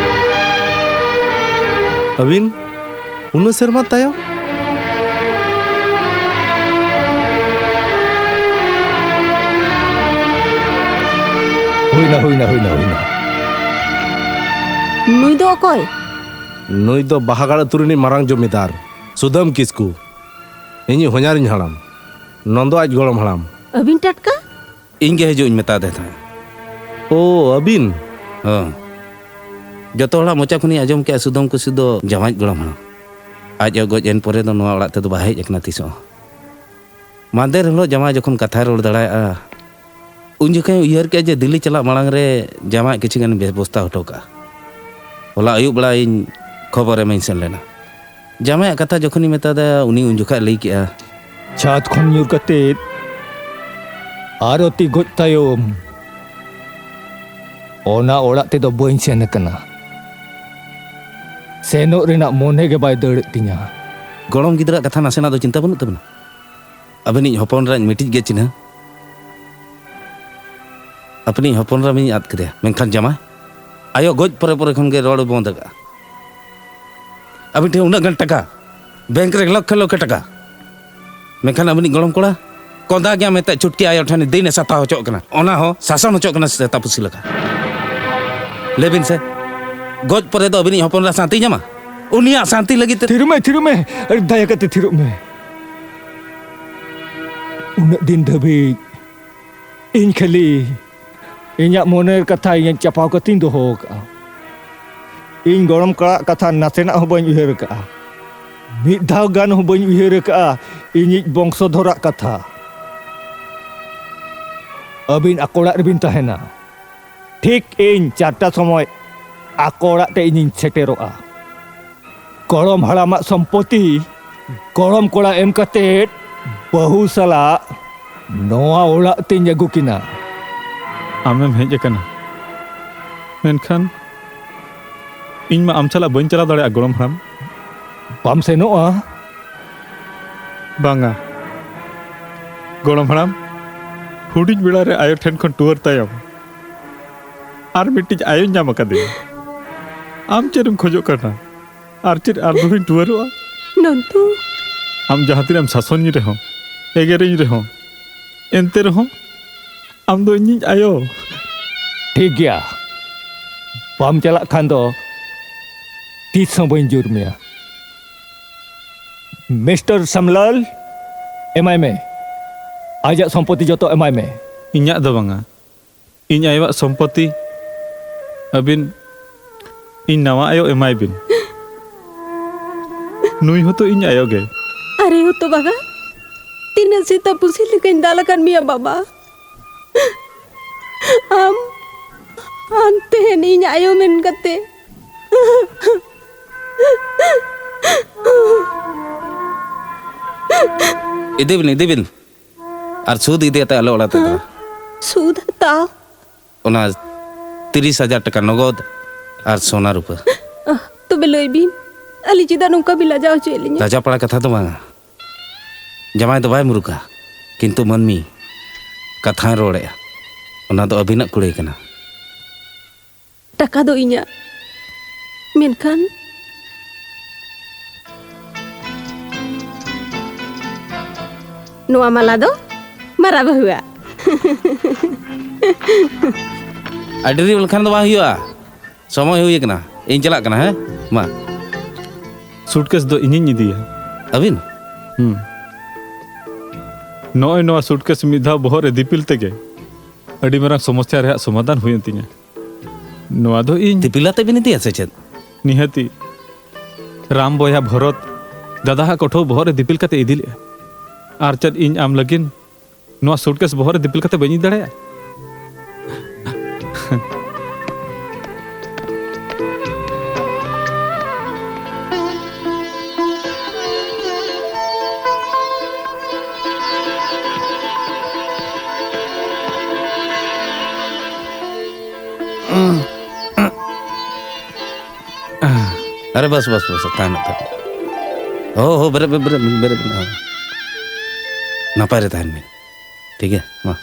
ᱟᱹᱵᱤᱱ ᱩᱱᱟᱹᱜ ᱥᱮᱨᱢᱟ ᱛᱟᱭᱚᱢ? ᱦᱩᱭᱱᱟ, ᱦᱩᱭᱱᱟ, ᱦᱩᱭᱱᱟ, ᱦᱩᱭᱱᱟ᱾ ᱱᱩᱭ ᱫᱚ ᱚᱠᱚᱭ? ᱱᱩᱭ ᱫᱚ ᱵᱟᱦᱟᱜᱟᱲ ᱟᱹᱛᱩ ᱨᱤᱱᱤᱡ ᱢᱟᱨᱟᱝ ᱡᱚᱢᱤᱫᱟᱨ ᱥᱩᱫᱟᱹᱢ ᱠᱤᱥᱠᱩ᱾ ᱤᱧᱤᱡ ᱦᱚᱧᱦᱟᱨᱤᱧ ᱦᱟᱲᱟᱢ, ᱱᱚᱱᱫᱚ ᱟᱡ ᱜᱚᱲᱚᱢ ᱦᱟᱲᱟᱢ᱾ ᱟᱹᱵᱤᱱ ᱴᱟᱴᱠᱟ? ᱤᱧ ᱜᱮ ᱦᱤᱡᱩᱜ ᱤᱧ ᱢᱮᱛᱟ ᱫᱮ ᱛᱟᱦᱮᱸᱫ᱾ ᱳ, ᱟᱹᱵᱤᱱ? ᱦᱚᱸ᱾ ᱡᱚᱛᱚ ᱦᱚᱲᱟᱜ ᱢᱚᱪᱟ ᱠᱷᱚᱱᱤᱧ ᱟᱸᱡᱚᱢ ᱠᱮᱜᱼᱟ, ᱥᱩᱫᱟᱹᱢ ᱠᱩᱥᱤ ᱫᱚ ᱡᱟᱶᱟᱭ ᱜᱚᱲᱚᱢ ᱦᱟᱲᱟᱢ᱾ ᱟᱡ ᱜᱚᱡ ᱮᱱ ᱯᱚᱨᱮ ᱫᱚ ᱱᱚᱣᱟ ᱚᱲᱟᱜ ᱛᱮᱫᱚ ᱵᱟᱭ ᱦᱮᱡ ᱟᱠᱟᱱᱟ ᱛᱤᱥ ᱦᱚᱸ᱾ ᱢᱟᱸᱫᱮᱨ ᱦᱤᱞᱳᱜ ᱡᱟᱶᱟᱭ ᱡᱚᱠᱷᱚᱱ ᱠᱟᱛᱷᱟᱭ ᱨᱚᱲ ᱫᱟᱲᱮᱭᱟᱜᱼᱟ, ᱩᱱ ᱡᱚᱠᱷᱚᱱ ᱤᱧ ᱩᱭᱦᱟᱹᱨ ᱠᱮᱜᱼᱟ ᱡᱮ ᱫᱤᱞᱞᱤ ᱪᱟᱞᱟᱜ ᱢᱟᱲᱟᱝ ᱨᱮ ᱡᱟᱶᱟᱭ ᱠᱤᱪᱷᱩ ᱜᱟᱱ ᱵᱮᱵᱚᱥᱛᱷᱟ ᱦᱚᱴᱚ ᱠᱟᱜᱼᱟ᱾ ᱦᱚᱞᱟ ᱟᱹᱭᱩᱵ ᱵᱮᱲᱟ ᱤᱧ ᱠᱷᱚᱵᱚᱨ ᱮᱢᱤᱧ ᱥᱮᱱ ᱞᱮᱱᱟ᱾ ᱡᱟᱶᱟᱭᱟᱜ ᱠᱟᱛᱷᱟ ᱡᱚᱠᱷᱚᱱᱤᱧ ᱢᱮᱛᱟ ᱫᱮᱭᱟ, ᱩᱱᱤ ᱩᱱ ᱡᱚᱠᱷᱟᱡ ᱞᱟᱹᱭ ᱠᱮᱜᱼᱟ, ᱪᱷᱟᱫᱽ ᱠᱷᱚᱱ ᱧᱩᱨ ᱠᱟᱛᱮ ᱟᱨᱚᱛᱤ ᱜᱚᱡ ᱛᱟᱭᱚᱢ ᱚᱱᱟ ᱚᱲᱟᱜ ᱛᱮᱫᱚ ᱵᱟᱹᱧ ᱥᱮᱱ ᱟᱠᱟᱱᱟ᱾ ᱥᱮᱱᱚᱜ ᱨᱮᱱᱟᱜ ᱢᱚᱱᱮ ᱜᱮ ᱵᱟᱭ ᱫᱟᱹᱲᱮᱫ ᱛᱤᱧᱟ᱾ ᱜᱚᱲᱚᱢ ᱜᱤᱫᱽᱨᱟᱹᱣᱟᱜ ᱠᱟᱛᱷᱟ ᱱᱟᱥᱮᱱᱟᱜ ᱫᱚ ᱪᱤᱱᱛᱟᱹ ᱵᱟᱹᱱᱩᱜ ᱛᱟᱵᱤᱱᱟ? ᱟᱹᱵᱤᱱᱤᱡ ᱦᱚᱯᱚᱱ ᱮᱨᱟᱧ ᱢᱤᱫᱴᱤᱡ ᱜᱮ ᱪᱤᱱᱦᱟᱹ᱾ ᱟᱹᱵᱤᱱᱤᱡ ᱦᱚᱯᱚᱱ ᱮᱨᱟ ᱵᱤᱱ ᱟᱫ ᱠᱮᱫᱮᱭᱟ, ᱢᱮᱱᱠᱷᱟᱱ ᱡᱟᱢᱟᱭ? ᱟᱭᱳ ᱜᱚᱡ ᱯᱚᱨᱮ ᱯᱚᱨᱮ ᱠᱷᱚᱱ ᱜᱮ ᱨᱚᱲ ᱵᱚᱱᱫ ᱟᱠᱟᱫᱼᱟ᱾ ᱟᱹᱵᱤᱱ ᱴᱷᱮᱱ ᱩᱱᱟᱹᱜ ᱜᱟᱱ ᱴᱟᱠᱟ, ᱵᱮᱝᱠ ᱨᱮ ᱞᱚᱠᱷᱮ ᱞᱚᱠᱷᱮ ᱴᱟᱠᱟ, ᱢᱮᱱᱠᱷᱟᱱ ᱟᱹᱵᱤᱱᱤᱡ ᱜᱚᱲᱚᱢ ᱠᱚᱲᱟ ᱠᱚᱸᱫᱟ ᱜᱮᱭᱟ ᱢᱮᱛᱟ ᱪᱷᱩᱴᱠᱤ ᱟᱭᱳ ᱴᱷᱮᱱ ᱫᱤᱱ ᱮ ᱥᱟᱛᱟᱣ ᱦᱚᱪᱚᱜ ᱠᱟᱱᱟ, ᱚᱱᱟ ᱦᱚᱸ ᱥᱟᱥᱚᱱ ᱦᱚᱪᱚᱜ ᱠᱟᱱᱟ ᱥᱮᱛᱟ ᱯᱩᱥᱤ ᱞᱮᱠᱟ᱾ ᱞᱟᱹᱭ ᱵᱤᱱ ᱥᱮ, ᱜᱚᱡ ᱯᱚᱨᱮ ᱫᱚ ᱟᱹᱵᱤᱱᱤᱡ ᱦᱚᱯᱚᱱ ᱮᱨᱟ ᱥᱟᱱᱛᱤᱭ ᱧᱟᱢᱟ? ᱩᱱᱤᱭᱟᱜ ᱥᱟᱱᱛᱤ ᱞᱟᱹᱜᱤᱫ ᱛᱮ ᱛᱷᱤᱨ ᱢᱮ, ᱛᱷᱤᱨ ᱢᱮ, ᱟᱹᱰᱤ ᱫᱟᱭᱟ ᱠᱟᱛᱮ ᱛᱷᱤᱨᱚᱜ ᱢᱮ᱾ ᱩᱱᱟᱹᱜ ᱫᱤᱱ ᱫᱷᱟᱹᱵᱤᱡ ᱤᱧ ᱠᱷᱟᱹᱞᱤ ᱤᱧᱟᱜ ᱢᱚᱱᱮᱨ ᱠᱟᱛᱷᱟ ᱤᱧ ᱪᱟᱯᱟᱣ ᱠᱟᱛᱮᱧ ᱫᱚᱦᱚ ᱟᱠᱟᱫᱼᱟ᱾ ᱤᱧ ᱜᱚᱲᱚᱢ ᱠᱚᱲᱟᱣᱟᱜ ᱠᱟᱛᱷᱟ ᱱᱟᱥᱮᱱᱟᱜ ᱦᱚᱸ ᱵᱟᱹᱧ ᱩᱭᱦᱟᱹᱨ ᱟᱠᱟᱫᱼᱟ᱾ ᱢᱤᱫ ᱫᱷᱟᱣ ᱜᱟᱱ ᱦᱚᱸ ᱵᱟᱹᱧ ᱩᱭᱦᱟᱹᱨ ᱟᱠᱟᱫᱼᱟ ᱤᱧᱤᱡ ᱵᱚᱝᱥᱚᱫᱷᱚᱨᱟᱜ ᱠᱟᱛᱷᱟ᱾ ᱟᱹᱵᱤᱱ ᱟᱠᱚ ᱚᱲᱟᱜ ᱨᱮᱵᱤᱱ ᱛᱟᱦᱮᱱᱟ᱾ ᱴᱷᱤᱠ ᱤᱧ ᱪᱟᱨᱴᱟ ᱥᱚᱢᱚᱭ ᱟᱠᱚ ᱚᱲᱟᱜ ᱛᱮ ᱤᱧᱤᱧ ᱥᱮᱴᱮᱨᱚᱜᱼᱟ᱾ ᱜᱚᱲᱚᱢ ᱦᱟᱲᱟᱢᱟᱜ ᱥᱚᱢᱯᱚᱛᱤ ᱜᱚᱲᱚᱢ ᱠᱚᱲᱟ ᱮᱢ ᱠᱟᱛᱮ ᱵᱟᱹᱦᱩ ᱥᱟᱞᱟᱜ ᱱᱚᱣᱟ ᱚᱲᱟᱜ ᱛᱮᱧ ᱟᱹᱜᱩ ᱠᱤᱱᱟ᱾ ᱟᱢᱮᱢ ᱦᱮᱡ ᱟᱠᱟᱱᱟ, ᱢᱮᱱᱠᱷᱟᱱ ᱤᱧ ᱢᱟ ᱟᱢ ᱥᱟᱞᱟᱜ ᱵᱟᱹᱧ ᱪᱟᱞᱟᱣ ᱫᱟᱲᱮᱭᱟᱜᱼᱟ, ᱜᱚᱲᱚᱢ ᱦᱟᱲᱟᱢ᱾ ᱵᱟᱢ ᱥᱮᱱᱚᱜᱼᱟ? ᱵᱟᱝᱟ, ᱜᱚᱲᱚᱢ ᱦᱟᱲᱟᱢ, ᱦᱩᱰᱤᱧ ᱵᱮᱲᱟ ᱨᱮ ᱟᱭᱳ ᱴᱷᱮᱱ ᱠᱷᱚᱱ ᱴᱩᱣᱟᱹᱨ ᱛᱟᱭᱚᱢ ᱟᱨ ᱢᱤᱫᱴᱤᱡ ᱟᱭᱳᱧ ᱧᱟᱢ ᱟᱠᱟᱫᱮᱭᱟ᱾ ᱟᱢ ᱪᱮᱫ ᱮᱢ ᱠᱷᱚᱡᱚᱜ ᱠᱟᱱᱟ? ᱟᱨ ᱪᱮᱫ ᱟᱨ ᱫᱚᱲᱦᱟᱧ ᱴᱩᱣᱟᱹᱨᱚᱜᱼᱟ? ᱱᱚᱱᱛᱩ᱾ ᱟᱢ ᱡᱟᱦᱟᱸ ᱛᱤᱱᱟᱹᱜ ᱮᱢ ᱥᱟᱥᱚᱱᱤᱧ ᱨᱮᱦᱚᱸ, ᱮᱜᱮᱨᱤᱧ ᱨᱮᱦᱚᱸ, ᱮᱱᱛᱮ ᱨᱮᱦᱚᱸ ᱟᱢ ᱫᱚ ᱤᱧᱤᱡ ᱟᱭᱳ᱾ ᱴᱷᱤᱠ ᱜᱮᱭᱟ, ᱵᱟᱢ ᱪᱟᱞᱟᱜ ᱠᱷᱟᱱ ᱫᱚ ᱛᱤᱥ ᱦᱚᱸ ᱵᱟᱹᱧ ᱡᱳᱨ ᱢᱮᱭᱟ᱾ ᱢᱤᱥᱴᱟᱨ ᱥᱟᱢᱞᱟᱞ, ᱮᱢᱟᱭ ᱢᱮ, ᱟᱡᱟᱜ ᱥᱚᱢᱯᱚᱛᱤ ᱡᱚᱛᱚ ᱮᱢᱟᱭ ᱢᱮ᱾ ᱤᱧᱟᱜ ᱫᱚ ᱵᱟᱝᱟ, ᱤᱧ ᱟᱭᱳᱣᱟᱜ ᱥᱚᱢᱯᱚᱛᱤ ᱟᱹᱵᱤᱱ ᱤᱧ ᱱᱟᱣᱟ ᱟᱭᱳ ᱮᱢᱟᱭ ᱵᱤᱱ᱾ ᱱᱩᱭ ᱦᱚᱸᱛᱚ ᱤᱧ ᱟᱭᱳ ᱜᱮ᱾ ᱟᱨᱮ ᱦᱚᱸᱛᱚ ᱵᱟᱜᱟ, ᱛᱤᱱᱟᱹᱜ ᱥᱮᱛᱟ ᱯᱩᱥᱤ ᱞᱮᱠᱟᱧ ᱫᱟᱞ ᱟᱠᱟᱫ ᱢᱮᱭᱟ ᱵᱟᱵᱟ᱾ ᱟᱢ, ᱟᱢ ᱛᱮᱦᱮᱧ ᱤᱧ ᱟᱭᱳ ᱢᱮᱱ ᱠᱟᱛᱮ᱾ ᱤᱫᱤ ᱵᱤᱱ, ᱤᱫᱤ ᱵᱤᱱ᱾ ᱟᱨ ᱥᱩᱫ ᱤᱫᱤ ᱠᱟᱛᱮ ᱟᱞᱚ ᱚᱲᱟᱜ ᱛᱮ ᱫᱚ᱾ ᱥᱩᱫ ᱦᱟᱛᱟᱣ? ᱚᱱᱟ ᱛᱤᱨᱤᱥ ᱦᱟᱡᱟᱨ ᱴᱟᱠᱟ ᱱᱚᱜᱚᱫ ᱟᱨ ᱥᱚᱱᱟ ᱨᱩᱯᱟᱹ᱾ ᱟᱦ, ᱛᱚᱵᱮ ᱞᱟᱹᱭ ᱵᱤᱱ, ᱟᱹᱞᱤᱧ ᱪᱮᱫᱟᱜ ᱱᱚᱝᱠᱟ ᱵᱤᱱ ᱞᱟᱡᱟᱣ ᱦᱚᱪᱚᱭᱮᱫ ᱞᱤᱧᱟ? ᱞᱟᱡᱟ ᱯᱟᱲᱟ ᱠᱟᱛᱷᱟ ᱫᱚ ᱵᱟᱝᱟ᱾ ᱡᱟᱢᱟᱭ ᱫᱚ ᱵᱟᱭ ᱢᱩᱨᱩᱠᱟ, ᱠᱤᱱᱛᱩ ᱢᱟᱹᱱᱢᱤ ᱠᱟᱛᱷᱟᱭ ᱨᱚᱲᱮᱜᱼᱟ, ᱚᱱᱟ ᱫᱚ ᱟᱹᱵᱤᱱᱟᱜ ᱠᱩᱲᱟᱹᱭ ᱠᱟᱱᱟ᱾ ᱴᱟᱠᱟ ᱫᱚ ᱤᱧᱟᱜ, ᱢᱮᱱᱠᱷᱟᱱ ᱱᱚᱣᱟ ᱢᱟᱞᱟ ᱫᱚ ᱢᱟᱨᱟ ᱵᱟᱹᱦᱩᱣᱟᱜ᱾ ᱟᱹᱰᱤ ᱨᱤ ᱞᱮᱠᱷᱟᱱ ᱫᱚ ᱵᱟᱝ ᱦᱩᱭᱩᱜᱼᱟ᱾ ᱥᱚᱢᱚᱭ ᱦᱩᱭ ᱟᱠᱟᱱᱟ, ᱤᱧ ᱪᱟᱞᱟᱜ ᱠᱟᱱᱟ᱾ ᱦᱮᱸ, ᱢᱟ᱾ ᱥᱩᱴᱠᱮᱥ ᱫᱚ ᱤᱧᱤᱧ ᱤᱫᱤᱭᱟ᱾ ᱟᱹᱵᱤᱱ? ᱦᱩᱸ᱾ ᱱᱚᱜᱼᱚᱭ ᱱᱚᱣᱟ ᱥᱩᱴᱠᱮᱥ ᱢᱤᱫ ᱫᱷᱟᱣ ᱵᱚᱦᱚᱜ ᱨᱮ ᱫᱤᱯᱤᱞ ᱛᱮᱜᱮ ᱟᱹᱰᱤ ᱢᱟᱨᱟᱝ ᱥᱚᱢᱚᱥᱥᱟ ᱨᱮᱭᱟᱜ ᱥᱚᱢᱟᱫᱷᱟᱱ ᱦᱩᱭᱮᱱ ᱛᱤᱧᱟ᱾ ᱱᱚᱣᱟ ᱫᱚ ᱤᱧ ᱫᱤᱯᱤᱞ ᱟᱛᱮ ᱵᱤᱱ ᱤᱫᱤᱭᱟ ᱥᱮ ᱪᱮᱫ? ᱱᱤᱦᱟᱹᱛᱤ᱾ ᱨᱟᱢ ᱵᱚᱭᱦᱟ ᱵᱷᱚᱨᱚᱛ ᱫᱟᱫᱟ ᱦᱟᱜ ᱠᱚᱴᱷᱳ ᱵᱚᱦᱚᱜ ᱨᱮ ᱫᱤᱯᱤᱞ ᱠᱟᱛᱮ ᱤᱫᱤ ᱞᱮᱜᱼᱟ᱾ ᱟᱨ ᱪᱮᱫ ᱤᱧ ᱟᱢ ᱞᱟᱹᱜᱤᱫ ᱱᱚᱣᱟ ᱥᱩᱴᱠᱮᱥ ᱵᱚᱦᱚᱜ ᱨᱮ ᱫᱤᱯᱤᱞ ᱠᱟᱛᱮ ᱵᱟᱹᱧ ᱤᱫᱤ ᱫᱟᱲᱮᱭᱟᱜᱼᱟ? ᱟᱨᱮ ᱵᱟᱥ, ᱵᱟᱥ, ᱵᱟᱥ, ᱛᱟᱦᱮᱱ ᱢᱮ, ᱛᱟᱦᱮᱱ ᱢᱮ᱾ ᱦᱳ, ᱦᱳ, ᱵᱮᱨᱮᱫ ᱢᱮ, ᱵᱮᱨᱮᱫ ᱢᱮ, ᱵᱮᱨᱮᱫ ᱢᱮ, ᱦᱳ᱾ ᱱᱟᱯᱟᱭ ᱨᱮ ᱛᱟᱦᱮᱱ ᱢᱮ᱾ ᱴᱷᱤᱠ ᱜᱮᱭᱟ, ᱢᱟ᱾